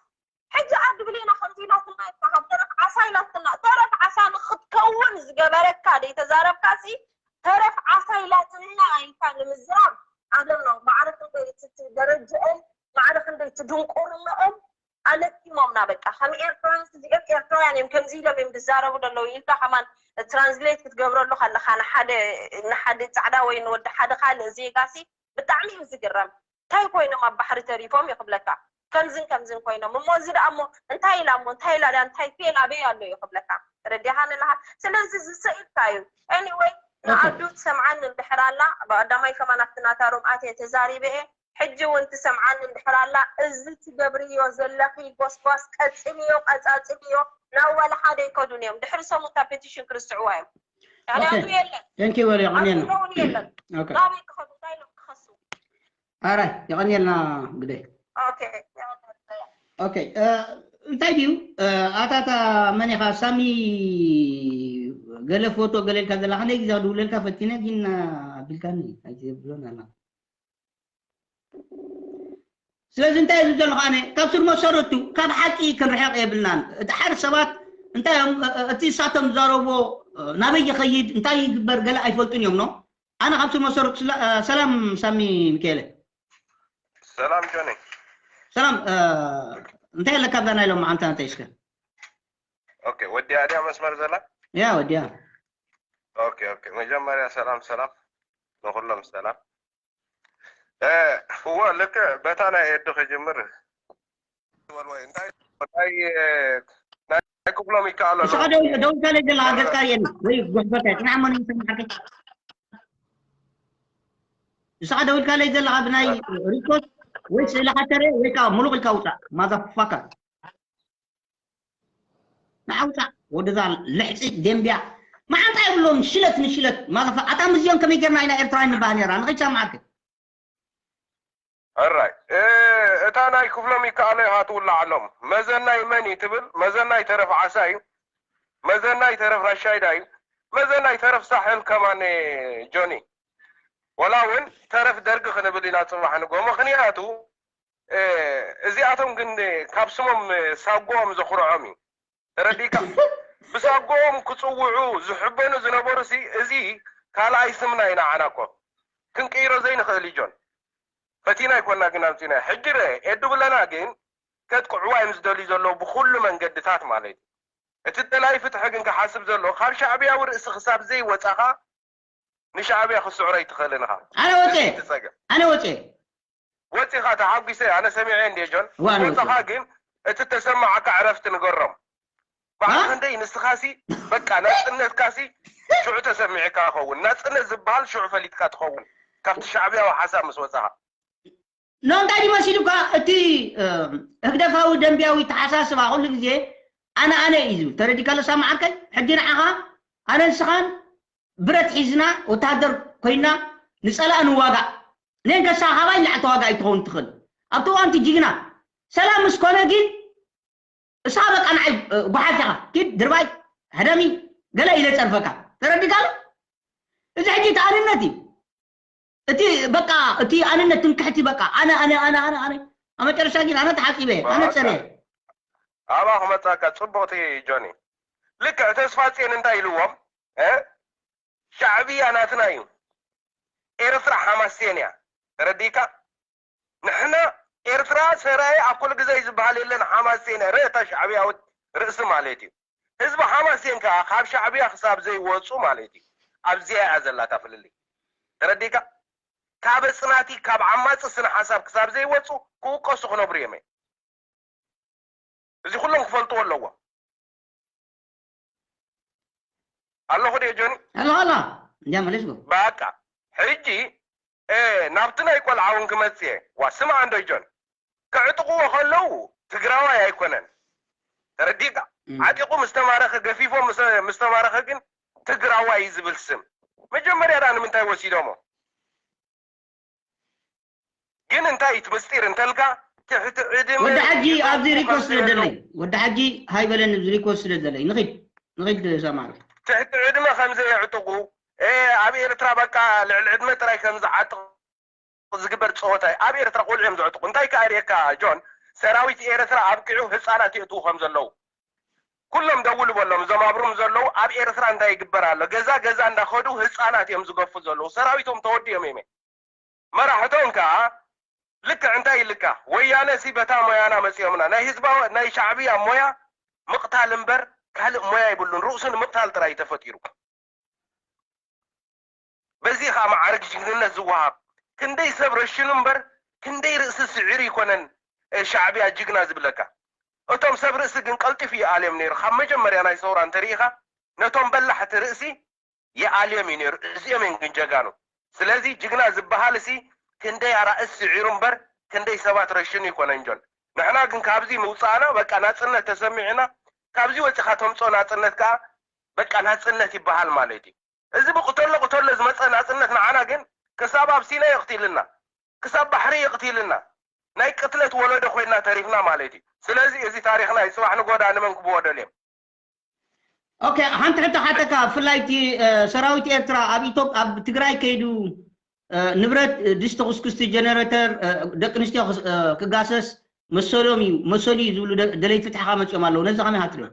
ሕጂ ኣዲ ብሌና ከምዚ ኢላትና ይበሃል ተረፍ ዓሳ ኢላትና ተረፍ ዓሳ ንክትከውን ዝገበረካ ደይተዛረብካሲ ተረፍ ዓሳ ኢላትና ኢልካ ንምዝራብ ኣደም ነው ማዕረ ክንደይ እቲ ደረጅኦም ማዕረ ክንደይ እቲ ድንቁርንኦም ኣለኪሞምና በቃ ከም ኤርትራውያን እዚኦም ኤርትራውያን እዮም ከምዚ ኢሎም እዮም ዝዛረቡ ዘለዉ ኢልካ ከማን ትራንስሌት ክትገብረሉ ከለካ ንሓደ ንሓደ ፃዕዳ ወይ ንወዲ ሓደ ካልእ ዜጋሲ ብጣዕሚ እዩ ዝግረም እንታይ ኮይኖም ኣብ ባሕሪ ተሪፎም እዩ ክብለካ ከምዝን ከምዝን ኮይኖም እሞ እዚ ደኣ እሞ እንታይ ኢላ እሞ እንታይ ኢላ እንታይ ፌል ኣበይ ኣሎ እዩ ክብለካ ተረዲኻኒ ኣለካ ስለዚ ዝሰኢልካ እዩ anyway ንኣዱ ትሰምዓኒ እንድሕር ኣላ ብቀዳማይ ከማን ኣብቲ ናታ ሮምኣት እየ ተዛሪበ እየ ሕጂ እውን ትሰምዓኒ እንድሕር ኣላ እዚ ትገብርዮ ዘለኺ ጎስጓስ ቀፅልዮ ቀፃፅልዮ ናብ ዋላ ሓደ ይከዱን እዮም ድሕሪ ሰሙን እታ ፔቲሽን ክርስዕዋ እዮም ምክንያቱ የለን Thank you very much. የለን ናበይ ክኸዱ እንታይ ኢሎም ክኸሱ ኣራይ የቐንየልና ግደይ ኦኬ ኦኬ እንታይ ድዩ ኣታታ መን ኢኻ ሳሚ ገለ ፎቶ ገለ ኢልካ ዘላ ክንደይ ግዜ ድውለልካ ፈቲነ ግን ኣቢልካኒ ኣይትብሎን ኣላ ስለዚ እንታይ እዩ ዘሎ ኣነ ካብ ስር መሰረቱ ካብ ሓቂ ክንርሕቕ የብልናን እቲ ሓደ ሰባት እንታይ እዮም እቲ እሳቶም ዝዛረብዎ ናበይ ይኸይድ እንታይ ይግበር ገለ ኣይፈልጡን እዮም ኖ ኣነ ካብ ስር መሰረቱ ሰላም ሳሚ ሚካኤለ ሰላም ጆኒ ሰላም እንታይ ኣለካ ኣብዛ ናይ ሎማዓንቲ ኣንተ እስከ ኦኬ ወዲያ ድያ መስመር ዘላ ያ ወዲያ ኦኬ ኦኬ መጀመርያ ሰላም ሰላም ንኩሎም ሰላም እወ ልክዕ በታ ናይ ኤዱ ክጅምር እንታይ ናይ ክፍሎም ይከኣሎ ንስኻ ደውልካለይ ዘለኻ ገፅካ የለ ወይ ጉሕፈታ ፅናዕ እሞ ንሰማዕከ ንስኻ ደውልካለይ ዘለኻ ብናይ ሪኮስ ወይ ስእልኻ ተረ ወይ ከዓ ሙሉቕ ኢልካ ውፃእ ማዛፋካ ንዓውፃእ ወደዛ ልሕፂ ደንብያ መዓንጣ የብሎም። ሽለት ንሽለት ማለፈ ኣታ ምስዚኦም ከመይ ጌርና ኢና ኤርትራውያን ንበሃል ነርና? ንኸይሰማዓካ። ሕራይ እታ ናይ ክፍሎም ይከኣሎ ኢኻ ትውላዓሎም። መዘናይ መን እዩ ትብል? መዘናይ ተረፍ ዓሳ እዩ። መዘናይ ተረፍ ራሻይዳ እዩ። መዘናይ ተረፍ ሳሕል ከማን ጆኒ፣ ወላ እውን ተረፍ ደርጊ ክንብል ኢና ጽባሕ ንጎ። ምኽንያቱ እዚኣቶም ግን ካብ ስሞም ሳጎኦም ዘኹርዖም እዩ። ተረዲካ? ብሳጎኦም ክጽውዑ ዝሕበኑ ዝነበሩ ሲ እዚ ካልኣይ ስምና ኢና። ዓና እኮ ክንቅይሮ ዘይንኽእል እዩ ጆን። ፈቲና ኣይኮና ግን ኣምጺና። ሕጂ ረ ኤዱ ብለና ግን ከጥቅዕዋ እዮም ዝደልዩ ዘለዉ ብኩሉ መንገድታት ማለት እዩ። እቲ ደላይ ፍትሒ ግን ክሓስብ ዘለዎ ካብ ሻዕብያዊ ርእሲ ክሳብ ዘይወጻኻ ንሻዕብያ ክስዕሮ ኣይትኽእልን ኢኻ። ኣነ ወጼ፣ ኣነ ወጼ። ወጺኻ ተሓጒሰ ኣነ ሰሚዐ እንዴ ጆን። ወጽኻ ግን እቲ ተሰማዓካ ዕረፍቲ ንገሮም። ባዕሉ ክንደይ ንስኻሲ በቃ ናጽነትካሲ ሽዑ ተሰሚዕካ ይኸውን። ናጽነት ዝበሃል ሽዑ ፈሊጥካ ትኸውን ካብቲ ሻዕብያዊ ሓሳብ ምስ ወጻኻ። ኖ እንታይ ድዩ መሲሉካ እቲ ህግደፋዊ ደንቢያዊ ተሓሳስባ ኩሉ ግዜ ኣነ ኣነ እዩ ዝብል። ተረዲካ ለሳ መዓርከይ? ሕጂ ንዓኻ ኣነ ንስኻን ብረት ሒዝና ወታደር ኮይና ንጸላእ ንዋጋእ። ሌን ከሳ ካባይ ንላዕሊ ተዋጋኢ ትኸውን ትኽእል። ኣብቲ እዋንቲ ጅግና ሰላም ምስ ኮነ ግን እሳ በቃ ንዓይ ጓሓፍ ኢኻ ኪድ ድርባይ ሕደሚ ገለ ኢለ ጸርፈካ። ተረዲካ ኣሎ? እዚ ሕጂ ተኣንነት እዩ። እቲ በቃ እቲ ኣነነት ትምክሕቲ በቃ ኣነ ኣነ ኣነ ኣነ ኣነ ኣብ መጨረሻ ግን ኣነ ተሓጺበ ኣነ ጸረ ኣባ ክመጻካ ጽቡቕቲ ጆኒ ልክዕ ተስፋ ጽዮን እንታይ ኢልዎም እ ሻዕብያ ናትና እዩ ኤርትራ ሓማሴን እያ ተረዲካ ንሕና ኤርትራ ሰራየ ኣብ ኩሉ ግዜ ዝበሃል የለን ሓማሴን እያ ርእታ ሻዕብያዊት ርእሲ ማለት እዩ ህዝቢ ሓማሴን ከዓ ካብ ሻዕብያ ክሳብ ዘይወፁ ማለት እዩ ኣብዚኣ እያ ዘላታ ፍልልይ ተረዲካ ካብ ኣጽናቲ ካብ ዓማጺ ስነ ሓሳብ ክሳብ ዘይወጹ ክውቀሱ ክነብሩ እዮም እዚ ኩሎም ክፈልጥዎ ኣለዎ ኣለኹ ድየ ጆኒ ኣሎ ኣሎ እንዲያ መለስኩ በቃ ሕጂ ናብቲ ናይ ቆልዓ እውን ክመጽእ እየ ዋ ስምዓ እንዶ ጆን ከዕጥቕዎ ከለዉ ትግራዋይ ኣይኮነን ተረዲእካ ዓጢቑ ምስ ተማረኸ ገፊፎ ምስ ተማረኸ ግን ትግራዋይ ዝብል ስም መጀመርያ ዳ ንምንታይ ወሲዶሞ ግን እንታይ እቲ ምስጢር እንተልካ ትሕቲ ዕድመ ወዲ ሓጂ ኣብዚ ሪኮርድ ስለ ዘለይ ወዲ ሓጂ ሃይ በለኒ ኣብዚ ሪኮርድ ስለ ዘለይ ንኺድ ንኺድ ሰማር ትሕቲ ዕድመ ከም ዘየዕጥቑ ኣብ ኤርትራ በቃ ልዕሊ ዕድመ ጥራይ ከም ዝዓጥቕ ዝግበር ፀወታ እዩ ኣብ ኤርትራ ቆልዑ እዮም ዘዕጥቑ እንታይ ከኣ ርእየካ ጆን ሰራዊት ኤርትራ ኣብቂዑ ህፃናት የእትዉ ከም ዘለዉ ኩሎም ደውሉ በሎም እዞም ኣብሩም ዘለዉ ኣብ ኤርትራ እንታይ ይግበር ኣሎ ገዛ ገዛ እንዳኸዱ ህፃናት እዮም ዝገፉ ዘለዉ ሰራዊቶም ተወዲኦም እዮም መራሕቶም ከኣ ልክዕ እንታይ ኢልካ ወያነ ሲ በታ ሞያና መፂኦምና ናይ ህዝባዊ ናይ ሻዕብያ ሞያ ምቕታል እምበር ካልእ ሞያ ይብሉን ርእሱ ንምቕታል ጥራይ ተፈጢሩ በዚ ኸዓ መዓርግ ጅግንነት ዝወሃብ ክንደይ ሰብ ረሽኑ እምበር ክንደይ ርእሲ ስዒሩ ይኮነን ሻዕብያ ጅግና ዝብለካ እቶም ሰብ ርእሲ ግን ቀልጢፉ ይኣልዮም ነይሩ ካብ መጀመርያ ናይ ሰውራ እንተሪኢኻ ነቶም በላሕቲ ርእሲ ይኣልዮም እዩ ነይሩ እዚኦም እዮም ግን ጀጋኑ ስለዚ ጅግና ዝበሃል ሲ ክንደይ ኣራእስ ስዒሩ እምበር ክንደይ ሰባት ረሽኑ ይኮነን ጆን ንሕና ግን ካብዚ ምውፃእና በቃ ናፅነት ተሰሚዕና ካብዚ ወፂኻ ተምፅኦ ናፅነት ከዓ በቃ ናፅነት ይበሃል ማለት እዩ እዚ ብቅተሎ ቅተሎ ዝመፀ ናፅነት ንዓና ግን ክሳብ ኣብ ሲና የቅቲልና ክሳብ ባሕሪ የቅቲልና ናይ ቅትለት ወለዶ ኮይና ተሪፍና ማለት እዩ ስለዚ እዚ ታሪክና እዩ ፅባሕ ንጎዳ ንመን ክብዎ ደልዮም ኦኬ ሓንቲ ሕቶ ሓተካ ብፍላይ እቲ ሰራዊት ኤርትራ ኣብ ኢትዮጵ ኣብ ትግራይ ከይዱ ንብረት ድስቲ ኩስኩስቲ ጀነሬተር ደቂ ኣንስትዮ ክጋሰስ መሰሎም እዩ መሰሉ እዩ ዝብሉ ደለይቲ ፍትሕኻ መፅኦም ኣለዉ ነዚ ከመይ ሃትሪኦ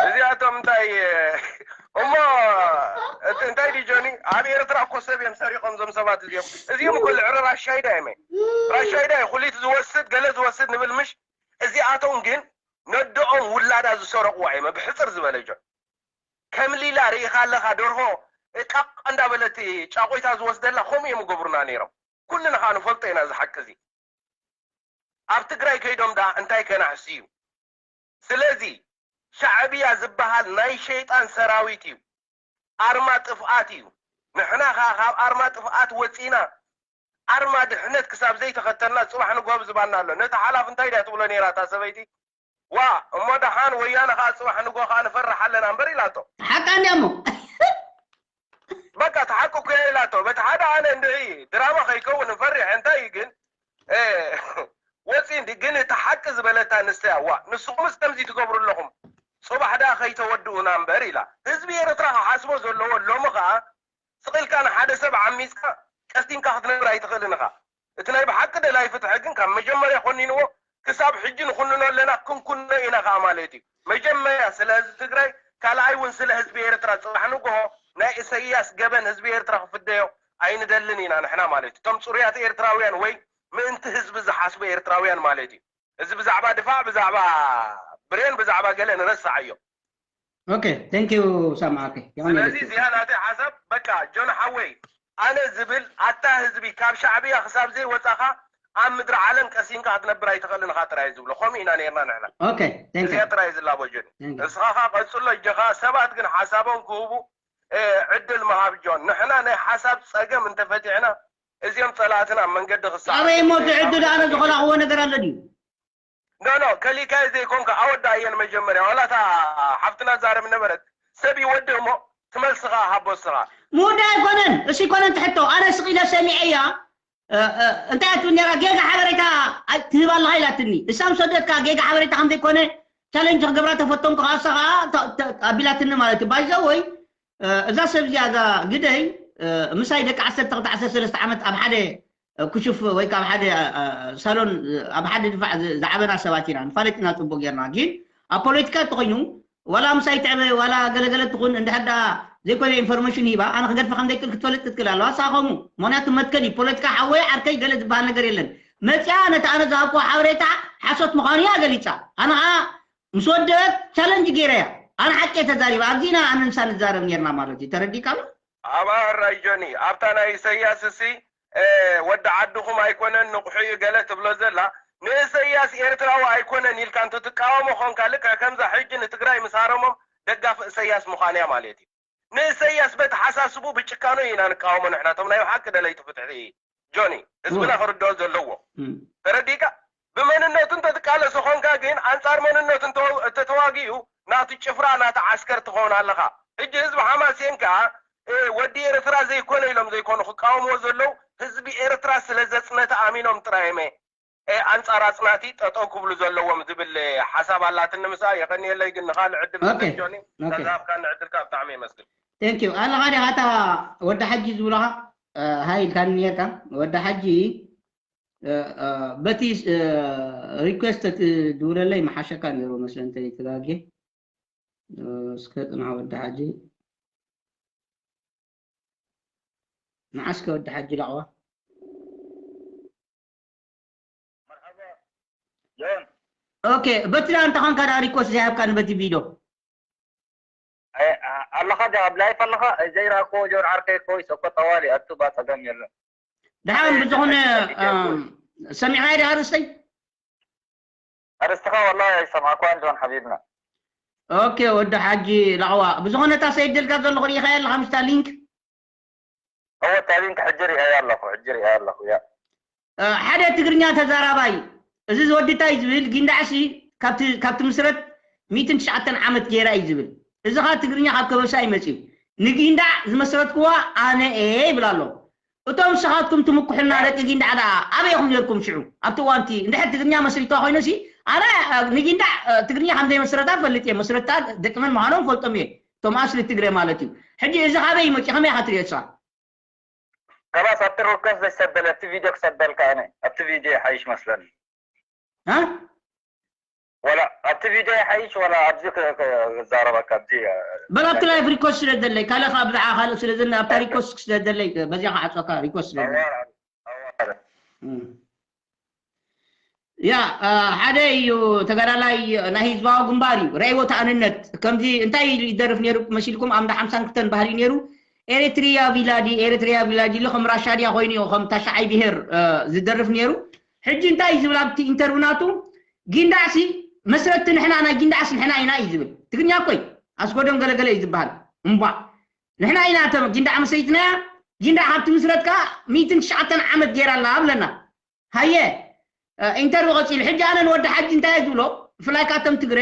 እዚኣቶም እንታይ እሞ እንታይ ድዩ ጆኒ ኣብ ኤርትራ እኮ ሰብ እዮም ሰሪቆም ዞም ሰባት እዚኦም እዚኦም እኮ ልዕሊ ራሻይዳ እዮም ራሻይዳ እዩ ኩሊት ዝወስድ ገለ ዝወስድ ንብል ምሽ እዚኣቶም ግን ነደኦም ውላዳ ዝሰረቅዋ እዮም ብሕፅር ዝበለ ጆን ከም ሊላ ርኢኻ ኣለኻ ደርሆ ቃቕ እንዳበለት ጫቆይታ ዝወስደላ ከምኡ እዮም ገብሩና ነይሮም ኩልና ከዓ ንፈልጦ ኢና እዚ ሓቂ እዚ ኣብ ትግራይ ከይዶም ደኣ እንታይ ከናሕሲ እዩ ስለዚ ሻዕብያ ዝበሃል ናይ ሸይጣን ሰራዊት እዩ ኣርማ ጥፍኣት እዩ ንሕና ከዓ ካብ ኣርማ ጥፍኣት ወፂና ኣርማ ድሕነት ክሳብ ዘይተኸተልና ፅባሕ ንጎብ ዝባና ኣሎ ነቲ ሓላፍ እንታይ ድያ ትብሎ ነይራ እታ ሰበይቲ ዋ እሞ ደሓን ወያነ ከዓ ፅባሕ ንጎ ከዓ ንፈርሕ ኣለና እምበር ኢላቶ። ሓቃ እንዲያ እሞ በቃ ተሓቂ እኮ እያ ኢላቶ። በቲ ሓደ ኣነ እንድዒ ድራማ ከይከውን ንፈሪሕ እንታይ እዩ ግን እ፣ ወፂ እንዲ ግን እቲ ሓቂ ዝበለታ ንሰያ ዋ ንስኹምስ ከምዚ ትገብሩ ኣለኹም። ፅባሕ ደኣ ከይተወድኡና እምበር ኢላ። ህዝቢ ኤርትራ ክሓስቦ ዘለዎ ሎሚ ከዓ ስቕ ኢልካ ንሓደ ሰብ ዓሚፅካ ቀስቲንካ ክትነብር ኣይትኽእልን ኢኻ። እቲ ናይ ብሓቂ ደላይ ፍትሒ ግን ካብ መጀመርያ ኮኒንዎ ክሳብ ሕጂ ንኹንኖ ኣለና ክንኩንኖ ኢና ከዓ ማለት እዩ። መጀመርያ ስለ ህዝቢ ትግራይ ካልኣይ እውን ስለ ህዝቢ ኤርትራ ፅባሕ ንግሆ ናይ እሰያስ ገበን ህዝቢ ኤርትራ ክፍደዮ ኣይንደልን ኢና ንሕና ማለት እዩ። እቶም ፅሩያት ኤርትራውያን ወይ ምእንቲ ህዝቢ ዝሓስቡ ኤርትራውያን ማለት እዩ። እዚ ብዛዕባ ድፋዕ ብዛዕባ ብሬን ብዛዕባ ገለ ንረስዓዮ። ኦኬ thank you ሳምዓከ ስለዚ እዚኣ ናተይ ሓሳብ በቃ ጆን ሓወይ ኣነ ዝብል ኣታ ህዝቢ ካብ ሻዕብያ ክሳብ ዘይወፃኻ ኣብ ምድሪ ዓለም ቀሲንካ ክትነብር ኣይትኽእልን ኢኻ ጥራይ ዝብሎ ከምኡ ኢና ነርና ንሕና okay thank እዚኣ you ጥራይ ዝላቦ ጆን Thank you. እስኻ ኻ ቀፅሎ እጀኻ ሰባት ግን ሓሳቦም ክህቡ እ፣ ዕድል ምሃብ ጆን ንሕና ናይ ሓሳብ ፀገም እንተፈቲሕና እዚኦም ፀላእትና ኣብ መንገዲ ክሰዓሩ ኣበይ እሞ እቲ ዕድል ኣነ ዝኾላኽዎ ነገር ኣሎ ድዩ ኖ ኖ ከሊካዮ ዘይኮንካ ኣወዳእየን መጀመርያ ዋላ እታ ሓፍትና ዛረብ ነበረት ሰብ ይወድእ እሞ ትመልስኻ ሃቦ እስኻ ምውዳእ ኣይኮነን እሱ ይኮነን ትሕቶ ኣነ ስቕ ኢለ ሰሚዐያ እ፣ እ፣ እንታይ እያ ትብል ነራ ጌጋ ሓበሬታ ኣይ- ትህብ ኣለኻ ኢላትኒ እሳ ምስ ወደትካ ጌጋ ሓበሬታ ከም ዘይኮነ ቻለንጅ ክገብራ ተፈተንኩ ከዓ እሳ ከዓ ተ- ተ- ኣቢላትኒ ማለት እዩ ባይዘ ወይ እ፣ እዛ ሰብ እዚኣ እዛ ግደይ እ፣ ምሳይ ደቂ ዓሰርተ ክልተ ዓሰርተ ሰለስተ ዓመት ኣብ ሓደ እ፣ ክሹፍ ወይ ካብ ሓደ እ፣ እ፣ ሳሎን እ፣ ኣብ ሓደ ድፋዕ ዝ- ዝዓበና ሰባት ኢና ንፋለጥ ኢና ፅቡቅ ጌርና ግን ኣብ ፖለቲካ እንተኮይኑ ዋላ ምሳይ ትዕበ ዋላ ገለገለ ትኹን እንድሕር ደኣ ዘይኮነ ኢንፎርሜሽን ሂባ ኣነ ክገድፈ ከም ዘይክእል ክትፈልጥ ክትክእል ኣለዋ ንሳ ከምኡ ምክንያቱ መትከል እዩ ፖለቲካ ሓወይ ዓርከይ ገለ ዝበሃል ነገር የለን መፅያ ነቲ ኣነ ዝሃብኩዎ ሓበሬታ ሓሶት ምዃኑ እያ ገሊፃ ኣነ ከዓ ምስ ወደአት ቻለንጅ ገይረያ ኣነ ሓቂ እየ ተዛሪበ ኣብዚ ኢና ኣነ ንሳ ንዛረብ ኔርና ማለት እዩ ተረዲእካ ኣሎ ኣብ ኣራይ ጆኒ ኣብታ ናይ ኢሰያስ እሲ እ፣ ወዲ ዓድኹም ኣይኮነን ንቑሑ እዩ ገለ ትብሎ ዘላ ንእሰያስ ኤርትራዊ ኣይኮነን ኢልካ እንተትቃወሞ ኾንካ ልክዕ ከምዛ ሕጂ ንትግራይ ምስ ሃረሞም ደጋፊ እሰያስ ምዃን እያ ማለት እዩ ንእሰያስ በተሓሳስቡ ብጭካኑ ኢና ንቃወሞ ንሕና እቶም ናይ ብሓቂ ደለይቲ ፍትሒ ጆኒ ህዝብና ክርድኦ ዘለዎ ተረዲእካ ብመንነቱ እንተትቃለሶ ኾንካ ግን ኣንጻር መንነቱ እንተተዋጊኡ ናቱ ጭፍራ ናቱ ዓስከር ትኸውን ኣለኻ ሕጂ ህዝቢ ሓማሴን ከዓ ወዲ ኤርትራ ዘይኮነ ኢሎም ዘይኮኑ ክቃወምዎ ዘለዉ ህዝቢ ኤርትራ ስለ ዘጽነተ ኣሚኖም ጥራይ እመ ኣንጻር ኣጽናቲ ጠጠው ክብሉ ዘለዎም ዝብል ሓሳብ ኣላትኒ ምሳ የቀንየለይ ግን ንኻልእ ዕድል ጆኒ ተዛብካኒ ዕድልካ ብጣዕሚ የመስግን Thank you ኣለኻ ዲኻ እታ ወዲ ሓጂ ዝብልኻ ሃይ ኢልካኒ ነርካ ወዲ ሓጂ በቲ request ትድውለለይ ምሓሸካ ነይሩ መስለ እንተይተጋጌ እስከ ጽንሓ ወዲ ሓጂ መዓስከ ወዲ ሓጂ ላቕዋ ኦኬ በቲ ዳ እንተኾንካ ዳ request ዘይሃብካኒ በቲ ቪድዮ ኣለኻ ዲ ኣብ ላይፍ ኣለኻ ዘይረኣክዎ ጆን ዓርከይ ኮይስ እኮ ጠዋሊ ኣቱ ባፀገም የለን ድሓን ብዝኾነ ሰሚዕናዮ ዲኻ ርስተይ ኣርእስትኻ ወላ ኣይሰማዕኳን ጆን ሓቢብና ኦኬ ወዲ ሓጂ ላዕዋ ብዝኾነ እታ ሰይድ ደልካ ዘለኹ ርኢኻያ ኣለኻ ምስታ ሊንክ እወ እታ ሊንክ ሕጂ ርኣያ ኣለኹ ሕጂ ርኣያ ኣለኹ ያ ሓደ ትግርኛ ተዛራባይ እዚ ዝወዲ እንታይ ዝብል ጊንዳዕሲ ካብቲ ምስረት ሚእትን ትሽዓተን ዓመት ገይራ እዩ ዝብል እዚ ኸዓ ትግርኛ ካብ ከበሳ እዩ መፅዩ ንጊንዳዕ ዝመስረትክዋ ኣነ እየ ይብል ኣሎ እቶም ንስኻትኩም ትምኩሕልና ደቂ ጊንዳዕ ደኣ ኣበይ ኢኹም ነርኩም ሽዑ ኣብቲ እዋንቲ እንድሕር ትግርኛ መስሪትዋ ኮይኑ ሲ ኣነ ንጊንዳዕ ትግርኛ ከም ዘይመስረታ ፈልጥ እየ መስረታ ደቂ መን ምዃኖም ፈልጦም እየ እቶም ኣስሊ ትግረ ማለት እዩ ሕጂ እዚ ካበይ እዩ መፅዩ ከመይ ኢኻ ትሪኦ ንስኻ ከላስ ኣብቲ ሪኮርድ ዘይሰደለ ኣብቲ ቪድዮ ክሰደልካ ኣነ ኣብቲ ቪድዮ ይሓይሽ መስለኒ እ ወላ ኣብቲ ቪድዮ ይሓይሽ ወላ ኣብዚ ክዛረበካ ኣብዚ በል ኣብቲ ላይፍ ሪኮርድ ስለ ዘለይ ካልእ ከዓ ብዛዕባ ካልእ ስለ ዘለ ኣብታ ሪኮርድ ስለ ዘለይ በዚኣ ክዓፅወካ ሪኮርድ ስለ ዘለይ ያ ሓደ እዩ ተጋዳላይ ናይ ህዝባዊ ግንባር እዩ ረእይዎ ተኣንነት ከምዚ እንታይ ይደርፍ ነይሩ መሲልኩም ኣምዳ ሓምሳን ክልተን ባህሪ ነይሩ ኤሪትሪያ ቪላዲ ኤሪትሪያ ቪላዲ ኢሉ ከም ራሻድያ ኮይኑ እዩ ከም ታሽዓይ ብሄር ዝደርፍ ነይሩ ሕጂ እንታይ እዩ ዝብል ኣብቲ ኢንተርቪው ናቱ ጊንዳዕሲ መስረትቲ ንሕና ናይ ጊንዳዕሲ ንሕና ኢና እዩ ዝብል ትግርኛ እኮይ ኣስጎዶም ገለገለ እዩ ዝበሃል እምቧ ንሕና ኢና እቶም ጊንዳዕ መስሪትናያ ጊንዳዕ ካብቲ ምስረት ከዓ ሚእትን ትሽዓተን ዓመት ገይራ ኣላ ብለና ሃየ ኢንተርቪው ቀፂሉ ሕጂ ኣነ ንወዲ ሓጂ እንታይ እየ ዝብሎ ብፍላይ ካቶም ትግረ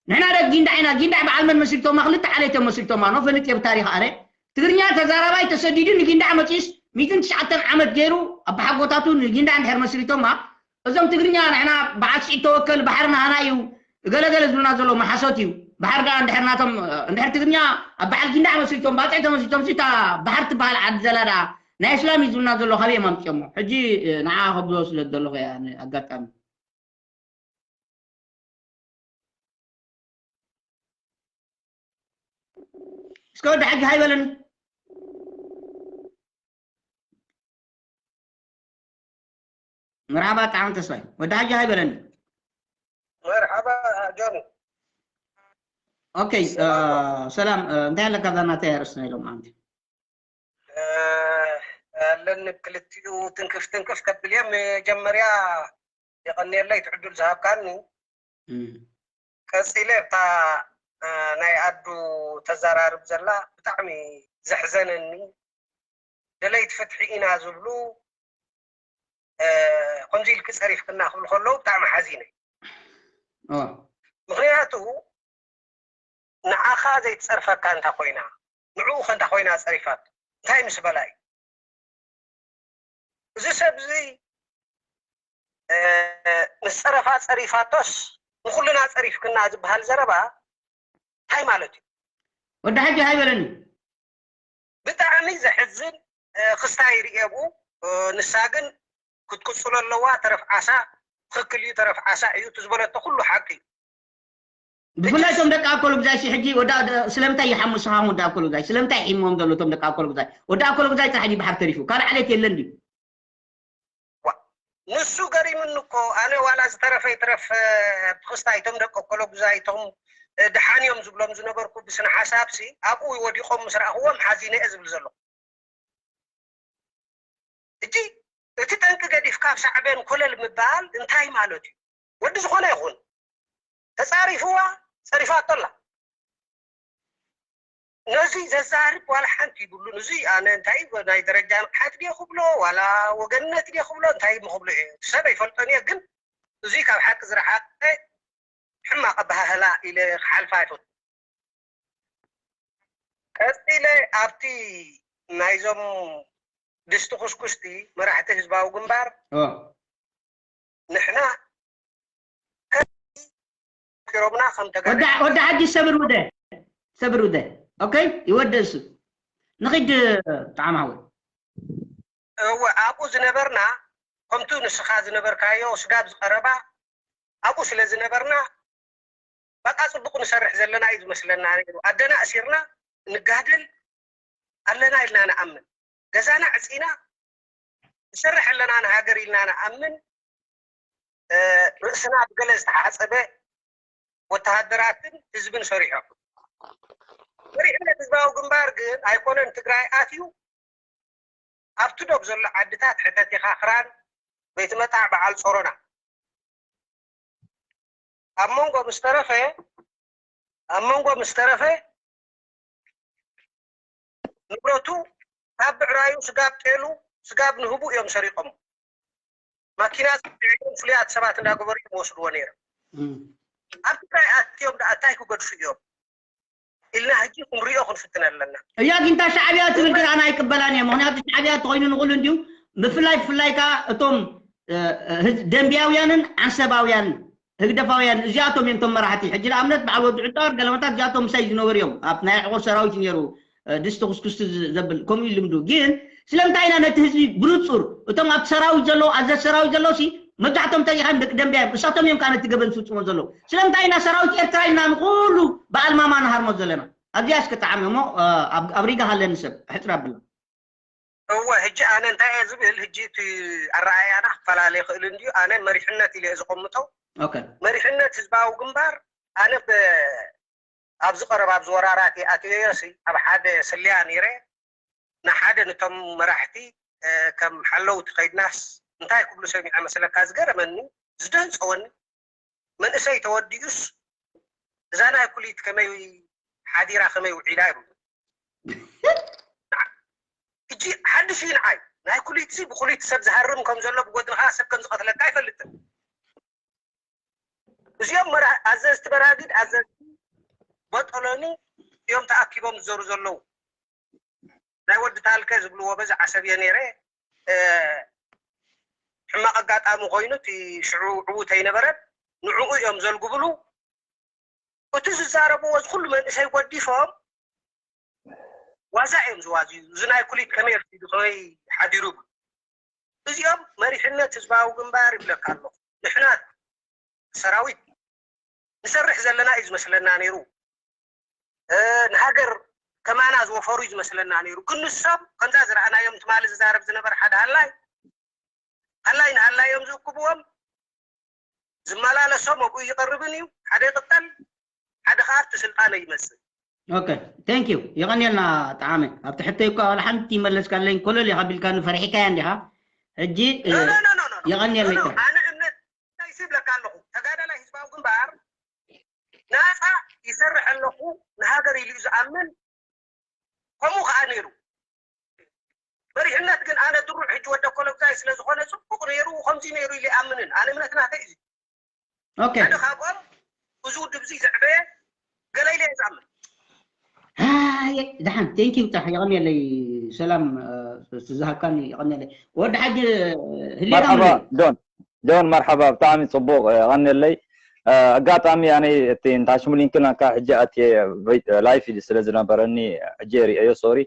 ንሕና ደ ጊንዳዕ ኢና። ጊንዳዕ በዓል መን መስልቶማ? ክልተ ዓሌት እዮም መስልቶማ። ኖ ፈልጥ እየ ብታሪኽ ኣነ ትግርኛ ተዛራባይ ተሰዲዱ ንጊንዳዕ መፂስ ሚትን ትሽዓተን ዓመት ገይሩ ኣባሓጎታቱ ንጊንዳዕ እንድሕር መስሪቶማ እዞም ትግርኛ ንሕና በዓል ስዒድ ተወከል ባሕርና ሃና እዩ ገለገለ ዝብሉና ዘሎ መሓሶት እዩ። ባሕር ዳ እንድሕር ናቶም እንድሕር ትግርኛ ኣብ በዓል ጊንዳዕ መስሪቶም ባፅዕ ተመስሪቶም ሲ እታ ባሕር ትበሃል ዓዲ ዘላ ዳ ናይ እስላም እዩ ዝብሉና ዘሎ ካበይ እዮም ኣምፅኦሞ? ሕጂ ንዓ ከብሎ ስለ ዘለኹ እያ ኣነ ኣጋጣሚ እስከ ወዲ ሓጂ ሃይበለኒ መርሓባ ጣዕሚ ተስፋይ ወዲ ሓጂ ሃይበለኒ መርሓባ ጆኒ ኦኬ ሰላም እንታይ ኣለካ ዛናተ ያርስና ኢሎም ኣንቲ ኣለኒ ክልቲኡ ትንክፍ ትንክፍ ከብል እየ መጀመርያ የቐንየለይ ትዕዱል ዝሃብካኒ ቀፂለ እታ ናይ ኣዱ ተዘራርብ ዘላ ብጣዕሚ ዘሕዘነኒ ደለይቲ ፍትሒ ኢና ዝብሉ ከምዚ ኢልክ ፀሪፍክና ክብል ከለዉ ብጣዕሚ ሓዚነ ምክንያቱ ንዓኻ ዘይትፀርፈካ እንታ ኮይና ንዕኡ ከ እንታ ኮይና ፀሪፋት እንታይ ምስ በላ እዩ እዚ ሰብ እዚ ምስ ፀረፋ ፀሪፋቶስ ንኩልና ፀሪፍክና ዝበሃል ዘረባ እንታይ ማለት እዩ ወዲ ሓጂ ሃይበለኒ ብጣዕሚ ዘሕዝን ክስታይ ርእየ ብኡ ንሳ ግን ክትቅፅሎ ኣለዋ ተረፍ ዓሳ ትኽክል እዩ ተረፍ ዓሳ እዩ እቲ ዝበለቶ ኩሉ ሓቂ እዩ ብፍላይ እቶም ደቂ ኣኮሎ ግዛይ ሕጂ ወዳ ስለምንታይ ይሓሙ ስኻ ወዳ ኣኮሎ ግዛይ ስለምንታይ ሒሞም ዘሎ እቶም ደቂ ኣኮሎ ግዛይ ወዳ ኣኮሎ ግዛይ ጥራሕ ድዩ ባሕር ተሪፉ ካልእ ዓሌት የለን ድዩ ንሱ ገሪምኒ እኮ ኣነ ዋላ ዝተረፈ ይትረፍ ብክስታ ይቶም ደቂ ኣኮሎ ግዛይ እቶም ድሓን እዮም ዝብሎም ዝነበርኩ ብስነ ሓሳብ ሲ ኣብኡ ወዲቆም ምስ ረኣኽዎም ሓዚነ እየ ዝብል ዘሎ ሕጂ እቲ ጠንቂ ገዲፍካ ኣብ ሳዕቤን ኮለል ምባል እንታይ ማለት እዩ ወዲ ዝኾነ ይኹን ተፃሪፍዋ ፀሪፋቶ ኣላ ነዚ ዘዛርብ ዋላ ሓንቲ ይብሉን እዙይ ኣነ እንታይ ናይ ደረጃ ንቕሓት ድየ ክብሎ ዋላ ወገንነት ድየ ክብሎ እንታይ ምክብሎ እየ ሰብ ኣይፈልጦን እየ ግን እዙይ ካብ ሓቂ ዝረሓቀ ሕማቕ ኣበሃህላ ኢለ ክሓልፋ ኣይፈቱ ቀፂለ ኣብቲ ናይዞም ድስቲ ኩስኩስቲ መራሕቲ ህዝባዊ ግንባር ንሕና ኪሮብና ከም ተጋሩ ወዲ ሓጂ ሰብር ውደ ሰብር ውደ ኦኬ ይወደ እሱ ንኺድ ጣዕማ ወይ እወ ኣብኡ ዝነበርና ከምቱ ንስኻ ዝነበርካዮ ስጋብ ዝቐረባ ኣብኡ ስለ ዝነበርና በቃ ፅቡቅ ንሰርሕ ዘለና እዩ ዝመስለና ነይሩ ኣደና እሲርና ንጋደል ኣለና ኢልና ንኣምን ገዛና ዕፂና ንሰርሕ ኣለና ንሃገር ኢልና ንኣምን ርእስና ብገለ ዝተሓፀበ ወተሃደራትን ህዝብን ሰሪሖም መሪሕነት ህዝባዊ ግንባር ግን ኣይኮነን ትግራይ ኣትዩ ኣብቲ ዶብ ዘሎ ዓድታት ሕተት ኢኻ ክራን ቤት መጣዕ በዓል ፆሮና ኣብ መንጎ ምስ ተረፈ ኣብ መንጎ ምስ ተረፈ ንብረቱ ካብ ብዕራዩ ስጋብ ጤሉ ስጋብ ንህቡ እዮም ሰሪቆም ማኪና ም ፍሉያት ሰባት እንዳገበሩ እዮም ወስድዎ ነይሮም ኣብ ትግራይ ኣትዮም ዳ እንታይ ክገድፉ እዮም ኢልና ሕጂ ክንሪኦ ክንፍትን ኣለና እያ ጊንታ ሻዕብያ ትብል ግን ኣነ ኣይቅበላን እየ ምክንያቱ ሻዕብያ ተኮይኑ ንኩሉ እንድዩ ብፍላይ ብፍላይ ከዓ እቶም ደንብያውያንን ዓንሰባውያንን ህግደፋውያን እዚኣቶም እዮም ቶም መራሕቲ ሕጂ ንኣብነት በዓል ወዲ ዕጣር ገለመታት እዚኣቶም ምሳይ ዝነበሩ እዮም ኣብ ናይ ዕቑር ሰራዊት ነይሩ ድስቲ ኩስኩስቲ ዘብል ከምኡ እዩ ልምዱ ግን ስለምንታይ ኢና ነቲ ህዝቢ ብንፁር እቶም ኣብቲ ሰራዊት ዘለዉ ኣዘ ሰራዊት ዘለዉ ሲ መብዛሕቶም ተሪኻም ደቂ ደንበ እዮም እሳቶም እዮም ከዓ ነቲ ገበን ዝፍፅሞ ዘለዉ ስለምንታይ ኢና ሰራዊት ኤርትራ ኢልና ንኩሉ በዓል ማማ ንሃርሞ ዘለና ኣብዚኣ እስኪ ጣዕሚ እሞ ኣብ ሪጋ ሃለኒ ሰብ ሕፅር ኣብላ እወ ሕጂ ኣነ እንታይ እየ ዝብል ሕጂ እቲ ኣረኣያና ክፈላለ ይኽእል እንድዩ ኣነ መሪሕነት ኢለ እየ ዝቐምጦ መሪሕነት ህዝባዊ ግንባር ኣነ ኣብዚ ቀረባ ኣብዚ ወራራት ኣትየዮ ሲ ኣብ ሓደ ስልያ ነይረ ንሓደ ነቶም መራሕቲ ከም ሓለውቲ ከይድናስ እንታይ ክብሉ ሰሚዐ መስለካ ዝገረመኒ ዝደንፀወኒ መንእሰይ ተወዲኡስ እዛ ናይ ኩሊት ከመይ ሓዲራ ከመይ ውዒላ ይብሉ ሕጂ ሓድሽ እዩ ንዓይ ናይ ኩሊት ሲ ብኩሊት ሰብ ዝሃርም ከም ዘሎ ብጎድንኻ ሰብ ከም ዝቐትለካ ኣይፈልጥን እዚኦም መራ- ኣዘዝቲ በራጊድ ኣዘዝቲ በጠሎኒ እዮም ተኣኪቦም ዝዘሩ ዘለዉ። ናይ ወዲ ታልከ ዝብልዎ በዚ ዓሰብ እየ ነይረ። ሕማቕ ኣጋጣሚ ኮይኑ እቲ ሽዑ ዕዉት ኣይነበረን። ንዕኡ እዮም ዘልግብሉ። እቲ ዝዛረብዎ እዚ ኩሉ መንእሰይ ጎዲፎም ዋዛ እዮም ዝዋዝዩ። እዚ ናይ ኩሊት ከመይ ኣርፊዱ ከመይ ሓዲሩ ይብሉ። እዚኦም መሪሕነት ህዝባዊ ግንባር ይብለካ ኣለኹ። ንሕና ሰራዊት ንሰርሕ ዘለና እዩ ዝመስለና ነይሩ። ንሃገር ከማና ዝወፈሩ እዩ ዝመስለና ነይሩ። ግን ንሶም ከምዛ ዝረኣናዮም ትማሊ ዝዛረብ ዝነበረ ሓደ ሃላይ ሃላይ ንሃላዮም ዝእክብዎም ዝመላለሶም ኣብኡ ይቐርብን እዩ። ሓደ ይቕጠል፣ ሓደ ከዓ ኣብቲ ስልጣን ይመፅእ። Okay, thank you። የቐንየልና ጠዓመ። ኣብቲ ሕቶይ እኳ ዋላ ሓንቲ ይመለስካለይ ኮለል ኢኻ ቢልካኒ ፈሪሒካያ እንዲኻ። ሕጂ የቐንየለይ። ኣነ እምነት እንታይ ይብለካ ኣለኹ፣ ተጋዳላይ ህዝባዊ ግንባር ናፃ ይሰርሕ ኣለኹ ንሃገር ኢሉ እዩ ዝኣምን። ከምኡ ከዓ ነይሩ። መሪሕነት ግን ኣነ ድሩዕ ሕጂ ወደ ኮለብዛይ ስለ ዝኾነ ፅቡቕ ነይሩ፣ ከምዚ ነይሩ ኢሉ ይኣምንን። ኣነ እምነት ናተይ እዩ። Okay። ሓደ ካብኦም እዚ ውድብ እዚ ዘዕበየ ገለ ኢለ እየ ዝኣምን። ኣየ፣ ደሓን፣ thank you ብጣሕ፣ የቐንየለይ። ሰላም፣ እ፣ ዝሃብካኒ የቐንየለይ። ወዲ ሓጂ፣ ህሌና መርሓባ ምለይ። ጆን። ጆን መርሓባ፣ ብጣዕሚ ፅቡቕ፣ የቐንየለይ። እ፣ ኣጋጣሚ ኣነ እቲ እንታሽሙ ሊንክ ናካ ሕጂ ኣትየ ላይፍ ስለ ዝነበረኒ ሕጂ ርእዮ፣ ሶሪ።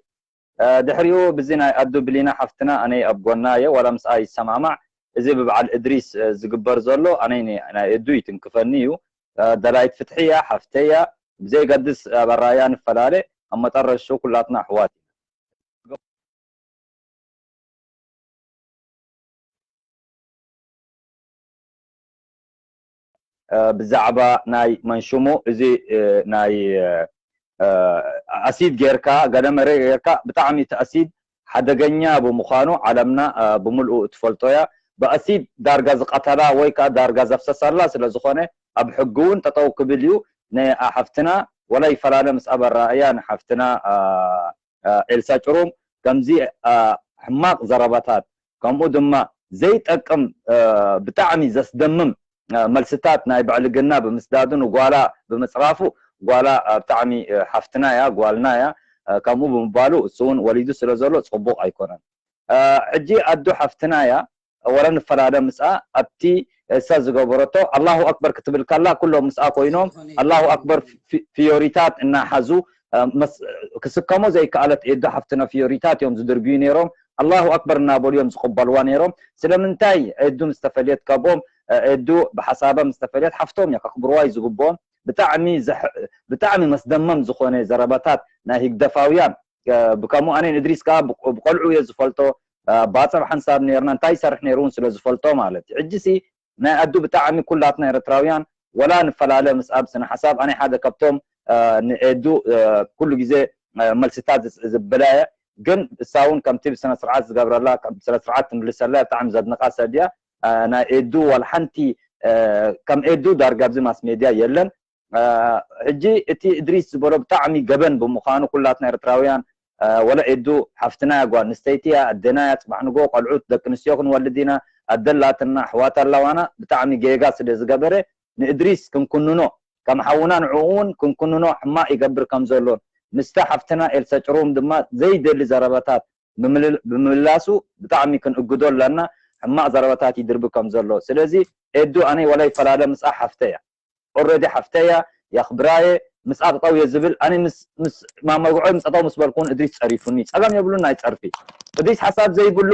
እ፣ ድሕሪኡ ብዚ ናይ ኣዱ ብሊና ሓፍትና ኣነ ኣብ ጎና እየ፣ ዋላ ምስኣ ይሰማማዕ። እዚ ብበዓል እድሪስ፣ እ፣ ዝግበር ዘሎ ኣነ ኒ-፣ ናይ ኣዱ ይትንክፈኒ እዩ። እ፣ ደላይት ፍትሒ እያ፣ ሓፍተይ እያ። ብዘይገድስ ኣብ ኣራያ ንፈላለ፣ ኣብ መጠረሽቱ ኩላትና ኣሕዋት ኢና። እ፣ ብዛዕባ ናይ መንሽሙ እዚ፣ እ፣ ናይ፣ እ፣ እ፣ ኣሲድ ጌርካ፣ ገለ መረ ጌርካ፣ ብጣዕሚ እቲ ኣሲድ ሓደገኛ ብምዃኑ ዓለምና፣ እ፣ ብምልኡ እትፈልጦ እያ። ብኣሲድ ዳርጋ ዝቐተላ ወይ ከኣ ዳርጋ ዘፍሰሰላ ስለ ዝኾነ፣ ኣብ ሕጊ እውን ጠጠው ክብል እዩ። ንሓፍትና ወላ ይፈላለ ምስ ኣበራ እያ ንሓፍትና፣ እ፣ እ፣ ኤልሳ ጭሩም ከምዚ፣ እ፣ ሕማቕ ዘረባታት ከምኡ ድማ ዘይጠቅም፣ እ፣ ብጣዕሚ ዘስደምም፣ እ፣ መልስታት ናይ ብዕልግና ብምስዳዱ ንጓላ ብምፅራፉ ጓላ፣ እ፣ ብጣዕሚ፣ እ፣ ሓፍትና እያ፣ ጓልና እያ፣ እ፣ ከምኡ ብምባሉ እሱ እውን ወሊዱ ስለ ዘሎ ፅቡቕ ኣይኮነን። እ፣ ሕጂ ኣዱ ሓፍትና እያ፣ ወረ ንፈላለ ምስኣ ኣብቲ እሳ ዝገበረቶ ኣላሁ ኣክበር ክትብል ከላ ኩሎም ምስኣ ኮይኖም ኣላሁ ኣክበር ፊ-፣ ፊዮሪታት እናሓዙ፣ እ፣ መስ-፣ ክስከሞ ዘይከኣለት ኤዱ ሓፍትና ፊዮሪታት እዮም ዝድርብዩ ነይሮም። ኣላሁ ኣክበር እናበሉ እዮም ዝቕበልዋ ነይሮም። ስለምንታይ ኤዱ ምስ ተፈልየት ካብኦም፣ እ፣ ኤዱ ብሓሳባ ምስ ተፈልየት ሓፍቶም እያ ከኽብርዋ እዩ ዝግብኦም። ብጣዕሚ ዘሕ-፣ ብጣዕሚ መስደመም ዝኾነ ዘረባታት ናይ ህግደፋውያን፣ እ፣ ብከምኡ ኣነ ንእድሪስ ከዓ ብቆ-፣ ብቆልዑ እየ ዝፈልጦ፣ እ፣ ኣባፅር ሓንሳብ ነይርና እንታይ ይሰርሕ ነይሩ እውን ስለ ዝፈልጦ ማለት እዩ። ሕጂ ሲ ናይ ኣዱ ብጣዕሚ ኩላትና ኤርትራውያን ወላ ንፈላለ ምስ ኣብ ስነ ሓሳብ ኣነ ሓደ ካብቶም፣ እ፣ ንኤዱ፣ እ፣ ኩሉ ግዜ፣ እ፣ መልስታት ዝ-፣ ዝብላ እየ። ግን እሳ እውን ከምቲ ብስነ ስርዓት ዝገብረላ፣ ከም ስነ ስርዓት ትምልሰላ ብጣዕሚ ዘድንቓ ሰብ እያ። እ፣ ናይ ኤዱ ዋላ ሓንቲ፣ እ፣ ከም ኤዱ ዳርጋ ኣብዚ ማስ ሜድያ የለን። እ፣ ሕጂ እቲ እድሪስ ዝበሎ ብጣዕሚ ገበን ብምዃኑ ኩላትና ኤርትራውያን፣ እ፣ ወላ ኤዱ ሓፍትና እያ፣ ጓል ኣንስተይቲ እያ፣ ኣደና እያ፣ ፅባሕ ንግሆ ቆልዑት ደቂ ኣንስትዮ ክንወልድ ኢና፣ ኣደ ኣላትና፣ ኣሕዋት ኣለዋና፣ ብጣዕሚ ጌጋ ስለ ዝገበረ ንእድሪስ ክንኩንኖ፣ ከም ሓውና ንዕኡ እውን ክንኩንኖ ሕማቕ ይገብር ከም ዘሎን ምስታ ሓፍትና ኤልሳ ጭሩም ድማ ዘይደሊ ዘረባታት ብምል-፣ ብምምላሱ ብጣዕሚ ክንእግዶ ኣለና። ሕማቕ ዘረባታት ይድርቢ ከም ዘሎ። ስለዚ ኤዱ ኣነ ወላ ይፈላለ ምስኣ ሓፍተይ እያ። ኦልሬዲ ሓፍተይ እያ፣ የኽብራ እየ፣ ምስኣ ጠጠው እየ ዝብል። ኣነ ምስ፣ ምስ ማመርግዖ ምስ ጠጠው ምስ በልኩ እውን እድሪስ ጸሪፉኒ። ጸገም የብሉን ናይ ጸርፊ። እድሪስ ሓሳብ ዘይብሉ፣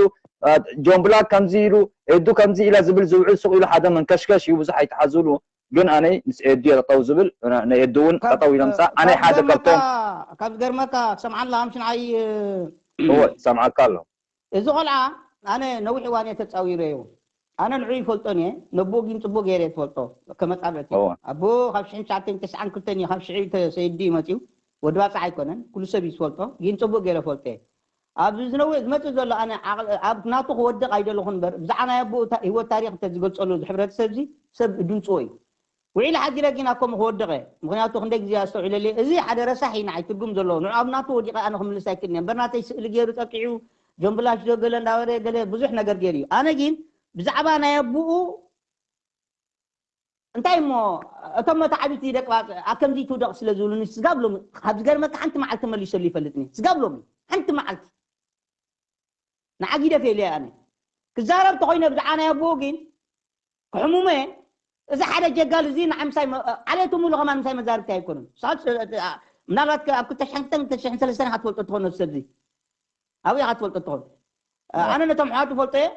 እ፣ ጆን ብላክ ከምዚ ኢሉ፣ ኤዱ ከምዚ ኢላ ዝብል ዝውዕል ሱቕ ኢሉ ሓደ መንከሽከሽ እዩ፣ ብዙሕ ኣይትሓዙሉ። ግን ኣነ ምስ ኤዱ እየ ጠጠው ዝብል፣ ን-፣ ንኤዱ እውን ካብ፣ ጠጠው ኢለ ምስኣ። ኣነ ካብ ሓደ ዝገርመካ፣ ካብቶም ካብ ዝገርመካ፣ ሰምዓላ፣ ኣምሽንዓይ፣ እወ፣ ይሰምዓካ ኣሎ። እዚ ቆልዓ ኣነ ነዊሕ እዋን እየ ተጻዊረዮ። ኣነ ንዑ ይፈልጦን እየ፣ ነቦ ግን ጽቡቅ ገይረ እየ ትፈልጦ፣ ከመጻብዕቲ። እወ። ኣቦ ካብ ሽሕን ትሽዓተ ሚእትን ተስዓን ክልተን እዩ፣ ካብ ሽዑ ተሰይዱ እዩ መጺኡ። ወዲ ባጽዕ ኣይኮነን፣ ኩሉ ሰብ እዩ ዝፈልጦ፣ ግን ጽቡቅ ገይረ ፈልጦ እየ። ኣብዚ ዝነውሕ ዝመጽእ ዘሎ ኣነ ዓቕሊ-፣ ኣብ ናቱ ክወድቕ ኣይደለኹን እምበር፣ ብዛዕባ ናይ ኣቦኡ ታ-፣ ህይወት ታሪኽ እንተ ዝገልጸሉ እዚ ሕብረተሰብ እዚ ሰብ ድምጽዎ እዩ። ውዒለ ሓዲረ ግን ኣኮ ክወድቕ እየ። ምኽንያቱ ክንደይ ግዜ ኣስተውዒለለይ፣ እዚ ሓደ ረሳሕ እዩ ንዓይ ትርጉም ዘለዎ። ንዑ ኣብ ናቱ ወዲቐ ኣነ ክምልስ ኣይክእልን እየ። እምበር ናተይ ስእሊ ገይሩ ጠቂዑ፣ ጆምብላሽ ዶ ገለ እንዳበለ ገለ ብዙሕ ነገር ገይሩ እዩ። ኣነ ግን ብዛዕባ ናይ ኣቦኡ እንታይ እሞ እቶም መታዕቢቲ ደቂ ባጽዕ ኣብ ከምዚ ትውደቕ ስለ ዝብሉኒ ስጋብ ሎሚ ካብ ዝገርመካ ሓንቲ መዓልቲ መሊሰሉ ይፈልጥኒ ስጋብ ሎሚ ሓንቲ መዓልቲ ንዓጊደ ፌልየ ኣነ ክዛረብ ተኾይነ ብዛዕባ ናይ ኣቦ ግን ክሕሙመ እዚ ሓደ ጀጋል እዚ ንዓይ ምሳይ ዓሌቱ ሙሉ ከማን ምሳይ መዛርብቲ ኣይኮኑን ምናልባት ኣብ ክልተ ሽሕን ክልተን ክልተ ሽሕን ሰለስተን ኢኻ ትፈልጦ ትኾን ነሱ ሰብዚ ኣብኡ ኢኻ ትፈልጦ ትኾን ኣነ ነቶም ኣሕዋቱ ፈልጦ እየ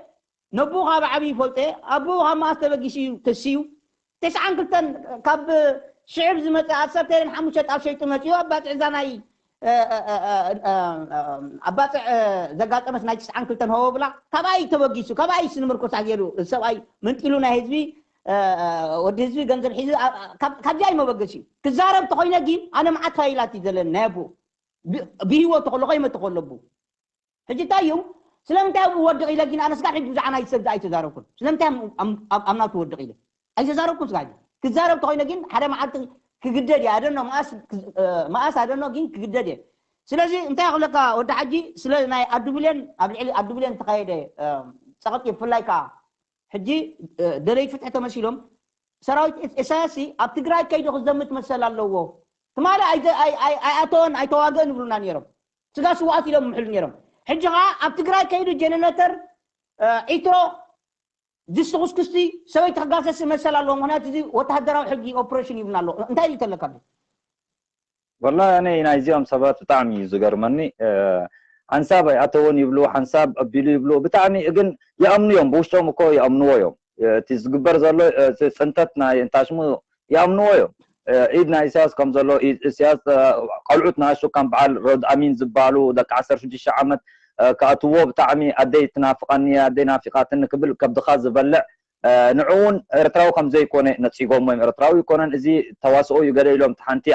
ነቦኡ ካብ ዓብዪ ይፈልጦ እየ ኣቦኡ ካብ መኣስ ተበጊሱ እዩ ተስዩ ተስዓን ክልተን ካብ ሽዕብ ዝመፀ ኣብ ሰብተርን ሓሙሽተ ጣፍ ሸይጡ መፂኡ ኣብ ባፅዕ እዛ ናይ ኣብ ባፅዕ ዘጋጠመት ናይ ትስዓን ክልተን ሆቦ ብላ ካባይ ተበጊሱ ካባይ ስንምርኮሳ ገይሩ ሰብኣይ መንጢሉ ናይ ህዝቢ ወዲ ህዝቢ ገንዘብ ሒዙ ካብዚኣ እዩ መበገሲ ክዛረብ ተኮይነ ግን ኣነ መዓት ፋይላት እዩ ዘለኒ ናይ ኣቦ ብህይወቱ ከለኮ ይመት ከለቡ ሕጂ እንታይ እዩ ስለምንታይ ኣብኡ ወድቕ ኢለ ግን ኣነ ስጋብ ሕጂ ብዛዕባ ናይ ሰብ ኣይተዛረብኩን ስለምንታይ ኣብ ናቱ ወድቕ ኢለ ኣይተዛረብኩን ስጋብ ሕጂ ክዛረብ ተኮይነ ግን ሓደ መዓልቲ ክግደድ እየ ኣደኖ መኣስ ኣደኖ ግን ክግደድ እየ ስለዚ እንታይ ክብለካ ወዲ ሓጂ ስለ ናይ ኣዱብሌን ኣብ ልዕሊ ኣዱብሌን ዝተካየደ ፀቕጢ ብፍላይ ከዓ ሕጂ ደለይ ፍትሒ ተመሲሎም ሰራዊት ኢሳያስ ኣብ ትግራይ ከይዱ ክዘምት መሰል ኣለዎ ትማሊ ኣይኣተወን ኣይተዋገእን ይብሉና ነይሮም ስጋ ስዋኣት ኢሎም ምሕሉ ነይሮም ሕጂ ከዓ ኣብ ትግራይ ከይዱ ጀነሬተር ዒትሮ ዝስኩስኩስቲ ሰበይቲ ክጋሰስ መሰል ኣለዎ ምክንያቱ እዚ ወታደራዊ ሕጊ ኦፕሬሽን ይብልና ኣለዎ እንታይ ኢሉ ተለካ ወላ እኔ ናይዚኦም ሰባት ብጣዕሚ እዩ ዝገርመኒ ሓንሳብ ኣይኣተወን ይብሉ ሓንሳብ ኣቢሉ ይብሉ ብጣዕሚ ግን ይኣምኑ እዮም ብውሽጦም እኮ ይኣምንዎ እዮም እቲ ዝግበር ዘሎ ፅንተት ናይ እንታሽሙ ይኣምንዎ እዮም ኢድ ናይ ኢሳያስ ከም ዘሎ ኢሳያስ ቆልዑት ናሹ ከም በዓል ሮድ ኣሚን ዝበሃሉ ደቂ ዓሰርተ ሽዱሽተ ዓመት ክኣትዎ ብጣዕሚ ኣደይ ትናፍቐኒ ኣደይ ናፊቓትኒ ክብል ከብድኻ ዝበልዕ ንዕኡ እውን ኤርትራዊ ከም ዘይኮነ ነፂጎሞ እዮም ኤርትራዊ ይኮነን እዚ ተዋስኦ እዩ ገለ ኢሎም ሓንቲ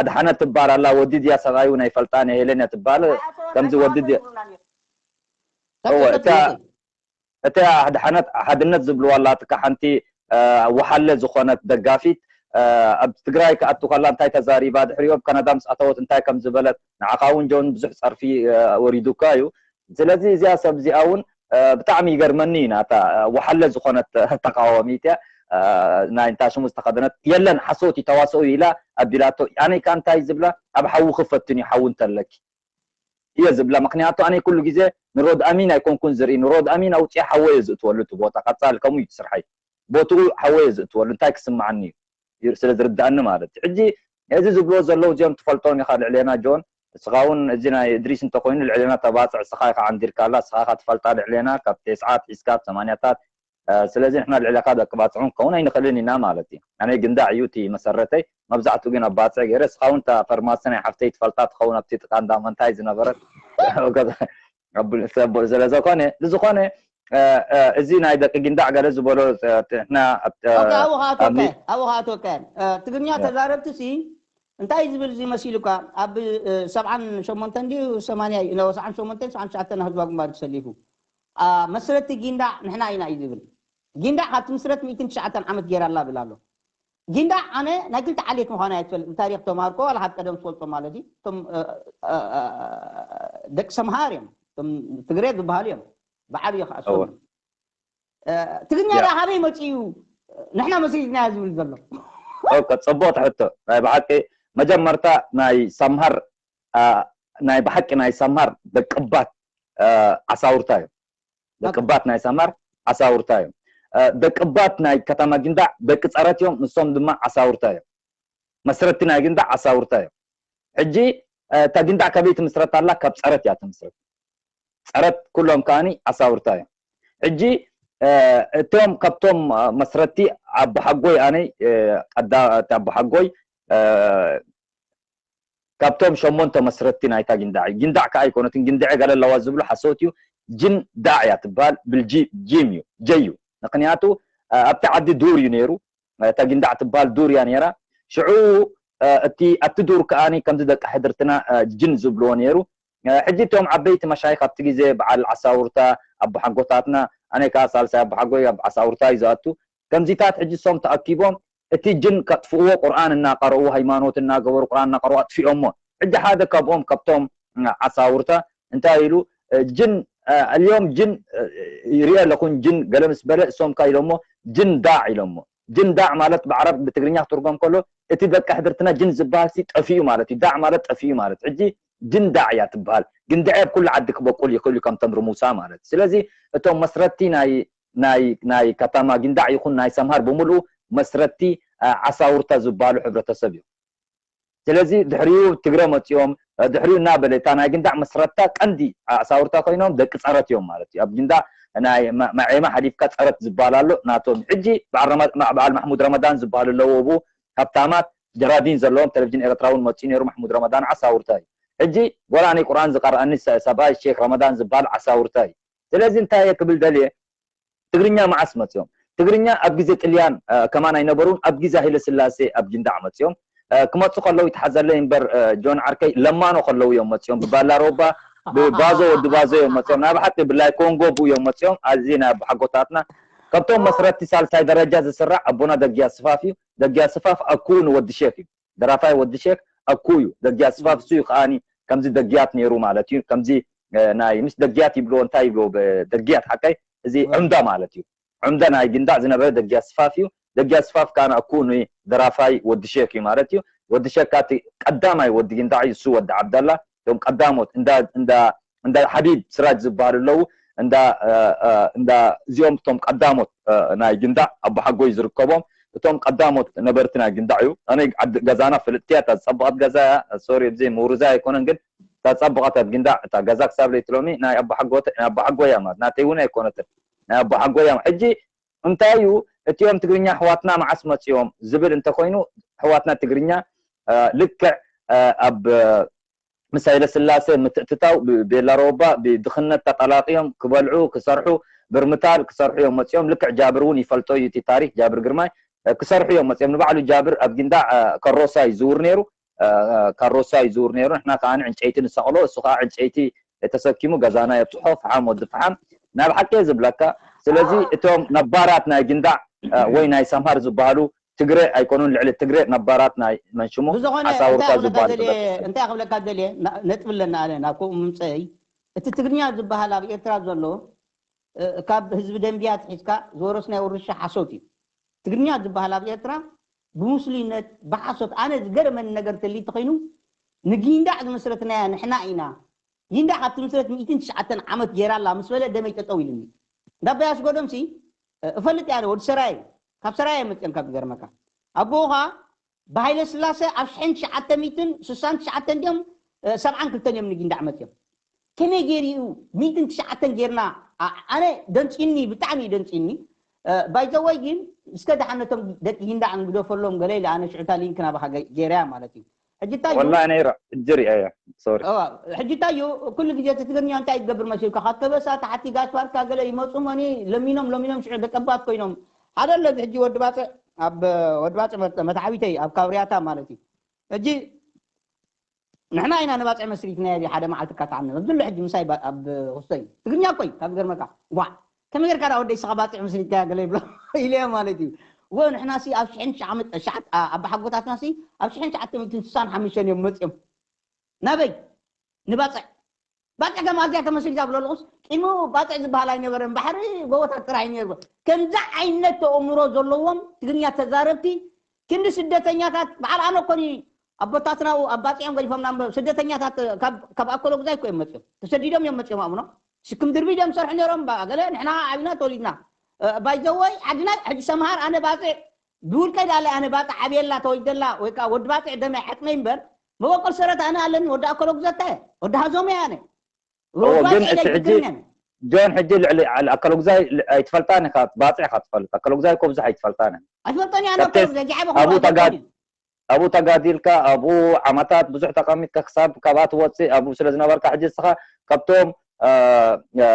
ኣድሓነት ትባል ኣላ ወዲ ድያ ሰብኣይ እውን ኣይፈልጣን እየ ሄለን እያ ትባል ከምዚ ወዲ ድያ እታ ኣድሓነት ሓድነት ዝብልዋ ኣላትካ ሓንቲ ወሓለ ዝኾነት ደጋፊት ኣብ ትግራይ ክኣቱ ከላ እንታይ ተዛሪባ ድሕሪኡ ኣብ ካናዳ ምስ ኣተወት እንታይ ከም ዝበለት ንዓኻ እውን ጆን ብዙሕ ፀርፊ ወሪዱካ እዩ ስለዚ እዚኣ ሰብ እዚኣ እውን ብጣዕሚ ይገርመኒ ኢና እታ ወሓለ ዝኾነት ተቃዋሚት እያ ናይ እንታሽሙ ዝተኸደነት የለን ሓሶት ተዋሰኡ ኢላ ኣቢላቶ ኣነ ከ እንታይ ዝብላ ኣብ ሓዊ ክፈትን እዩ ሓዊ እንተለኪ እየ ዝብላ ምክንያቱ ኣነ ኩሉ ግዜ ንሮድ ኣሚን ኣይኮንኩን ዝርኢ ንሮድ ኣሚን ኣውፅአ ሓወ እየ ዝእትወሉ እቲ ቦታ ቀፃሊ ከምኡ እዩ ትስርሐይ ቦትኡ ሓወ እየ ዝእትወሉ እንታይ ክስምዓኒ እዩ ስለ ዝርዳእኒ ማለት እዩ ሕጂ እዚ ዝብልዎ ዘለዉ እዚኦም ትፈልጦም ኢኻ ልዕሌና ጆን እስኻ እውን እዚ ናይ እድሪስ እንተኮይኑ ልዕሌና ተባፅዕ እስኻ ኢኻ ዓንዲርካ ኣላ እስኻ ኢኻ ትፈልጣ ልዕሌና ካብ ቴስዓት ሒዝካ ኣብ ሰማንያታት ስለዚ ንሕና ልዕሌካ ደቂ ባፅዑ ክኸውን ኣይንኽእልን ኢና ማለት እዩ ኣነ ግንዳዕ እዩ እቲ መሰረተይ መብዛሕትኡ ግን ኣብ ባፅዕ ገይረ እስኻ እውን እታ ፈርማሲ ናይ ሓፍተይ ትፈልጣ ትኸውን ኣብቲ ጥቃ እንዳ መንታይ ዝነበረት ስለዝኮነ ብዝኮነ እዚ ናይ ደቂ ጊንዳዕ ገለ ዝበሎ ንሕና ኣብኡ ከዓ ተወከን ትግርኛ ተዛረብቲ ሲ እንታይ ዝብል እዚ መሲሉካ ኣብ ሰብዓን ሸሞንተን ድዩ ሰማንያ እዩ ሰብዓን ሸሞንተን ሰብዓን ትሽዓተን ህዝባዊ ግንባር ተሰሊፉ መስረቲ ጊንዳዕ ንሕና ኢና እዩ ዝብል ጊንዳዕ ካብቲ ምስረት ሚእትን ትሽዓተን ዓመት ገይራ ኣላ ብል ኣሎ ጊንዳዕ ኣነ ናይ ክልተ ዓሌት ምዃና እየ ትፈልጥ ብታሪክ ተማሃርኮ ዋላ ካብ ቀደም ዝፈልጦ ማለት እዩ እቶም ደቂ ሰምሃር እዮም እቶም ትግሬ ዝበሃሉ እዮም ብዓብዮ ከዓ ትግርኛ ዳ ካበይ መፅኡ ንሕና መስሪትና ዝብል ዘሎ ኦከ ፅቡቅ ትሕቶ ናይ ብሓቂ መጀመርታ ናይ ሰምሃር ናይ ብሓቂ ናይ ሰምሃር ደቅባት ዓሳውርታ እዮም ደቅባት ናይ ሰምሃር ዓሳውርታ እዮም ደቅባት ናይ ከተማ ጊንዳዕ ደቂ ፀረት እዮም ንሶም ድማ ዓሳውርታ እዮም መስረቲ ናይ ጊንዳዕ ዓሳውርታ እዮም ሕጂ እታ ጊንዳዕ ከበይ ትምስረት ኣላ ካብ ፀረት እያ ትምስረት ፀረት ኩሎም ከዓኒ ዓሳውርታ እዮም ሕጂ እቶም ካብቶም መስረቲ ኣቦሓጎይ ኣነይ ኣቦሓጎይ ካብቶም ሸሞንተ መስረቲ ናይታ ጊንዳዕ እዩ ጊንዳዕ ከዓ ኣይኮነትን ጊንድዐ ገለ ኣለዋ ዝብሉ ሓሶት እዩ ጅን ዳዕ እያ ትበሃል ብልጂ ጂም እዩ ጀይ እዩ ምክንያቱ ኣብቲ ዓዲ ዱር እዩ ነይሩ እታ ጊንዳዕ ትበሃል ዱር እያ ነይራ ሽዑ እቲ ኣብቲ ዱር ከዓኒ ከምዚ ደቂ ሕድርትና ጅን ዝብልዎ ነይሩ ሕጂ እቶም ዓበይቲ መሻይኽ ኣብቲ ግዜ በዓል ዓሳውርታ ኣቦሓጎታትና ኣነ ከዓ ሳልሳይ ኣቦሓጎይ ኣብ ዓሳውርታ እዩ ዝኣቱ ከምዚታት ሕጂ እሶም ተኣኪቦም እቲ ጅን ከጥፍእዎ ቁርኣን እናቀረኡ ሃይማኖት እናገበሩ ቁርኣን እናቀረኡ ኣጥፊኦሞ ሕጂ ሓደ ካብኦም ካብቶም ዓሳውርታ እንታይ ኢሉ ጅን اليوم ጅን ይርኢ ኣለኹን ጅን ገለ ምስ በለ እሶም ከ ኢሎሞ ጅን ዳዕ ኢሎሞ ጅንዳዕ ማለት ብዓረብ ብትግርኛ ክትርጎም ከሎ እቲ ደቂ ሕድርትና ጅን ዝበሃል ሲ ጠፊኡ ማለት እዩ። ዳዕ ማለት ጠፊኡ ማለት። ሕጂ ጅንዳዕ እያ ትበሃል። ግንድዐ ኣብ ኩሉ ዓዲ ክበቁል ይኽእል እዩ፣ ከምተን ርሙሳ ማለት። ስለዚ እቶም መስረቲ ናይ ናይ ናይ ከተማ ግንዳዕ ይኹን ናይ ሰምሃር ብምልኡ መስረቲ ዓሳውርታ ዝበሃሉ ሕብረተሰብ እዮም። ስለዚ ድሕሪኡ ትግረ መፂኦም፣ ድሕሪኡ እናበለ እታ ናይ ግንዳዕ መስረታ ቀንዲ ኣሳውርታ ኮይኖም ደቂ ፀረት እዮም ማለት እዩ። ኣብ ግንዳዕ ናይ ማዔማ ሓሊፍካ ፀረት ዝበሃል ኣሎ ናቶም። ሕጂ በዓል ማሕሙድ ረመዳን ዝበሃሉ ኣለዎ፣ ብኡ ሃብታማት ጀራዲን ዘለዎም። ቴሌቪዥን ኤርትራ እውን መፂኡ ነይሩ። ማሕሙድ ረመዳን ዓሳውርታ እዩ። ሕጂ ጎራኒ ቁርኣን ዝቀርኣኒ ሰብኣይ ሼክ ረመዳን ዝበሃል ዓሳውርታ እዩ። ስለዚ እንታይ እየ ክብል ደልየ፣ ትግርኛ መዓስ መፅኦም? ትግርኛ ኣብ ግዜ ጥልያን ከማን ኣይነበሩን። ኣብ ግዜ ሃይለ ስላሴ ኣብ ጊንዳዕ መፅኦም። ክመፁ ከለዉ ይተሓዘለይ እምበር፣ ጆን ዓርከይ፣ ለማኖ ከለዉ እዮም መፅኦም። ብባላ ሮባ፣ ብባዞ፣ ወዲ ባዞ እዮም መፅኦም። ናይ ብሓቂ ብላይ ኮንጎ ብኡ እዮም መፅኦም። ኣዚ ናይ ኣቦሓጎታትና፣ ከብቶም መስረቲ ሳልሳይ ደረጃ ዝስራዕ ኣቦና ደግያ ስፋፍ እዩ። ደግያ ስፋፍ ኣኩ ንወዲ ሼክ እዩ። ደራፋይ ወዲ ሼክ ኣኩ እዩ። ደግያ ስፋፍ እሱ እዩ ከዓኒ ከምዚ ደግያት ነይሩ ማለት እዩ። ከምዚ ናይ ምስ ደግያት ይብልዎ፣ እንታይ ይብልዎ፣ ደግያት ሓቀይ፣ እዚ ዑምዳ ማለት እዩ። ዑምዳ ናይ ጊንዳዕ ዝነበረ ደግያ ስፋፍ እዩ። ደግያ ስፋፍ ከዓኒ ኣኩ ንደራፋይ ወዲ ሼክ እዩ ማለት እዩ። ወዲ ሼክ እቲ ቀዳማይ ወዲ ጊንዳዕ እዩ፣ እሱ ወዲ ዓብዳላ። እቶም ቀዳሞት እንዳ እንዳ እንዳ ሓቢብ ስራጅ ዝበሃሉ ኣለዉ። እንዳ እንዳ እዚኦም እቶም ቀዳሞት ናይ ጊንዳዕ ኣቦሓጎይ ዝርከቦም፣ እቶም ቀዳሞት ነበርቲ ናይ ጊንዳዕ እዩ። ኣነ ዓዲ ገዛና ፍልጥቲ እያ፣ እታ ዝጸበቐት ገዛ እያ። ሶሪ፣ እዚ ምውርዛይ ኣይኮነን፣ ግን እታ ዝጸበቐት እያ ጊንዳዕ። እታ ገዛ ክሳብ ለይቲ ሎሚ ናይ ኣቦሓጎተ ናይ ኣቦሓጎይ እያ ማለት ናተይ እውን ኣይኮነትን፣ ናይ ኣቦሓጎይ እያ። ሕጂ እንታይ እዩ እቲኦም ትግርኛ ኣሕዋትና መዓስ መጺኦም ዝብል እንተኮይኑ፣ ኣሕዋትና ትግርኛ ልክዕ ኣብ ምስ ሃይለስላሴ ምትእትታው ብቤላ ሮባ ብድኽነት ተጠላቕዮም ክበልዑ ክሰርሑ ብርምታል ክሰርሑ እዮም መፂኦም። ልክዕ ጃብር እውን ይፈልጦ እዩ እቲ ታሪክ፣ ጃብር ግርማይ ክሰርሑ እዮም መፂኦም። ንባዕሉ ጃብር ኣብ ጊንዳዕ ካሮሳ ይዝውር ነይሩ፣ ካሮሳ ይዝውር ነይሩ። ንሕና ከዓ ዕንጨይቲ ንሰቕሎ፣ እሱ ከዓ ዕንጨይቲ ተሰኪሙ ገዛና የብፅሖ። ፈሓም ወዲ ፈሓም፣ ናብ ሓቂ ዝብለካ። ስለዚ እቶም ነባራት ናይ ጊንዳዕ ወይ ናይ ሰምሃር ዝበሃሉ ትግረ ኣይኮኑን፣ ልዕሊ ትግረ ነባራት ናይ መንሽሙ ብዝኾነ፣ እንታይ ኣሳውርታ ክብለካ ዝበሃል ደልየ፣ ትግረ። እንታይ ክብለካ ደልየ፣ ና-፣ ነጥቢ ኣለና። ኣነ ናብ ከምኡ ምምፀይ፣ እቲ ትግርኛ ዝበሃል ኣብ ኤርትራ ዘሎ፣ እ፣ ካብ ህዝቢ ደንብያ ትሒዝካ ዝወረስናዮ ውርሻ ሓሶት እዩ። ትግርኛ ዝበሃል ኣብ ኤርትራ ብሙስሊነት፣ ብሓሶት፣ ኣነ ዝገረመኒ ነገር ተልዩ ተኾይኑ፣ ንጊንዳዕ ዝመስረትናያ ንሕና ኢና። ጊንዳዕ ካብ ትምስረት ሚእትን ትሽዓተን ዓመት ገይራ ኣላ ምስ በለ ደመይ ጠጠው ኢሉኒ። እንዳ ኣባይ ኣስጎዶምሲ፣ እ፣ እፈልጥ እየ ኣነ፣ ወዲ ሰራየ፣ ካብ ሰራየ መፅኦም ካብ ዝገርመካ። ኣቦኻ ብሃይለ ስላሰ ኣብ ሽሕን ትሽዓተ ሚእትን ስሳን ትሽዓተን ድዮም፣ እ፣ ሰብዓን ክልተን እዮም ንጊንዳዕ መፅኦም። ከመይ ገይሩ እዩ ሚእትን ትሽዓተን ጌርና? ኣ-፣ ኣነ ደንፂኒ፣ ብጣዕሚ እዩ ደንፂኒ። እ፣ ባይዘወይ ግን እስከ ደሓነቶም ደቂ ጊንዳዕ ንግደፈሎም ገለ ኢለ ኣነ ሽዑታ ሊንክ ናባኻ ገ-፣ ገይረያ ማለት እዩ። ሕጂ እንታይ እዩ? ወላሂ ነይራ፣ ሕጂ ሪኣያ። ሶሪ። እዋ፣ ሕጂ እንታይ እዩ? ኩሉ ግዜ እቲ ትግርኛ እንታይ ትገብር መሲልካ? ካብ ከበሳ ተሓቲ ጋሽ ባርካ ገለ ይመፁ መኒ ለሚኖም፣ ለሚኖም ሽዑ ደቀባት ኮይኖም። ሓደ ኣሎ እዚ ሕጂ ወዲ ባፅዕ፣ ኣብ ወዲ ባፅዕ መተ-፣ መታዓቢተይ ኣብ ካብርያታ ማለት እዩ። ሕጂ ንሕና ኢና ንባፅዕ መስሪትናዮ እዚ ሓደ መዓልቲ እካ ተዓምም። ኣብዚ ኣሎ ሕጂ ምሳይ ባ-፣ ኣብ ክስቶ እዩ። ትግርኛ እኮ እዩ፣ ካብ ዝገርመካ። ዋ፣ ከመይ ጌርካ ደኣ ወደይ ስኻ ባፅዕ መስሪትካያ ገለ ይብሎ ኢለዮ ማለት እዩ። ወ፣ ንሕና ሲ ኣብ ሽሕን ትሽዓተ፣ ሸዓት-፣ ኣ-፣ ኣባሓጎታትና ሲ ኣብ ሽሕን ትሽዓተ ሚእትን ስሳን ሓሙሽተን እዮም መፅኦም። ናበይ? ንባፅዕ። ባፅዕ ከም ኣዝያ ተመስሪታ ብለለኹስ፣ ቅድሚኡ ባፅዕ ዝበሃል ኣይነበረን፣ ባሕሪ ጎቦታት ጥራሕ እዩ ነይሩ። ከምዚ ዓይነት ተእምሮ ዘለዎም ትግርኛ ተዛረብቲ፣ ክንዲ ስደተኛታት፣ በዓል ኣነ እኮ ድዩ ኣቦታትና ኣብ ባፅዕ እዮም ገዲፎምና እምበር፣ ስደተኛታት ካብ፣ ካብ ኣኮሎጉዛይ እኮ እዮም መፅኦም። ተሰዲዶም እዮም መፅኦም ኣቡኖ። ሽክም ድርቢ ድዮም ዝሰርሑ ነይሮም፣ ባ-፣ ገለ ንሕና ዓቢና ተወሊድና። እ፣ ባይዘወይ ዓድና ሕጂ ሰምሃር ኣነ ባፅዕ ብውልቀይ ዳለ ኣነ ባፅዕ ዓብየላ ተወሊደላ ወይ ከዓ ወዲ ባፅዕ ደመ ዓፅመይ እምበር መበቆል ሰረት ኣነ ኣለኒ፣ ወዲ ኣኮሎጉዘታ እየ፣ ወዲ ሃዞም እየ ኣነ። እዎ፣ ወዲ ግን ባፅዕ እቲ ሕጂ ኣይትግርኛን። ጆን፣ ሕጂ ልዕሊ፣ ልዕሊ ኣኮሎጉዛይ ል-፣ ኣይትፈልጣን ኢኻ፣ ባፅዕ ኢኻ ትፈልጥ። ኣኮሎጉዛይ እኮ ብዙሕ ኣይትፈልጣን ኢኻ። ኣይትፈልጦን እየ ኣነ ካብቲ ኣኮሎጉዛይ፣ ጃዕበ ኣቡ ኮ-፣ ተጋድ-፣ ኣይፈልጦን እየ። ኣብኡ ተጋዲልካ፣ ኣብኡ ዓመታት ብዙሕ ተቐሚጥካ ክሳብ ካብኣ ትወፅእ ኣብኡ ስለ ዝነበርካ፣ ሕጂ ንስኻ ካብቶም፣ እ፣ እ፣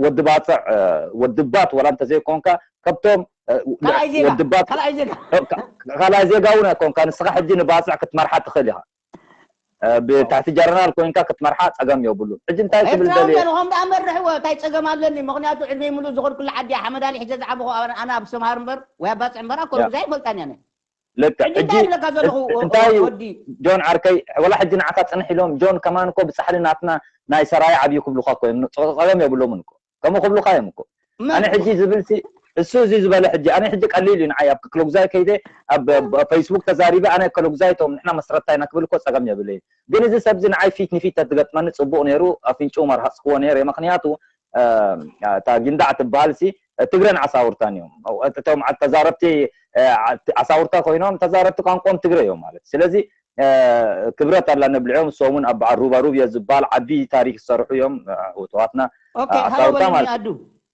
ወዲ ባፅዕ፣ እ፣ ወዲ ባት ወላ እንተዘይኮንካ፣ ካብቶም፣ እ፣ ካልኣይ ዜጋ፣ ወዲ ባት፣ ካልኣይ ዜጋ። እ፣ ካ-፣ ካልኣይ ዜጋ እውን ኣይኮንካ። ንስኻ ሕጂ ንባፅዕ ክትመርሓ ትኽእል ኢኻ። እ፣ ብታሕቲ ጀነራል ኮይንካ ክትመርሓ ፀገም የብሉን። ሕጂ እንታይ ክብል ኤርትራዊ ደልየ? ገለ ከም ደኣ መርሕዎ፣ እንታይ ፀገም ኣለኒ? ምኽንያቱ ዕድመይ ሙሉእ ዝኸድኩላ ዓዲ እያ። ሓመድ ኣሊ ሒዘ ዝዓበኹ ኣነ፣ ኣነ ኣብ ሰምሃር እምበር ወይ ኣብ ባፅዕ እምበር ኣኮሎጉዛይ ኣይፈልጣን እየ ኣነ። ልክዕ። ሕጂ እንታይ ሕጂ ይብለካ ዘለኹ፣ እን-፣ ወ-፣ እንታይ እዩ ወዲ? ጆን ዓርከይ፣ ወላ ሕጂ ንዓኻ ጽንሕ ኢሎም፣ ጆን ከማን እኮ ብጻሕሊ ናትና ናይ ሰራየ ዓብዩ ክብሉኻ እኮ እዮም። ጸ-፣ ጸገም የብሎምን እኮ። ከምኡ ክብሉኻ እዮም እኮ። መን ኣነ እኮ? ሕጂ ዝብል ሲ-፣ እሱ እዚ ዝበለ ሕጂ ኣነ ሕጂ ቀሊል እዩ ንዓይ ኣብ ክሎግዛይ ከይደ ኣብ ብ- ብ- ፌስቡክ ተዛሪበ ኣነ ክሎግዛይ ቶም ንሕና መስረታ ኢና ክብል እኮ ጸገም የብለይ። ግን እዚ ሰብዚ ንዓይ ፊት ንፊት ተትገጥመኒ ጽቡቕ ነይሩ ኣፍንጭኡ መርሃጽክዎ ነይረ ምክንያቱ እ፣ እታ ጊንዳዕ ትበሃል ሲ ትግረን ዓሳውርታን እዮም። እቶም ተዛረብቲ እ፣ ዓሳውርታ ኮይኖም ተዛረብቲ ቋንቋም ትግረ እዮም ማለት ስለዚ እ፣ ክብረት ኣላ ነብልዕዮም እሶም እውን ኣብ በዓል ሩባሩብ እየ ዝበሃል ዓቢ ታሪክ ዝሰርሑ እዮም እ፣ እህዋትና ኦኬ ሃሎ ኣሳውርታ በለኒ ማለት ኣዱ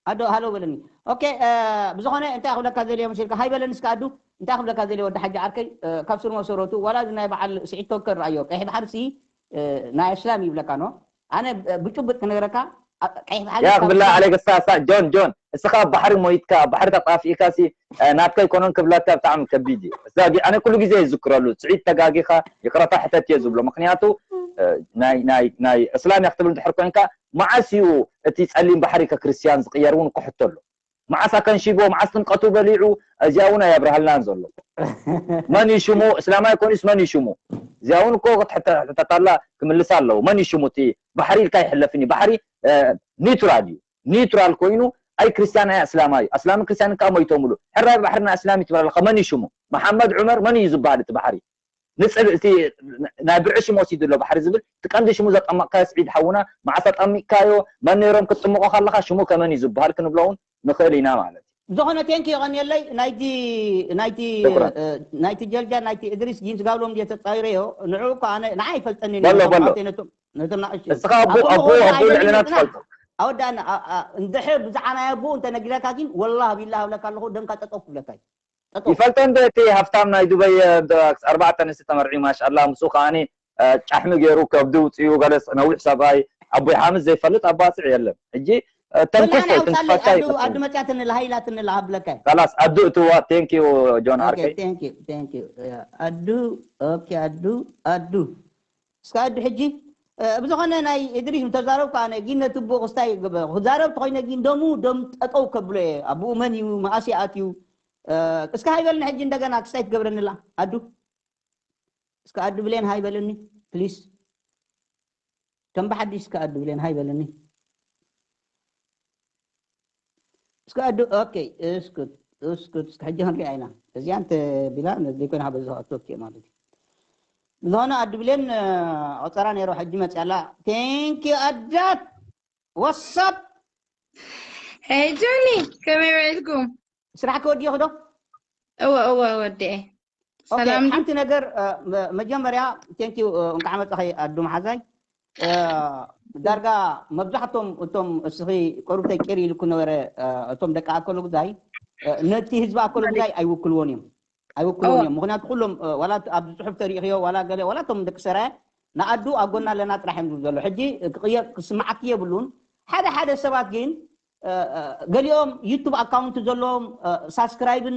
ኣዶ ሃሎ በለኒ ኦኬ እ፣ ብዝኾነ እንታይ ክብለካ ዘልዮ መሲልካ ሃይ በለኒ እስካ ኣዱ እንታይ ክብለካ ዘልዮ ወዲ ሓጂ ዓርከይ እ፣ ካብ ስር መሰረቱ ዋላ እዚ ናይ በዓል ስዒድ ቶከር ረኣዮ ቀይሕ ባሕሪ ሲ እ፣ ናይ እስላም ይብለካ ኖ ኣነ እ፣ ብጭቡጥ ክነግረካ ኣ- ቀይሕ ባሕሪ ያ ካብ ክብላ እስላም- ዓለይ ገሳ ሳ ጆን ጆን እስኻ ኣብ ባሕሪ ሞይትካ ኣብ ባሕሪ ተጣፊእካ ሲ እ፣ ናትካ ኣይኮነን ክብለካ ብጣዕሚ ከቢድ እዩ። እዛ ጊ- ኣነ ኩሉ ግዜ ይዝክረሉ ስዒድ ተጋጊኻ ይቕረታ ሕተት እየ ዝብሎ ምክንያቱ እ፣ ናይ ናይ ናይ እስላም እያ ክትብል እንድሕር ኮንካ መዓስ እዩ እቲ ጸሊም ባሕሪ ከክርስትያን ዝቕየር እውን ክሕቶ ኣሎ። መዓስ ኣከንሺቦ መዓስ ጥምቀቱ በሊዑ እዚኣ እውን ኣየብርሃልናን ዘሎ። መን እዩ ሽሙ እስላማይ ኮኒስ መን እዩ ሽሙ? እዚኣ እውን እኮ ክትሕተታላ ክምልሳ ኣለዎ። መን እዩ ሽሙ እቲ ባሕሪ ኢልካ ይሕለፍን እዩ። ባሕሪ እ፣ ኒውትራል እዩ። ኒውትራል ኮይኑ ኣይ ክርስቲያን ኣይ እስላማይ እዩ። ኣስላምን ክርስቲያንን ከዓ ሞይቶምሉ። ሕራይ ባሕርና እስላም እዩ ትብል ኣለኻ። መን እዩ ሽሙ? መሓመድ ዑመር መን እዩ ዝበሃል እቲ ባሕሪ? ንፅል እቲ ናይ ብርዒ ሽም ወሲዱ ኣሎ ባሕሪ ዝብል እቲ ቀንዲ ሽሙ ዘጠመቕካዮ ስዒድ ሓውና መዓስ ኣጠሚቕካዮ መን ነይሮም ክትጥምቖ ከለኻ ሽሙ ከመን እዩ ዝበሃል ክንብሎ እውን ንኽእል ኢና ማለት እዩ ዝኾነ ቴንክ የቐንየለይ ናይቲ ናይቲ ሽኩራን። እ፣ ናይቲ ጀልጃ ናይቲ እድሪስ ጂንስ ጋብሎም ድየ ተፃዊረዮ ንዑ እኮ ኣነ ንዓ ይፈልጠኒ በሎ፣ በሎ። ነቶም ነቶም ናእሽቱ እስኻ ኣቦ ኣቦ ኣቦ ልዕልና ትፈልጦ ኣወዳእና እንድሕር ብዛዕባ ናይ ኣቦ እንተነጊረካ ግን ወላ ቢላ ሃብለካ ኣለኹ ደምካ ጠጠው ክብለካ እዩ ጠጠው ይፈልጦ እንደ እቲ ሃፍታም ናይ ዱበይ ኣርባዕተ ኣንስቲ ተመርዒ ማሻላ ምስኡ ከዓኒ እ፣ ጫሕሚ ገይሩ ከብዲ ውፅኡ ገለ ነዊሕ ሰብኣይ ኣቦይ ሓምድ ዘይፈልጥ ኣባፅዕ የለን ሕጂ እ፣ ተንኩፍ ወላሂ ወይ ኣውፃለይ ትንፋታ ኣዱ ይፈትን ኣዱ መፅያትኒ ለሃይላትኒ ለሃብለካ እዩ ካላስ ኣዱ እትዋ ቴንክ ዩ ጆን ኦኬ ዓርከይ ቴንክ ዩ ቴንክ ዩ ኣዱ ኦኬ ኣዱ ኣዱ እስካ ኣዱ ሕጂ እ፣ ብዝኾነ ናይ እድሪስ ምተዛረብኩ ኣነ ግን ነቲ ብኡ ክስታይ ክዛረብ ተኮይነ ግን ደሙ ደም ጠጠው ከብሎ እየ ኣቡኡ መን እዩ መኣስ ይኣትዩ እ፣ እስካ ሃይበልና ሕጂ እንደገና ክስታይ ትገብረንላ ኣዱ እስካ ኣዱ ብሌን ሃይበልኒ ፕሊስ ከም ብሓዲሽ እስካ ኣዱ ብሌን ሃይበልኒ እስካ ኣዱ ኦኬ እስኩት እስኩት እስካ ሕጂ ክንሪኣ ኢና እዚኣ እንተ ቢላ ዘይኮይና ሃበ ዝኸኣቶ ኦኬ ማለት እዩ ዝኾነ ኣዱ ብሌን እ፣ ቆፀራ ነይሮ ሕጂ መፅያላ ቴንክ ኣዳት ወሳብ Hey Johnny፣ ከመይ ውዒልኩም? ስራሕ ከወዲኹ ዶ እወ እወ ወዲኤ። ኦኬ፣ ሰላም ዶ? ሓንቲ ነገር እ፣ መ- መጀመርያ ቴንክ ዩ እንኳዕ መፀኸይ ኣዱ መሓዛይ እ፣ ዳርጋ መብዛሕቶም እቶም እስኺ ቁሩብ ተቂር ኢልኩ ነበረ እ፣ እቶም ደቂ ኣከሉ ግዛይ እ፣ ነቲ ህዝቢ ኣከሉ ግዛይ ኣይውክልዎን እዮም ኣይውክልዎን እዮም ምክንያቱ ኩሎም እ፣ ዋላ ኣብ ፅሑፍ ተሪእኽዮ ዋላ ገለ ዋላ እቶም ደቂ ሰራየ ንኣዱ ኣብ ጎና ኣለና ጥራሕ እዮም ዝብሉ ዘሎ ሕጂ ክቕየር ክስማዓኪ የብሉን ሓደ ሓደ ሰባት ግን ገሊኦም ዩቱብ ኣካውንት ዘለዎም ሳስክራይብን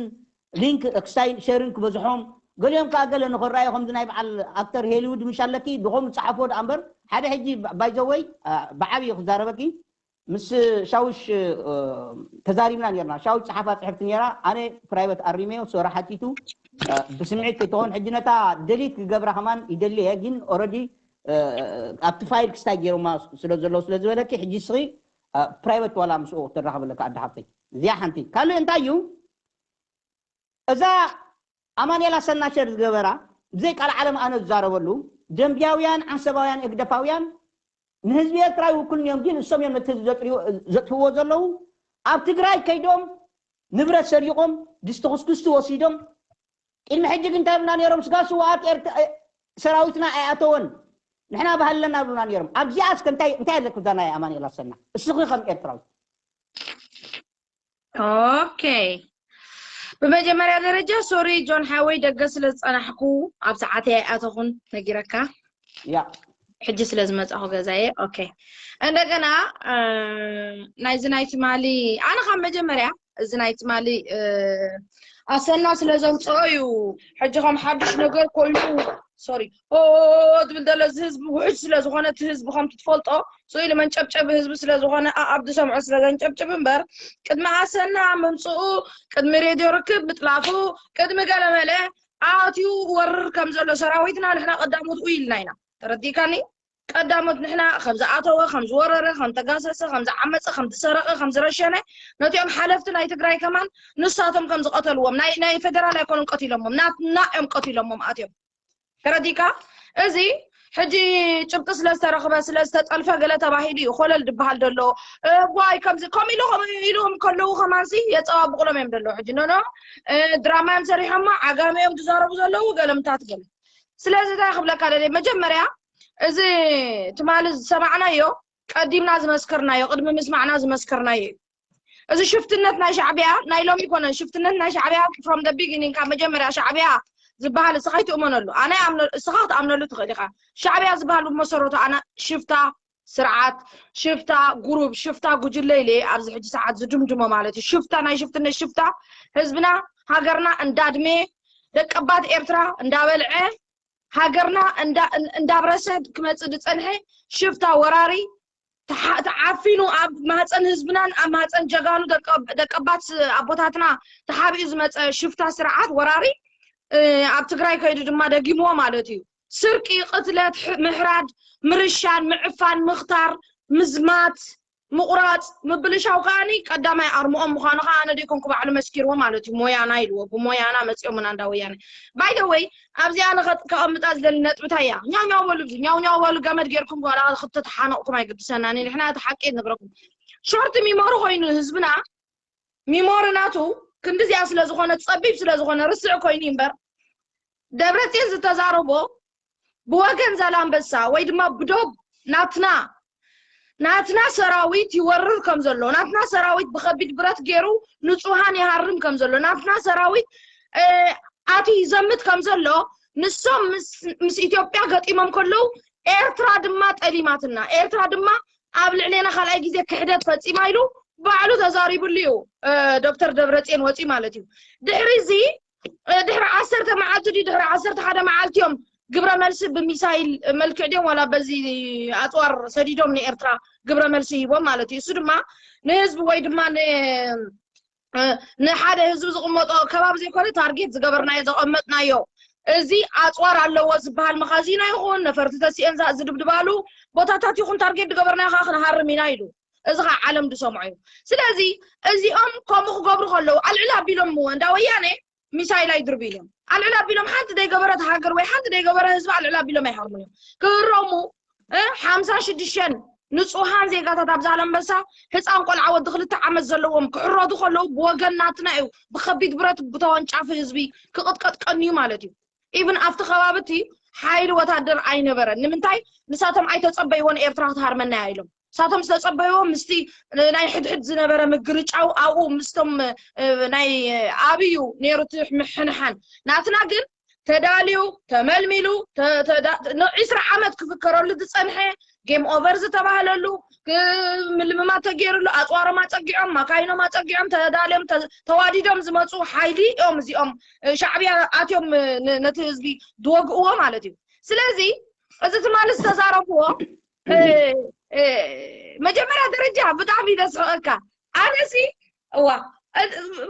ሊንክ ክሳይ ሸርን ክበዝሖም ገሊኦም ከዓ ገለ ንክረኣዩ ከምዚ ናይ በዓል ኣክተር ሄሊውድ ምሽ ኣለኪ ድኾም ዝፀሓፎ ደኣ እምበር ሓደ ሕጂ ባይዘወይ ብዓብዩ ክዛረበኪ ምስ ሻውሽ ተዛሪብና ነርና ሻውሽ ፀሓፋ ፅሕፍቲ ነራ ኣነ ፕራይቨት ኣሪመዮ ሶራ ሓቲቱ ብስምዒት ከይትኾን ሕጂ ነታ ደሊት ክገብራ ከማን ይደሊ እየ ግን ኦረዲ ኣብቲ ፋይል ክስታይ ገይሮማ ስለ ዘለዉ ስለ ዝበለኪ ሕጂ ስኺ ፕራይቨት ዋላ ምስኡ ክትራኸበለካ ኣዲ ሓፍተይ እዚኣ ሓንቲ ካልእ እንታይ እዩ እዛ ኣማንኤል ኣሰናሸር ዝገበራ ብዘይ ቃል ዓለም ኣነ ዝዛረበሉ ደንብያውያን ዓንሰባውያን ህግደፋውያን ንህዝቢ ኤርትራ ይውክሉን እዮም ግን እሶም እዮም ነቲ ህዝቢ ዘጥፍዎ ዘለዉ ኣብ ትግራይ ከይዶም ንብረት ሰሪቖም ድስቲ ኩስኩስቲ ወሲዶም ቅድሚ ሕጂ ግን እንታይ ብና ነይሮም ስጋ ስዋኣት ሰራዊትና ኣይኣተወን ንሕና ባህሊ ኣለና ብሉና ነይሮም ኣብዚኣ እስከ እንታይ ኣለኩ እዛ ናይ ኣማንኤል ኣሰና እስኺ ከም ኤርትራዊ ኦኬ ብመጀመርያ ደረጃ ሶሪ ጆን ሓወይ ደገ ስለ ዝፀናሕኩ ኣብ ሰዓተይ ኣይኣተኹን ነጊረካ ያ ሕጂ ስለ ዝመፃኹ ገዛየ ኦኬ እንደገና ናይዚ ናይ ትማሊ ኣነ ካብ መጀመርያ እዚ ናይ ትማሊ ኣሰና ስለ ዘምፅኦ እዩ ሕጂ ከም ሓድሽ ነገር ኮይኑ ሶሪ ዝብል ዘሎ እዚ ህዝቢ ውሕጅ ስለ ዝኾነ እቲ ህዝቢ ከምቲ ትፈልጦ ስኢሉ መንጨብጨቢ ህዝቢ ስለ ዝኾነ ኣኣብ ዝሰምዖ ስለ ዘንጨብጭብ እምበር ቅድሚ ኣሰና ምምፅኡ ቅድሚ ሬድዮ ርክብ ምጥላፉ ቅድሚ ገለመለ ኣትዩ ወርር ከም ዘሎ ሰራዊትና ንሕና ቀዳሞት ኢልና ኢና ተረዲእካኒ ቀዳሞት ንሕና ከም ዝኣተወ፣ ከም ዝወረረ፣ ከም ተጋሰሰ፣ ከም ዝዓመፀ፣ ከም ዝሰረቐ፣ ከም ዝረሸነ፣ ነቲኦም ሓለፍቲ ናይ ትግራይ ከማን ንሳቶም ከም ዝቐተልዎም፣ ናይ ናይ ፌደራል ኣይኮኑን ቀቲሎሞም፣ ናትና እዮም ቀቲሎሞም ኣትዮም። ተረዲካ? እዚ ሕጂ ጭብጢ ስለ ዝተረኽበ፣ ስለ ዝተጠልፈ ገለ ተባሂሉ እዩ ኮለል ዝበሃል ዘሎ። እ፣ ዋይ ከምዚ ከምኡ ኢሉ ከምኡ ኢሉ ከለዉ ከማንሲ የፀባብቑሎም እዮም ዘለዉ። ሕጂ ኖኖ፣ እ፣ ድራማ እዮም ሰሪሖሞ፣ ዓጋመ እዮም ዝዛረቡ ዘለዉ፣ ገለምታት ገለ። ስለዚ እንታይ ክብለካ ደልየ፣ መጀመርያ እዚ ትማሊ ዝሰማዕናዮ፣ ቀዲምና ዝመስከርናዮ፣ ቅድሚ ምስማዕና ዝመስከርናዮ እዩ። እዚ ሽፍትነት ናይ ሻዕቢያ ናይ ሎሚ ኮነ፣ ሽፍትነት ናይ ሻዕቢያ from the beginning፣ ካብ መጀመርያ ሻዕቢያ ዝበሃል እስኻ ኣይትእመነሉ። ኣነ እኣምነ-፣ እስኻ ክትኣምነሉ ትኽእል ኢኻ። ሻዕቢያ ዝበሃል ብመሰረቱ ኣነ ሽፍታ ስርዓት፣ ሽፍታ ጉሩብ፣ ሽፍታ ጉጅለ ኢለ ኣብዚ ሕጂ ሰዓት ዝድምድሞ ማለት እዩ። ሽፍታ ናይ ሽፍትነት ሽፍታ ህዝብና ሃገርና እንዳድሜ ደቀባት ኤርትራ እንዳበልዐ ሃገርና እንዳ-፣ እን-፣ እንዳብረሰ ክመጽእ ዝጸንሐ ሽፍታ ወራሪ ተሓ-፣ ተዓፊኑ ኣብ ማህፀን ህዝብናን ኣብ ማህፀን ጀጋኑ ደቀ-፣ ደቀባት ኣቦታትና ተሓቢኡ ዝመፀ ሽፍታ ስርዓት ወራሪ፣ እ፣ ኣብ ትግራይ ከይዱ ድማ ደጊምዎ ማለት እዩ። ስርቂ፣ ቅትለት፣ ሕ-፣ ምሕራድ፣ ምርሻን፣ ምዕፋን፣ ምኽታር፣ ምዝማት፣ ምቑራፅ፣ ምብልሻው ከዓኒ ቀዳማይ ኣርምኦም ምዃኑ ከዓ ኣነ ደይኮንኩ ባዕሉ መስኪርዎ ማለት እዩ። ሞያና ኢልዎ፣ ብሞያና መፂኦምና እንዳ ወያነ። By the way፣ ኣብዚኣ ኣነ ከ-፣ ከቐምጣ ዝደሊ ነጥቢ እንታይ እያ? ኛው ኛው በሉ፣ ኛው ኛው በሉ፣ ገመድ ጌርኩም ዋላ ክትተሓነቕኩም ኣይግድሰናን እዩ። ንሕና እቲ ሓቂ ንነግረኩም። ሾርት ሚሞሪ ኮይኑ ህዝብና፣ ሚሞሪ ናቱ ክንድዚኣ ስለ ዝኾነ፣ ፀቢብ ስለ ዝኾነ፣ ርስዕ ኮይኑ እዩ እምበር፣ ደብረፅዮን ዝተዛረቦ ብወገን ዛላንበሳ ወይ ድማ ብዶብ ናትና፣ ናትና ሰራዊት ይወርር ከም ዘሎ፣ ናትና ሰራዊት ብኸቢድ ብረት ገይሩ ንጹሃን ይሃርም ከም ዘሎ፣ ናትና ሰራዊት፣ እ፣ ኣትዩ ይዘምት ከም ዘሎ፣ ንሶም ምስ፣ ምስ ኢትዮጵያ ገጢሞም ከለዉ፣ ኤርትራ ድማ ጠሊማትና፣ ኤርትራ ድማ ኣብ ልዕሌና ካልኣይ ግዜ ክሕደት ፈጺማ ኢሉ ባዕሉ ተዛሪቡሉ እዩ፣ እ፣ ዶክተር ደብረጽዮን ወጺኡ ማለት እዩ። ድሕሪ እዚ፣ እ፣ ድሕሪ ዓሰርተ መዓልቲ ድዩ፣ ድሕሪ ዓሰርተ ሓደ መዓልቲ እዮም ግብረ መልሲ ብሚሳይል መልክዕ ድዮም ዋላ በዚ ኣጽዋር ሰዲዶም ንኤርትራ ግብረ መልሲ ሂቦም ማለት እዩ። እሱ ድማ ንህዝቢ ወይ ድማ ን-፣ እ፣ ንሓደ ህዝቢ ዝቕመጦ ከባቢ ዘይኮነ ታርጌት ዝገበርናዮ ዘቐመጥናዮ እዚ ኣጽዋር ኣለዎ ዝበሃል መኻዚና ይኹን ነፈርቲ ተሲኤን ዛ-፣ ዝድብድባሉ ቦታታት ይኹን ታርጌት ዝገበርናዮ ከዓ ክንሃርም ኢና ኢሉ። እዚ ከዓ ዓለም ዝሰምዖ እዩ። ስለዚ እዚኦም ከምኡ ክገብሩ ከለዉ ኣልዕል ኣቢሎምዎ እንዳ ወያነ ሚሳይል ኣይድርብዩን እዮም። ኣልዕል ኣቢሎም ሓንቲ ደይገበረት ሃገር ወይ ሓንቲ ደይገበረ ህዝቢ ኣልዕል ኣቢሎም ኣይሃርሙን እዮም። ክህረሙ፣ እ፣ ሓምሳ ሽዱሽተ ንጹሃን ዜጋታት ኣብ ዛላንበሳ ህፃን ቆልዓ ወዲ ክልተ ዓመት ዘለዎም ክሕረዱ ከለዉ ብወገን ናትና እዩ ብከቢድ ብረት ብተወንጫፊ ህዝቢ ክቕጥቀጥ ቀንዩ ማለት እዩ። ኢቭን ኣብቲ ከባቢ እቲ ሓይሊ ወታደር ኣይነበረን። ንምንታይ? ንሳቶም ኣይተጸበይዎን ኤርትራ ክትሃርመና እያ ኢሎም። ንሳቶም ዝተጸበይዎ ምስቲ ናይ ሕድሕድ ዝነበረ ምግርጫው ኣብኡ ምስቶም፣ እ፣ ናይ ኣብዩ ነይሩ እቲ ምሕንሓን። ናትና ግን ተዳልዩ፣ ተመልሚሉ፣ ተ-፣ ተዳ-፣ ንዒስራ ዓመት ክፍከረሉ ዝጸንሐ፣ ጌም ኦቨር ዝተባህለሉ፣ ክ-፣ ምልምማድ ተገይሩሉ፣ ኣጽዋሮም ኣጸጊዖም፣ ማካይኖም ኣጸጊዖም፣ ተዳልዮም፣ ተ-፣ ተዋዲዶም ዝመጹ ሓይሊ እዮም እዚኦም። እ፣ ሻዕብያ ኣትዮም፣ እ፣ ን-፣ ነቲ ህዝቢ ዝወግእዎ ማለት እዩ። ስለዚ እዚ ትማሊ ዝተዛረብዎ፣ እ፣ እ፣ መጀመርያ ደረጃ ብጣዕሚ እዩ ዘስሕቐካ። ኣነሲ፣ እዋ፣ እ፣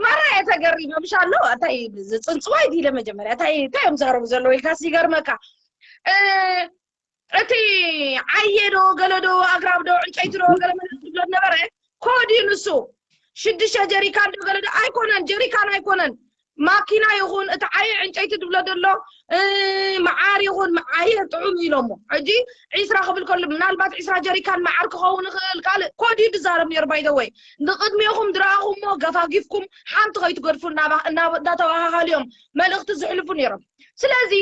ማራ እየ ተገሪመ፣ ምሽ ኣሎ፣ እንታይ እዩ፣ ዝጽንጽዋይ ድለ መጀመርያ፣ እንታይ፣ እንታይ እዮም ዝዛረቡ ዘለዉ ኢልካስ ይገርመካ። እ፣ እቲ ዓየ ዶ፣ ገለ ዶ፣ ኣግራብ ዶ፣ ዕንጨይቲ ዶ፣ ገለ መለ ዝብሎ ነበረ፣ ኮድ እዩ ንሱ። ሽዱሽተ ጀሪካን ዶ፣ ገለ ዶ፣ ኣይኮነን፣ ጀሪካን ኣይኮነን። ማኪና ይኹን፣ እቲ ዓየ ዕንጨይቲ ዝብሎ ዘሎ፣ እ፣ መዓር ይኹን፣ መዓየ ጥዑም ኢሎሞ። ሕጂ ዒስራ ክብል ከሎ፣ ምናልባት ዒስራ ጀሪካን መዓር ክኸውን ይኽእል፣ ካልእ ኮድ እዩ ዝዛረብ ነይሩ፣ by the way። ንቕድሚኹም ዝረኣኹሞ ገፋጊፍኩም ሓንቲ ከይትገድፉ እናባ-፣ እናባ-፣ እናተባሃሃሉ እዮም መልእኽቲ ዝሕልፉ ነይሮም። ስለዚ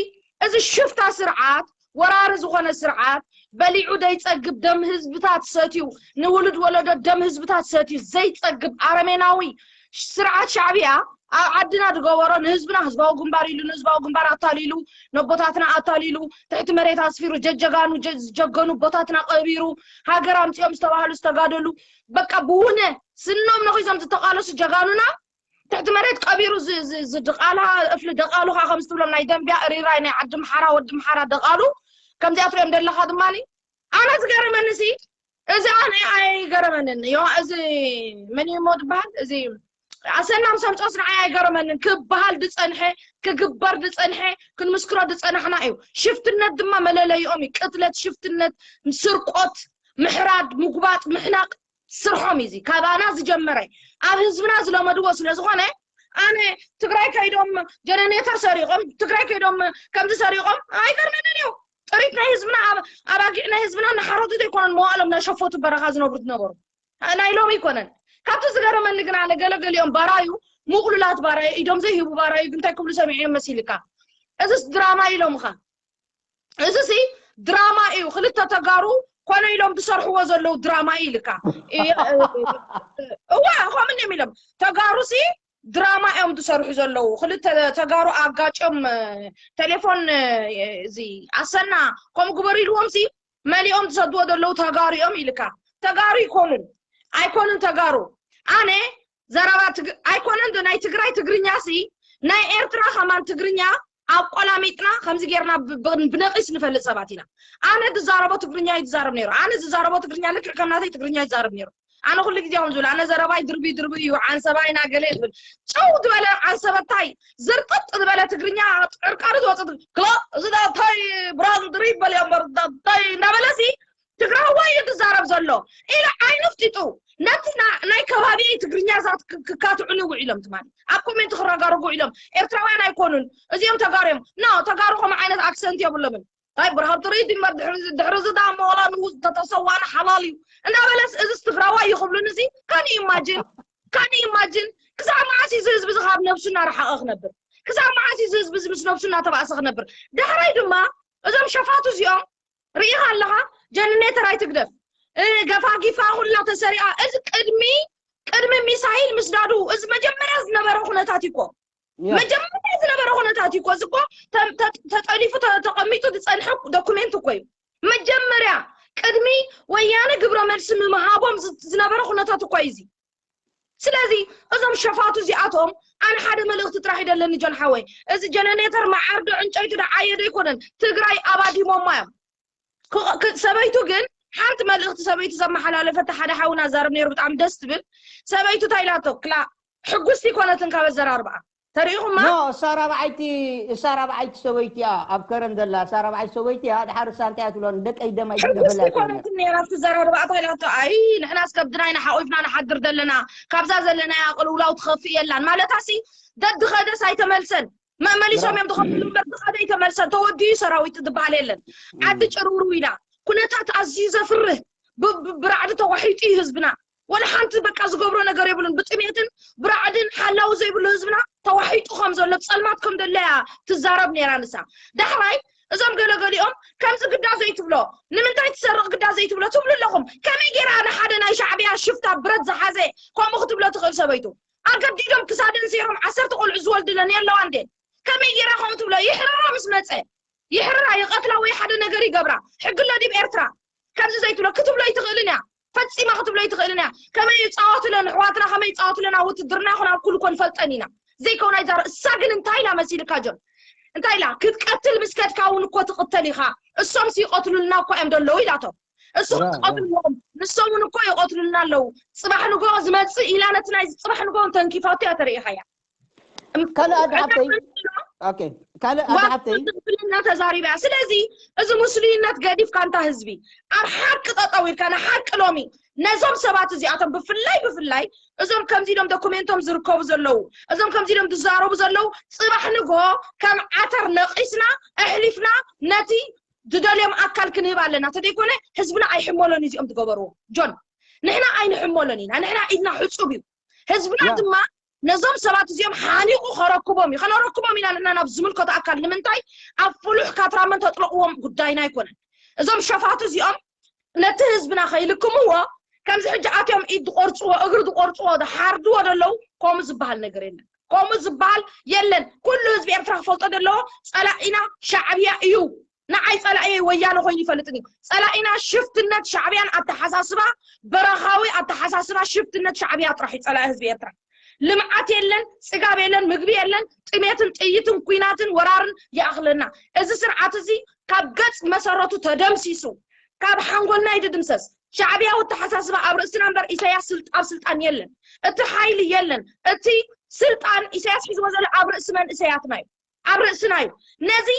እዚ ሽፍታ ስርዓት፣ ወራሪ ዝኾነ ስርዓት፣ በሊዑ ዘይጸግብ፣ ደም ህዝብታት ሰትዩ፣ ንውሉድ ወለዶ ደም ህዝብታት ሰትዩ ዘይጸግብ ኣረሜናዊ ስርዓት ሻዕብያ ኣብ ዓድና ዝገበሮ ንህዝብና ህዝባዊ ግንባር ኢሉ ንህዝባዊ ግንባር ኣታሊሉ፣ ነቦታትና ኣታሊሉ፣ ትሕቲ መሬት ኣስፊሩ፣ ጀጀጋኑ ጀ-፣ ዝጀገኑ ኣቦታትና ቀቢሩ፣ ሃገር ኣምጺኦም ዝተባህሉ ዝተጋደሉ፣ በቃ ብውነ ስኖም ነኺሶም ዝተቓለሱ ጀጋኑና ትሕቲ መሬት ቀቢሩ ዝ-፣ ዝ-፣ ዝድቓላ እፍሊ ደቓሉ ከዓ ከምዚ ትብሎም ናይ ደንቢያ እሪራይ ናይ ዓዲ ምሓራ ወዲ ምሓራ ደቓሉ ከምዚኣ ትሪኦም ዘለኻ ድማ ኣነ ዝገረመኒ ሲ እዚ ኣነ ኣይገረመንን ዮ እዚ መን እዩ እሞ ዝበሃል እዚ ኣሰና ምስ ኣምፀኦስ ንዓይ ኣይገረመንን። ክበሃል ዝፀንሐ፣ ክግበር ዝፀንሐ፣ ክንምስክሮ ዝፀናሕና እዩ። ሽፍትነት ድማ መለለይኦም እዩ። ቅትለት፣ ሽፍትነት፣ ስርቆት፣ ምሕራድ፣ ምጉባጥ፣ ምሕናቅ ስርሖም እዩ። እዚ ካባና ዝጀመረ፣ ኣብ ህዝብና ዝለመድዎ ስለ ዝኾነ፣ ኣነ ትግራይ ከይዶም ጀነሬተር ሰሪቆም፣ ትግራይ ከይዶም ከምዚ ሰሪቆም ኣይገርመንን እዩ። ጥሪት ናይ ህዝብና፣ ኣብ- ኣባጊዕ ናይ ህዝብና እናሓረዱ ዘይኮነን መዋእሎም እናሸፈቱ በረኻ ዝነብሩ ዝነበሩ። ናይ ሎሚ ኣይኮነን። ካብቲ ዝገረመኒ ግን፣ ኣነ ገለገሊኦም ባራዩ፣ ምቕሉላት ባራዩ፣ ኢዶም ዘይህቡ ባራዩ፣ ግን እንታይ ክብሉ ሰሚዐ መሲልካ? እዚስ ድራማ ኢሎምኻ። እዚሲ ድራማ እዩ። ክልተ ተጋሩ ኮነ ኢሎም ዝሰርሕዎ ዘለዉ ድራማ እዩ ኢልካ። እየ፣ እዋ፣ ከምኡ እዮም ኢሎም። ተጋሩሲ ድራማ እዮም ዝሰርሑ ዘለዉ። ክልተ ተጋሩ ኣጋጭዮም፣ እ፣ ቴሌፎን፣ እ፣ እዚ ኣሰና ከምኡ ግበሩ ኢልዎም ሲ መሊኦም ዝሰድዎ ዘለዉ ተጋሩ እዮም ኢልካ። ተጋሩ ይኮኑን ኣይኮኑን ተጋሩ። ኣነ ዘረባ ትግ-፣ ኣይኮነን ዶ ናይ ትግራይ ትግርኛ ሲ ናይ ኤርትራ ከማን ትግርኛ ኣቆላሚጥና ከምዚ ጌርና ብ-፣ ብ-፣ ብነቂስ ንፈልጥ ሰባት ኢና። ኣነ ዝዛረቦ ትግርኛ እዩ ዝዛረብ ነይሩ። ኣነ ዝዛረቦ ትግርኛ ልክዕ ከም ናተይ ትግርኛ እዩ ዝዛረብ ነይሩ። ኣነ ኩሉ ግዜ ከም ዝብል፣ ኣነ ዘረባይ ድርቢ ድርቢ እዩ፣ ዓንሰባይ ናገለ ዝብል። ጨው ዝበለ ዓንሰበታይ፣ ዝርጥጥ ዝበለ ትግርኛ፣ ዕርቃኑ ዝወፅእ ትግ-፣ ክሎ፣ እዚ ዳ እንታይ ብራንድሪ ይበል እዮ እምበር፣ ዳ እንታይ እንዳበለ ሲ ትግራዋይ እዩ ዝዛረብ ዘሎ ኢሉ ዓይኑ ፍጢጡ፣ ነቲ ና-፣ ናይ ከባቢ ትግርኛ ዛት ክ-፣ ክካትዑኒ ውዒሎም ትማሊ። ኣብ ኮሜንት ክረጋረጉ ውዒሎም። ኤርትራውያን ኣይኮኑን። እዚኦም ተጋሩ እዮም። ኖ፣ ተጋሩ ከምኡ ዓይነት ኣክሰንት የብሎምን። ታይ ብርሃብ ጥሪት እምበር ድሕሪ፣ ድሕሪ እዚ ዳ መዋላ ንውዝ ተተሰዋና ሓላል እዩ። እንዳበለስ እዚስ ትግራዋይ እዩ ክብሉን እዚ፣ ካን ኢማጂን፣ ካን ኢማጂን፣ ክሳብ መዓስ እዩ እዚ ህዝቢ እዚ ካብ ነብሱ እናረሓቐ ክነብር? ክሳብ መዓስ እዩ እዚ ህዝቢ እዚ ምስ ነብሱ እናተባእሰ ክነብር? ዳሕራይ ድማ እዞም ሸፋቱ እዚኦም ርኢኻ ኣለኻ፣ ጀነሬተር ኣይትግደፍ፣ እ፣ ገፋጊፋ ኩላ ተሰሪኣ። እዚ ቅድሚ፣ ቅድሚ ሚሳይል ምስዳዱ፣ እዚ መጀመርያ ዝነበረ ኩነታት እዩ እኮ። ያ። መጀመርያ ዝነበረ ኩነታት እዩ እኮ። እዚ እኮ ተ-፣ ተ-፣ ተጠሊፉ ተ-፣ ተቐሚጡ ዝጸንሐ ዶኩሜንት እኮ እዩ። መጀመርያ ቅድሚ ወያነ ግብረ መልሲ ምምሃቦም ዝ-፣ ዝነበረ ኩነታት እኮ እዩ እዚ። ስለዚ እዞም ሸፋቱ እዚኣቶም፣ ኣነ ሓደ መልእኽቲ ጥራሕ ይደለኒ ጆን ሓወይ። እዚ ጀነሬተር መዓር ዶ ዕንጨይቲ ዶ ዓየ ዶ ኣይኮነን፣ ትግራይ ኣባዲሞማ እዮም። ክ-፣ ክ-፣ ሰበይቱ ግን ሓንቲ መልእኽቲ ሰበይቱ ዘመሓላለፈት ሓደ ሓውና ዛረብ ነይሩ፣ ብጣዕሚ ደስ ትብል ሰበይቱ። እንታይ ኢላቶ? ክላ ሕጉስቲ ኮነትን ካብ ኣዘራርባኣ ተሪኢኹማ? ኖ፣ እሳ ራብዓይቲ፣ እሳ ራብዓይቲ ሰበይቲ እያ ኣብ ከረን ዘላ፣ እሳ ራብዓይቲ ሰበይቲ እያ። ድሓር እሳ እንታይ እያ ትብሎ? ደቀይ ደም ሕጉስቲ ኣይትግደፈላ እያ ትብሎ። ኮነትን ነይራ ኣብቲ ዘራርባኣ። እንታይ ኢላቶ? ኣይ ንሕናስ ከብድና ኢና ሓቑፍና ንሓድር ዘለና፣ ካብዛ ዘለናያ ቅልውላው ትኸፍእ የላን ማለታሲ፣ ደድኸደስ ኣይተመልሰን። መመሊሶም እዮም ዝኸፍሉ እምበር፣ ዝኸደ ኣይተመልሰን። ተወዲኡ ሰራዊት ዝበሃል የለን። ዓዲ ጭርውርው ኢላ፣ ኩነታት ኣዝዩ ዘፍርህ፣ ብ-፣ ብ-፣ ብራዕዲ ተዋሒጡ እዩ ህዝብና። ወላ ሓንቲ በቃ ዝገብሮ ነገር የብሉን። ብጥሜትን ብራዕድን ሓላዊ ዘይብሉ ህዝብና ተዋሒጡ ከም ዘሎ፣ ብጸልማት ከም ዘሎ እያ ትዛረብ ነይራ ንሳ። ዳሕራይ እዞም ገለገሊኦም ከምዚ ግዳ ዘይትብሎ፣ ንምንታይ ትሰርቕ ግዳ ዘይትብሎ ትብሉ ኣለኹም። ከመይ ገይራ ንሓደ ናይ ሻዕብያ ሽፍታ ብረት ዝሓዘ ከምኡ ክትብሎ ትኽእል ሰበይቱ? ኣገዲዶም ክሳደን ሰይሮም ዓሰርተ ቆልዑ ዝወልድለን የለዋ እንዴ? ከመይ ገይራ ከምኡ ትብሎ? ይሕረራ ምስ መጸ ይሕርራ፣ ይቐትላ ወይ ሓደ ነገር ይገብራ። ሕጊ ኣሎ ድብ ኤርትራ? ከምዚ ዘይትብሎ ክትብሎ ኣይትኽእልን እያ። ፈጺማ ክትብሎ ኣይትኽእልን እያ። ከመይ ይጻወቱለን ኣሕዋትና፣ ከመይ ይጻወቱለን ኣብ ውትድርና ይኹን ኣብ ኩሉ እኮ ንፈልጠን ኢና። ዘይከውን ኣይዛረ-፣ እሳ ግን እንታይ ኢላ መሲልካ ጆን? እንታይ ኢላ? ክትቀትል ምስ ከድካ እውን እኮ ትቕተል ኢኻ። እሶም ሲ ይቐትሉልና እኮ እዮም ዘለዉ ኢላቶም። እሱ ያ፣ ያ። ክትቀትልዎም፣ ንሶም እውን እኮ ይቐትሉልና ኣለዉ። ጽባሕ ንጎ ዝመጽእ ኢላ ነቲ ናይ ጽባሕ ንጎ ተንኪፋቶ እያ ተሪኢኻያ። ካልእ ኣደ ሓብተይ፣ ኦኬ፣ ካልእ ኣደ ዋ-፣ ሓብተይ። ትኽክልና ተዛሪባ እያ። ስለዚ እዚ ሙስሊምነት ገዲፍካ እንታ ህዝቢ ኣብ ሓቂ ጠጠው ኢልካ ንሓቂ ሎሚ ነዞም ሰባት እዚኣቶም ብፍላይ፣ ብፍላይ እዞም ከምዚ ኢሎም ዶኩሜንቶም ዝርከቡ ዘለዉ፣ እዞም ከምዚ ኢሎም ዝዛረቡ ዘለዉ፣ ጽባሕ ንጎ ከም ዓተር ነቒስና ኣሕሊፍና ነቲ ዝደልዮም ኣካል ክንህብ ኣለና። ተደይኮነ ህዝብና ኣይሕመሎን እዩ እዚኦም ዝገበርዎ። ጆን፣ ንሕና ኣይንሕመሎን ኢና። ንሕና ኢድና ሕጹብ እዩ። ህዝብና ያ። ድማ ነዞም ሰባት እዚኦም ሓኒቑ ከረክቦም እዩ። ከነረክቦም ኢና ንሕና ናብ ዝምልከቶ ኣካል። ንምንታይ? ኣብ ፍሉሕ ካትራመን ተጥለቕዎም ጉዳይና ኣይኮነን። እዞም ሸፋቱ እዚኦም ነቲ ህዝብና ከይልክምዎ፣ ከምዚ ሕጂ ኣትዮም ኢድ ዝቆርጽዎ፣ እግሪ ዝቆርጽዎ፣ ዝሓርድዎ ዘለዉ ከምኡ ዝበሃል ነገር የለን። ከምኡ ዝበሃል የለን። ኩሉ ህዝቢ ኤርትራ ክፈልጦ ዘለዎ ጸላኢና ሻዕብያ እዩ። ንዓይ ጸላኢየይ ወያነ ኮይኑ ይፈልጥን እዩ። ጸላኢና ሽፍትነት ሻዕብያን ኣተሓሳስባ፣ በረኻዊ ኣተሓሳስባ ሽፍትነት ሻዕብያ ጥራሕ እዩ ጸላኢ ህዝቢ ኤርትራ። ልምዓት የለን፣ ጽጋብ የለን፣ ምግቢ የለን፣ ጥሜትን ጥይትን ኲናትን ወራርን ይኣኽለና። እዚ ስርዓት እዚ ካብ ገጽ መሰረቱ ተደምሲሱ፣ ካብ ሓንጎልና ይድምሰስ። ሻዕብያዊ ኣተሓሳስባ ኣብ ርእስና እምበር ኢሳያስ ስልጣ- ኣብ ስልጣን የለን። እቲ ሓይሊ የለን። እቲ ስልጣን ኢሳያስ ሒዝዎ ዘሎ ኣብ ርእሲ መንእሰያትና እዩ። ኣብ ርእስና እዩ። ነዚ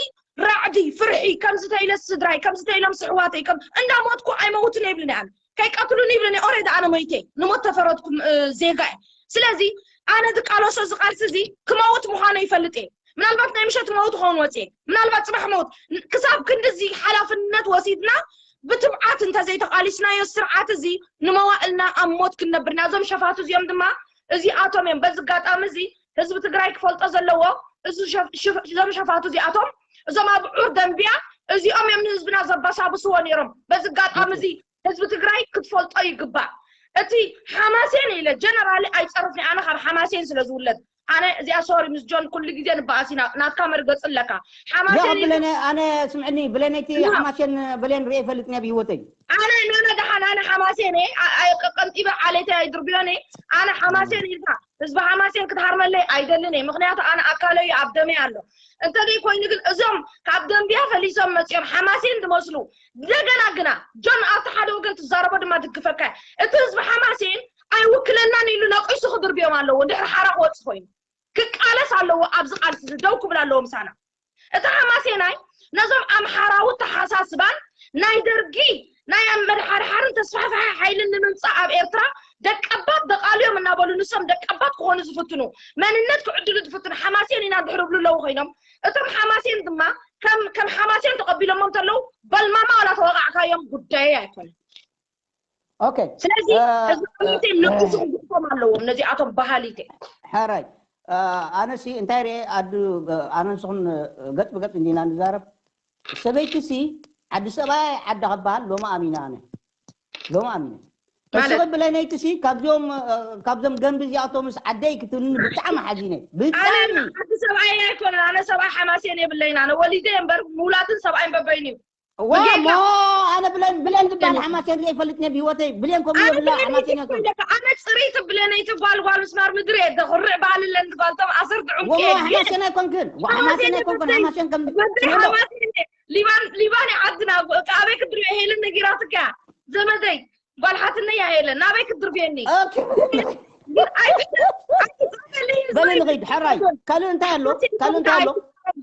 ራዕዲ ፍርሒ ከምዚ ተይለ ስድራይ ከምዚ ተይሎም ስሕዋተይ ከም እንዳሞትኩ ኣይመውትን ይብልን ኣነ ከይቀትሉን ይብልን ኦሬዲ ኣነ ሞይተ ንሞት ተፈረድኩም ዜጋ እየ። ስለዚ ኣነ ዝቃለሶ እዚ ቃልሲ እዚ ክመውት ምዃኑ ይፈልጥ እየ። ምናልባት ናይ ምሸት መውት ክኸውን ወፅየ ምናልባት ፅባሕ መውት ክሳብ ክንድዚ ሓላፍነት ወሲድና ብትብዓት እንተዘይተቃሊስናዮ ስርዓት እዚ ንመዋእልና ኣብ ሞት ክንነብር ኢና። እዞም ሸፋቱ እዚኦም ድማ እዚኣቶም እዮም። በዚ ኣጋጣሚ እዚ ህዝቢ ትግራይ ክፈልጦ ዘለዎ እዚ ሸፍ- ሽፍ- እዞም ሸፋቱ እዚኣቶም እዞም ኣብ ዑር ደንብያ እዚኦም እዮም ንህዝብና ዘባሳብስዎ ነይሮም። በዚ ኣጋጣሚ እዚ ህዝቢ ትግራይ ክትፈልጦ ይግባእ። እቲ ሓማሴን ኢለ ጀነራሊ ኣይፀርፍን ኣነ ካብ ሓማሴን ስለ ዝውለድ ኣነ እዚኣ ሶሪ ምስ ጆን ኩሉ ግዜ ንበኣስ ኢና ናትካ መርገፂ ኣለካ። ሓማሴን ኢለ ብለነ ኣነ ስምዕኒ ብለነይቲ ሓማሴን ብሌን ርኤ ይፈልጥ ነብ ህይወተይ ኣነ ነነ ደሓን ኣነ ሓማሴን እየ አ- አ- ቀንጢበ ዓሌተይ ኣይድርብዮን እየ ኣነ ሓማሴን ኢልካ ህዝቢ ሓማሴን ክትሃርመለይ ኣይደልን እየ ምክንያቱ ኣነ ኣካለይ ኣብ ደመይ ኣሎ እንተደይ ኮይኑ ግን እዞም ካብ ደንብያ ፈሊሶም መፅኦም ሓማሴን ዝመስሉ እንደገና ግና ጆን ኣብቲ ሓደ ወገን ትዛረቦ ድማ ድግፈካ እቲ ህዝቢ ሓማሴን ኣይውክለናን ኢሉ ነቂሱ ክድርብዮም ኣለዎ ድሕሪ ሓራ ክወፅእ ኮይኑ ክቃለስ ኣለዎ ኣብዚ ቃልሲ እዚ ደው ክብል ኣለዎ ምሳና እቲ ሓማሴናይ ነዞም ኣምሓራዊ ተሓሳስባን ናይ ደርጊ ናይ መድሓድሓርን ተስፋሕፋሒ ሓይልን ንምምፃእ ኣብ ኤርትራ ደቀባት ደቃልዮም እናበሉ ንሶም ደቀባት ክኾኑ ዝፍትኑ መንነት ክዕድሉ ዝፍትኑ ሓማሴን ኢና ድሕር ብሉ ኣለዉ ኮይኖም እቶም ሓማሴን ድማ ከም ከም ሓማሴን ተቐቢሎሞ እንተለዉ በልማማ ዋላ ተወቃዕካዮም ጉዳየይ ኣይኮነን ኦኬ ስለዚ ህዝቢ ሓማሴን ነቂሱ ክግጥፎም ኣለዎም ነዚኣቶም በሃሊተ ሕራይ ኣነሲ እንታይ ርኤ ኣዱ ኣነ ንስኹም ገጥ ብገጥ እንዲና ንዛረብ ሰበይቲ ሲ ዓዲ ሰብኣይ ዓዲ ክበሃል ሎሚ ኣሚና ኣነ ሎሚ ኣሚነ እስኺ ብለነይቲ ሲ ካብዞም ካብዞም ደንቢ እዚኣቶምስ ዓደይ ክትብልኒ ብጣዕሚ ሓዚነ ብጣዕሚ ዓዲ ሰብኣይ ኣይኮነን ኣነ ሰብኣይ ሓማሴን የብለይን ኣነ ወሊደ እምበር ምውላድን ሰብኣይን በበይኑ እዩ ዋ ሞ ኣነ ብለን ብለን ዝበሃል ሓማሴን ርኤ ይፈልጥ ነብ ህይወተይ ብሌን ከምኡ የብላ ሓማሴን እኮ ኣነ ጽሪት ብለነይቲ ጓል ጓል ምስማር ምድሪ እየ ዘኹርዕ ባህሊ ለን ጓልቶም ኣሰርት ዕንቂ ወሞ ሓማሴን ኣይኮንክን ሓማሴን ኣይኮንክን ሓማሴን ከም ሊባን ሊባን ዓድና ኣበይ ክድሪ ሄልን ነጊራትካ ዘመደይ ጓል ሓትነይ እያ ሄለን ናበይ ክትድርብየኒ በሊ ንኸይድ ሕራይ ካልእ እንታይ ኣሎ ካልእ እንታይ ኣሎ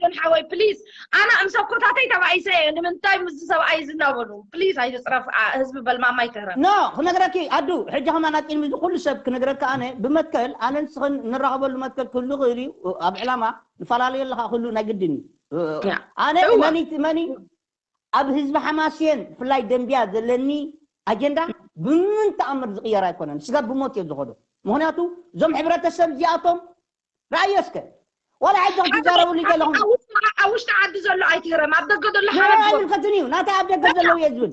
ጆን ሓወይ ፕሊዝ ኣነ እምሰኮታተይ ተባኢሰ እየ ንምንታይ ምስ ሰብኣይ ዝናበሉ ፕሊዝ ኣይትፅረፍ ህዝቢ በልማማ ይትህረም ኖ ክነግረኪ ኣዱ ሕጂ ከማን ኣቂድሚ እዚ ኩሉ ሰብ ክነግረካ ኣነ ብመትከል ኣነ ንስኽን ንራኸበሉ መትከል ክህሉ ክእል እዩ ኣብ ዕላማ ንፈላለዩ ኣለካ ክህሉ ናይ ግድን እዩ ኣነ መኒ መኒ ኣብ ህዝቢ ሓማስየን ብፍላይ ደንብያ ዘለኒ ኣጀንዳ ብምንም ተኣምር ዝቕየር ኣይኮነን። ስጋብ ብሞት እየ ዝኸዶ። ምኽንያቱ እዞም ሕብረተሰብ እዚኣቶም ረኣዮ እስከ ዋላ ሕጂ ክትዛረብሉ ዘለኹም ኣብ ውሽጢ ዓዲ ዘሎ ኣይትህረም ኣብ ደገ ዘሎ ሓበን ኣይምልከትን እዩ ናታይ ኣብ ደገ ዘለዉ እየ ዝብል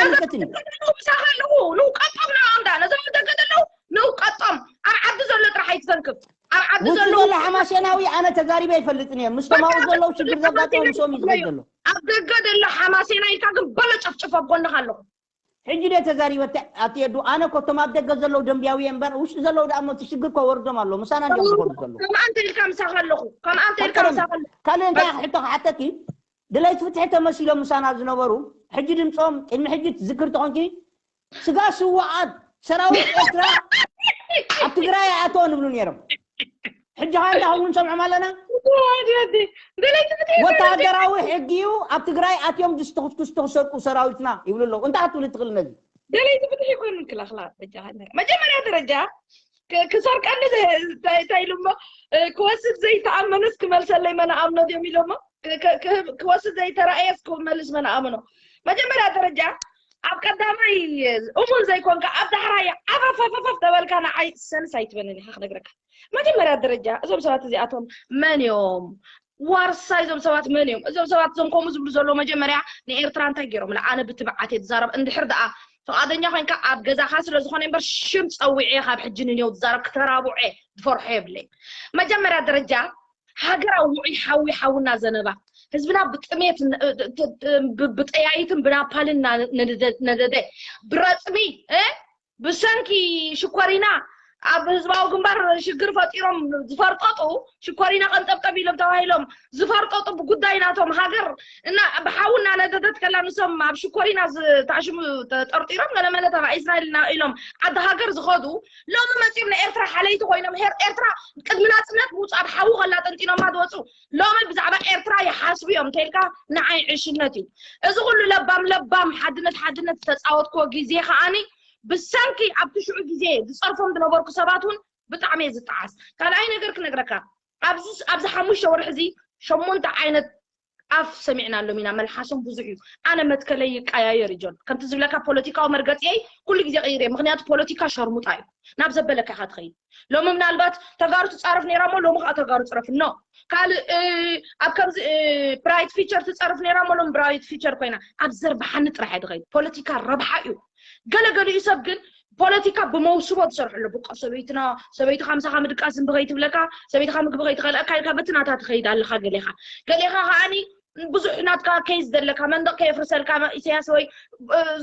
ኣይምልከትን እዩ ምሳኻ ኣለኹ ንውቀጦም ንኣ እንዳ ነዞም ኣብ ደገ ዘለዉ ንውቀጦም ኣብ ዓዲ ዘሎ ጥራሕ ኣይትተንክፍ ኣብ ዓዲ ውስጢ ዘለዉ ዘሎ ሓማሴናዊ ኣነ ተዛሪበ ኣይፈልጥን እየ ምስቶም ኣብኡ ዘለዉ ሽግር ዘጋጠሙ ምስኦም እዩ ዝኸድ ዘሎ ኣብ ደገ ዘሎ ሓማሴና ኢልካ ግን በሎ ጨፍጭፎ ኣብ ጎንኻ ኣለኹ ሕጂ ደ ተዛሪበ ኣትየዱ ኣነ ኮቶም ኣብ ደገ ዘለዉ ደንብያዊ እየ እምበር ውሽጢ ዘለዉ ደኣ ሞቲ ሽግር ኮ ወርዶም ኣሎ ምሳና እንዲዮም ዝኸዱ ዘለዉ ከምኣ እንተ ኢልካ ምሳኻ ኣለኹ ከምኣ እንተ ኢልካ ምሳኻ ኣለኹ ካልእ እንታይ ሕቶ ክሓተኪ ድለይቲ ፍትሒ ተመሲሎም ምሳና ዝነበሩ ሕጂ ድምፆም ቅድሚ ሕጂ ትዝክር ተኾንኪ ስጋ ስውኣት ሰራዊት ኤርትራ ኣብ ትግራይ ኣይኣተወን ይብሉ ነይሮም ሕጂ ኸ እንታይ ክብሉ ንሰምዖም ኣለና ወታደራዊ ሕጊ እዩ ኣብ ትግራይ ኣትዮም ዝስተኽስኩ ዝተኽሰቁ ሰራዊትና ይብሉ ኣለዉ እንታይ ክትብል ትኽእል ነዚ ደለይቲ ፍትሒ ይኮኑ ክላክላ መጀመርያ ደረጃ ክሰርቀኒ እንታይ ኢሉ እሞ ክወስድ ዘይተኣመኑስ ክመልሰለይ መን ኣምኖ ድዮም ኢሎሞ ክወስድ ዘይተረኣየስ ክመልስ መን ኣምኖ መጀመርያ ደረጃ ኣብ ቀዳማይ እሙን ዘይኮንካ ኣብ ዳሕራይ ዓፈፈፈፍ ተበልካ ንዓይ ሰንስ ኣይትበንን ኢኻ ክነግረካ መጀመርያ ደረጃ እዞም ሰባት እዚኣቶም መን እዮም ዋርሳይ እዞም ሰባት መን እዮም እዞም ሰባት እዞም ከምኡ ዝብሉ ዘለዉ መጀመርያ ንኤርትራ እንታይ ገይሮም ኣነ ብትብዓት እየ ዝዛረብ እንድሕር ደኣ ፍቓደኛ ኮይንካ ኣብ ገዛኻ ስለ ዝኾነ እምበር ሽም ፀዊዐ ካብ ሕጂ ንኔው ዝዛረብ ክተራብዖ ዝፈርሖ የብለይ መጀመርያ ደረጃ ሃገር ኣውዑይ ሓዊ ሓውና ዘነባ ህዝብና ብጥሜት ብጠያይትን ብናፓልን ነደደ ብረፅሚ ብሰንኪ ሽኮሪና ኣብ ህዝባዊ ግንባር ሽግር ፈጢሮም ዝፈርጠጡ ሽኮሪና ቀንጠብጠብ ኢሎም ተባሂሎም ዝፈርጠጡ ብጉዳይ ናቶም ሃገር እና ብሓዊ እናነደደት ከላ ንሶም ኣብ ሽኮሪና ዝተዓሽሙ ተጠርጢሮም ገለመለ ተባ እስራኤል እና ኢሎም ዓዲ ሃገር ዝኸዱ ሎሚ መፂኦም ንኤርትራ ሓለይቲ ኮይኖም ሄር ኤርትራ ቅድሚ ናፅነት ምውፃእ ኣብ ሓዊ ከላ ጠንጢኖማ ዝወፁ ሎሚ ብዛዕባ ኤርትራ ይሓስቡ እዮም እንተልካ ንዓይ ዕሽነት እዩ። እዚ ኩሉ ለባም ለባም ሓድነት ሓድነት ዝተፃወትክዎ ግዜ ከዓኒ ብሰንኪ ኣብቲ ሽዑ ግዜ ዝፀርፎም ዝነበርኩ ሰባት እውን ብጣዕሚ እየ ዝጠዓስ። ካልኣይ ነገር ክነግረካ ኣብዚ ኣብዚ ሓሙሽተ ወርሒ እዚ ሸሞንተ ዓይነት ኣፍ ሰሚዕናሎም ኢና። መልሓሶም ብዙሕ እዩ። ኣነ መትከለይ ይቀያየር እዩ ጆን። ከምቲ ዝብለካ ፖለቲካዊ መርገፂየይ ኩሉ ግዜ ቀይር እየ። ምክንያቱ ፖለቲካ ሸርሙጣ እዩ። ናብ ዘበለካ ኢካ ትኸይድ። ሎሚ ምናልባት ተጋሩ ትፃረፍ ነይራ እሞ ሎሚ ከዓ ተጋሩ ፅረፍ ኖ ካልእ ኣብ ከምዚ ብራይት ፊቸር ትፀርፍ ነይራ እሞ ሎም ብራይት ፊቸር ኮይና ኣብ ዘርብሓኒ ጥራሕ እየ ትኸይድ። ፖለቲካ ረብሓ እዩ። ገለገሊኡ ሰብ ግን ፖለቲካ ብመውስቦ ትሰርሑ ኣሎ ብቆ ሰበይትና ሰበይትካ ምሳካ ምድቃስ እምቢ ከይትብለካ ሰበይትካ ምግቢ ከይትኸልአካ ኢልካ በቲ ናታ ትኸይድ ኣለካ ገሌካ ገሌካ ከዓኒ ብዙሕ ናትካ ኬዝ ዘለካ መንደቅ ከየፍርሰልካ ኢሳያስ ወይ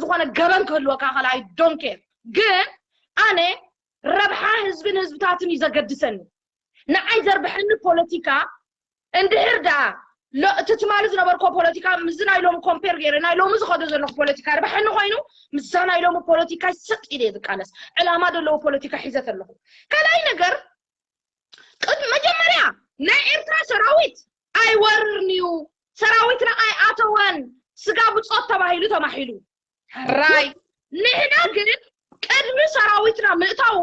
ዝኾነ ገበን ክህልወካ ከላ I don't care ግን ኣነ ረብሓ ህዝብን ህዝብታትን እዩ ዘገድሰኒ ንዓይ ዘርብሐኒ ፖለቲካ እንድሕር ደኣ እቲ ትማሊ ዝነበርኮ ፖለቲካ ምስዚ ናይ ሎሚ ኮምፔር ገይረ ናይ ሎሚ ዝኸዶ ዘለኹ ፖለቲካ ርብሐኒ ኮይኑ ምስዛ ናይ ሎሚ ፖለቲካ ሰጥ ኢለ ዝቃለስ ዕላማ ዘለዎ ፖለቲካ ሒዘት ኣለኹ ካልኣይ ነገር ቅድ መጀመርያ ናይ ኤርትራ ሰራዊት ኣይወርርንዩ ሰራዊትና ኣይኣተወን ስጋ ብፆት ተባሂሉ ተማሒሉ ሕራይ ንሕና ግን ቅድሚ ሰራዊትና ምእታዉ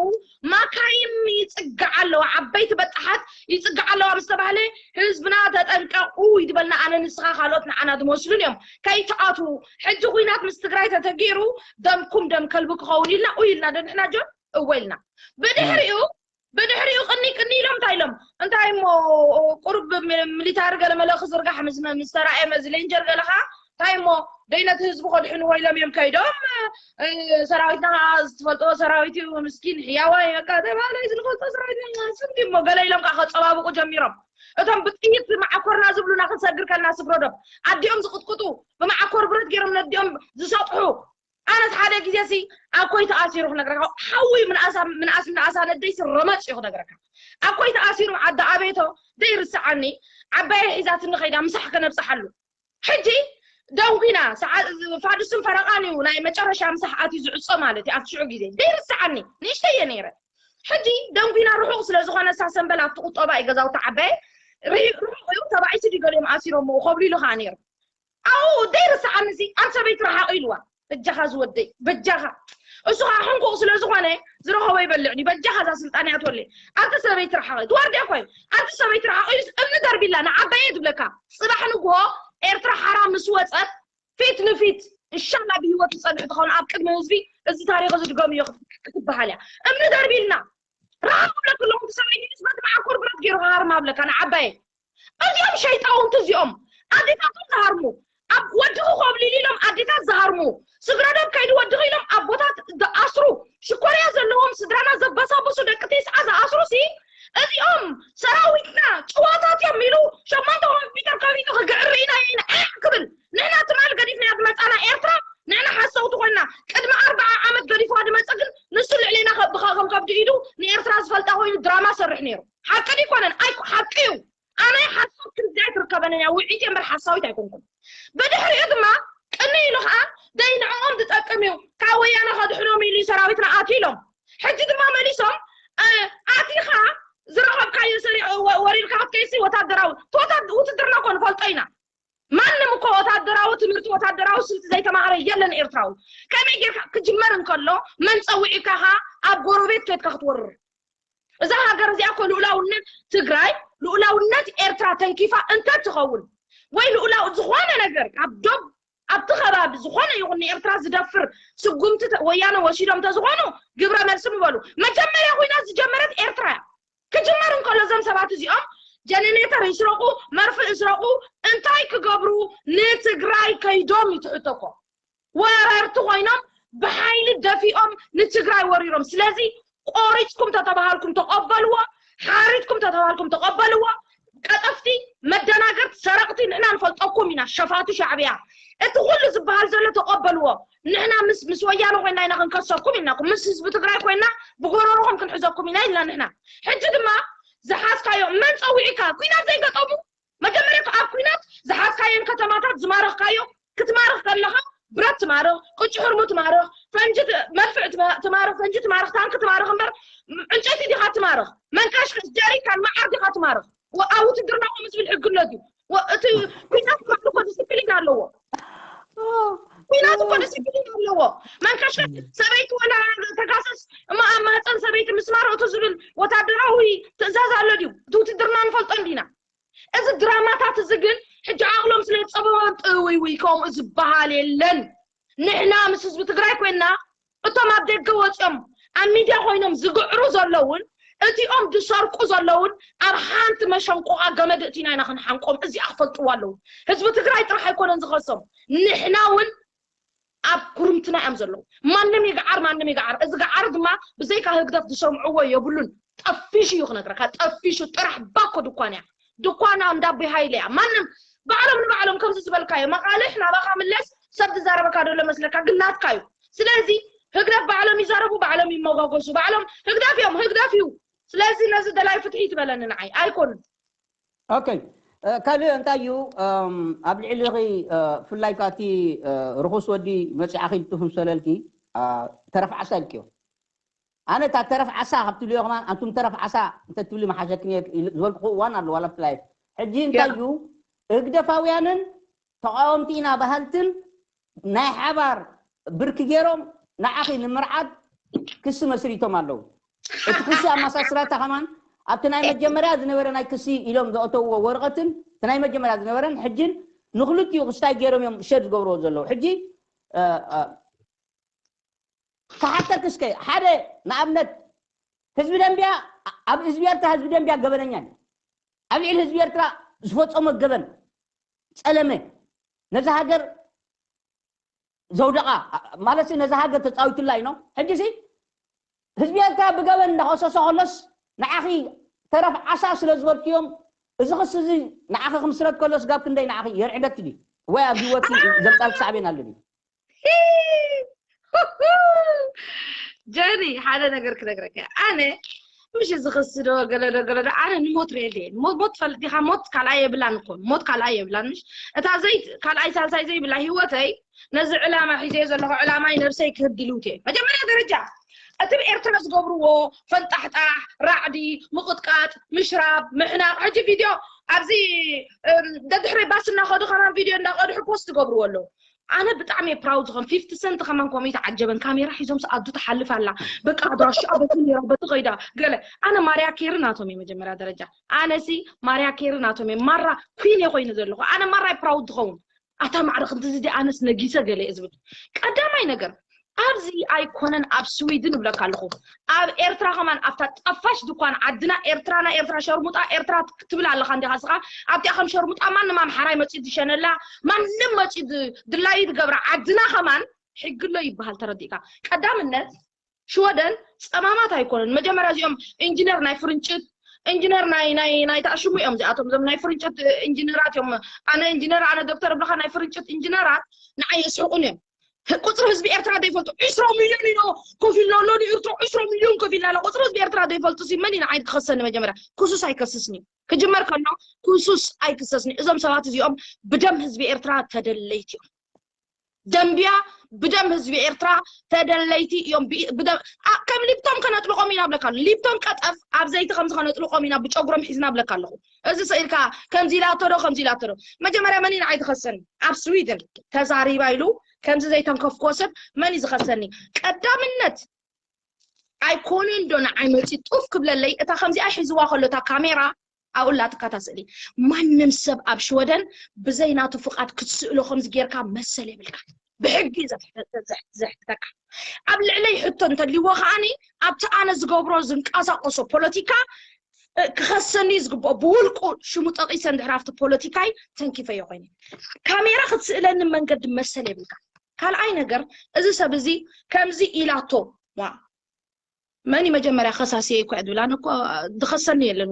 ማካይን ይፅጋዓ ኣለዋ ዓበይቲ በጣሓት ይፅጋዓ ኣለዋ ምስ ተባህለ ህዝብና ተጠንቀቁ ይድበልና ኣነ ንስኻ ካልኦት ንዓና ዝመስሉን እዮም ከይትኣትዉ ሕጂ ኩናት ምስ ትግራይ ተተጊሩ ደምኩም ደም ከልቢ ክኸውን ኢልና ኡይ ኢልና ዶ ንሕና ጆን እወ ኢልና ብድሕሪኡ ብድሕሪኡ ቅኒ ቅኒ ኢሎም እንታይ ኢሎም እንታይ እሞ ቁሩብ ሚሊታሪ ገለ መለ ክዝርጋሕ ምስ ምስ ተራእየ መዚ ሌንጀር ገለ ከዓ እንታይ እሞ ደይ ነቲ ህዝቢ ከድሕንዎ ኢሎም እዮም ከይዶም ሰራዊትና ከዓ ዝትፈልጥዎ ሰራዊት እዩ ምስኪን ሕያዋይ በቃ ተባለ ዝንፈልጦ ሰራዊት ስንዲ እሞ ገለ ኢሎም ከዓ ከፀባብቁ ጀሚሮም እቶም ብጥይት ማዓኮርና ዝብሉና ክንሰግር ከልና ስግረዶም ኣዲኦም ዝቅጥቅጡ ብማዓኮር ብረት ገይሮም ነዲኦም ዝሰጥሑ ኣነስ ሓደ ግዜ ሲ ኣኮይ ተኣሲሩ ክነግረካ ሓዊ ምንኣሳ ምንኣስ ምንኣሳ ነደይ ሲ ረመጽ እዩ ክነግረካ ኣኮይ ተኣሲሩ ዓዲ ኣቤቶ ደይ ርስዓኒ ዓባየ ሒዛትኒ ከይዳ ምሳሕ ከነብጽሓሉ ሕጂ ደንጉና ፋዱስን ፈረቃን እዩ ናይ መጨረሻ ምሳሕ ኣትዩ ዝዕጾ ማለት እዩ ኣብ ሽዑ ግዜ ደይ ርስዓኒ ንእሽተየ ነይረ ሕጂ ደንጉና ርሑቅ ስለ ዝኾነ ሳሰንበል ኣብቲ ቁጠባ እዩ ገዛውቲ ዓባየ ርሑቅ እዩ ተባዒሱ ድገሊኦም ኣሲሮሞ ከብሉ ኢሉ ከዓ ነይሩ ኣው ደይ ርስዓኒ ሲ ኣንተ ሰበይቲ ረሓቕ ኢልዋ በጃኻ ዝወደይ በጃኻ እሱ ከዓ ሕንቁቕ ስለ ዝኾነ ዝረኸቦ ይበልዕ ድዩ በጃኻ እዛ ስልጣን እያ ትወለ ኣንተ ሰበይቲ ረሓቕ ትዋርድያ ኮይ ኣንተ ሰበይቲ ረሓቕ ኢሉስ እምኒ ደርቢላ ንዓባየ ትብለካ ፅባሕ ንግሆ ኤርትራ ሓራ ምስ ወፀት ፊት ንፊት እንሻላ ብሂወት ዝፀንሕ ትኸውን ኣብ ቅድሚ ህዝቢ እዚ ታሪክ እዚ ድገምዮ ክትበሃል እያ እምኒ ደርቢልና ረሃብ ብለክ ኣለኹም ሰበይቲ ምስ በቲ መዓኮር ብረት ገይሩ ክሃርማ ብለካ ንዓባየ እዚኦም ሸይጣውንቲ እዚኦም ኣዴታቶም ዝሃርሙ ኣብ ወድኺ ኮብሊሉ ኢሎም ኣዴታት ዝሃርሙ ስግረዶብ ከይዲ ወድኺ ኢሎም ኣቦታት ዝኣስሩ ሽኮርያ ዘለዎም ስድራና ዘበሳብሱ ደቂ ተስዓ ዝኣስሩ ሲ እዚኦም ሰራዊትና ጭዋታት እዮም ኢሉ ሸሞንተ ኮምፒተር ከፊቱ ክግዕር ርኢና ኢና ክብል ንሕና ትማል ገዲፍና ዝመፃና ኤርትራ ንሕና ሓሰውቲ ኮይና ቅድሚ ኣርባዓ ዓመት ገዲፍዋ ዝመፀ ግን ንሱ ልዕሌና ከብኻ ከም ከብዲ ኢዱ ንኤርትራ ዝፈልጣ ኮይኑ ድራማ ሰርሕ ነይሩ ሓቂ ድይኮነን ኣይ ሓቂ እዩ ኣነ ሓሳብ ክንዳይ ትርከበንን እያ ውዒት እምበር ሓሳዊት ኣይኮንኩን ብድሕሪኡ ድማ ቅኒ ኢሉ ከዓ ደይ ንዕኦም ዝጠቅም እዩ ካብ ወያነ ከድሕኖም ኢሉ ሰራዊትና ኣትዩ ኢሎም ሕጂ ድማ መሊሶም ኣቲኻ ዝረኸብካዮ ሰሪዕ ወሪድካ ክትከይሲ ወታደራዊ ውትድርና እኮ ንፈልጦ ኢና ማንም እኮ ወታደራዊ ትምህርቲ ወታደራዊ ስልቲ ዘይተማሃረ የለን ኤርትራዊ ከመይ ጌርካ ክጅመር እንከሎ መን ፀዊዕካኻ ኣብ ጎረቤት ከድካ ክትወርር እዛ ሃገር እዚኣ እኮ ልኡላውነት ትግራይ ልኡላውነት ኤርትራ ተንኪፋ እንተ ትኸውን ወይ ልኡላው ዝኾነ ነገር ኣብ ዶብ ኣብቲ ከባቢ ዝኾነ ይኹን ንኤርትራ ዝደፍር ስጉምቲ ወያነ ወሲዶም ተዝኾኑ ግብረ መልሲ ምበሉ መጀመርያ ኮይና ዝጀመረት ኤርትራ እያ ክጅመር እንከሎ እዞም ሰባት እዚኦም ጀነሬተር ይስረቁ መርፍእ ይስረቁ እንታይ ክገብሩ ንትግራይ ከይዶም ይትሕተኮ ወረርቲ ኮይኖም ብሓይሊ ደፊኦም ንትግራይ ወሪሮም ስለዚ ቆሪፅኩም ተተባሃልኩም ተቀበልዎ ሓሪድኩም ተተባሃልኩም ተቀበልዎ ቀጠፍቲ መደናገርት ሰረቅቲ ንሕና ንፈልጠኩም ኢና ሸፋቱ ሻዕብያ እቲ ኩሉ ዝበሃል ዘሎ ተቀበልዎ ንሕና ምስ ምስ ወያነ ኮይና ኢና ክንከሰኩም ኢልናኩም ምስ ህዝቢ ትግራይ ኮይና ብጎረሮኹም ክንሕዘኩም ኢና ኢልና ንሕና። ሕጂ ድማ ዝሓዝካዮ መን ጸዊዕካ? ኲናት ዘይገጠሙ መጀመርያ ኣብ ኲናት ዝሓዝካየን ከተማታት ዝማረኽካዮ ክትማርኽ ከለኻ ብረት ትማርኽ፣ ቅጭ ሕርሙ ትማርኽ፣ ፈንጂ ት- መድፍዕ ትማ- ትማርኽ፣ ፈንጂ ትማርኽ፣ ታንክ ትማርኽ እምበር ም- ዕንጨይቲ ዲኻ ትማርኽ? መንካሽከሽ ጀሪካን መዓር ዲኻ ትማርኽ? ወ- ኣብ ውትድርና ከምኡ ዝብል ሕጊ ኣሎ ድዩ? ወ- እቲ ኲናት ባዕሉ እኮ ዲስፕሊን ኣለዎ። ኲናት እኮ ዲስፕሊን ኣለዎ። መንካሽከሽ ሰበይቲ ወላ ተጋሰስ እማ ኣብ ማህፀን ሰበይቲ ምስማር እቱ ዝብል ወታደራዊ ትእዛዝ ኣሎ ድዩ? እቲ ውትድርና ንፈልጦ እንዲና። እዚ ድራማታት እዚ ግን ሕጂ ዓቕሎም ስለ ዝፀበቦም ጥውይ ውይ ከምኡ ዝበሃል የለን። ንሕና ምስ ህዝቢ ትግራይ ኮይንና እቶም ኣብ ደገ ወፂኦም ኣብ ሚድያ ኮይኖም ዝግዕሩ ዘለውን እቲኦም ዝሰርቁ ዘለውን ኣብ ሓንቲ መሸንቆቓ ገመድ እቲና ኢና ክንሓንቆም። እዚኣ ክፈልጥዋ ኣለዉ። ህዝቢ ትግራይ ጥራሕ ኣይኮነን ዝኸሶም፣ ንሕና እውን ኣብ ኩርምትና እዮም ዘለዉ። ማንም ይግዓር ማንም ይግዓር። እዚ ግዓር ድማ ብዘይካ ህግደፍ ዝሰምዕዎ የብሉን። ጠፊሹ እዩ ክነግረካ፣ ጠፊሹ። ጥራሕ ባኮ ድኳን እያ፣ ድኳና እንዳ ኣቦይ ሃይለ እያ። ማንም ባዕሎም ንባዕሎም ከምዚ ዝበልካዮ መቓልሕ ናባኻ ምለስ ሰብ ዝዛረበካ ደሎ መስለካ ግን ናትካ እዩ። ስለዚ ህግደፍ ባዕሎም ይዛረቡ፣ ባዕሎም ይመጓገሱ፣ ባዕሎም ህግደፍ እዮም፣ ህግደፍ እዩ። ስለዚ ነዚ ደላይ ፍትሒ ትበለኒ ንዓይ ኣይኮኑን። ኦኬ፣ ካልእ እንታይ እዩ? ኣብ ልዕሊ ብፍላይ ካቲ ርኹስ ወዲ መፅዓኺ ትፍምሰለልኪ ተረፍ ዓሳ ኢልክዮ። ኣነ እታ ተረፍ ዓሳ ካብ ትብልዮ ከማን ኣንቱም ተረፍ ዓሳ እንተትብሊ መሓሸክን እየ ዝበልኩ እዋን ኣሎ ዋላ ብትላይ። ሕጂ እንታይ እዩ ህግደፋውያንን ተቃወምቲ ኢና በሃልትን ናይ ሓባር ብርኪ ገይሮም ንዓኺ ንምርዓድ ክሲ መስሪቶም ኣለዉ። እቲ ክሲ ኣመሳስላታ ከማን ኣብቲ ናይ መጀመርያ ዝነበረ ናይ ክሲ ኢሎም ዘእተውዎ ወረቐትን እቲ ናይ መጀመርያ ዝነበረን ሕጅን ንክልቲኡ ክስታይ ገይሮም እዮም ሸድ ዝገብርዎ ዘለዉ። ሕጂ ክሓተክ እስከ ሓደ ንኣብነት ህዝቢ ደንቢያ ኣብ ህዝቢ ኤርትራ ህዝቢ ደንቢያ ገበነኛ እዩ። ኣብ ልዕሊ ህዝቢ ኤርትራ ዝፈጸሞ ገበን ጸለመ ነዛ ሃገር ዘውደቓ ማለት ነዛ ሃገር ተጻዊቱላ ኢኖ ሕጂ ሲ ህዝቢ ኤርትራ ብገበን እንዳኸሰሶ ከሎስ ንዓኺ ተረፍ ዓሳ ስለ ዝበልክዮም እዚ ክሲ እዚ ንዓኺ ክምስረት ከሎስ ጋብ ክንደይ ንዓኺ የርዕደኪ ድዩ ወይ ኣብ ህይወትኪ ዘምጻልኪ ሳዕቤን ኣሎ ድዩ? ጀኒ ሓደ ነገር ክነግረካ ኣነ ምሽ እዚ ክስዶ ገለዶ ገለዶ ኣነ ንሞት ርእየ ሞት ፈልጥ ዲኻ ሞት ካልኣይ የብላን እኮ ሞት ካልኣይ የብላን ምሽ እታ ዘይ ካልኣይ ሳልሳይ ዘይብላ ህይወተይ ነዚ ዕላማ ሒዘ ዘለኹ ዕላማይ ነብሰይ ክህብ ድልውት እየ መጀመርያ ደረጃ እቲ ብኤርትራ ዝገብርዎ ፈንጣሕጣሕ ራዕዲ ምቕጥቃጥ ምሽራብ ምሕናቕ ሕጂ ቪድዮ ኣብዚ ደድሕረይ ባስ እናኸዱ ከማን ቪድዮ እንዳቐድሑ ፖስት ትገብርዎ ኣለዉ ኣነ ብጣዕሚ እየ ፕራውድ ዝኾን ፊፍቲ ሰንት ከማን ኮሚት ዓጀበን ካሜራ ሒዞም ሰኣዱ ትሓልፍ ኣላ በቃ ኣድራሽኣ በቲ ነራ በቲ ኸይዳ ገለ ኣነ ማርያ ኬሪ ናቶም እየ መጀመርያ ደረጃ ኣነሲ ማርያ ኬሪ ናቶም እየ ማራ ኩን እየ ኮይኑ ዘለኹ ኣነ ማራ እየ ፕራውድ ዝኸውን ኣታ ማዕረ ክንድዚ ዲ ኣነስ ነጊሰ ገለ እየ ዝብል ቀዳማይ ነገር ኣብዚ ኣይኮነን ኣብ ስዊድን እብለካ ኣለኹ ኣብ ኤርትራ ከማን ኣብታ ጠፋሽ ድኳን ዓድና ኤርትራ ናይ ኤርትራ ሸርሙጣ ኤርትራ ትብል ኣለኻ እንዲኻ ስኻ ኣብቲኣ ከም ሸርሙጣ ማንም ኣምሓራይ መፂኡ ዝሸነላ ማንም መፂኡ ድላዩ ዝገብራ ዓድና ከማን ሕግሎ ይበሃል ተረዲእካ ቀዳምነት ሽወደን ፀማማት ኣይኮነን መጀመርያ እዚኦም ኢንጂነር ናይ ፍርንጭት ኢንጂነር ናይ ናይ ናይ ታሽሙ እዮም እዚኣቶም እዞም ናይ ፍርንጭት ኢንጂነራት እዮም ኣነ ኢንጂነር ኣነ ዶክተር ብለካ ናይ ፍርንጭት ኢንጂነራት ንዓይ የስሕቁን እዮም ቁፅሪ ህዝቢ ኤርትራ ዘይፈልጡ ዕስራ ሚልዮን ኢሎ ኮፍ ኢልና ኣሎ ንኤርትራ ዕስራ ሚልዮን ኮፍ ኢልና ኣሎ ቁፅሪ ህዝቢ ኤርትራ ዘይፈልጡ ሲ መን ኢና ዓይድ ክኸሰኒ መጀመርያ ክሱስ ኣይከስስን እዩ ክጅመር ከሎ ክሱስ ኣይክሰስን እዩ እዞም ሰባት እዚኦም ብደም ህዝቢ ኤርትራ ተደለይቲ እዮም ደንቢያ ብደም ህዝቢ ኤርትራ ተደለይቲ እዮም ከም ሊፕቶም ከነጥልቆም ኢና ብለካ ኣሎ ሊፕቶም ቀጠፍ ኣብ ዘይቲ ከምዚ ከነጥልቆም ኢና ብጨጉሮም ሒዝና ብለካ ኣለኹ እዚ ስኢልካ ከምዚ ኢላቶ ዶ ከምዚ ኢላቶ ዶ መጀመርያ መን ኢና ኣይትኸሰኒ ኣብ ስዊድን ተዛሪባ ኢሉ ከምዚ ዘይተንከፍኮ ሰብ መን እዩ ዝኸሰኒ ቀዳምነት ኣይኮነን ዶ ንዓይ መፂ ጡፍ ክብለለይ እታ ከምዚኣ ሒዝዋ ከሎ እታ ካሜራ ኣብኡ ላጥካታ ስእሊ ማንም ሰብ ኣብ ሽወደን ብዘይ ናቱ ፍቓድ ክትስእሎ ከምዚ ጌርካ መሰል የብልካ ብሕጊ ዘሕተካ ኣብ ልዕለይ ሕቶ እንተልዎ ከዓኒ ኣብቲ ኣነ ዝገብሮ ዝንቀሳቀሶ ፖለቲካ ክኸሰኒ ዝግብኦ ብውልቁ ሽሙ ጠቂሰ እንድሕር ኣብቲ ፖለቲካይ ተንኪፈዮ ኮይነ ካሜራ ክትስእለኒ መንገዲ መሰል የብልካ ካልኣይ ነገር እዚ ሰብ እዚ ከምዚ ኢላቶ ዋ መን መጀመርያ ከሳሲ እኮ ድብላ እኮ ድኸሰኒ የለን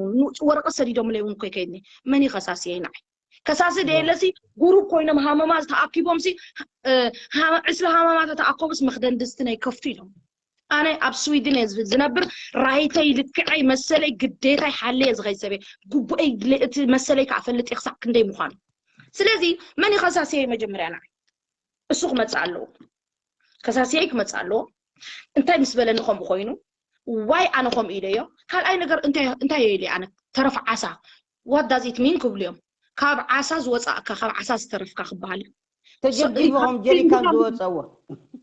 ወረቀት ሰዲዶምለይ እውን እኮ ይከይድኒ መን ከሳሲ ንዓይ ከሳሲ ደየለሲ ጉሩብ ኮይኖም ሃመማ ተኣኪቦም ሲ ዕስራ ሃመማ ተተኣከቡስ መክደን ድስቲ ናይ ከፍቱ ኢሎም ኣነ ኣብ ስዊድን እየ ዝብል ዝነብር። ራይተይ፣ ልክዐይ፣ መሰለይ፣ ግዴታይ ሓለየ ዝኸይድ ሰብ እየ። ግቡአይ፣ እቲ መሰለይ ከዓ ፈልጥ እየ ክሳዕ ክንደይ ምዃኑ። ስለዚ መን ይኸሳስየ? መጀመርያ ንዓይ እሱ ክመፅእ ኣለዎ። ከሳስየይ ክመፅእ ኣለዎ። እንታይ ምስ በለኒ ከምኡ ኮይኑ? ዋይ ኣነ ከምኡ ኢለዮ? ካልኣይ ነገር እንታይ እንታይ ኢለ ኣነ? ተረፍ ዓሳ። What does it mean ክብሉ እዮም። ካብ ዓሳ ዝወፃእካ፣ ካብ ዓሳ ዝተረፍካ ክበሃል እዩ። ተጀጊቦም ጀሪካን ዝወፀዎ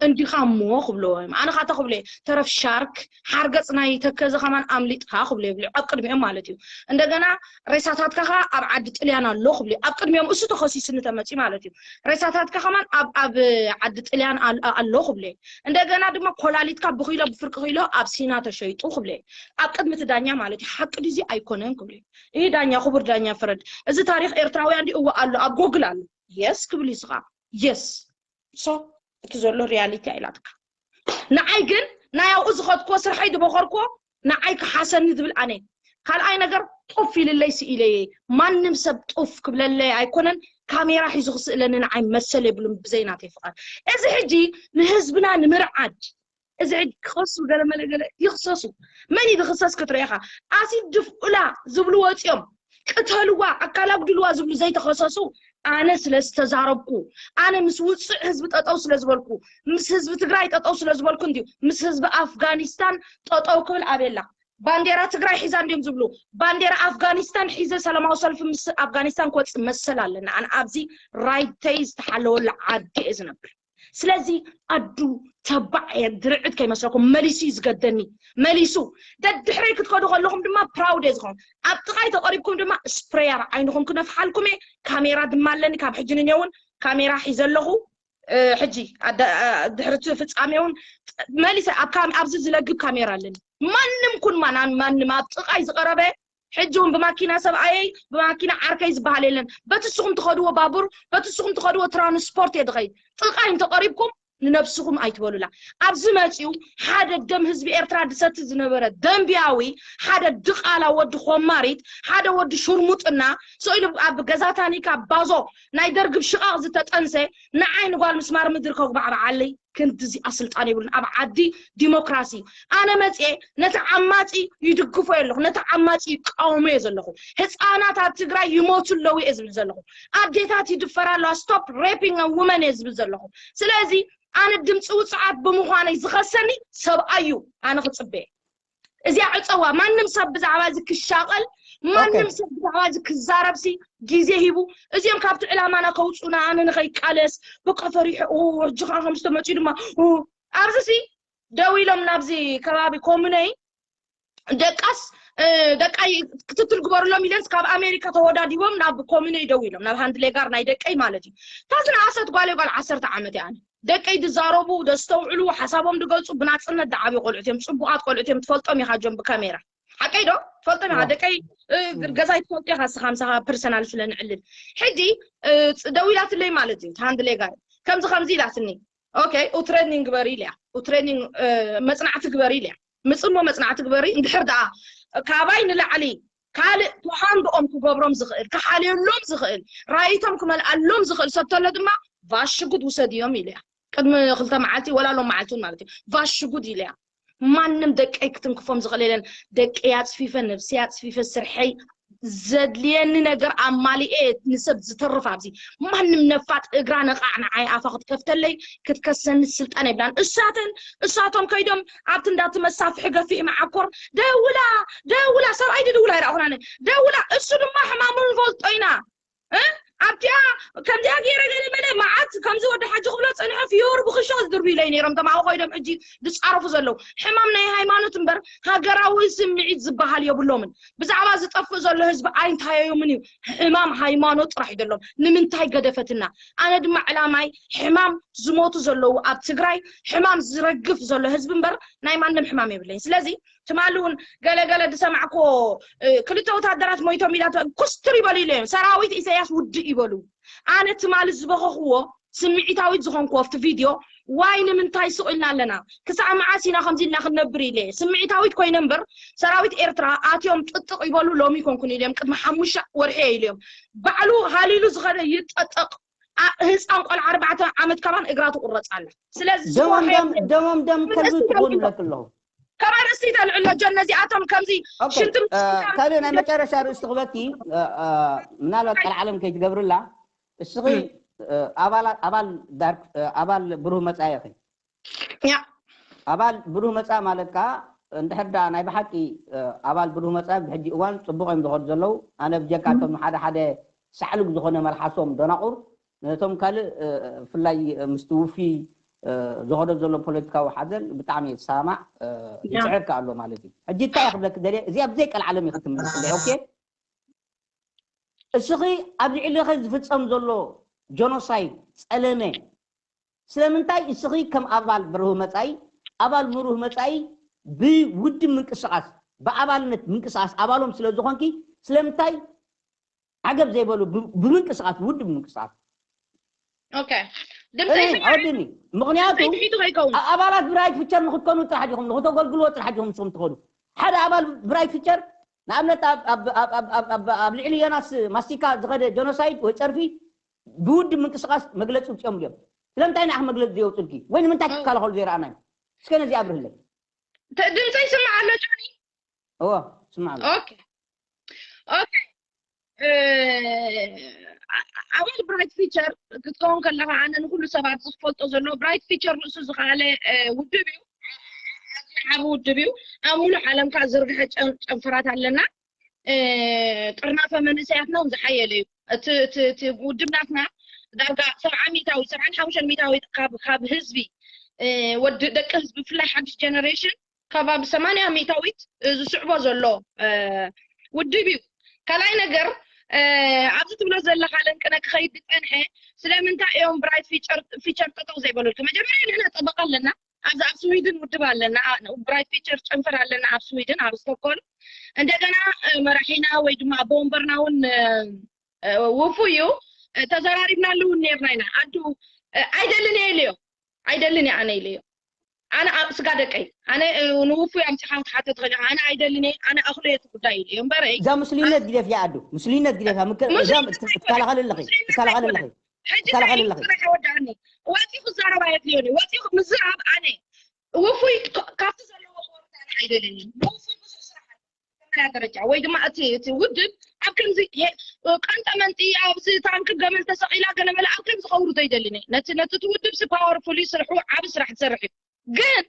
እንዲኻ እሞ ክብልዎ እዮም። ኣነ ካታ ክብሉ እየ፣ ተረፍ ሻርክ፣ ሓርገፅ ናይ ተከዘ ከማን ኣምሊጥካ ክብሉ ይብሉ ኣብ ቅድሚኦም ማለት እዩ። እንደገና ሬሳታትካ ከዓ ኣብ ዓዲ ጥልያን ኣሎ ክብሉ እዩ። ኣብ ቅድሚኦም እሱ ተኸሲሱ እንተመፂ ማለት እዩ። ሬሳታትካ ከማን ኣብ ኣብ ዓዲ ጥልያን ኣል- ኣሎ ክብሉ እየ። እንደገና ድማ ኮላሊትካ ብኪሎ ብፍርቂ ኪሎ ኣብ ሲና ተሸይጡ ክብሉ እየ። ኣብ ቅድሚ እቲ ዳኛ ማለት እዩ። ሓቂ ድዚ ኣይኮነን ክብሉ እየ። ይህ ዳኛ፣ ክቡር ዳኛ ፍረድ፣ እዚ ታሪክ ኤርትራውያን ድዩ? እወ ኣሎ፣ ኣብ ጎግል ኣሎ። የስ ክብል እዩ ስኻ የስ ሶ እቲ ዘሎ ሪያሊቲ ኣይላትካ። ንዓይ ግን ናይ ኣብኡ ዝኸድክዎ ስርሐይ ዝበኸርክዎ ንዓይ ክሓሰኒ ዝብል ኣነ። ካልኣይ ነገር ጡፍ ኢልለይ ስኢለየ። ማንም ሰብ ጡፍ ክብለለይ ኣይኮነን። ካሜራ ሒዙ ክስእለኒ ንዓይ መሰል የብሉን ብዘይ ናተይ ፍቓድ። እዚ ሕጂ ንህዝብና ንምርዓድ እዚ ሕጂ ክኸሱ ገለ መለ ገለ ይኽሰሱ። መን እዩ ዝኽሰስ ክትሪኢኻ? ኣሲድ ድፍኡላ ዝብሉ ወፂኦም ቅተልዋ፣ ኣካል ኣጉድልዋ ዝብሉ ዘይተኸሰሱ ኣነ ስለ ዝተዛረብኩ፣ ኣነ ምስ ውፅዕ ህዝቢ ጠጠው ስለ ዝበልኩ፣ ምስ ህዝቢ ትግራይ ጠጠው ስለ ዝበልኩ እንድዩ፣ ምስ ህዝቢ ኣፍጋኒስታን ጠጠው ክብል ኣቤላ። ባንዴራ ትግራይ ሒዛ እንድዮም ዝብሉ፣ ባንዴራ ኣፍጋኒስታን ሒዘ ሰላማዊ ሰልፊ ምስ ኣፍጋኒስታን ክወፅእ መሰል ኣለና። ኣነ ኣብዚ ራይተይ ዝተሓለወሉ ዓዲ እየ ዝነብር። ስለዚ ኣዱ ተባዕ እየ፣ ድርዕት ከይመስለኩም። መሊሱ እዩ ዝገደኒ፣ መሊሱ። ደድሕረይ ክትከዱ ከለኹም ድማ ፕራውድ እየ ዝኸውን። ኣብ ጥቓይ ተቐሪብኩም ድማ ስፕሬይ ኣብ ዓይንኹም ክነፍሓልኩም እየ። ካሜራ ድማ ኣለኒ፣ ካብ ሕጂ ንኔውን ካሜራ ሒዘ ኣለኹ። እ፣ ሕጂ ኣደ- እ፣ ድሕሪ እቲ ፍጻሜ እውን መሊሰ ኣብ ካም- ኣብዚ ዝለግብ ካሜራ ኣለኒ። ማንም ኩን ማን ማንም ኣብ ጥቓይ ዝቐረበ ሕጂ እውን ብማኪና ሰብኣየይ ብማኪና ዓርከይ ዝበሃል የለን። በቲ ንስኹም ትኸድዎ ባቡር፣ በቲ ንስኹም ትኸድዎ ትራንስፖርት እየ ዝኸይድ። ጥቓይ እንተቐሪብኩም ንነብስኹም ኣይትበሉላ። ኣብዚ መፂኡ ሓደ ደም ህዝቢ ኤርትራ ድሰቲ ዝነበረ ደንቢያዊ፣ ሓደ ድቓላ ወዲ ኮማሪት፣ ሓደ ወዲ ሹርሙጥና ስኢሉ ኣብ ገዛ ታኒካ ባዞ ናይ ደርግብ ሽቓቕ ዝተጠንሰ ንዓይ ንጓል ምስማር ምድሪ ከጉባዕብዓለይ ክንድዚኣ ስልጣን የብሉን። ኣብ ዓዲ ዲሞክራሲ ኣነ መፅየ ነቲ ዓማፂ ይድግፎ የለኹ፣ ነቲ ዓማፂ ይቃወሞ እየ ዘለኹ። ህፃናት ኣብ ትግራይ ይሞቱ ኣለዉ እየ ዝብል ዘለኹ። ኣዴታት ይድፈራ ኣለዋ። Stop raping a woman እየ ዝብል ዘለኹ። ስለዚ ኣነ ድምፂ ውፅዓት ብምዃነይ ዝኸሰኒ ሰብኣይ እዩ ኣነ ክፅበየ። እዚኣ ዕፀዋ። ማንም ሰብ ብዛዕባ እዚ ክሻቐል፣ ማንም ሰብ ብዛዕባ እዚ ክዛረብሲ ግዜ ሂቡ። እዚኦም ካብቲ ዕላማና ከውፁና ኣነ ንኸይቃለስ በቃ ፈሪሐ። ኦ ሕጂ ከዓ ከም ዝተመፅኡ ድማ ኦ፣ ኣብዚ ሲ ደው ኢሎም ናብዚ ከባቢ ኮሙነይ ደቃስ እ፣ ደቃይ ክትትል ግበሩሎም ኢለንስ ካብ ኣሜሪካ ተወዳዲቦም ናብ ኮሙነይ ደው ኢሎም ናብ ሃንድሌጋር ናይ ደቀይ ማለት እዩ። እታ ዝነኣሰት ጓል ጓል ዓሰርተ ዓመት እያ። ኣነ ደቀይ ድዛረቡ ደስተውዕሉ ሓሳቦም ድገልፁ ብናፅነት ድዓብዩ ቆልዑት እዮም። ፅቡቃት ቆልዑት እዮም። ትፈልጦም ኢኻ ጆም ብካሜራ ሓቀይ ዶ ትፈልጦም ኢኻ። ደቀይ እ፣ ገዛይ ትፈልጦ ኢኻ እስኻ ምሳኻ ፐርሰናል ስለ ንዕልል። ሕጂ እ፣ ፅ- ደው ኢላትለይ ማለት እዩ። እቲ ሃንድሌጋር ከምዚ ከምዚ ኢላትኒ። ኦኬ ኡትሬኒንግ ግበሪ ኢለያ። ኡትሬኒንግ እ፣ መፅናዕቲ ግበሪ ኢለያ። ምፅሞ መፅናዕቲ ግበሪ። እንድሕር ደኣ ካባይ ንላዕሊ ካልእ ተሃንድኦም ክገብሮም ዝኽእል፣ ክሓልየሎም ዝኽእል፣ ራይቶም ክመልኣሎም ዝኽእል ሰብ ተሎ ድማ ቫሽጉድ ውሰድዮም ኢለያ። ቅድሚ ክልተ መዓልቲ ወላ ሎም መዓልቲ እውን ማለት እዩ። ቫሽጉድ ኢለያ። ማንም ደቀይ ክትንክፎም ዝኽእል የለን። ደቀይ ኣፅፊፈ፣ ነብሰይ ኣፅፊፈ፣ ስርሐይ ዘድልየኒ ነገር ኣማሊኤ ንሰብ ዝተርፍ ኣብዚ ማንም ነፋጥ እግራ ነቓዕ ንዓይ ኣፋ ክትከፍተለይ ክትከሰኒ ስልጣን የብላን። እሳተን እሳቶም ከይዶም ኣብቲ እንዳቲ መሳፍሒ ገፊሕ መዓኮር ደውላ ደውላ ሰብኣይ ድድውላ ይረኣኹን ኣነ ደውላ እሱ ድማ ሕማሙ ንፈልጦ ኢና እ ኣብቲኣ ከምዚኣ ገይረ ገለ መለ መዓት ከምዚ ወዲ ሓጂ ክብሎ ፀኒሖ ፍዮሩ ብክሻ ዝድርብዩለይ ነይሮም ተማኡ ኮይዶም ሕጂ ዝፃረፉ ዘለዉ ሕማም ናይ ሃይማኖት እምበር ሃገራዊ ስምዒት ዝበሃል የብሎምን። ብዛዕባ ዝጠፍእ ዘሎ ህዝቢ ኣይንታየዮምን እዩ። ሕማም ሃይማኖት ጥራሕ እዩ ዘሎም። ንምንታይ ገደፈትና? ኣነ ድማ ዕላማይ ሕማም ዝሞቱ ዘለዉ ኣብ ትግራይ ሕማም ዝረግፍ ዘሎ ህዝቢ እምበር ናይ ማንም ሕማም የብለይን። ስለዚ ትማሊ እውን ገለገለ ዝሰማዕኮ ክልተ ወታደራት ሞይቶም ኢላ ኩስትር ይበሉ ኢለ እዮም። ሰራዊት ኢሳያስ ውድእ ይበሉ። ኣነ ትማሊ ዝበኸኽዎ ስምዒታዊት ዝኾንኩ ኣብቲ ቪድዮ ዋይ ንምንታይ ስቕ ኢልና ኣለና ክሳዕ መዓስ ኢና ከምዚ ኢልና ክንነብር ኢለ ስምዒታዊት ኮይነ እምበር ሰራዊት ኤርትራ ኣትዮም ጥጥቕ ይበሉ ሎሚ ይኮንኩን ኢለ እዮም ቅድሚ ሓሙሽተ ወርሒ ኢለ እዮም ባዕሉ ሃሊሉ ዝኸደ ይጠጠቕ ህፃን ቆልዓ ኣርባዕተ ዓመት ከማን እግራ ትቁረፅ ኣላ። ስለዚ ደሞም ደም ከልቢ ትኾኑ ብለክ ኣለኹ። ከማን እስቲ ተልዕሎ ጆን ነዚኣቶም ከምዚ ሽንትም ካልእ ናይ መጨረሻ ርእስቲ ክበኪ ምናልባት ቃል ዓለም ከይትገብርላ እስኺ ኣባል ዳርክ ኣባል ብሩህ መጻኢ ኢኺ። ኣባል ብሩህ መጻኢ ማለት ከኣ እንድሕር ደኣ ናይ ብሓቂ ኣባል ብሩህ መጻኢ ብሕጂ እዋን ጽቡቕ እዮም ዝኸዱ ዘለዉ። ኣነ ብጀካ እቶም ሓደ ሓደ ሳዕሉግ ዝኾነ መልሓሶም ደናቑር ነቶም ካልእ ብፍላይ ምስቲ ውፊ ዝኸዶ ዘሎ ፖለቲካዊ ሓዘን ብጣዕሚ እየ ዝሰማማዕ። ይጽዕር ከኣ ኣሎ ማለት እዩ። ሕጂ እንታይ እየ ክብለኪ ደልየ እዚኣ ብዘይ ቀልዓለም እየ ክትምልስለይ። ኦኬ እስኺ ኣብ ልዕሊኺ ዝፍጸም ዘሎ ጆኖሳይድ ጸለመ ስለምንታይ እስኺ ከም ኣባል ብሩህ መጻኢ ኣባል ብሩህ መጻኢ ብውድብ ምንቅስቃስ ብኣባልነት ምንቅስቃስ ኣባሎም ስለ ዝኾንኪ ስለምንታይ ዓገብ ዘይበሉ ብምንቅስቃስ ብውድብ ምንቅስቃስ ድምፀይ ኣወድኒ ምክንያቱ ኣባላት ብራይት ፊቸር ንክትኮኑ ጥራሕ ዲኹም ንክተገልግልዎ ጥራሕ ዲኹም ንስኹም ትኸዱ ሓደ ኣባል ብራይት ፊቸር ንኣብነት ኣብ ልዕሊ ዮናስ ማስቲካ ዝኸደ ጀኖሳይድ ወይ ፀርፊ ብውድብ ምንቅስቃስ መግለፂ ውፅኦም ድዮም ስለምንታይ ንኣኽ መግለፂ ዘየውፅልኪ ወይ ንምንታይ ክትከላኸሉ ዘይረኣናዩ እስከ ነዚ ኣብርህለይ ድምፀይ ይስማዕ ኣሎ ጆኒ እዎ ስማዕ ኣሎ ኦኬ ኦኬ ኣባል ብራይት ፊቸር ክትከውን ከለካ ኣነ ንኩሉ ሰባት ዝፈልጦ ዘሎ ብራይት ፊቸር ንሱ ዝካኣለ ውድብ እዩ ዓብ ውድብ እዩ ኣብ ሙሉእ ዓለም ከዓ ዝርግሐ ጨንፈራት ኣለና ጥርናፈ መንእሰያትና ዝሓየለ እዩ እቲ ውድብ ናትና ዳርጋ ሰብዓ ሚታዊት ሰብዓን ሓሙሽተን ሚታዊት ካብ ህዝቢ ወዲ ደቂ ህዝቢ ብፍላይ ሓድሽ ጀነሬሽን ከባቢ ሰማንያ ሚታዊት ዝስዕቦ ዘሎ ውድብ እዩ ካልኣይ ነገር ኣብዚ ትብሎ ዘለካ ለንቅነ ክኸይድ ዝፀንሐ ስለምንታይ እዮም ብራይት ፊቸር ጠጠው ዘይበሉልካ መጀመርያ ንሕና ጠበቃ ኣለና ኣብዚ ኣብ ስዊድን ውድብ ኣለና ብራይት ፊቸር ጨንፈር ኣለና ኣብ ስዊድን ኣብ ስቶኮልም እንደገና መራሒና ወይ ድማ ኣቦ ወንበርና እውን ውፉ እዩ ተዘራሪብናሉ እውን ነርና ኢና ኣዱ ኣይደልን እየ ኢለዮ ኣይደልን እየ ኣነ ኢለዮ ኣነ ኣብ ስጋ ደቀይ ኣነ ንውፉ ኣምፅኻ ክትሓተ ትኽእል ኣነ ኣይደልን እየ ኣነ ኣኽሎ እየ ጉዳይ ኢለዮ እምበረይ እዛ ምስሉይነት ግደፍ እያ ኣዱ ምስሉይነት ግደፍ እያ ትከላኸል ኣለኺ ትከላኸል ኣለኺ ሕጂ ትከላኸል ኣለኺ ወዳኒ ወፂኹ ክዛረብ ኣየድልዮኒ ወፂኹ ምዝራብ ኣነ ውፉይ ካብቲ ዘለዎ ክወርድ ኣነ ኣይደልን እዩ ውፉይ ብዙሕ ስራሕ መጀመርያ ደረጃ ወይ ድማ እቲ እቲ ውድብ ኣብ ከምዚ ቀንጠ መንጢ ኣብዚ ታንክ ገመል ተሰቂላ ገለመለ ኣብ ከምዚ ከውርዶ ይደልን ነቲ ነቲ እቲ ውድብ ሲ ፓወርፉል ስርሑ ዓብ ስራሕ ትሰርሕ እዩ ግን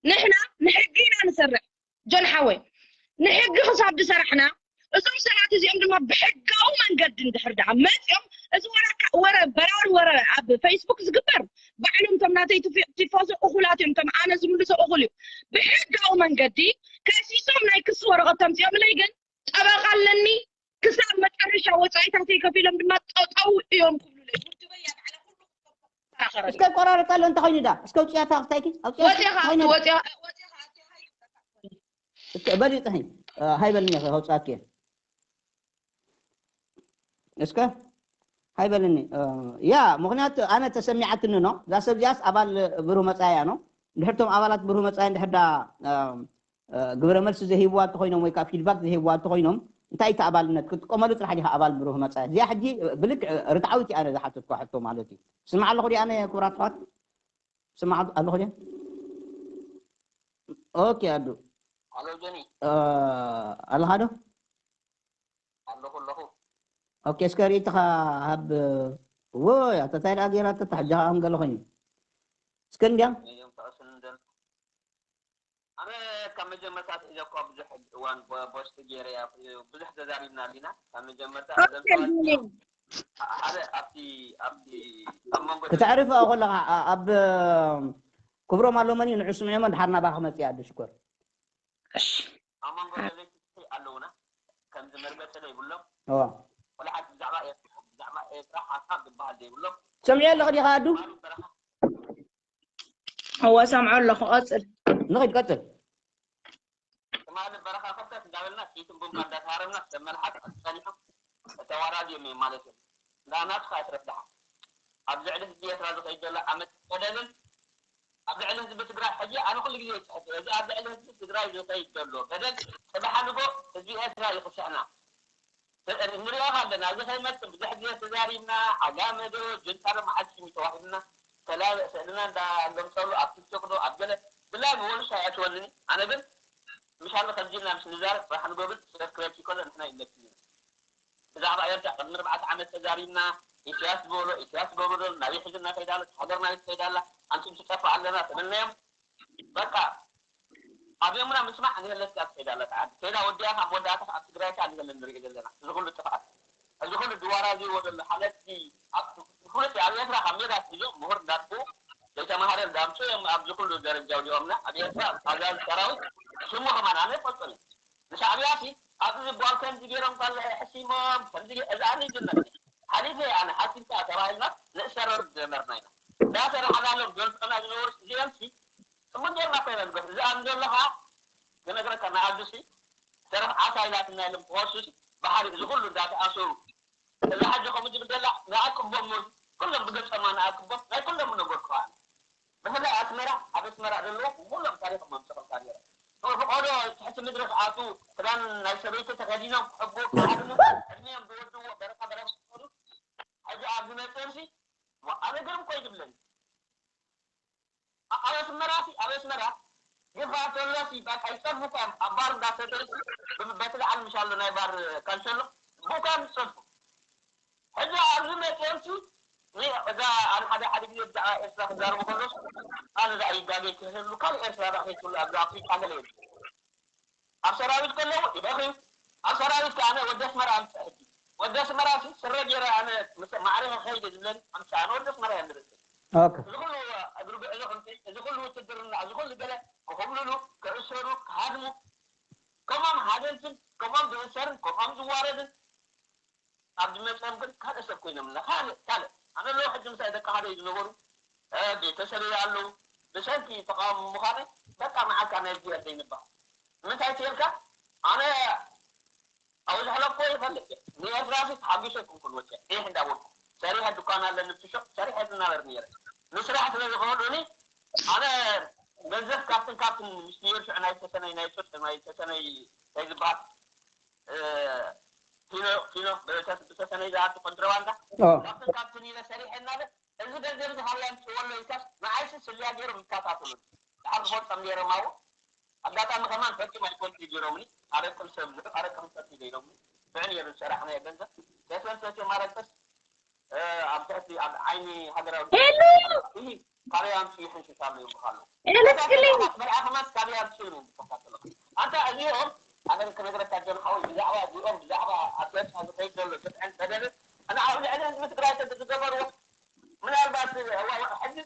ንሕና ንሕጊ ኢና ንሰርሕ ጆን ሓወይ ንሕጊ ክሳብ ዝሰራሕና እዞም ሰባት እዚኦም ድማ ብሕጋዊ መንገዲ እንድሕር ደኣ መፅኦም እዚ ወረ ወረ በራሪ ወረ ኣብ ፌስቡክ ዝግበር ባዕሎም ቶም ናተይ ቲፎዞ እኹላት እዮም ቶም ኣነ ዝምልሶ እኹል እዩ ብሕጋዊ መንገዲ ከሲሶም ናይ ክሲ ወረቐት ተምፅኦምለይ ግን ጠበቃ ኣለኒ ክሳብ መጨረሻ ወፃኢታተይ ከፊሎም ድማ ጠጠው እዮም ክብሉለይ ውድበይ ኣባዕላ ኩሉ እስከ ቆራረፃ ኣሎ እንተኮይኑ ዳ እስከ ውፅያታ ክስታይኪ ወፂኻ ወፂኻ በሊ ፅሒ ሃይበልኒ ከውፅኣኪ እስከ ሃይበልኒ ያ ምክንያቱ ኣነ ተሰሚዓትኒ ኖ እዛ ሰብ እዚኣስ ኣባል ብሩህ መፃያ ኖ እንድሕርቶም ኣባላት ብሩህ መፃያ እንድሕር ዳ ግብረ መልሲ ዘይህብዋ እንተኮይኖም ወይ ከዓ ፊድባክ ዘይህብዋ እንተኮይኖም እንታይ እቲ ኣባልነት ክትጥቀመሉ ጥራሕ ዲካ ኣባል ብሩህ መፃያ እዚኣ ሕጂ ብልክ ርትዓዊት ኣነ ዝሓተትኳ ሕቶ ማለት እዩ ስማዕ ኣለኹ ዲ ኣነ ክቡራት ኣሕዋት ስማዕ ኣለኹ ዲ ኦኬ ኣዱ ኣለኻ ዶ ኣለኹ ኣለኹ ኦኬ እስከ ርእይትኻ ሃብ እዎ ኣተታይ ደኣ ገይራ ተታሕጃኻ ከም ገለ ኮይኑ እስከ እንዲያ ኣነ ካብ መጀመርታ ትሒዘ እኳ ብዙሕ እዋን ቦስት ገይረ እያ ብዙሕ ተዛሪብና ኣሊና ካብ መጀመርታ ሓደ ኣብቲ ኣብቲ ኣብ መንጎ ክተዕርፍ ከለኻ ኣብ ክብሮም ኣሎመኒ ንዑ ስምዕሞ ድሓር ናባኻ ክመፅእ ኣዱ ሽኮር ኣብ መንጎ ደለይቲ ኣለውና ከምዚ መርገፂ ዘይብሎም እዋ ቆልዓት ብዛዕባ ኤርትራ ብዛዕባ ኤርትራ ሓሳብ ዝበሃል ዘይብሎም ሰምዕዮ ኣለኹ ዲኻ ኣዱ እወ ሰምዖ ኣለኹ ቀፅል ንኺድ ቀፅል ትማሊ በረኻ ከብከት እንዳበልና ጥይትን ቡምባ እንዳተሃረምና ሰብ መልሓስ ጸኒሑ ተዋራዲ እዮም ማለት እዮም። ንኣናቱ ከኣ ትረፍ ደሓ ኣብ ልዕሊ ህዝቢ ኤርትራ ዝኸይድ ዘሎ ዓመት በደልን ኣብ ልዕሊ ህዝቢ ትግራይ ሕጂ ኣነ ኩሉ ግዜ ይፅሕፍ እየ። እዚ ኣብ ልዕሊ ህዝቢ ትግራይ ዝኸይድ ዘሎ በደል ተበሓልጎ ህዝቢ ኤርትራ ይኽስዕና። ንሪኦ ኣለና። እዚ ከይመፅእ ብዙሕ ግዜ ተዛሪብና። ዓጋመ ዶ ጀንታ ዶ መዓልቲ እዩ ተዋሂብና። ተላ ስእልና እንዳገምፀሉ ኣብ ቲክቶክ ዶ ኣብ ገለ ብላይ ብወሉሽ ኣይኣትወንኒ። ኣነ ግን ምሻሉ ከምዚ ኢልና ምስ ንዛረብ ራሕንጎብል ሰብ ክረብሽ ከሎ ንሕና ይመልስ። ብዛዕባ ኤርትራ ቅድሚ ኣርባዕተ ዓመት ተዛሪብና። ኢሳያስ ዝበሎ ኢሳያስ ገበሎ ናበይ ሒዝና ከይዳለ ሃገርና ከይዳላ ኣንቱም ትጠፋ ኣለና ተበልናዮም። በቃ ኣብዮምና ምስማዕ ንህለት ጋር ትሄዳለ ተዓዲ ከይዳ ወዲያ ካብ ወዳእታ ኣብ ትግራይ ከኣ ንህለ ንርኢ ዘለና እዚ ኩሉ ጥፍኣት እዚ ኩሉ ድዋራ እዚ ወደሎ ሓለፍቲ ፍሉጥ ኣብ ኤርትራ ካብ ሜዳ ሒዞም ምሁር እንዳጥፉ ዘይተማሃረ እንዳምፁ እዮም ኣብዚ ኩሉ ደረጃ ወዲኦምና ኣብ ኤርትራ ኣዛዚ ሰራዊት ሽሙ ከማን ኣነ ይፈልጦ ንሻዕብያ ሲ ኣብዚ ዝበሃል ከምዚ ገይሮም ካለ ሕሲሞም ከምዚ እዚ ኣነ ይጅመር ሓሊፈ ኣነ ሓሲብካ ተባሂልና ንእሰረር ዝነበርና ኢና እንዳሰራሕናሎም ዘልፍዕና ዝነበሩ እዚኦም ሲ ጽቡቅ ጌርና ኮይና ንገር እዚ ኣብ ዘለኻ ክነግረካ ንኣብዚሲ ተረፍ ዓሳ ኢላትና ኢሎም ክኸሱሲ ባሕሪ እዚ ኩሉ እንዳተኣሰሩ እዛ ሕጂ ከምኡ ዝብል ዘላ ንኣቅቦም ኩሎም ብገጸማ ንኣቅቦም ናይ ኩሎም ነገርኩ ኣነ ብፍላይ ኣስመራ ኣብ ኣስመራ ዘለዉ ኩሎም ታሪኾም ኣምጽኦም ካድረ ፍቆዶ ትሕቲ ምድሪ ክኣቱ ክዳን ናይ ሰበይቲ ተኸዲኖም ክሕጉ ክሃድሙ ዕድሚኦም ዝወድዎ በረኻ በረኻ ክኸዱ ሕጂ ኣብ ዝመጽኦም ሲ ኣነ ግርም ኮይ ዝብለኒ ኣብ ኣስመራ ሲ ኣብ ኣስመራ ግፋ ተሎ ሲ በቃ ይጸርፉ እኮ እዮም ኣብ ባር እንዳሰተዩ በቲ በዓል ምሻሎ ናይ ባር ካንሸሎ ብኡ ከኣ ዝጸርፉ ሕጂ ኣብዚ መጺኦም ሲ እዛ ኣነ ሓደ ሓደ ግዜ ብዛዕባ ኤርትራ ክዛረቡ ከሎ ኣነ ዛ ይጋገ ክህሉ ካልእ ኤርትራ ዳ ከይትሉ ኣብዚ ኣፍሪቃ ገለ የብሉ ኣብ ሰራዊት ከለዉ ይበኽዩ ኣብ ሰራዊት ከኣ ኣነ ወዲ ኣስመራ ኣምጽእ ሕጂ ወዲ ኣስመራ ሲ ስረ ገይረ ኣነ ምስ ማዕረ ከኸይደ ዝብለኒ ኣምጽእ ኣነ ወዲ ኣስመራ እየ ንርኢ ኦኬ እዚ ኩሉ እግሪ ጉዕዞ ከምዚ እዚ ኩሉ ውትድርና እዚ ኩሉ ገለ ክኹብልሉ ክእሰሩ ክሃድሙ ከምኦም ሃደምትን ከምኦም ዝእሰርን ከምኦም ዝዋረድን ኣብ ዝመፅኦም ግን ካልእ ሰብ ኮይኖምና ካልእ ካልእ ኣነ ኣለዉ ሕጂ ምሳይ ደቂ ሓደ ዝነበሩ ቤተሰበይ ኣለዉ ብሰንኪ ተቃወሚ ምዃነ በቃ መዓልካ ናይ እግዚኣብሔር ይንባእ ምንታይ ትየልካ ኣነ ኣብ ዝሕለፍኮ ይፈልጥ እየ ንኤርትራ ሲ ተሓጒሰ ኣይኮንኩን ወፅየ ዒሕ እንዳበልኩ ሰሪሐ ድኳን ኣለኒ ብትሾቅ ሰሪሐ ዝናበር ነይረ ምስራሕ ስለ ዝኽእሉኒ ኣነ ገንዘብ ካብትን ካብትን ምስ ነየር ሽዑ ናይ ተሰነይ ናይ ጡጥ ናይ ተሰነይ እንታይ ዝበሃል ፊኖ ፊኖ ብተሰነይ ዝኣቱ ኮንትሮባንዳ ካብትን ካብትን ኢለ ሰሪሐ እናለ እዚ ገንዘብ እዚ ካበይ ኣምፅእዎ ኣሎ ኢልካስ ንዓይሲ ስልያ ገይሮም ይከታተሉኒ። ደሓር ዝፈልጦም ነይሮም ኣብኡ ኣጋጣሚ ከማን ፈጺም ኣይፈልጡ ገይሮምኒ። ኣረቂ ምሰ ብዙሑ ኣረቂ ክንሰቲ ኢለ ኢሎምኒ። ብዕ ነይሩ ዝሰራሕናዮ ገንዘብ። ሰትዮም ሰትዮም ኣረቅስ ኣብ ትሕቲ ኣብ ዓይኒ ሃገራዊ ሄሉ ኢሂ ካበይ ኣምፅኡ ይሕንሽሽ ኣሎ ይብሉኻ ኣለዉ። ሄሉ እስክሊ መልኣ ከማን ካበይ ኣምፅኡ እዮም ዝከታተሉ። ኣንታ እዚኦም ኣነ ክነግረካ ጆን ሓወይ ብዛዕባ እዚኦም ብዛዕባ ኣብ ኤርትራ ዝኸይድ ዘሎ ግፍዕን በደልን ኣነ ኣብ ልዕሊ ህዝቢ ትግራይ ተዝገበርዎ ምናልባት ሕጂ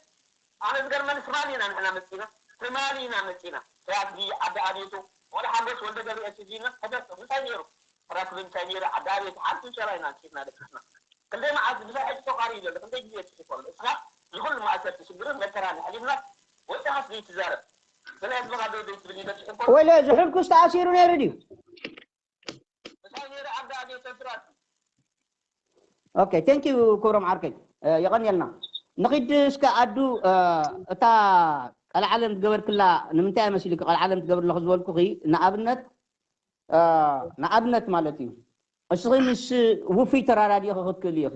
ኣነ ዝገርመኒ ትማሊ ኢና ንሕና መፂና ትማሊ ኢና መፂና ራክቢ ዓዲ ኣቤቱ ወደ ሓጎስ ወልደ ገብርኤል ስዚና ሕደር ምሳይ ነይሩ ራክቢ ምሳይ ነይሩ ዓዲ ኣቤቱ ሓንቲ እንሸላ ኢና ኣንፂትና ደቅስና ክንደይ መዓልቲ ምሳይ ሕጂ ተቋሪ ዘሎ ክንደይ ግዜ ፅሒፎ ኣሎ እስኻ ዝኩሉ ማእሰርቲ ሽግርን መከራን ኣሕሊፍና ወፂኻስ ዘይትዛረብ ስለ ህዝብኻ ዶ ዘይትብል ይበፅሕ እኮ ወለ ዝሕልኩስ ተኣሲሩ ነይሩ ድዩ ምሳይ ነይሩ ዓዲ ኣቤቱ ስራቲ ኦኬ ቴንክ ዩ ክብሮም ዓርከይ የቐንየልና ንኺድ እስከ ኣዱ እታ ቀልዓለም ዝገበርክላ ንምንታይ መሲሉ ቀልዓለም ትገብር ኣለኹ ዝበልኩኺ ንኣብነት ንኣብነት ማለት እዩ እስኺ ምስ ውፉይ ተራዳዲእኺ ክትክእሊ ኢኺ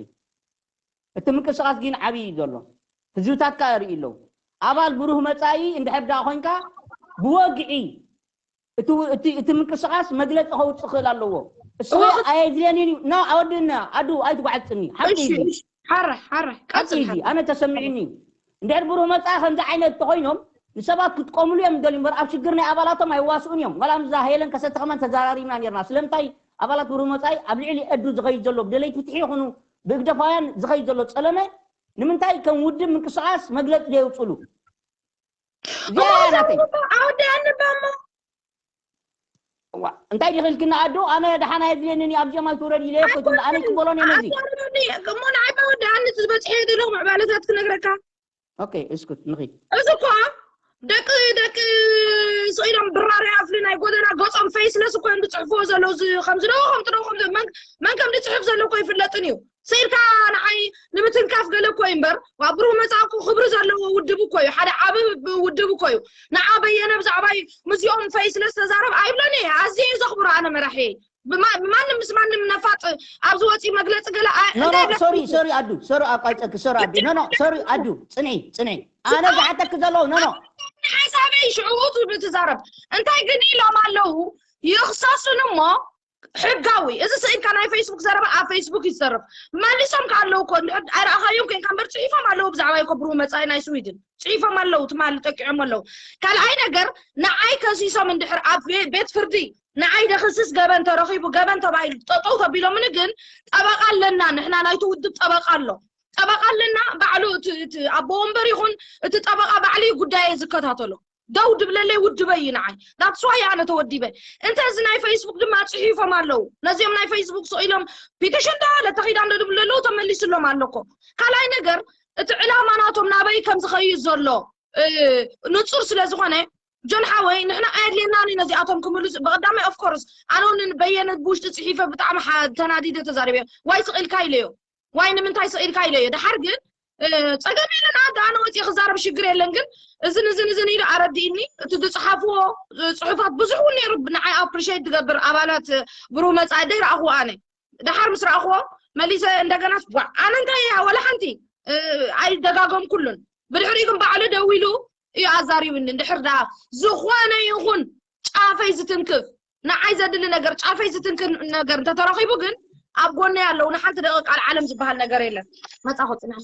እቲ ምንቅስቃስ ግን ዓብዪ እዩ ዘሎ ህዝብታት ከኣ ርኢ ኣለዉ ኣባል ብሩህ መፃኢ እንድሕር ዳ ኮይንካ ብወግዒ እቲ ምንቅስቃስ መግለፂ ከውፅእ ክእል ኣለዎ። እስኸ ኣየድልየንን እዩ። ና ኣወድእና ኣዱ ኣይትጓዓፅኒ። ሓቂ እዩ። ሓረ ሓረ ሓቂ እዩ። ኣነ ተሰሚዕኒ እዩ። እንድሕር ብሩህ መፃኢ ከምዚ ዓይነት ተኮይኖም ንሰባት ክጥቀምሉ እዮም ደልዩ እምበር ኣብ ሽግር ናይ ኣባላቶም ኣይዋስኡን እዮም። ዋላ ምስዛ ሄለን ከሰተ ከማን ተዘራሪብና ነርና። ስለምንታይ ኣባላት ብሩህ መፃኢ ኣብ ልዕሊ ኣዱ ዝኸይድ ዘሎ ብደለይቲ ፍትሒ ይኹኑ ብህግደፋውያን ዝኸይድ ዘሎ ፀለመ ንምንታይ ከም ውድብ ምንቅስቃስ መግለፂ ዘየውፅሉ? እዚኣ እያ ናተይ። ኣወዳእኒ ባሞ እዋ እንታይ ዲኺ ኢልክኒ ኣዶ ኣነ ደሓን ኣየድልየንን እዩ ኣብዚኦም ኣይትውረድ ኢለዮ እኮ ትብላ ኣነ ይቅበሎን እየ ነዚ ኣዳርበኒ እሞ ንዓይ መወዳእኒ እቲ ዝበፅሐዮ ዘለኹ ምዕባለታት ክነግረካ ኦኬ እስኩት ንኺድ እዚ እኮ ደቂ ደቂ ስኢሎም ብራሪ ኣፍሊ ናይ ጎደና ገፆም ፌስለስ እኮ እዮም ዝፅሕፍዎ ዘለዉ እዚ ከምዚ ዶ ከምቲ ዶ ከምዚ መን መን ከም ዝፅሕፍ ዘሎ እኮ ይፍለጥን እዩ ስኢልካ ንዓይ ንምትንካፍ ገለ እኮ እዩ እምበር ኣብ ብሩህ መፃእኩ ክብሪ ዘለዎ ውድብ እኮ እዩ ሓደ ዓቢ ውድብ እኮ እዩ ንዓ በየነ ብዛዕባይ ምስኦም ፌስለስ ተዛረብ ኣይብሎን እየ ኣዝየ እየ ዘኽብሮ ኣነ መራሒ ብማንም ምስ ማንም ነፋጥ ኣብዚ ወፂ መግለፂ ገለ ኖ ኖ ሶሪ ሶሪ ኣዱ ሶሪ ኣቋይፀኪ ሶሪ ኣዱ ኖ ኖ ሶሪ ኣዱ ፅንዒ ፅንዒ ኣነ ዝሓተኪ ዘለዉ ኖ ኖ ሓሳበይ ሽዑ ትዛረብ እንታይ ግን ኢሎም ኣለዉ ይኽሰሱን እሞ ሕጋዊ እዚ ስኢልካ ናይ ፌስቡክ ዘረባ ኣብ ፌስቡክ ይዝረብ መሊሶም ከ ኣለዉ ኮ ኣይረኣኻዮም ኮንካ እምበር ፅሒፎም ኣለዉ ብዛዕባ ይከብሩ መፃኢ ናይ ስዊድን ፅሒፎም ኣለዉ ትማሊ ጠቂዖም ኣለዉ ካልኣይ ነገር ንዓይ ከሲሶም እንድሕር ኣብ ቤት ፍርዲ ንዓይ ደኽስስ ገበን ተረኺቡ ገበን ተባሂሉ ጠጠው ተቢሎምኒ ግን ጠበቃ ኣለና ንሕና ናይቲ ውድብ ጠበቃ ኣሎ ጠበቃ ኣለና ባዕሉ ኣቦ ወንበር ይኹን እቲ ጠበቃ ባዕሉ ጉዳየ ዝከታተሎ ደው ድብለለይ ውድበይ እዩ ንዓይ that's why ኣነ ተወዲበ እንተ እዚ ናይ ፌስቡክ ድማ ፅሒፎም ኣለዉ ነዚኦም ናይ ፌስቡክ ስቕ ኢሎም ፒቲሽን ዳ ለተኺዳ እንዶ ድብሉ ኣለዉ ተመሊስሎም ኣለኮ ካልኣይ ነገር እቲ ዕላማ ናቶም ናበይ ከም ዝኸይድ ዘሎ ንፁር ስለ ዝኾነ ጆን ሓወይ ንሕና ኣየድልየናን እዩ ነዚኣቶም ክምልሱ ብቀዳማይ of course ኣነ እውን በየነ ብውሽጢ ፅሒፈ ብጣዕሚ ተናዲደ ተዛሪበ ዋይ ስቕ ኢልካ ኢለዮ ዋይ ንምንታይ ስቕ ኢልካ ኢለዮ ድሓር ግን ፀገም የለን ኣደ ኣነ ወፂ ክዛረብ ሽግር የለን ግን እዝን እዝን እዝን ኢሉ ኣረዲእኒ እቲ ዝፅሓፍዎ ፅሑፋት ብዙሕ እውን ነይሩ ንዓይ appreciate ትገብር ኣባላት ብሩህ መፃኢ ደይ ረኣኽዎ ኣነ ድሓር ምስ ረኣኽዎ መሊሰ እንደገና ዋ ኣነ እንታይ እያ ወላ ሓንቲ ኣይደጋገምኩሉን ብድሕሪኡ ግን ባዕሉ ደዊሉ እዩ ኣዛሪብኒ እንድሕር ደኣ ዝኾነ ይኹን ጫፈይ ዝትንክፍ ንዓይ ዘድሊ ነገር ጫፈይ ዝትንክፍ ነገር እንተተረኺቡ ግን ኣብ ጎነይ ኣለዉ ንሓንቲ ደቂ ቃል ዓለም ዝበሃል ነገር የለን መፃኹ ፅንሕ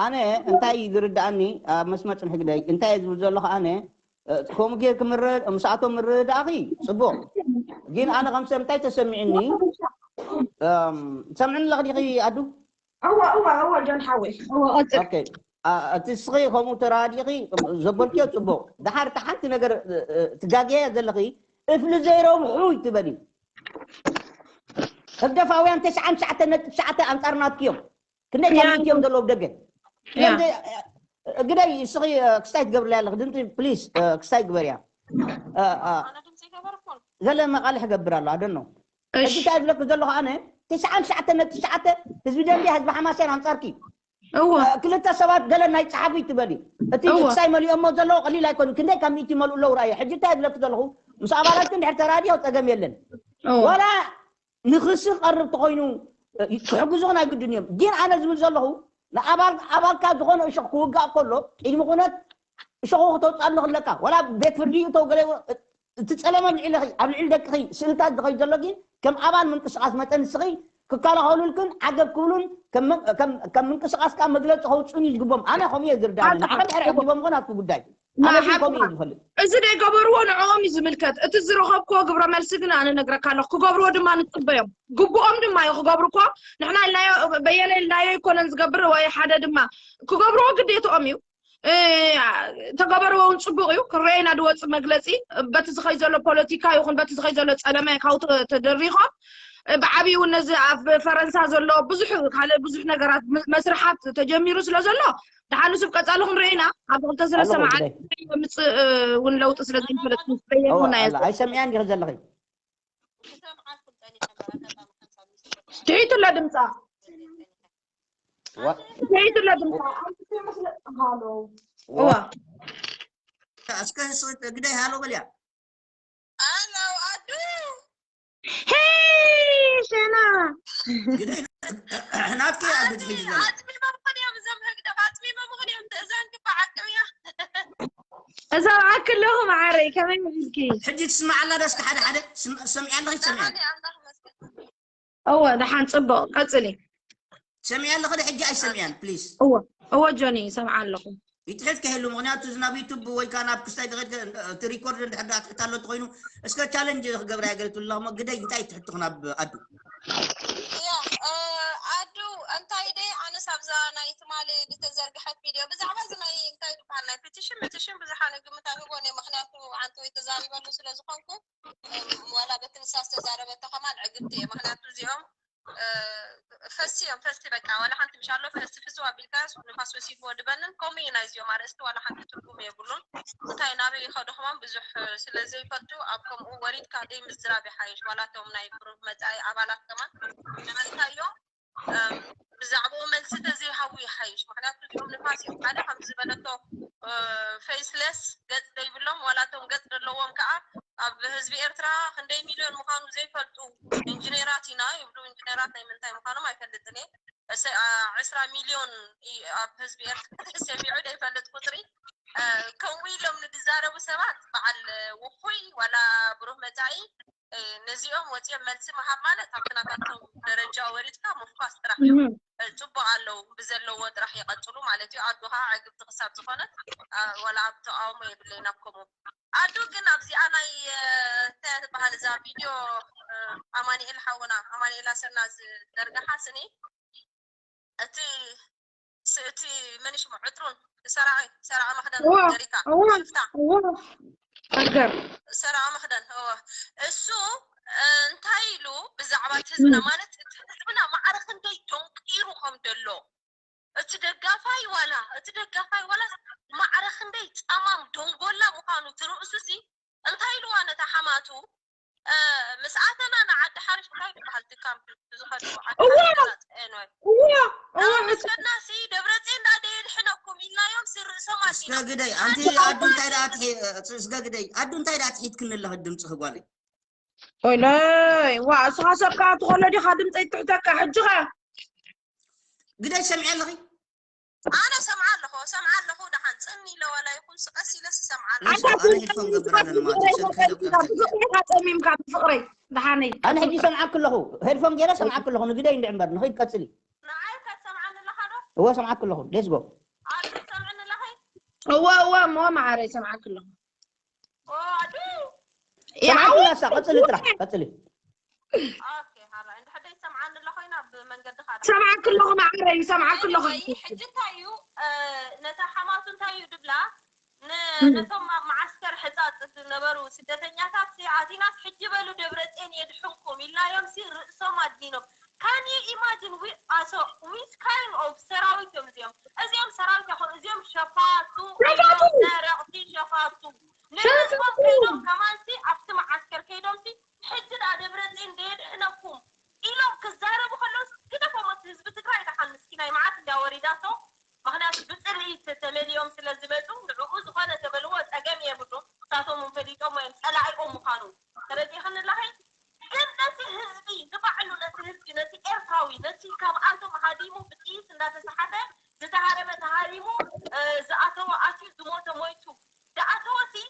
ኣነ እንታይ ዝርዳእኒ ኣብ መስመር ፅንሒ ግደይ እንታይ ዝብል ዘለኹ ኣነ ከምኡ ጌርኪ ምስኣቶም ምርድዳእኺ ፅቡቕ ግን ኣነ ከም ሰብ እንታይ ተሰሚዕኒ ትሰምዕኒ ኣለኺ ዲኺ ኣዱ እወ እወ እወ ጆን ሓወይ እወ ቀፅል ኦኬ እቲ እስኺ ከምኡ ተራዲኺ ዘበልክዮ ፅቡቕ ድሓር እቲ ሓንቲ ነገር ትጋገያ ዘለኺ እፍሊ ዘይረብሑ ይትበል እዩ ህግደፋውያን ተስዓን ትሽዓተ ነጥቢ ትሽዓተ ኣንፃር ናትኪ እዮም ክንደይ ካብ ሚእቲ እዮም ዘለዉ ብደገ ግደይ እስኺ ክስታይ ትገብርላ ኣለኺ ድምፂ ፕሊስ ክስታይ ግበርያ ገለ መቃልሕ ገብር ኣሎ ኣደኖ ሕጂ እንታይ ዝብለኪ ዘለኹ ኣነ ትሽዓን ትሽዓተ ነጥቢ ትሽዓተ ህዝቢ ደንቢያ ህዝቢ ሓማስያን ኣንፃርኪ እዩ እወ ክልተ ሰባት ገለ ናይ ፀሓፉ ይትበል እዩ እቲ እወ ክሳይ መሊኦሞ ዘለዉ ቀሊል ኣይኮኑ ክንደይ ካብ ሚእቲ ይመልኡ ኣለዉ ረኣየ ሕጂ እንታይ ዝብለኪ ዘለኹ ምስ ኣባላትኪ እንድሕር ተራዲኦ ፀገም የለን እወ ዋላ ንኽሲ ክቐርብ ተኾይኑ እ፣ ክሕግዙ ናይ ግድን እዮም ግን ኣነ ዝብል ዘለኹ ንኣባል ኣባልካ ዝኾነ እሾኽ ክውጋእ ከሎ ቅድሚ ኩነት እሾኹ ክተውፅኣሉ ክለካ ዋላ ቤት ፍርዲ ይእተው ገለ እቲ ጸለመ ኣብ ልዕሊ ኣብ ልዕሊ ደቅኺ ስእልታት ዝኸይድ ዘሎ ግን ከም ኣባል ምንቅስቃስ መጠን ንስኺ ክከላኸሉልክን ዓገብ ክብሉን ከም ከም- ከም ምንቅስቃስ ከዓ መግለፂ ከውፅኡን እዩ ዝግቦም ኣነ ከምኡ እየ ዝርዳእ ንዓኻ ድሕር ሕጊቦም ኾን ኣብቲ ጉዳይ ኣነ ግን ከምኡ እየ ዝፈልጥ እዚ ደይገበርዎ ንዕኦም እዩ ዝምልከት እቲ ዝረኸብክዎ ግብረ መልሲ ግን ኣነ ነግረካ ኣለኹ ክገብርዎ ድማ ንፅበዮም ግቡኦም ድማ እዩ ክገብሩ እኮ ንሕና ኢልናዮ በየነ ኢልናዮ ኣይኮነን ዝገብር ወይ ሓደ ድማ ክገብርዎ ግዴትኦም እዩ ተገበርዎ እውን ፅቡቅ እዩ ክረአና ዝወፅእ መግለፂ በቲ ዝኸይ ዘሎ ፖለቲካ ይኹን በቲ ዝኸይ ዘሎ ፀለመ ካብኡ ተደሪኾም ብዓብዪ እውን ነዚ ኣብ ፈረንሳ ዘሎ ብዙሕ ካልእ ብዙሕ ነገራት መስርሓት ተጀሚሩ ስለ ዘሎ ደሓን ንሱ ቀፃሊ ክንርኢ ኢና ኣብዚ ክልተ ሰለስተ መዓልቲ ምፅእ እውን ለውጢ ስለ ዘይፈለጥ ንስበየና እያ ኣይሰምዕያን ዲኺ ዘለኺ ትሒትላ ድምፃ ትሒትላ ድምፃ ሃሎ እዋ እስከ ግዳይ ሃሎ በልያ ኣለው ኣዱ ሄ ሸና ናትኪ ኣዱ ትሕጂ ዘላ ኣፅሚሞም ኾን እዮም እዞም ህግደፍ ኣፅሚሞም ኾን እዮም ትእዛን ክበዓቅም እያ እዛ በዓክ ኣለኹ መዓረይ ከመይ ምዕልኪ ሕጂ ትስማዕ ኣላ ዶ እስኪ ሓደ ሓደ ሰሚዐ ኣለኺ ትሰሚዐ እወ ደሓን ፅቡቕ ቀፅሊ ሰሚዐ ኣለኺ ዶ ሕጂ ኣይሰሚዐን ፕሊስ እወ እወ ጆኒ ይሰምዓ ኣለኹ ይትሕት ከይህሉ ምክንያቱ እዚ ናብ ዩቱብ ወይ ከዓ ናብ ክስታይ ተኸድከ እቲ ሪኮርድ እንድሕር ዳ ትሕት ኣሎ ተኮይኑ እስከ ቻለንጅ ክገብራ እያ ገለ ትብላ እሞ ግደይ እንታይ ትሕትኹ ናብ ኣዱ ያ ኣዱ እንታይ ደይ ኣነስ ኣብዛ ናይ ትማሊ ዝተዘርግሐት ቪድዮ ብዛዕባ እዚ ናይ እንታይ ዝበሃል ናይ ፕቲሽን ፕቲሽን ብዙሓ ግምት ኣይህቦን እየ ምክንያቱ ዓንቲ ወይ ተዛሪበሉ ስለ ዝኾንኩ ዋላ በቲ ንሳ ዝተዛረበቶ ከማን ዕግብቲ እየ ምክንያቱ እዚኦም ፈስቲ እዮም ፈስቲ በቃ ዋላ ሓንቲ ምሽ ኣሎ ፈስቲ ፍስው ኣቢልካ ንፋስ ወሲድዎ ድበንን ከምኡ እዩ ናይዚኦም ኣርእስቲ ዋላ ሓንቲ ትርጉም የብሉን እንታይ ናበይ ይኸዱ ከማን ብዙሕ ስለ ዘይፈልጡ ኣብ ከምኡ ወሪድካ ደይ ምዝራብ ይሓይሽ ዋላ እቶም ናይ ግሩፕ መፃኢ ኣባላት ከማን ንመንታዮ ብዛዕባኡ መልሲ ተዘይሃቡ ይሓይሽ ምክንያቱ እዚኦም ንፋስ እዮም ሓደ ከም ዝበለቶ ፌስለስ ገፅ ዘይብሎም ዋላ እቶም ገፅ ዘለዎም ከዓ ኣብ ህዝቢ ኤርትራ ክንደይ ሚልዮን ምዃኑ ዘይፈልጡ ኢንጂነራት ኢና ይብሉ። ኢንጂነራት ናይ ምንታይ ምዃኖም ኣይፈልጥን እየ። እሰ- አ- ዕስራ ሚልዮን ኢ- ኣብ ህዝቢ ኤርትራ ተሰሚዑ ዘይፈልጥ ቁፅሪ እ፣ ከምኡ ኢሎም ንዝዛረቡ ሰባት በዓል ውፉይ ዋላ ብሩህ መፃኢ እ፣ ነዚኦም ወፂኦም መልሲ ምሃብ ማለት ኣብቲ ናታቶም ደረጃ ወሪድካ ምፍኳስ ጥራሕ እዩ። እህ፣ እ፣ ፅቡቅ ኣለዉ ብዘለዎ ጥራሕ ይቀፅሉ ማለት እዩ። ኣዱ ከዓ ዕግብቲ ክሳብ ዝኾነት እ፣ ዋላ ኣብ ተቃውሞ የብለይን ኣብ ከምኡ። ኣዱ ግን ኣብዚኣ ናይ እ፣ እንታይ እያ ትበሃል እዛ ቪድዮ እ፣ ኣማኒኤል ሓውና ኣማኒኤል ኣሰና ዝዘርግሓ ስኒ እቲ ስ- እቲ መን ሽሙ ዕጥሩን ሰራቒ ሰራቒ መኽደን እዋ፣ ደሪካ እዋ፣ ኣንፍታ እዋ። ኣገር። ሰራቒ መኽደን እወ እሱ እ፣ እንታይ ኢሉ ብዛዕባ እቲ ህዝብና እም። ማለት እቲ ህዝብና ማዕረ ክንደይ ደንቂሩ ከም ደሎ እቲ ደጋፋይ ዋላ እቲ ደጋፋይ ዋላ ማዕረ ክንደይ ጸማም ደንጎላ ምዃኑ ትርእሱ ሲ እንታይ ኢልዋ ነታ ሓማቱ እ፣ ምስ ኣተና ንዓዲ ሓሪሽ እንታይ ዝበሃል ድካም ዝኸዱ ዓዲ እዋ! ሓሪሽ ገና ጥዕኖ እዋ እዋ ኣብ ምስ ሕቶ ከድና ሲ ደብረፅዮን ዳ ደየድሕነኩም ኢልናዮም ሲ ርእሶም እስከ ኣዲኖም ግደይ ኣንቲ ኣዲ ኣዱ እንታይ ደኣ ትሒ- እስከ ግደይ ኣዱ እንታይ ደኣ ትሒትክኒ ኣለኺ ድምፅኺ ጓለይ? ወይለይ ዋ እስኻ ሰብካ ትኾሎ ዲኻ ድምፀይ ትሕተካ ሕጂ ኸ ግደይ ሰምዒ ኣለኺ? ኣነ ሰምዓ ኣለኹ ሰምዓ ኣለኹ ደሓን ፅን ኢለ ዋላ ይኹን ስቀስ ኢለ ስሰምዓ ኣለኹ ኣነ ሄድፎን ገብር ኣለኒ ማለት እዩ ስልኪ ደቂቕቲ ኣፍቲሐ ብፍቅሪ ኢኻ ፀሚምካ ብፍቅረይ ደሓነይ ኣነ ሕጂ ሰምዓክ ኣለኹ ሄድፎን ገይረ ሰምዓክ ኣለኹ ንግደይ እንድዒ እምበር ንኺድ ቀፅሊ ንዓይ ከ ትሰምዓኒ ኣለኻ ዶ እወ ሰምዓክ ኣለኹ let's go ኣዱ ትሰምዕኒ ኣለኺ እወ እወ እሞ መዓረይ ሰምዓክ ኣለኹ ኦ ኣዱ ሰምዓክ ይዓው ኣለሳ ቀፅሊ ጥራሕ ቀፅሊ ኦኬ ሃላ እንድሕር ዘይሰምዓኒ ኣሎ ኮይና ብመንገድኻ ዳ ሰምዓክ ኣለኹ መዓረይ ሰምዓዕ ኣለኹ Anyway፣ ሕጂ እንታይ እዩ እ፣ ነታ ሓማቱ እንታይ እዩ ድብላ ን- እም። ነቶም ኣብ መዓስከር ሕፃፅ ዝነበሩ ስደተኛታት ሲ ኣቲናስ ሕጂ በሉ ደብረፅዮን የድሕንኩም ኢልናዮም ሲ ርእሶም ኣድኒኖም can you imagine we as a which kind of ሰራዊት እዮም እዚኦም እዚኦም ሰራዊት ያኹን እዚኦም ሸፋቱ እዮም ሸፋቱ! ሰረቕቲ ሸፋቱ ንህዝቦም ሸፋቱ! ከይዶም ከማን ሲ ኣብቲ መዓስከር ከይዶም ሲ ሕጂ ደኣ ደብረፅዮን ደየድሕነኩም ኢሎም ክዛረቡ ከለውስ ግደፎም እቲ ህዝቢ ትግራይ ደሓን ምስኪናይ መዓት እንድያ ወሪዳቶ ምኽንያቱ ብፅልኢ ተመሊኦም ስለ ዝመፁ ንዕኡ ዝኾነ ተበልዎ ፀገም የብሉ ንሳቶም እውን ፈሊጦሞ እዮም ፀላኢኦም ምዃኑ ተረዲእኽኒ ኣለኺ ግን ነቲ ህዝቢ ንባዕሉ ነቲ ህዝቢ ነቲ ኤርትራዊ ነቲ ካብኣቶም ሃዲሙ ብጥይት እንዳተሰሓተ ዝተሃረመ ተሃሪሙ ዝኣተወ ኣትዩ ዝሞተ ሞይቱ ዝኣተወ ሲ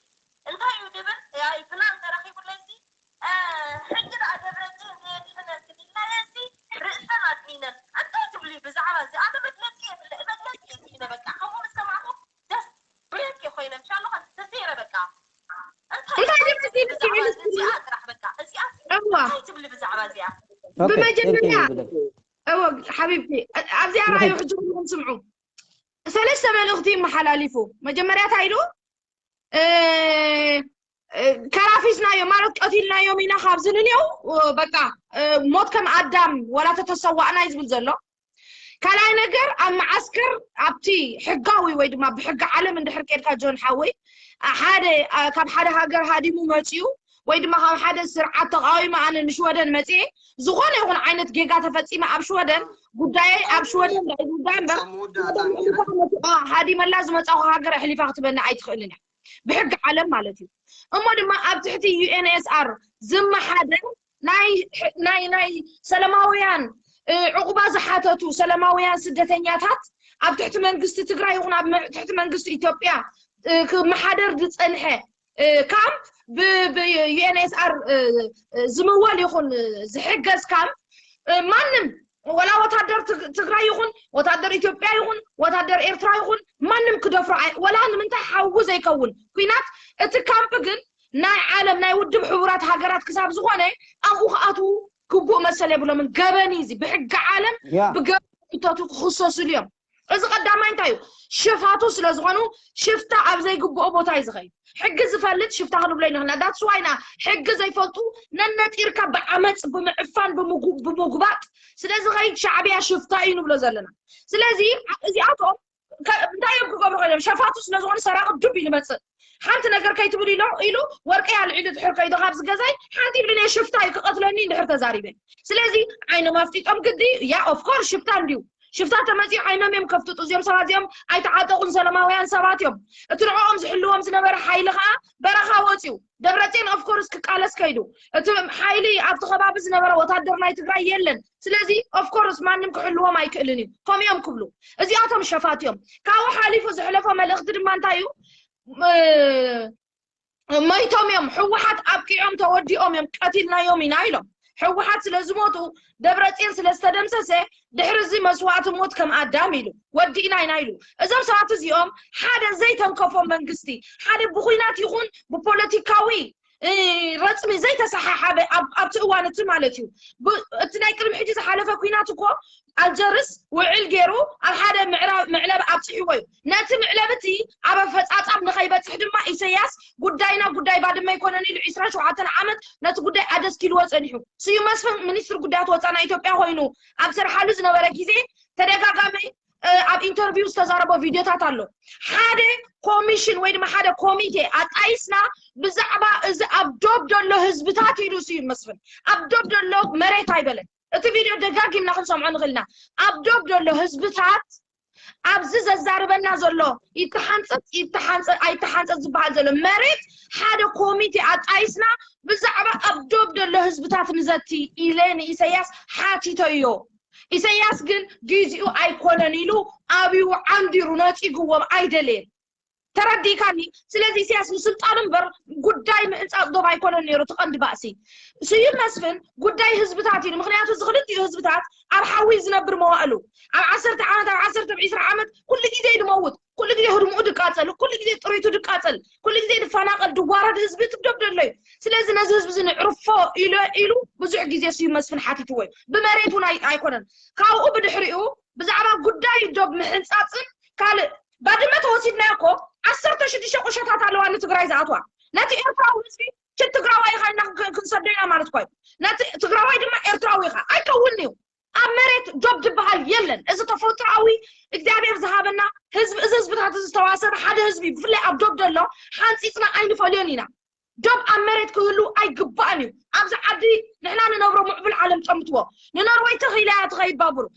እንታይ እዩ ድብል ያይ ፕላን ተረኺቡለይ ሲ ሕጂ ደኣ ደብረፅዮን ዘየድሕነክን ኢልናዮ ሲ ርእሰን ኣድኒነን እንታይ ትብሊ ብዛዕባ እዚ ኣነ መግለፂ የብለ መግለፂ የብለ በቃ ከምኡ ምስ ሰማዕኹ ደስ ብሬት እየ ኮይነ ምሻ ኣለኹ ተሰይረ በቃ እንታይ እንታይ ትብሊ ብዛዕባ እዚኣ ጥራሕ በቃ እዚኣ እንታይ ትብሊ ብዛዕባ እዚኣ ብመጀመርያ እወ ሓቢብቲ ኣብዚኣ ራእዩ ሕጂ ኩልኩም ስምዑ ሰለስተ መልእኽቲ ይመሓላሊፉ መጀመርያ እንታይ ኢሉ ከራፊስናዮ ማለት ቀቲልናዮም ኢና ካብ ዝንንየው በቃ ሞት ከም ኣዳም ዋላ ተተሰዋእና እዩ ዝብል ዘሎ ካልኣይ ነገር ኣብ መዓስከር ኣብቲ ሕጋዊ ወይ ድማ ብሕጊ ዓለም እንድሕር ከድካ ጆን ሓወይ ሓደ ካብ ሓደ ሃገር ሃዲሙ መፅኡ ወይ ድማ ካብ ሓደ ስርዓት ተቃዊመ ኣነ ንሽወደን መፅኤ ዝኾነ ይኹን ዓይነት ጌጋ ተፈፂመ ኣብ ሽወደን ጉዳየይ ኣብ ሽወደን ዳይ ጉዳይ እምበር ሃዲመላ ዝመፃኹ ሃገር ኣሕሊፋ ክትበኒ ኣይትኽእልን እያ ብሕጊ ዓለም ማለት እዩ እሞ ድማ ኣብ ትሕቲ ዩኤንኤስኣር ዝመሓደር ናይ ናይ ናይ ሰለማውያን ዕቑባ ዝሓተቱ ሰለማውያን ስደተኛታት ኣብ ትሕቲ መንግስቲ ትግራይ ይኹን ኣብ ትሕቲ መንግስቲ ኢትዮጵያ ክመሓደር ዝፀንሐ ካምፕ ብ ዩኤንኤስኣር ዝምወል ይኹን ዝሕገዝ ካምፕ ማንም ወላ ወታደር ትግራይ ይኹን ወታደር ኢትዮጵያ ይኹን ወታደር ኤርትራ ይኹን ማንም ክደፍሮ ወላ ንምንታይ ሓዊ ዘይከውን ኩናት እቲ ካምፕ ግን ናይ ዓለም ናይ ውድብ ሕቡራት ሃገራት ክሳብ ዝኾነ ኣብኡ ክኣትዉ ግቡእ መሰል የብሎምን ገበን እዩ ብሕጊ ዓለም ብገበን ክተቱ ክኽሰሱሉ እዮም እዚ ቀዳማይ እንታይ እዩ ሽፋቱ ስለ ዝኾኑ ሽፍታ ኣብ ዘይግብኦ ቦታ እዩ ዝኸዩ ሕጊ ዝፈልጥ ሽፍታ ክንብሎ ይንኽና that's why ኢና ሕጊ ዘይፈልጡ ነነጢርካ ብዓመፅ ብምዕፋን ብምጉባጥ ስለ ዝኸይድ ሻዕብያ ሽፍታ እዩ ንብሎ ዘለና ስለዚ እዚኣቶም እንታይ እዮም ክገብሩ ኮይኖም ሸፋቱ ስለ ዝኾኑ ሰራቂ ዱብ ኢሉ መፅእ ሓንቲ ነገር ከይትብል ኢሎ ኢሉ ወርቀይ ኣልዒሉ ድሕር ከይዶ ካብዚ ገዛይ ሓንቲ ይብልኒ ሽፍታ እዩ ክቐትለኒ እንድሕር ተዛሪበ ስለዚ ዓይኖም ኣፍጢጦም ግዲ ያ of course ሽፍታ እንድዩ ሽፍታ ተመፅዩ ዓይኖም እዮም ከፍጥጡ እዚኦም ሰባት እዚኦም ኣይተዓጠቑን ሰላማውያን ሰባት እዮም እቲ ንዕኦም ዝሕልዎም ዝነበረ ሓይሊ ከዓ በረኻ ወፅዩ ደብረፅዮን of course ክቃለስ ከይዱ፣ እቲ ሓይሊ ኣብቲ ከባቢ ዝነበረ ወታደር ናይ ትግራይ የለን። ስለዚ of course ማንም ክሕልዎም ኣይክእልን እዩ። ከምኡ እዮም ክብሉ። እዚኣቶም ሸፋት እዮም። ካብኡ ሓሊፉ ዝሕለፎ መልእኽቲ ድማ እንታይ እዩ? እ፣ ሞይቶም እዮም። ህወሓት ኣብቂዖም፣ ተወዲኦም እዮም፣ ቀቲልናዮም ኢና ኢሎም። ህወሓት ስለ ዝሞቱ ደብረፅዮን ስለ ዝተደምሰሰ ድሕሪ እዚ መስዋእቲ ሞት ከም ኣዳም ኢሉ ወዲእና ኢና ኢሉ። እዞም ሰባት እዚኦም ሓደ ዘይተንከፎም መንግስቲ፣ ሓደ ብኹናት ይኹን ብፖለቲካዊ እ፣ ረፅሚ ዘይተሰሓሓበ ኣብ- ኣብቲ እዋን እቲ ማለት እዩ። ብ- እቲ ናይ ቅድሚ ሕጂ ዝሓለፈ ኩናት እኮ ኣልጀርስ ውዕል ገይሩ ኣብ ሓደ ምዕራ- መዕለብ ኣብፅሕዎ እዩ። ነቲ ምዕለብ እቲ ኣብ ኣፈፃፃም ንኸይበፅሕ ድማ ኢሰያስ ጉዳይና ጉዳይ ባድመ ኣይኮነን ኢሉ ዕስራን ሸውዓተን ዓመት ነቲ ጉዳይ ኣደስኪልዎ ፀኒሑ። ስዩም መስፍን ሚኒስትር ጉዳያት ወፃኢ ናይ ኢትዮጵያ ኮይኑ ኣብ ዝሰርሓሉ ዝነበረ ግዜ ተደጋጋሚ እ፣ ኣብ ኢንተርቪው ዝተዛረቦ ቪድዮታት ኣሎ። ሓደ ኮሚሽን ወይ ድማ ሓደ ኮሚቴ ኣጣይስና ብዛዕባ እዚ ኣብ ዶብ ዘሎ ህዝብታት ኢሉ ስዩም መስፍን፣ ኣብ ዶብ ዘሎ መሬት ኣይበለን። እቲ ቪድዮ ደጋጊምና ክንሰምዖ ንኽእል ኢና። ኣብ ዶብ ዘሎ ህዝብታት ኣብዚ ዘዛርበና ዘሎ ይተሓንፀፅ ይተሓንፀ- ኣይተሓንፀፅ ዝበሃል ዘሎ መሬት ሓደ ኮሚቴ ኣጣይስና ብዛዕባ ኣብ ዶብ ዘሎ ህዝብታት ንዘቲ ኢለ ንኢሰያስ ሓቲተዮ። ኢሰያስ ግን ግዜኡ ኣይኮነን ኢሉ ኣብዩ ዓንዲሩ ነፂግዎም ኣይደለየን። ተረዲእካኒ? ስለዚ ኢሰያስ ንስልጣኑ እምበር ጉዳይ ምሕንፃፅ ዶብ ኣይኮነን ነይሩ እቲ ቀንዲ ባእሲ። ስዩም መስፍን ጉዳይ ህዝብታት እዩ። ምክንያቱ እዚ ክልቲኡ ህዝብታት ኣብ ሓዊ ዝነብር መዋእሉ ኣብ ዓሰርተ ዓመት ኣብ ዓሰርተ ኣብ ዕስራ ዓመት ኩሉ ግዜ ድመውት ኩሉ ግዜ ህድምኡ ድቃፀል ኩሉ ግዜ ጥሪቱ ድቃፀል ኩሉ ግዜ ድፈናቀል ድዋረድ ህዝቢ ትብደብ ደሎ እዩ። ስለዚ ነዚ ህዝቢ እዚ ንዕርፎ ኢሉ ኢሉ ብዙሕ ግዜ ስዩም መስፍን ሓቲትዎ እዩ። ብመሬት እውን ኣይ- ኣይኮነን። ካብኡ ብድሕሪኡ ብዛዕባ ጉዳይ ዶብ ምሕንፃፅን ካልእ ባድመ ተወሲድናዮ እኮ ዓሰርተ ሽዱሽተ ቁሸታት ኣለዋ ንትግራይ ዝኣትዋ። ነቲ ኤርትራዊ ህዝቢ ሽት ትግራዋይ ኢኻ ኢልና ክን- ክንሰዶ ኢና ማለት እኮ እዩ። ነቲ ትግራዋይ ድማ ኤርትራዊ ኢኻ ኣይከውንን እዩ። ኣብ መሬት ዶብ ዝበሃል የለን። እዚ ተፈጥሮኣዊ እግዚኣብሔር ዝሃበና ህዝቢ፣ እዚ ህዝብታት እዚ ዝተዋሰበ ሓደ ህዝቢ፣ ብፍላይ ኣብ ዶብ ዘሎ ሓንፂፅና ኣይንፈልዮን ኢና። ዶብ ኣብ መሬት ክህሉ ኣይግባእን እዩ። ኣብዚ ዓዲ ንሕና ንነብሮ ምዕቡል ዓለም ጠምትዎ። ንኖርወይ ተኺላ እያ ትኸይድ ባቡር፣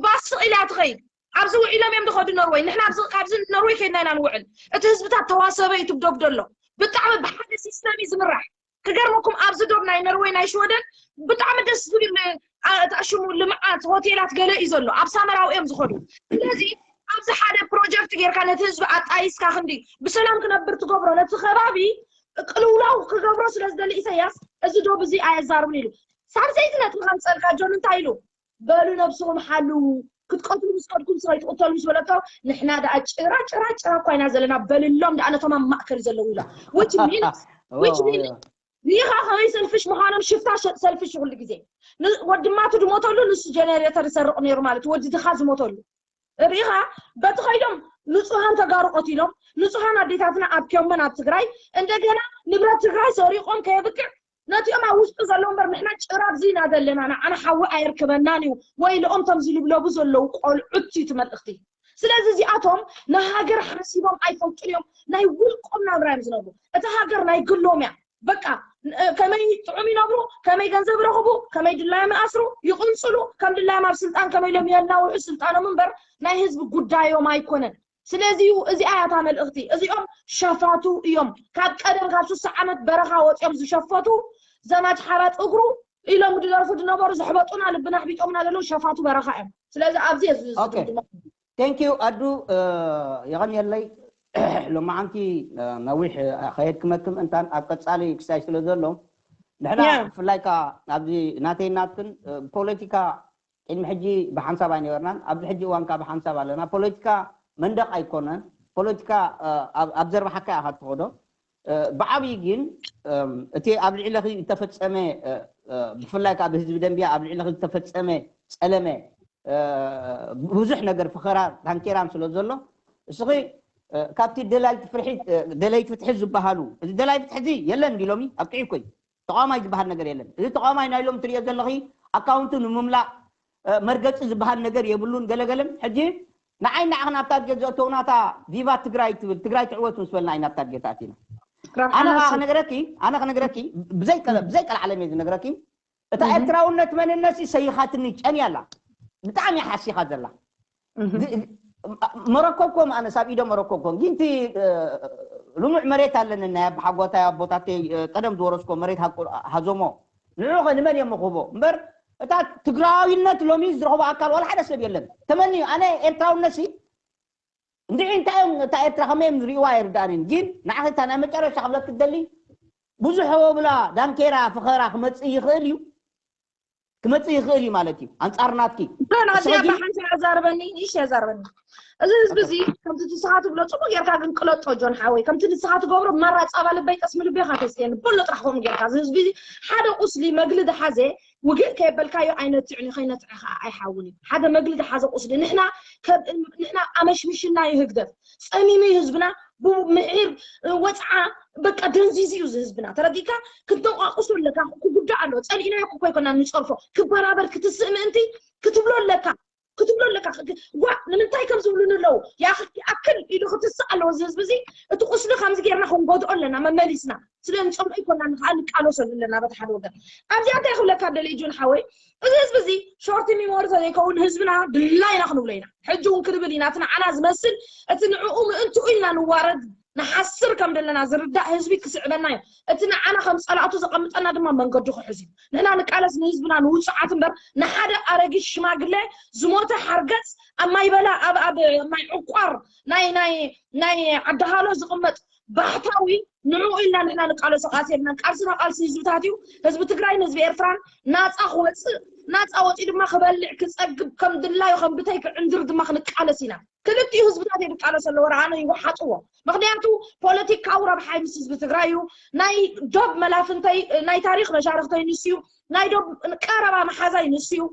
ባስ ስቕ ኢላ እያ ትኸይድ። ኣብዚ ውዒሎም እዮም ዝኸዱ ኖርወይ። ንሕና ኣብዚ- ካብዚ ኖርወይ ከይድና ኢና ንውዕል። እቲ ህዝብታት ተዋሰበ እዩ ትብደብ ዘሎ። ብጣዕሚ ብሓደ ሲስተም እዩ ዝምራሕ። ክገርመኩም ኣብዚ ዶብ ናይ ኖርወይ ናይ ሽወደን ብጣዕሚ ደስ ዝብል አ- እታ ሽሙ ልምዓት ሆቴላት ገለ እዩ ዘሎ። ኣብ ሳመራዊ እዮም ዝኸዱ። ስለዚ ኣብዚ ሓደ ፕሮጀክት ጌርካ ነቲ ህዝቢ ኣጣይስካ ክንዲ ብሰላም ክነብር ትገብሮ ነቲ ከባቢ ቅልውላው ክገብሮ ስለ ዝደሊ ኢሳያስ እዚ ዶብ እዚ ኣየዛርብን ኢሉ። ሳልሰይቲ ነጥቢ ከምፀልካ ጆን እንታይ ኢሉ? በሉ ነብስኹም ሓልዉ ክትቀትሉ ምስ ከድኩም ስኸይ ትቕተሉ ምስ በለቶ ንሕና ደኣ ጭራ ጭራ ጭራ እኳ ኢና ዘለና በልሎም ደኣ ነቶም ኣብ ማእከል ዘለዉ ኢላ። Which means which means ሪኢኻ ከመይ ሰልፍሽ ምዃኖም ሽፍታ ሰልፍሽ ኩሉ ግዜ ወድማቱ ዝሞተሉ ንሱ ጀነሬተር ይሰርቕ ነይሩ ማለት ወዲ ድኻ ዝሞተሉ ርኢኻ በቲ ኸይዶም ንጹሃን ተጋሩ ቀቲሎም ንጹሃን ኣዴታትና ኣብኪዮመን ኣብ ትግራይ እንደገና ንብረት ትግራይ ሰሪቖም ከየብቅዕ ነቲኦም ኣብ ውሽጡ ዘለዉ እምበር ንሕና ጭራ ኣብዚ ኢና ዘለና ንዓና ሓዊ ኣየርክበናን እዩ ወይ ኢሎም ቶም ዝልብለቡ ዘለዉ ቆልዑት እዩ እቲ መልእኽቲ ስለዚ እዚኣቶም ንሃገር ሓሲቦም ኣይፈልጡን እዮም ናይ ውልቆም ናብራ እዮም ዝነብሩ እታ ሃገር ናይ ግሎም እያ በቃ ከመይ ጥዑም ይነብሩ ከመይ ገንዘብ ይረኽቡ ከመይ ድላዮም ይኣስሩ ይቕንፅሉ ከም ድላዮም ኣብ ስልጣን ከመይ ኢሎም የናውሑ ስልጣኖም እምበር ናይ ህዝቢ ጉዳዮም ኣይኮነን ስለዚ እዩ እዚኣ እያ እታ መልእኽቲ እዚኦም ሸፋቱ እዮም ካብ ቀደም ካብ ስሳ ዓመት በረኻ ወፂኦም ዝሸፈቱ ዘማች ሓራጥ እግሩ ኢሎም ዝደርፉ ዝነበሩ ዘሕበጡና ልብና ኣሕቢጦምና ዘለዉ ሸፋቱ በረኻ እዮም ስለዚ ኣብዚ እየ ዝድምድሞ Thank you ኣዱ የቐንየለይ ሎማዓንቲ ነዊሕ ከየድክመክም እንታን ኣብ ቀፃሊ ክሳይ ስለ ዘሎ ንሕና ብፍላይ ከዓ ኣብዚ ናተይ ናትክን ፖለቲካ ቅድሚ ሕጂ ብሓንሳብ ኣይነበርናን ኣብዚ ሕጂ እዋን ከዓ ብሓንሳብ ኣለና ፖለቲካ መንደቕ ኣይኮነን ፖለቲካ ኣብ ዘርባሓካ ኢኻ ትኸዶ ብዓብዪ ግን እቲ ኣብ ልዕለኺ ዝተፈፀመ ብፍላይ ከዓ ብህዝቢ ደንቢያ ኣብ ልዕለኺ ዝተፈፀመ ፀለመ ብዙሕ ነገር ፈኸራ ዳንኬራን ስለ ዘሎ እስኺ ካብቲ ደላይቲ ፍርሒ ደለይቲ ፍትሒ ዝበሃሉ እዚ ደላይ ፍትሒ እዚ የለን እንዲ ሎሚ ኣብቂዑ እኮ እዩ ተቃዋማይ ዝበሃል ነገር የለን እዚ ተቃዋማይ ናይ ሎም ትሪኦ ዘለኺ ኣካውንቱ ንምምላእ መርገፂ ዝበሃል ነገር የብሉን ገለገለን ሕጂ ንዓይ ንዓኽን ኣብ ታርጌት ዘእተውናታ ቪቫ ትግራይ ትብል ትግራይ ትዕወት ምስ በልና ኢና ኣብ ታርጌት ኣቲና ኣነ ከዓ ክነግረኪ ኣነ ክነግረኪ ብዘይ ቀልዓለም እየ ዝነግረኪ እታ ኤርትራውነት መንነት ሰይኻትኒ ጨንያ ኣላ ብጣዕሚ ሓሲኻ ዘላ መረከብኮም ኣነ ሳብ ኢዶ መረከብኮም ጊንቲ ልሙዕ መሬት ኣለኒ፣ ናይ ኣባሓጎታይ ኣቦታተይ ቀደም ዝወረስኮ መሬት ሃዞሞ። ንዑ ከ ንመን እዮም ክህቦ? እምበር እታ ትግራዊነት ሎሚ ዝረኽቦ ኣካል ዋላ ሓደ ሰብ የለን። ተመንዩ ኣነ ኤርትራውነት ሲ እንድዒ እንታይ እዮም፣ እታ ኤርትራ ከመይ እዮም ዝርእይዋ ኣይርዳእንን። ግን ንዓኺ እታ ናይ መጨረሻ ክብለክ ትደሊ፣ ብዙሕ ህቦብላ ዳንኬራ ፍኸራ ክመጽእ ይኽእል እዩ፣ ክመጽእ ይኽእል እዩ ማለት እዩ። ኣንጻር ናትኪ ጆን፣ ኣዚኣ ብሓንቲ ኣዛርበኒ፣ ንእሽ ኣዛርበኒ። እዚ ህዝቢ እዚ ከምቲ ንስኻ ትብሎ ጽቡቅ ጌርካ ግን ቅለጦ ጆን ሓወይ፣ ከምቲ ንስኻ ትገብሮ ማራ ጻባ ልበይ ጠስሚ ልቤኻ ተስእየኒ። በሎ ጥራሕ ከምኡ ጌርካ እዚ ህዝቢ እዚ ሓደ ቁስሊ መግሊ ዝሓዘ ውግእ ከየበልካዮ ኣይነትዕን እዩ፣ ከይነትዐ ከዓ ኣይሓውን እዩ። ሓደ መግሊ ዝሓዘ ቁስሊ ንሕና ንሕና ኣመሽምሽና እዩ ህግደፍ፣ ጸሚሙ እዩ ህዝብና ብምሒር ወፅዓ። በቃ ደንዚዙ እዩ እዚ ህዝብና፣ ተረዲእካ? ክትደቋቁሶ ኣለካ፣ ክጉዳእ ኣለዎ። ፀሊእናዮ እኮ ኣይኮና ንፀርፎ፣ ክበራበር ክትስእ ምእንቲ ክትብሎ ኣለካ ክትብሎ ኣለካ። ዋ ንምንታይ ከም ዝብሉኒ ኣለዉ ያኣክል ኢሉ ክትስእ ኣለዎ እዚ ህዝቢ እዚ። እቲ ቁስሊ ከምዚ ጌርና ክንጎድኦ ኣለና መመሊስና፣ ስለ ንፀልኦ ኣይኮና ንከዓ ንቃለሰሉ ኣለና በቲ ሓደ ወገን። ኣብዚኣ እንታይ ክብለካ ደልየ ጆን ሓወይ፣ እዚ ህዝቢ እዚ ሾርቲ ሚሞሪ ተዘይከውን ህዝብና ድላይና ክንብሎ ኢና። ሕጂ እውን ክንብል ኢና። እቲ ንዓና ዝመስል እቲ ንዕኡ ምእንትኡ ኢልና ንዋረድ ንሓስር ከም ዘለና ዝርዳእ ህዝቢ ክስዕበና እዩ። እቲ ንዓና ከም ፀላእቱ ዘቐምጠና ድማ መንገዱ ክሕዝ እዩ። ንሕና ንቃለስ ንህዝብና ንውፁዓት እምበር ንሓደ ኣረጊት ሽማግለ ዝሞተ ሓርገፅ ኣብ ማይ በላ ኣብ ኣብ ማይ ዕቋር ናይ ናይ ናይ ዓዲ ሃሎ ዝቕመጥ ባሕታዊ ንዕኡ ኢልና ንሕና ንቃለሶ ቃልሲ የብልናን። ቃልስና ቃልሲ ህዝብታት እዩ። ህዝቢ ትግራይን ህዝቢ ኤርትራን ናፃ ክወፅእ ናፃ ወፂኡ ድማ ክበልዕ ክፀግብ ከም ድላዩ ከም ብተይ ክዕንድር ድማ ክንቃለስ ኢና። ክልቲኡ ህዝብታት እዮም ዝቃለሱ ኣለዎ። ረኣነ ይወሓጥዎ። ምክንያቱ ፖለቲካዊ ረብሓይ ምስ ህዝቢ ትግራይ እዩ። ናይ ዶብ መላፍንተይ ናይ ታሪክ መሻርክተይ ንሱ እዩ። ናይ ዶብ ቀረባ መሓዛይ ንሱ እዩ።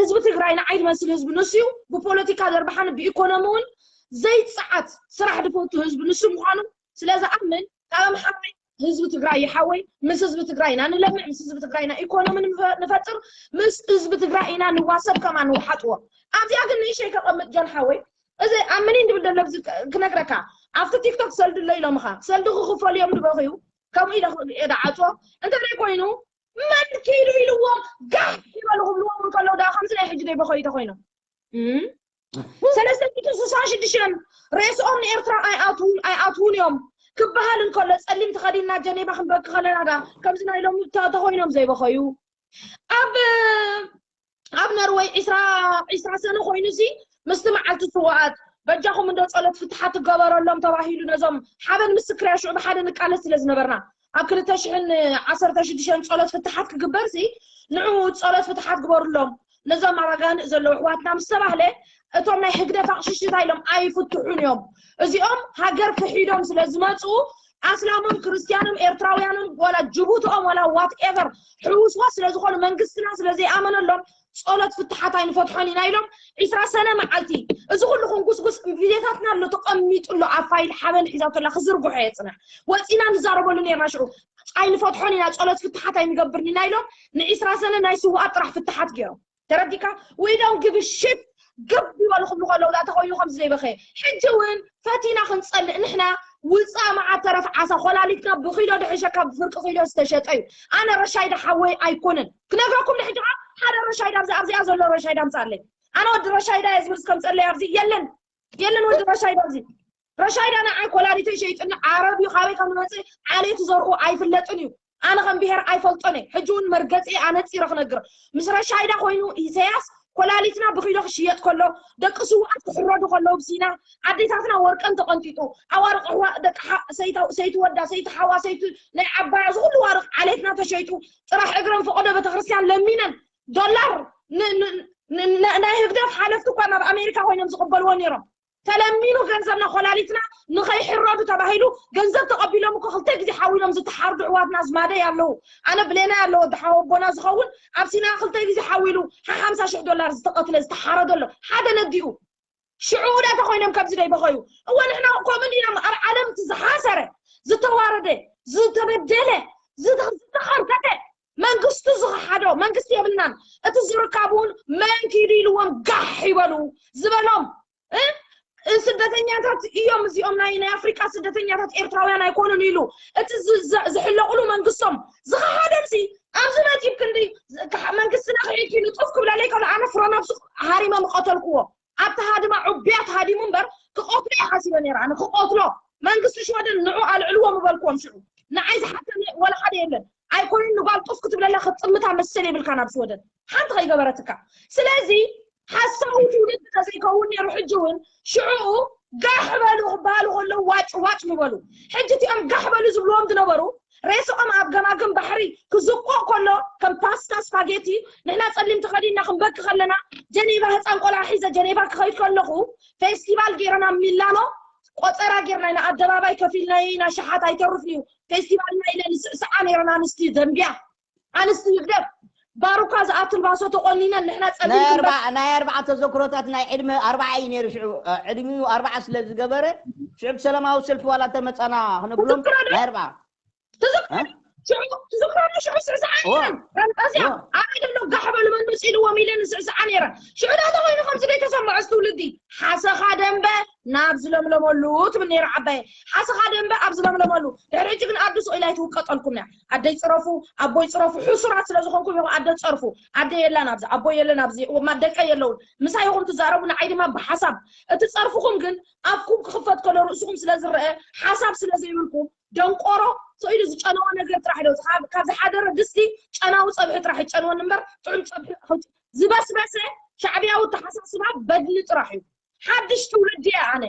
ህዝቢ ትግራይ ንዓይ ዝመስል ህዝቢ ንሱ እዩ። ብፖለቲካ ዘርብሓኒ ብኢኮኖሚ እውን ዘይፀዓት ስራሕ ዝፈቱ ህዝቢ ንሱ ምኳኑ ስለ ዝኣምን ካብ ኣምሓራይ ህዝቢ ትግራይ ይሓወይ ምስ ህዝቢ ትግራይ ኢና ንለምዕ ምስ ህዝቢ ትግራይ ኢና ኢኮኖሚ ንፈጥር ምስ ህዝቢ ትግራይ ኢና ንዋሰብ ከማ ንውሓጥዎ። ኣብዚኣ ግን ንእሸይ ከቐምጥ ጆን ሓወይ እዚ ኣብ ምኒን ድብል ደሎ ክነግረካ ኣብቲ ቲክቶክ ሰልዲ ኣሎ ኢሎምኻ ሰልዲ ክኽፈሉ እዮም ዝበኽዩ ከምኡ ኢለ የዳዓፅዎ እንተ ደይ ኮይኑ መን ኪዱ ኢልዎም ጋሕ ይበሉ ክብልዎም እንከለዉ ዳ ከምዚ ናይ ሕጂ ደይ በኸዩ ተኮይኖም ሰለስተ ሚእትን ስሳን ሽዱሽተን ሬስኦም ንኤርትራ ኣይኣትውን ኣይኣትውን እዮም ክበሃል እንከሎ ፀሊም ተኸዲንና ጀኔባ ክንበኪ ከለና ዳ ከምዚ ናይ ሎሚ ተኮይኖም ዘይበኸዩ ኣብ ኣብ ነርወይ ዒስራ ዒስራ ሰነ ኮይኑ ሲ ምስቲ መዓልቲ ስዋኣት በጃኹም እንዶ ጸሎት ፍትሓት ትገበረሎም ተባሂሉ ነዞም ሓበን ምስክር እያ ሽዑ ብሓደ ንቃለስ ስለ ዝነበርና ኣብ ክልተ ሽሕን ዓሰርተ ሽዱሽተን ጸሎት ፍትሓት ክግበር ሲ ንዑ ጸሎት ፍትሓት ግበሩሎም ነዞም ኣብ ኣጋንእ ዘለዉ ኣሕዋትና ምስ ተባህለ እቶም ናይ ህግደፍ ኣቕሽሽታ ኢሎም ኣይፍትሑን እዮም እዚኦም ሃገር ክሒዶም ስለ ዝመፁ ኣስላሞም ክርስትያኖም ኤርትራውያኖም ዋላ ጅቡትኦም ዋላ ዋትኤቨር ሕውስዋስ ስለ ዝኾኑ መንግስትና ስለ ዘይኣመነሎም ጸሎት ፍትሓት ኣይንፈትሖን ኢና ኢሎም ዒስራ ሰነ መዓልቲ እዚ ኩሉ ክንጉስጉስ ቪድዮታትና ኣሎ ተቐሚጡ ኣሎ ኣብ ፋይል ሓበን ሒዛቶ ኣላ ክዝርግሖ እየ ፅናሕ ወፂና ንዛረበሉ ነርና ሽዑ ኣይንፈትሖን ኢና ጸሎት ፍትሓት ኣይንገብርን ኢና ኢሎም ንዒስራ ሰነ ናይ ስውኣት ጥራሕ ፍትሓት ገይሮም ተረዲካ we don't give a shit ግብ ይበሉ ክብሉ ከለዉ ዳ ተኮይኑ ከምዚ ዘይበኸ ሕጂ እውን ፈቲና ክንፀልእ ንሕና ውፃእ መዓት ተረፍ ዓሳ ኮላሊትና ብኪሎ ድሕሸካ ብፍርቂ ኪሎ ዝተሸጠ እዩ ኣነ ረሻይዳ ሓወይ ኣይኮንን ክነግረኩም ንሕጂ ሓደ ረሻይዳ ኣብዚ ኣብዚኣ ዘሎ ረሻይዳ ምፃለይ ኣነ ወዲ ረሻይዳ እየ ዝብል ከምፀለይ ኣብዚ የለን የለን ወዲ ረሻይዳ ኣብዚ ረሻይዳ ንዓይ ኮላሊተይ ሸይጥኒ ዓረብ እዩ ካበይ ከም ዝመፅእ ዓሌቱ ዘርኡ ኣይፍለጥን እዩ ኣነ ከም ብሄር ኣይፈልጦን እየ ሕጂ እውን መርገፂ ኣነፂረ ክነግር ምስ ረሻይዳ ኮይኑ ኢሰያስ ኮላሊትና ብኪሎ ክሽየጥ ከሎ ደቂ ስውኣት ክሕረዱ ከለዉ ብሲና ኣዴታትና ወርቀን ተቐንጢጡ ኣዋርቕ ኣሕዋ ደቂ ሰይቲ ወዳ ሰይቲ ሓዋ ሰይቲ ናይ ዓባያ እዚ ኩሉ ዋርቕ ዓሌትና ተሸይጡ ጥራሕ እግረን ፈቐዶ ቤተክርስትያን ለሚነን ዶላር ናይ ህግደፍ ሓለፍቲ እኳ ናብ ኣሜሪካ ኮይኖም ዝቕበልዎ ነይሮም ተለሚኑ ገንዘብና ኮላሊትና ንኸይሕረዱ ተባሂሉ ገንዘብ ተቐቢሎም እኮ ክልተ ግዜ ሓዊሎም ዝተሓርዱ ኣሕዋትና ኣዝማደይ ኣለዉ ኣነ ብሌናይ ኣለዎ ድሓወቦና ዝኸውን ኣብ ሲና ክልተ ግዜ ሓዊሉ ሓሓምሳ ሽሕ ዶላር ዝተቐትለ ዝተሓረዶ ኣሎ ሓደ ነዲኡ ሽዑ ዳ ተኾይኖም ከምዚ ደይበኸዩ እወ ንሕና ከምኡ እንዲና ኣብ ዓለም እቲ ዝሓሰረ ዝተዋረደ ዝተበደለ ዝተኸርተተ መንግስቱ ዝኸሓዶ መንግስቲ የብልናን እቲ ዝርካብ እውን መን ኪዱ ኢልዎም ጋሕ ይበሉ ዝበሎም ስደተኛታት እዮም እዚኦም ናይ ናይ ኣፍሪቃ ስደተኛታት ኤርትራውያን ኣይኮኑን ኢሉ እቲ ዝሕለቑሉ መንግስቶም ዝኸሓደምሲ ኣብዚ መፂብ ክንዲ መንግስትና ክሒድኪ ንጡፍ ክብለለይ ከሎ ኣነ ፍረነብሱ ሃሪመ ምቐተልክዎ ኣብቲ ሃድማ ዑብያ ተሃዲሙ እምበር ክቐትሎ እየ ሓሲበ ነይረ ኣነ ክቐትሎ መንግስቲ ሽወደን ንዑ ኣልዕልዎ ምበልክዎም ሽዑ። ንዓይ ዝሓተኒ ወላ ሓደ የለን። ኣይኮነን ንጓል ጡፍ ክትብለላ ክትጥምታ መሰል የብልካ ናብ ሽወደን። ሓንቲ ከይገበረትካ። ስለዚ ሓሳዊ ትውልዲ ተዘይከውን ነይሩ ሕጂ እውን ሽዑኡ ጋሕ በሉ ክበሃሉ ከለዉ ዋጭ ዋጭ ምበሉ። ሕጂ እቲኦም ጋሕ በሉ ዝብልዎም ዝነበሩ ሬስኦም ኣብ ገማግም ባሕሪ ክዝቆ ከሎ ከም ፓስታ ስፓጌቲ ንሕና ጸሊም ተኸዲንና ክንበኪ ከለና ጀኔቫ ህፃን ቆልዓ ሒዘ ጀኔቫ ክኸይድ ከለኹ ፌስቲቫል ገይረና ሚላኖ ቆፀራ ገይርና ኢና ኣደባባይ ከፊልና ኢና ሸሓት ኣይተርፍን እዩ ፌስቲቫልና ኢለ ንስዕስዓ ነይረን ኣንስቲ ደንብያ ኣንስቲ ህግደፍ ባሩካ ዝኣክል ባሶ ተቆኒነን ንሕና ጸሊም ክንበ ናይ ኣርባዓ ተዘክሮታት ናይ ዕድመ ኣርባዓ እዩ ነይሩ ሽዑ ዕድሚኡ ኣርባዓ ስለ ዝገበረ ሽዑ ብሰላማዊ ሰልፊ ዋላ ተመፃና ክነብሎም ናይ ኣርባዓ ትዝክሮ ሽዑ ስዕስዓ ነይረን ፈንጠዝያ ኣበይ ደሎ ጋሕ በሉ መን መፂልዎም ኢለን ስዕስዓ ነይረን ሽዑ ዳታ ኮይኑ ከምዚ ዘይተሰምዖ ትውልዲ ሓሰኻ ደንበ ናብ ዝለምለመሉ ትብል ነይራ ዓባየ ሓሰኻ ደንበ ኣብ ዝለምለመሉ ድሕሪ ሕጂ ግን ኣዱ ስቕ ኢላ ኣይትውቀጠልኩም እያ ኣደይ ፅረፉ ኣቦይ ፅረፉ ሕሱራት ስለ ዝኾንኩም ኢኹም ኣደ ፀርፉ ኣደ የላን ኣብዚ ኣቦይ የለን ኣብዚ ማደቀ የለውን ምሳይ ኢኹም ትዛረቡ ንዓይ ድማ ብሓሳብ እቲ ፀርፍኹም ግን ኣፍኩም ክኽፈት ከሎ ርእስኹም ስለ ዝረአ ሓሳብ ስለ ዘይብልኩም ደንቆሮ ስኢሉ ዝጨነወ ነገር ጥራሕ ዶ ካብ ዝሓደረ ድስቲ ጨናዊ ፀብሒ ጥራሕ ይጨንወኒ እምበር ጥዑም ፀብሒ ዝበስበሰ ሻዕብያዊ ተሓሳስባ በድሊ ጥራሕ እዩ ሓድሽ ትውልዲ እየ ኣነ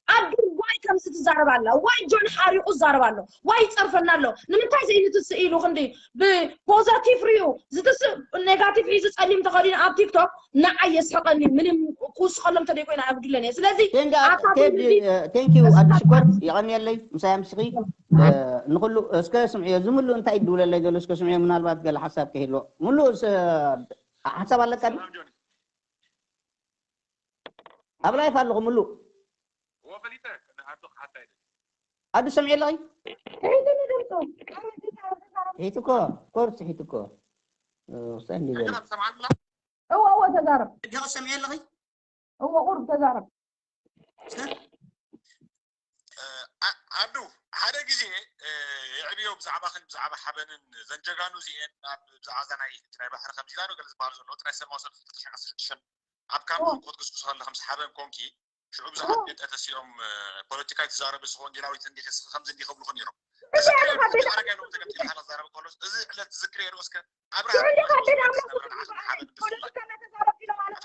ኣዱ ዋይ ከምዚ ትዛረብ ኣላ ዋይ ጆን ሓሪቑ ዝዛረብ ኣሎ ዋይ ይፀርፈና ኣሎ ንምንታይ ዘይንትስእ ኢሉ ክንዲ ብፖዘቲቭ ሪኡ ዝትስእ ኔጋቲቭ ሒዙ ፀሊም ተኸዲኑ ኣብ ቲክቶክ ንዓይ የስሕቐኒ ምንም ክውስኸሎም ተደይኮይና ኣጉድለን እየ ስለዚ ቴንኪዩ ኣዲ ሽኮር የቐንየለይ ምሳይ ኣምስኺ ንኩሉ እስከ ስምዕዮ ዝምሉ እንታይ ይድውለለይ ዘሎ እስከ ስምዕዮ ምናልባት ገለ ሓሳብ ከይህልዎ ምሉ ሓሳብ ኣለካ ኣብ ላይፍ ኣለኹ ምሉ ኣዱ ሰምዒ ኣለኺ ትሒትኮ ኮርስ ትሒትኮ እወ እወ ተዛረብ ሰምዒ ኣለኺ እወ ቁሩብ ተዛረብ ኣዱ ሓደ ግዜ የዕብዮ ብዛዕባኽን ብዛዕባ ሓበንን ዘንጀጋኑ እዚኤን ብዛዕባ ናይ ባሕሪ ከምዚ ኢላ ዶ ገለ ዝበሃል ዘሎ ጥራይ ሰማዊ ሰልፊ ክልተ ሽሕን ዓሰርተ ሽዱሽተን ኣብ ካምፕ ክትጉስጉሱ ከለኽምስ ሓበን ኮንኪ ሽዑ ብዙሓት ጴንጠ ተሲኦም ፖለቲካ ኣይትዛረቢ ስኽ ወንጌላዊት እንዲኺ ስኽ ከምዚ እንዲኺ ብሉኹ ነይሮም። እዚ ዕለት ኣረጋይ ሎሚ ተገምጢሉ ሓና ዛረበ ከሎ እዚ ዕለት ዝዝክር የዶ እስከ ኣብርሃም ፖለቲካ እናተዛረብ ኢሎም ኣነ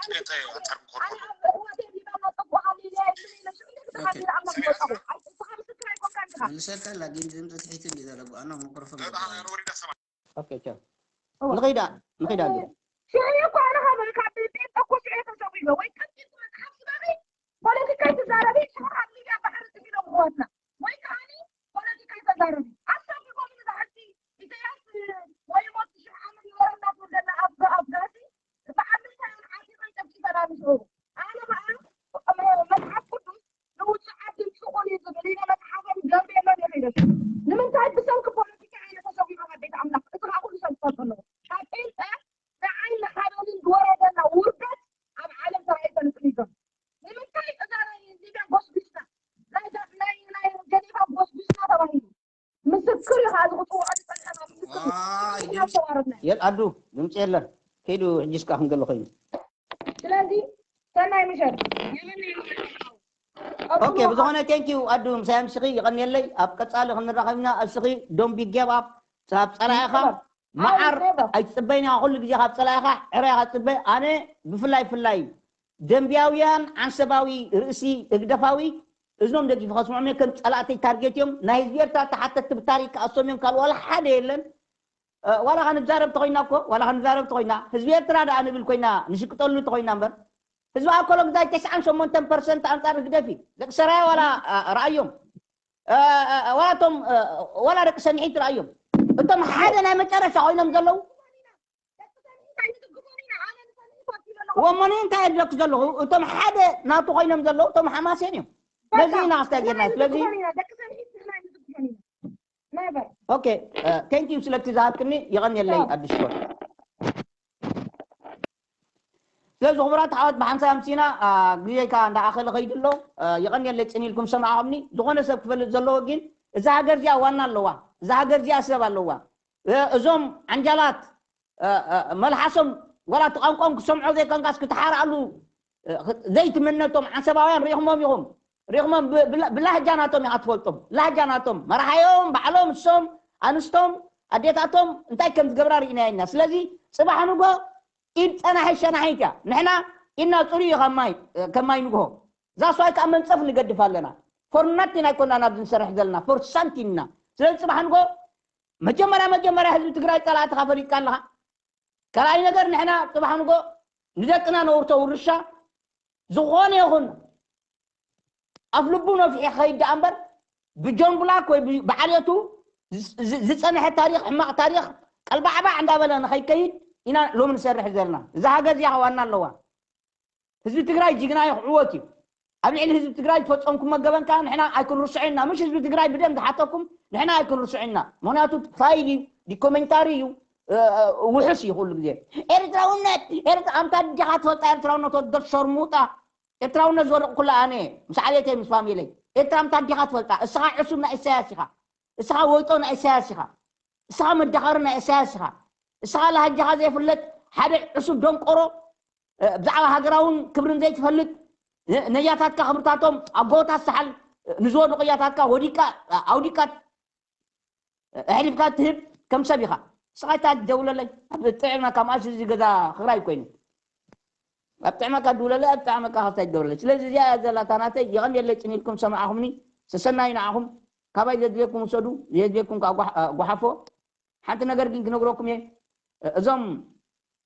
መልሰልካ ላጊን ድምፂ ትሒት እንዲ ዘለቡ ኣና ሚክሮፎን ወሪዳ ሰማ ኦኬ ቻው ንኸይዳ ንኸይዳ ዶ ሽዑ እኮ ኣነ ካብ ካብ ጴንጠ እኮ ሽዑ ተሰዊበ ወይ ቀጥቂጡ መፅሓፍ ስበኺ ፖለቲካ ይትዛረቢ ሽዑ ኣብ ሚድያ ባሕሪ ጥሚሎም ክወትና ወይ ከዓኒ ፖለቲካ ይተዛረቢ ኣሳቢቦም ንዛሕቲ ኢሳያስ ወይ ሞት ሽሕ ዓመት ይወረና ትብል ዘላ ኣብ ኣብ ጋሲ በዓል ምንታይ ውን ዓፂቐን ጨፍጭፈና ንሽዑ ኣነ በኣ መፅሓፍ ቅዱስ ንውፁዓት ድምፅኹን እዩ ዝብል ኢለ መፅሓፎም ገርቤሎም እዮም ኢለሽ ንምንታይ ብሰንኪ ፖለቲካ እየ ተሰዊሮም ኣቤት ኣምላኽ እቲ ከዓ ኩሉ ሰብ ዝፈልጦ ኣለዎ ካብ ጴንጠ ንዓይ ንሓበንን ዝወረደና ውርደት ኣብ ዓለም ተራእዩ ተንፅሊዞም ንምንታይ እዛ ናይ ሊብያ ጎስጒስና ናይ ናይ ናይ ጀኔቫ ጎስጒስና ተባሂሉ ምስክር እዩ ከዓ ዝቁፅውዖ ዝፀንሐና ምስክር እዩ ተዋረድና የል ኣዱ ድምፂ የለን ከይዱ ሕጂ እስካ ክንገለ ኮይኑ ስለዚ ሰናይ ምሸት ኦኬ ብዝኾነ ቴንኪዩ ኣዱ ምሳይ ኣምስኺ ይቐንየለይ ኣብ ቀፃሊ ክንራኸብና እስኺ ዶም ቢጌብ ኣብ ኣብ ፀላኢኻ መዓር ኣይትፅበይና ኩሉ ግዜ ካብ ፀላኢኻ ዕረ ኢኻ ትፅበ ኣነ ብፍላይ ፍላይ ደንብያውያን ዓንሰባዊ ርእሲ ህግደፋዊ እዝኖም ደጊፉ ከስምዖም ከም ፀላእተይ ታርጌት እዮም ናይ ህዝቢ ኤርትራ ተሓተትቲ ብታሪክ ክኣሶም እዮም ካልእ ዋላ ሓደ የለን ዋላ ከንዛረብ ተኮይና እኮ ዋላ ከንዛረብ ተኮይና ህዝቢ ኤርትራ ደኣ ንብል ኮይና ንሽቅጠሉ ተኮይና እምበር ህዝቢ ኣኮሎ ግዛይ ተስዓን ሸሞንተን ፐርሰንት ኣንጻር ህግደፍ እዩ ደቂ ሰራየ ዋላ ረኣዮም ዋላ እቶም ዋላ ደቂ ሰንሒት ረኣዮም እቶም ሓደ ናይ መጨረሻ ኮይኖም ዘለዉ ወሞኒ እንታይ እብለክ ዘለኹ እቶም ሓደ ናቱ ኮይኖም ዘለዉ እቶም ሓማሴን እዮም ስለዚ ኢና ክስታይ ጌርና ስለዚ ኦኬ ቴንክ ዩ ስለቲ ዝሃብክኒ ይቐንየለይ ኣዲሽኮር ስለዚ ክቡራት ኣሕዋት ብሓንሳብ ኣምሲና ግዜካ እንዳኣኸለ ከይዱ ኣሎ ይቐንየለይ ፅን ኢልኩም ሰማዕኹምኒ ዝኾነ ሰብ ክፈልጥ ዘለዎ ግን እዛ ሃገር እዚኣ ዋና ኣለዋ እዛ ሃገር እዚኣ ሰብ ኣለዋ እዞም ዓንጃላት መልሓሶም ዋላ እቲ ቋንቋም ክሰምዖ ዘይኮንካስ ክትሓርኣሉ ዘይትምነቶም ዓንሰባውያን ርኢኹሞም ኢኹም ሪኽሞም ብ- ብላ- ብላህጃ ናቶም ኢኻ ትፈልጦም። ላህጃ ናቶም መርሓዮም ባዕሎም እሶም ኣንስቶም ኣዴታቶም እንታይ ከም ዝገብራ ርኢናዮ ኢና። ስለዚ ጽባሕ ንጎ ኢድ ጸናሒ ሸናሒት እያ። ንሕና ኢድና ጽሩይ እዩ ከም ማይ ከም ማይ ንግሆ። ዛስዋይ ከዓ መንጸፍ ንገድፍ ኣለና። ፎር ናቲን ኣይኮና ናብዚ ንሰርሕ ዘለና ፎር ሳንቲም ኢና። ስለዚ ጽባሕ ንጎ መጀመርያ መጀመርያ ህዝቢ ትግራይ ጸላእትኻ ፈሊጥካ ኣለኻ። ካልኣይ ነገር ንሕና ጽባሕ ንጎ ንደቅና ነውርቶ ውርሻ ዝኾነ ይኹን ኣፍ ልቡ ነፊሑ ክኸይድ ደኣ እምበር ብጆን ብላክ ወይ ብ- ብዓልየቱ ዝ- ዝ- ዝጸንሐ ታሪኽ ሕማቕ ታሪኽ ቀልባዕባዕ እንዳበለ ንኸይከይድ ኢና ሎሚ ንሰርሕ ዘለና። እዛ ሃገር እዚኣ ዋና ኣለዋ። ህዝቢ ትግራይ ጅግና እዩ፣ ክዕወት እዩ። ኣብ ልዕሊ ህዝቢ ትግራይ ዝፈጸምኩም መገበን ከዓ ንሕና ኣይክንርስዖ ኢና። ምሽ ህዝቢ ትግራይ ብደም ዝሓተኩም ንሕና ኣይክንርስዖ ኢና። ምክንያቱ ፋይል እዩ፣ ዲኮሜንታሪ እዩ፣ እ- እ- ውሑስ እዩ ኩሉ ግዜ። ኤርትራውነት ኤርትራ ኣምታ ድኻ ትፈልጣ ኤርትራውነት ወደር ሸርሙጣ። ኤርትራውነት ዝወደቕ ኩላ ኣነ ምስ ዓሌተይ ምስ ፋሚለይ። ኤርትራ ኣምታ ድኻ ትፈልጣ። እስኻ ዕሱብ ናይ ኢሳያስ ኢኻ። እስኻ ወይጦ ናይ ኢሳያስ ኢኻ። እስኻ መዳኸሪ ናይ ኢሳያስ ኢኻ። እስኻ ላህጃኻ ዘይፍለጥ ሓደ ዕሱብ ደንቆሮ፣ እ፣ ብዛዕባ ሃገራውን ክብርን ዘይትፈልጥ፣ ነ- ነያታትካ ክብርታቶም ኣጎታት ሰሓል፣ እ፣ ንዝወደቑ ያታትካ ወዲቃ፣ እ፣ ኣውዲቃ፣ እ፣ ኣሕሊፍካ ትህብ ከም ሰብ ኢኻ። እስኻ ይታ ደውለለይ። ኣብ ጥዕና ካብ መኣስ እዚ ገዛ ክራይ ኮይኑ። ኣብ ጥዕመካ ድውለለይ፣ ኣብ ጥዕመካ ካብታ ይደውለለይ። ስለዚ እዚኣ እያ ዘላታ ናተይ። የቐንየለይ ጽን ኢልኩም ሰማዕኹምኒ። ሰሰናዩ ንዓኹም። ካባይ ዘድልየኩም ውሰዱ፣ ዘየድልየኩም ከዓ ጓሕ- እ፣ ጓሓፎ። ሓንቲ ነገር ግን ክነግረኩም እየ። እ፣ እዞም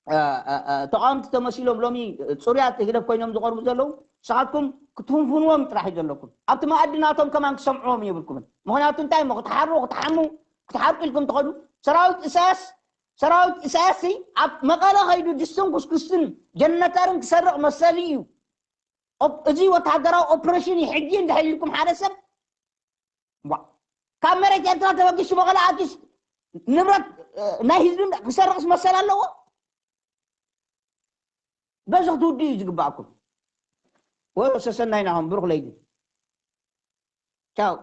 እ፣ እ፣ እ፣ ተቃወምቲ ተመሲሎም ሎሚ ጽሩያት ህግደፍ ኮይኖም ዝቐርቡ ዘለዉ፣ ንስኻትኩም ክትፍንፍንዎም ጥራሕ እዩ ዘለኩም። ኣብቲ መኣዲ ናቶም ከማን ክሰምዕዎም የብልኩምን። ምኽንያቱ እንታይ እሞ ክትሓሩ፣ ክትሓሙ፣ ክትሓርቁ ኢልኩም ትኸዱ። ሰራዊት ኢሳያስ፣ ሰራዊት ኢሳያስ ኣብ መቐለ ከይዱ ድስትን ኩስኩስትን ጀነተርን ክሰርቕ መሰሊ እዩ። ኦፕ- እዚ ወታደራዊ ኦፕሬሽን እዩ። ሕጂ እንድሕር ኢልኩም ሓደ ሰብ ዋ፣ ካብ መሬት ኤርትራ ተበጊሱ መቐለ ኣትዩስ ንብረት እ፣ ናይ ህዝቢ ክሰርቕስ መሰል ኣለዎ? በዚ ክትውድኡ እዩ ዝግባኣኩም። ወ ሰሰናይ ናኹም ብሩኽ ለይቲ። ቻው።